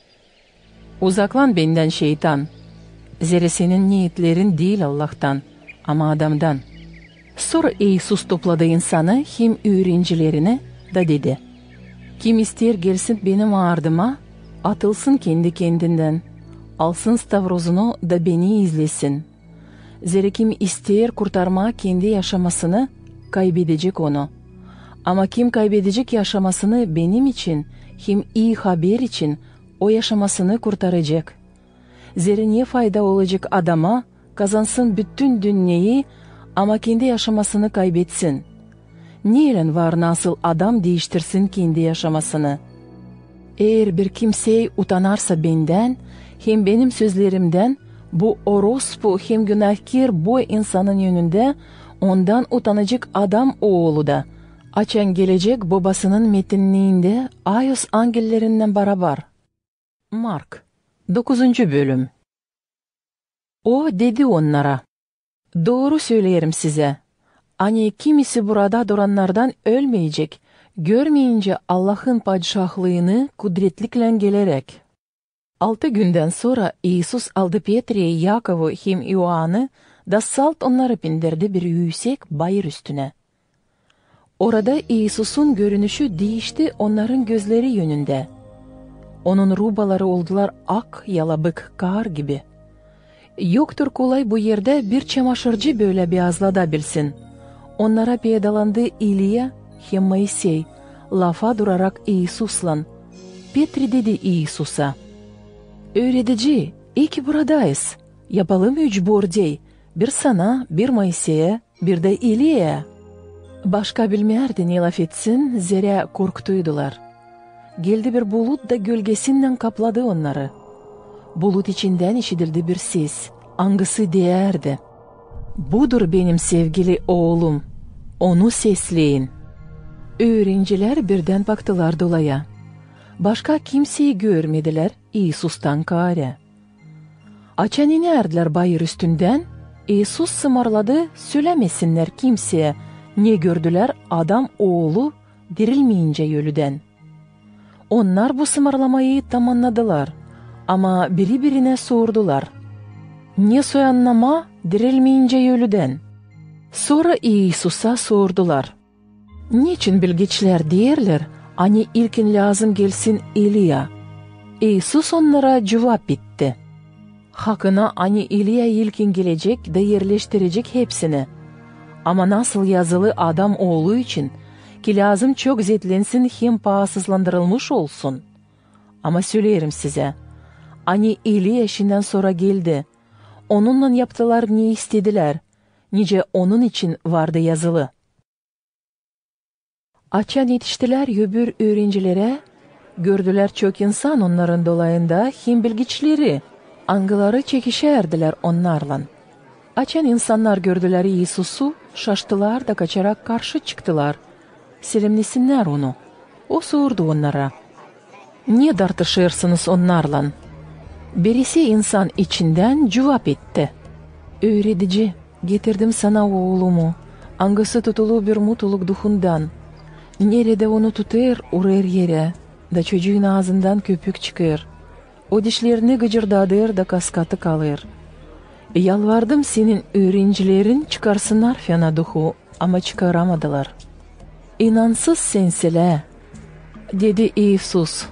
"Uzaklan bendän, şeytan! Zerä senin neetlerin diil Allahtan, ama adamdan." Sora İisus topladı insanı hem üürencilerini da dedi: "Kim isteer, gelsin benim ardıma, atılsın kendi-kendindän, alsın stavrozunu da beni izlesin. Zerä kim isteer kurtarmaa kendi yaşamasını, kaybedecek onu. Ama kim kaybedecek yaşamasını benim için hem ii haber için, o yaşamasını kurtaracek. Zerä ne fayda olacek adama, kazansın bütün dünneyi, ama kendi yaşamasını kaybetsin? Neylän var nasıl adam diiştirsin kendi yaşamasını? Eer bir kimsey utanarsa bendän hem benim sözlerimdän, bu orospu hem günahkär bu insanın önündä, ondan utanacek Adam Oolu da, açan gelecek Bobasının metinniindä ayos angellerinnän barabar." Mark, dokuzuncu bölüm. O dedi onnara: "Dooru söleerim sizä, ani kimisi burada durannardan ölmeyecek, görmeyincä Allahın Padişahlıını kudretliklän geleräk." Altı gündän sora İisus aldı Petriyi, Yakovu hem İoannı da salt onnarı bindirdi bir üüsek bayır üstünä. Orada İisusun görünüşü diişti onnarın gözleri önündä. Onun rubaları oldular ak yalabık kar gibi. Yoktur kolay bu erdä bir çamaşırcı bölä beyazladabilsin. Onnara peydalandı İliya hem Moisey, lafa durarak İisuslan. Petri dedi İisusa: "Ööredici, iki buradayız. Yapalım üç bordey, bir sana, bir Moiseyä, bir dä İliyaya." Başka bilmärdi ne lafetsin, zerä korktuydular. Geldi bir bulut da gölgesinnän kapladı onnarı. Bulut içindän işidildi bir ses, angısı deyärdi: "Budur benim sevgili Oolum, onu sesleyin." Üürencilär birdän baktılar dolaya. Başka kimseyi görmedilär İisustan kaarä. Açan inärdilär bayır üstündän, İisus sımarladı, sölämesinnär kimseyä, ne gördülär Adam Oolu dirilmeyincä ölüdän. Onnar bu sımarlamayı tamannadılar, ama biri-birinä sordular: "Ne soy annamaa dirilmeyincä ölüdän?" Sora İisusa sordular: "Neçin bilgiçlär deerlär, ani ilkin lääzım gelsin İliya?" İisus onnara cuvap etti: "Hakına, ani İliya ilkin gelecek da erleştirecek hepsini. Ama nasıl yazılı Adam Oolu için, ki lääzım çok zeetlensin hem paasızlandırılmış olsun. Ama söleerim sizä, ani İliya şindän sora geldi, onunnan yaptılar ne istedilär, nicä onun için vardı yazılı." Açan etiştilär öbür üürencilerä, gördülär çok insan onnarın dolayında hem bilgiçleri, angıları çekişärdilär onnarlan. Açan insannar gördülär İisusu, şaştılar da kaçarak karşı çıktılar, selemnesinnär Onu. O sordu onnara: "Ne dartışêrsınız onnarlan?" Birisi insan içindän cuvap etti: "Üüredici, getirdim sana oolumu, angısı tutulu bir mutuluk duhundan. Neredä onu tutêr, urêr erä, da çocuun aazından köpük çıkêr. O dişlerini gıcırdadêr da kaskatı kalêr. Yalvardım senin üürencilerin çıkarsınnar fena duhu, ama çıkaramadılar." "İnansız sän selä," dedi İisus.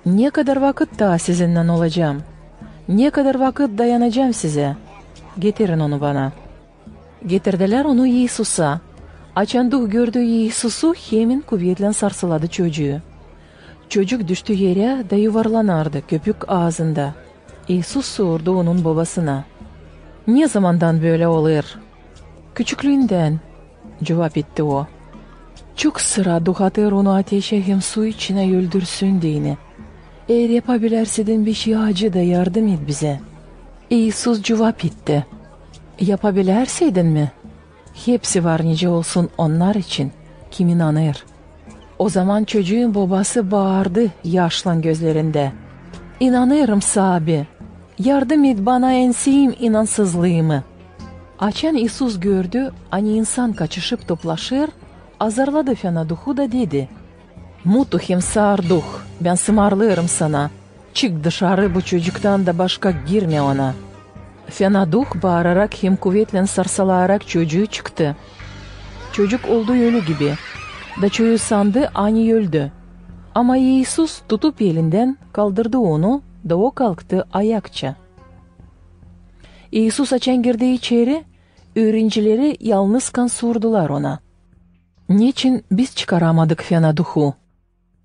"Ne kadar vakıt taa sizinnän olacam? Ne kadar vakıt dayanacam sizä? Getirin onu bana." Getirdilär onu İisusa. Açan duh gördü İisusu, hemin kuvetlän sarsıladı çocuu. Çocuk düştü erä da yuvarlanardı köpük aazında. İisus sordu onun bobasına: "Ne zamandan bölä olêr?" "Küçüklüündän," cuvap etti o. "Çok sıra duhatêr onu ateşä hem su içinä, öldürsün deyni. Eer yapabilärseydin bir şey, acı da yardım et bizä." İisus cuvap etti: "Yapabilärseydin mi? Hepsi var nicä olsun onnar için, kim inanêr." O zaman çocuun bobası baardı yaşlan gözlerindä: "İnanêrım, Saabi, yardım et bana enseyim inansızlıımı." Açan İisus gördü, ani insan kaçışıp toplaşêr, azarladı fena duhu da dedi: "Mutu hem saar duh, bän sımarlêêrım sana, çık dışarı bu çocuktan da başka girmä ona." Fena duh baararak hem kuvetlän sarsalarak çocuu çıktı. Çocuk oldu ölü gibi, da çoyu sandı, ani öldü. Ama İisus, tutup elindän, kaldırdı onu, da o kalktı ayakça. İisus açan girdi içeri, üürencileri yalnızkan sordular Ona: "Neçin biz çıkaramadık fena duhu?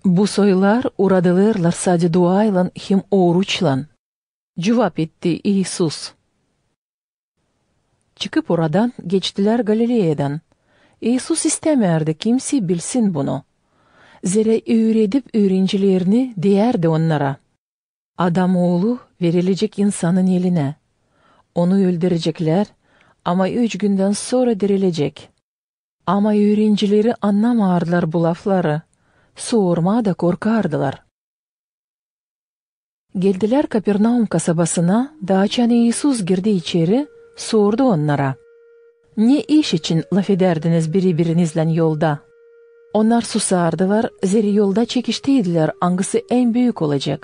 Bu soylar uradılêrlar sade duaylan hem oruçlan." Cuvap etti İisus. Çıkıp oradan geçtilär Galileyadan. İisus istämärdi kimsey bilsin bunu. Zerä üüredip üürencilerini, deyärdi onnara: "Adam Oolu verilecek insanın elinä. Onu öldüreceklär, ama üç gündän sora dirilecek." Ama üürencileri annamaardılar bu lafları, sormaa da korkardılar. Geldilär Kapernaum kasabasına, da açan İisus girdi içeri, sordu onnara: "Ne iş için lafedärdiniz biri-birinizlän yolda?" Onnar susardılar, zerä yolda çekiştiydilär, angısı en büük olacek.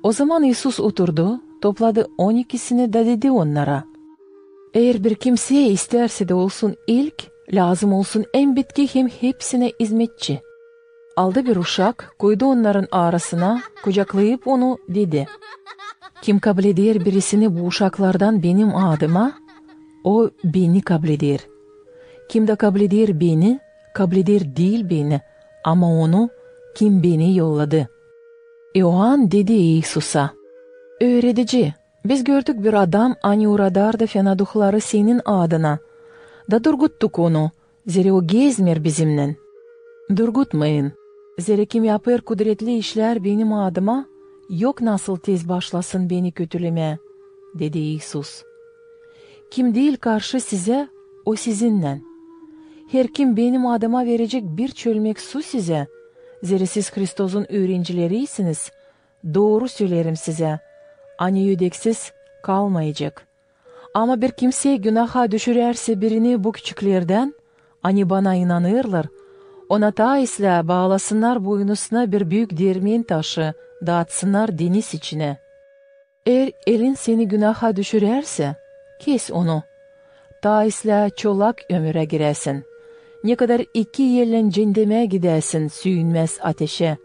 O zaman İisus oturdu, topladı on ikisini da dedi onnara: "Eer bir kimsey istärse dä olsun ilk, lääzım olsun en bitki hem hepsinä izmetçi." Aldı bir uşak, koydu onnarın arasına, kucaklayıp onu, dedi: "Kim kableder birisini bu uşaklardan benim adıma, o beni kableder. Kim dä kableder beni, kableder diil beni, ama Onu, kim beni yolladı." İoan dedi İisusa: "Üüredici, biz gördük bir adam, ani uradardı fena duhları Senin adına, da durguttuk onu, zerä o gezmeer bizimnän." "Durgutmayın, zerä kim yapêr kudretli işlär benim adıma, yok nasıl tez başlasın beni kötülemää," dedi İisus. "Kim diil karşı sizä, o sizinnän. Herkim benim adıma verecek bir çölmek su sizä, zerä siz Hristosun üürencileriysiniz, dooru söleerim sizä, ani ödeksiz kalmayacek. Ama bir kimsey günaha düşürärsä birini bu küçüklerdän, ani Bana inanêrlar, ona taa islää baalasınnar boynusuna bir büük dermen taşı da atsınnar deniz içinä. Eer elin seni günaha düşürärsä, kes onu. Taa islää çolak ömürä giräsin, ne kadar iki ellän ceendemä gidäsin, süüyünmäz ateşä,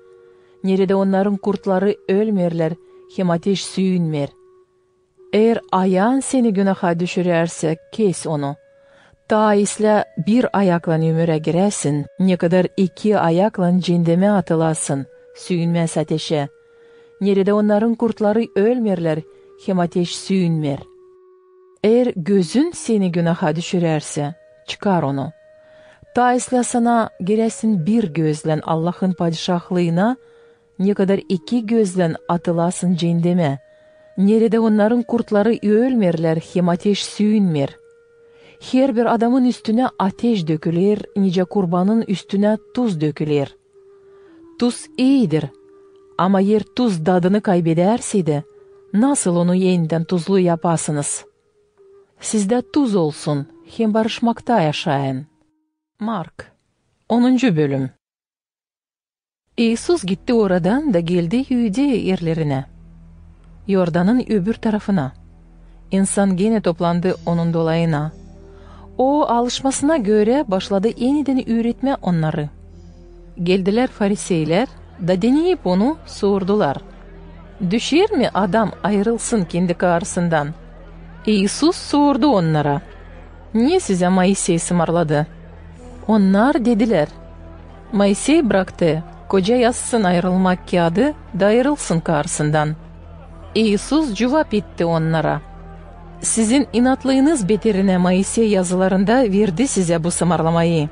neredä onnarın kurtları ölmeerlär hem ateş süüyünmeer. Eer ayaan seni günaha düşürärsä, kes onu. Taa islää bir ayaklan ömürä giräsin, ne kadar iki ayaklan ceendemä atılasın, süüyünmäz ateşä, neredä onnarın kurtları ölmeerlär hem ateş süüyünmeer. Eer gözün seni günaha düşürärsä, çıkar onu. Taa islää sana giräsin bir gözlän Allahın Padişahlıına, ne kadar iki gözlän atılasın ceendemä, neredä onnarın kurtları ölmeerlär hem ateş süüyünmeer. Herbir adamın üstünä ateş döküler, nicä kurbanın üstünä tuz döküler. Tuz iidir, ama eer tuz dadını kaybedärseydi, nasıl onu enidän tuzlu yapasınız? Sizdä tuz olsun hem barışmakta yaşayın. Mark, onuncu bölüm. İisus gitti oradan da geldi İudeya erlerinä, İordanın öbür tarafına. İnsan genä toplandı Onun dolayına. O, alışmasına görä, başladı enidän üüretmää onnarı. Geldilär fariseylär da, deneyip Onu, sordular: "Düşer mi adam ayırılsın kendi kaarısından?" İisus sordu onnara: "Ne sizä Moisey sımarladı?" Onnar dedilär: "Moisey braktı, koca yazsın ayırılmak kiyadını da ayırılsın kaarısından." İisus cuvap etti onnara: "Sizin inatlıınız beterinä Moisey yazılarında verdi sizä bu sımarlamayı.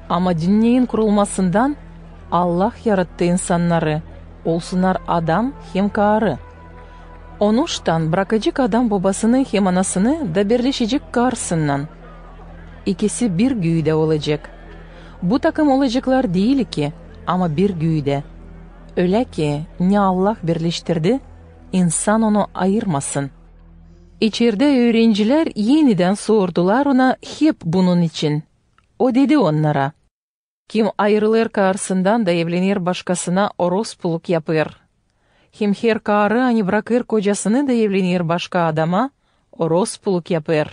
Ama dünneyin kurulmasından Allah yarattı insannarı, olsunnar adam hem kaarı. Onuştan brakacek adam bobasını hem anasını da birleşecek kaarısınnan. İkisi bir güüdä olacek. Bu takım olaceklar diil iki, ama bir güüdä. Ölä ki, ne Allah birleştirdi, insan onu ayırmasın." İçerdä üürencilär enidän sordular Ona hep bunun için. O dedi onnara: "Kim ayırılêr kaarısından da evlener başkasına, orospuluk yapêr. Hem her kaarı, ani brakêr kocasını da evlener başka adama, orospuluk yapêr."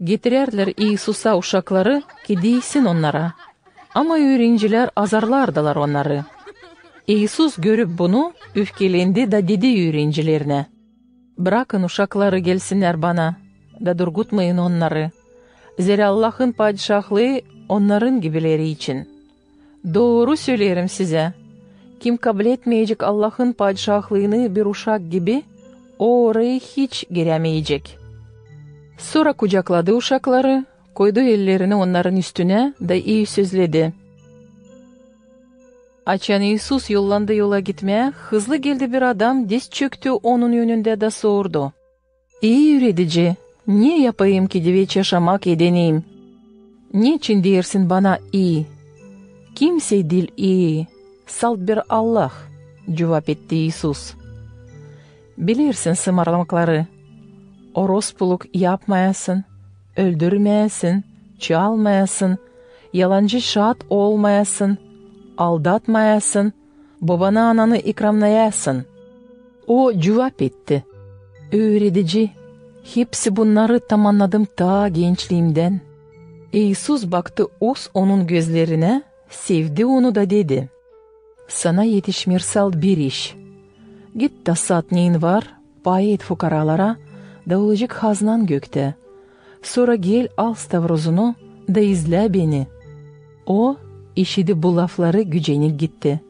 Getirärlär İisusa uşakları, ki diisin onnara. Ama üürencilär azarlardılar onnarı. İisus, görüp bunu, üfkelendi da dedi üürencilerinä: "Brakın uşakları gelsinnär Bana, da durgutmayın onnarı, zerä Allahın Padişahlıı onnarın gibileri için. Dooru söleerim sizä, kim kabletmeyecek Allahın Padişahlıını bir uşak gibi, o orayı hiç girämeyecek." Sora kucakladı uşakları, koydu ellerini onnarın üstünä da ii sözledi. Açan İisus yollandı yola gitmää, hızlı geldi bir adam, diz çöktü Onun önündä da sordu: "İi Üüredici, ne yapayım, ki diveç yaşamak edeneyim?" "Neçin deersin Bana ii? Kimsey diil ii, salt bir Allah," cuvap etti İisus. "Bilersin sımarlamakları: orospuluk yapmayasın, öldürmeyäsin, çalmayasın, yalancı şaat olmayasın, aldatmayasın, bobanı-ananı ikramnayasın." O cuvap etti: "Üüredici, hepsi bunnarı tamannadım taa gençliimdän." İisus baktı öz Onun gözlerinä, sevdi Onu da dedi: "Sana etişmeer salt bir iş. Git da sat neyin var, pay et fukaralara, da olacek haznan göktä. Sora gel, al stavrozunu da izlä Beni." O, işidip bu lafları, gücenik gitti,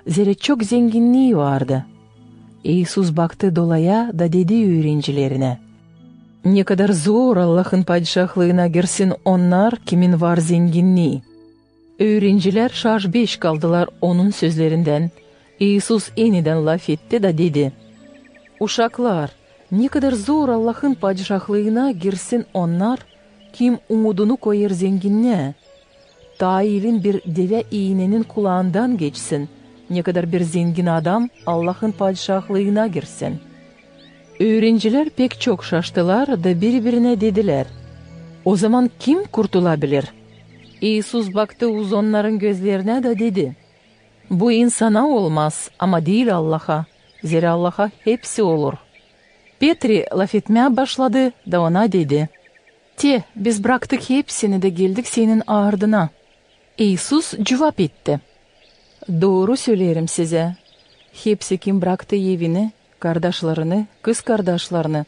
zerä çok zenginnii vardı. İisus baktı dolaya da dedi üürencilerinä: "Ne kadar zor Allahın Padişahlıına girsin onnar, kimin var zenginnii!" Üürencilär şaş-beş kaldılar Onun sözlerindän. İisus enidän lafetti da dedi: "Uşaklar, ne kadar zor Allahın Padişahlıına girsin onnar, kim umudunu koyêr zenginnää! Taa iilin bir devä iinänin kulaandan geçsin, ne kadar bir zengin adam Allahın Padişahlıına girsin." Üürencilär pek çok şaştılar da biri-birinä dedilär: "O zaman kim kurtulabilir?" İisus baktı uz onnarın gözlerinä da dedi: "Bu insana olmaz, ama diil Allaha, zerä Allaha hepsi olur." Petri lafetmää başladı da Ona dedi: "Te, biz braktık hepsini da geldik Senin ardına." İisus cuvap etti: "Dooru söleerim sizä, hepsi, kim braktı evini, kardaşlarını, kızkardaşlarını,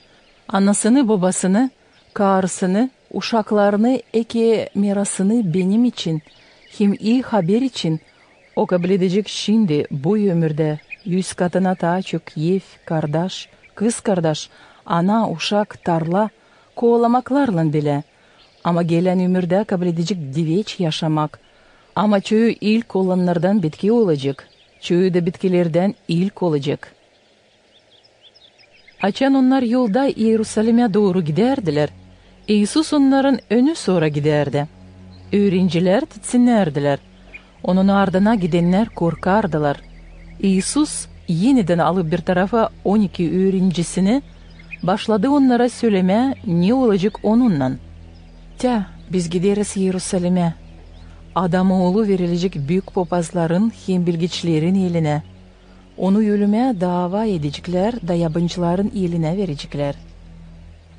anasını-bobasını, karısını, uşaklarını, eke mirasını Benim için hem ii haber için, o kabledecek şindi, bu ömürdä, üz katına taa çok ev, kardaş, kızkardaş, ana, uşak, tarla, kovalamaklarlan bilä. Ama gelän ömürdä kabledecek diveç yaşamak. Ama çoyu ilk olannardan bitki olacek, çoyu da bitkilerdän ilk olacek." Açan onnar yolda İerusalimä dooru gidärdilär, İisus onnarın önü sora gidärdi. Üürenicilär titsinnärdilär. Onun ardına gidennär korkardılar. İisus, enidän alıp bir tarafa on iki üürenicisini, başladı onnara sölemää, ne olacek onunnan. Tä, biz gideriz İerusalimä. Adam Oolu verilecek büük popazların hem bilgiçlerin elinä. Onu ölümä daava edeceklär da yabancıların elinä vereceklär.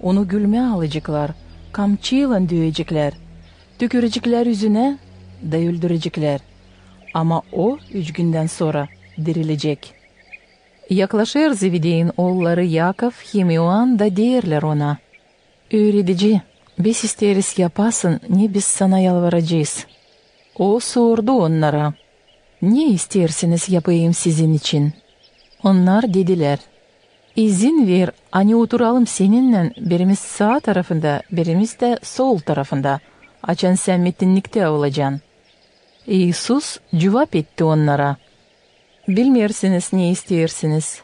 Onu gülmää alaceklar, kamçıylan döyeceklär, tüküreceklär üzünä da öldüreceklär. Ama o üç gündän sora dirilecek. Yaklaşêr Zevedeyin oolları Yakov hem İoan da deerlär ona: "Üüredici, biz isteeriz, yapasın, ne biz sana yalvaracez." O sordu onnara: "Ne isteersiniz, yapayım sizin için?" Onnar dedilär: "İzin ver, ani oturalım seninnän, birimiz saa tarafında, birimiz dä sol tarafında, açan sän metinniktä olacan." İisus cuvap etti onnara: "Bilmeersiniz, ne isteersiniz.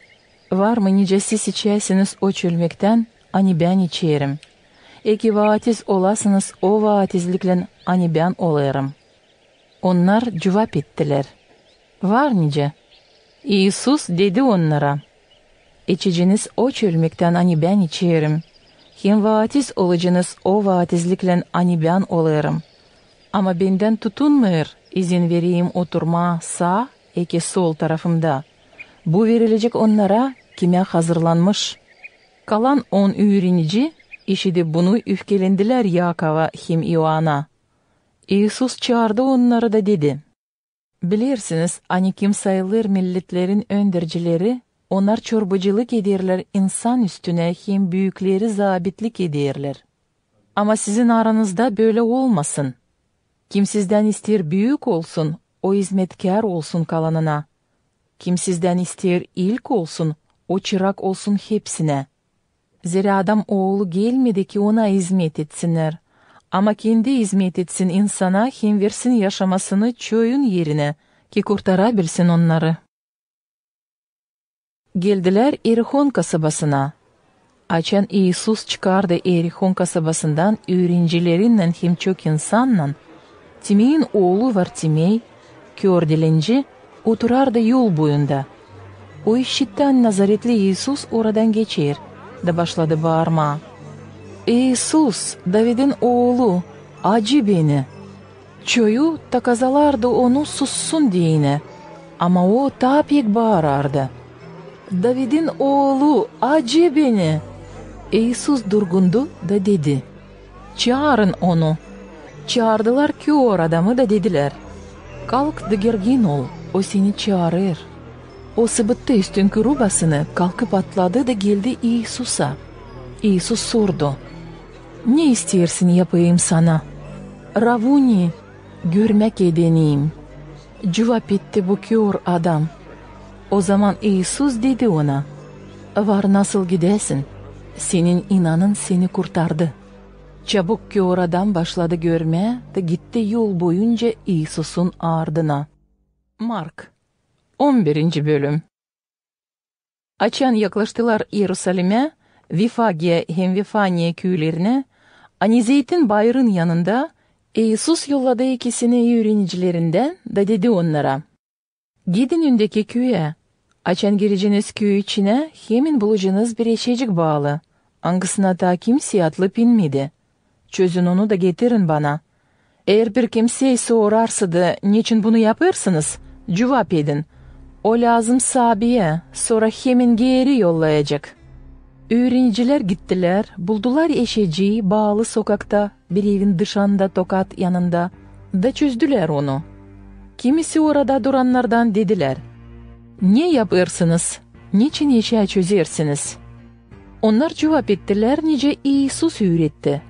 Var mı, nicä siz içäsiniz o çölmektän, ani bän içerim? Eki vaatiz olasınız o vaatizliklän, ani bän olêrım?" Onnar cuvap ettilär: "Var nicä." İisus dedi onnara: "İçeceniz o çölmektän, ani bän içerim, hem vaatiz olacenız o vaatizliklän, ani bän olêrım. Ama bendän tutunmêêr, izin vereyim oturmaa saa eki sol tarafımda. Bu verilecek onnara, kimä hazırlanmış." Kalan on üürenici, işidip bunu, üfkelendilär Yakova hem İoana. İisus çaardı onnarı da dedi: "Bilersiniz, ani kim sayılêr milletlerin öndercileri, onnar çorbacılık ederlär insan üstünä hem büükleri zabitlik ederlär. Ama sizin aranızda bölä olmasın. Kim sizdän isteer büük olsun, o izmetkär olsun kalanına. Kim sizdän isteer ilk olsun, o çırak olsun hepsinä. Zerä Adam Oolu gelmedi ki, ona izmet etsinnär, ama kendi izmet etsin insana hem versin yaşamasını çoyun erinä, ki kurtarabilsin onnarı." Geldilär İerihon kasabasına. Açan İisus çıkardı İerihon kasabasından üürenicilerinnän hem çok insannan, Timeyin oolu Vartimey, kör dilenci, oturardı yol boyunda. O işitti, ani nazaretli İisus oradan geçer, da başladı baarmaa: "İisus, Davidin oolu, acı beni!" Çoyu takazalardı onu sussun deyni, ama o taa pek baarardı: "Davidin oolu, acı beni!" İisus durgundu da dedi: "Çaarın onu." Çaardılar kör adamı da dedilär: "Kalk da gergin ol, o seni çaarêr." O sıbıttı üstünkü rubasını, kalkıp atladı da geldi İisusa. İisus sordu: "Ne isteersin, yapayım sana?" "Ravuni, görmäk edeniyim," cuvap etti bu kör adam. Ozaman İisus dedi ona: "Var nasıl gidäsin, senin inanın seni kurtardı." Çabuk kör adam başladı görmää da gitti yol boyunca İisusun ardına. Mark, on birinci bölüm. Açan yaklaştılar İerusalimä, Vifagiya hem Vifaniya küülerinä, ani Zeytin bayırın yanında, İisus yolladı ekisini üürenicilerindän da dedi onnara: "Gidin öndeki küüyä. Açan gireceniz küü içinä, hemin bulacenız bir eşecik baalı, angısına taa kimsey atlıp inmedi. Çözün onu da getirin bana. Eer bir kimsey sorarsa da, neçin bunu yapêrsınız, cuvap edin: o lääzım saabiyä, sora hemin geeri yollayacek." Üürenicilär gittilär, buldular eşecii baalı sokakta, bir evin dışanda tokat yanında, da çözdülär onu. Kimisi orada durannardan dedilär: "Ne yapêrsınız? Neçin eşä çözersiniz?" Onnar cuvap ettilär, nicä İisus üüretti.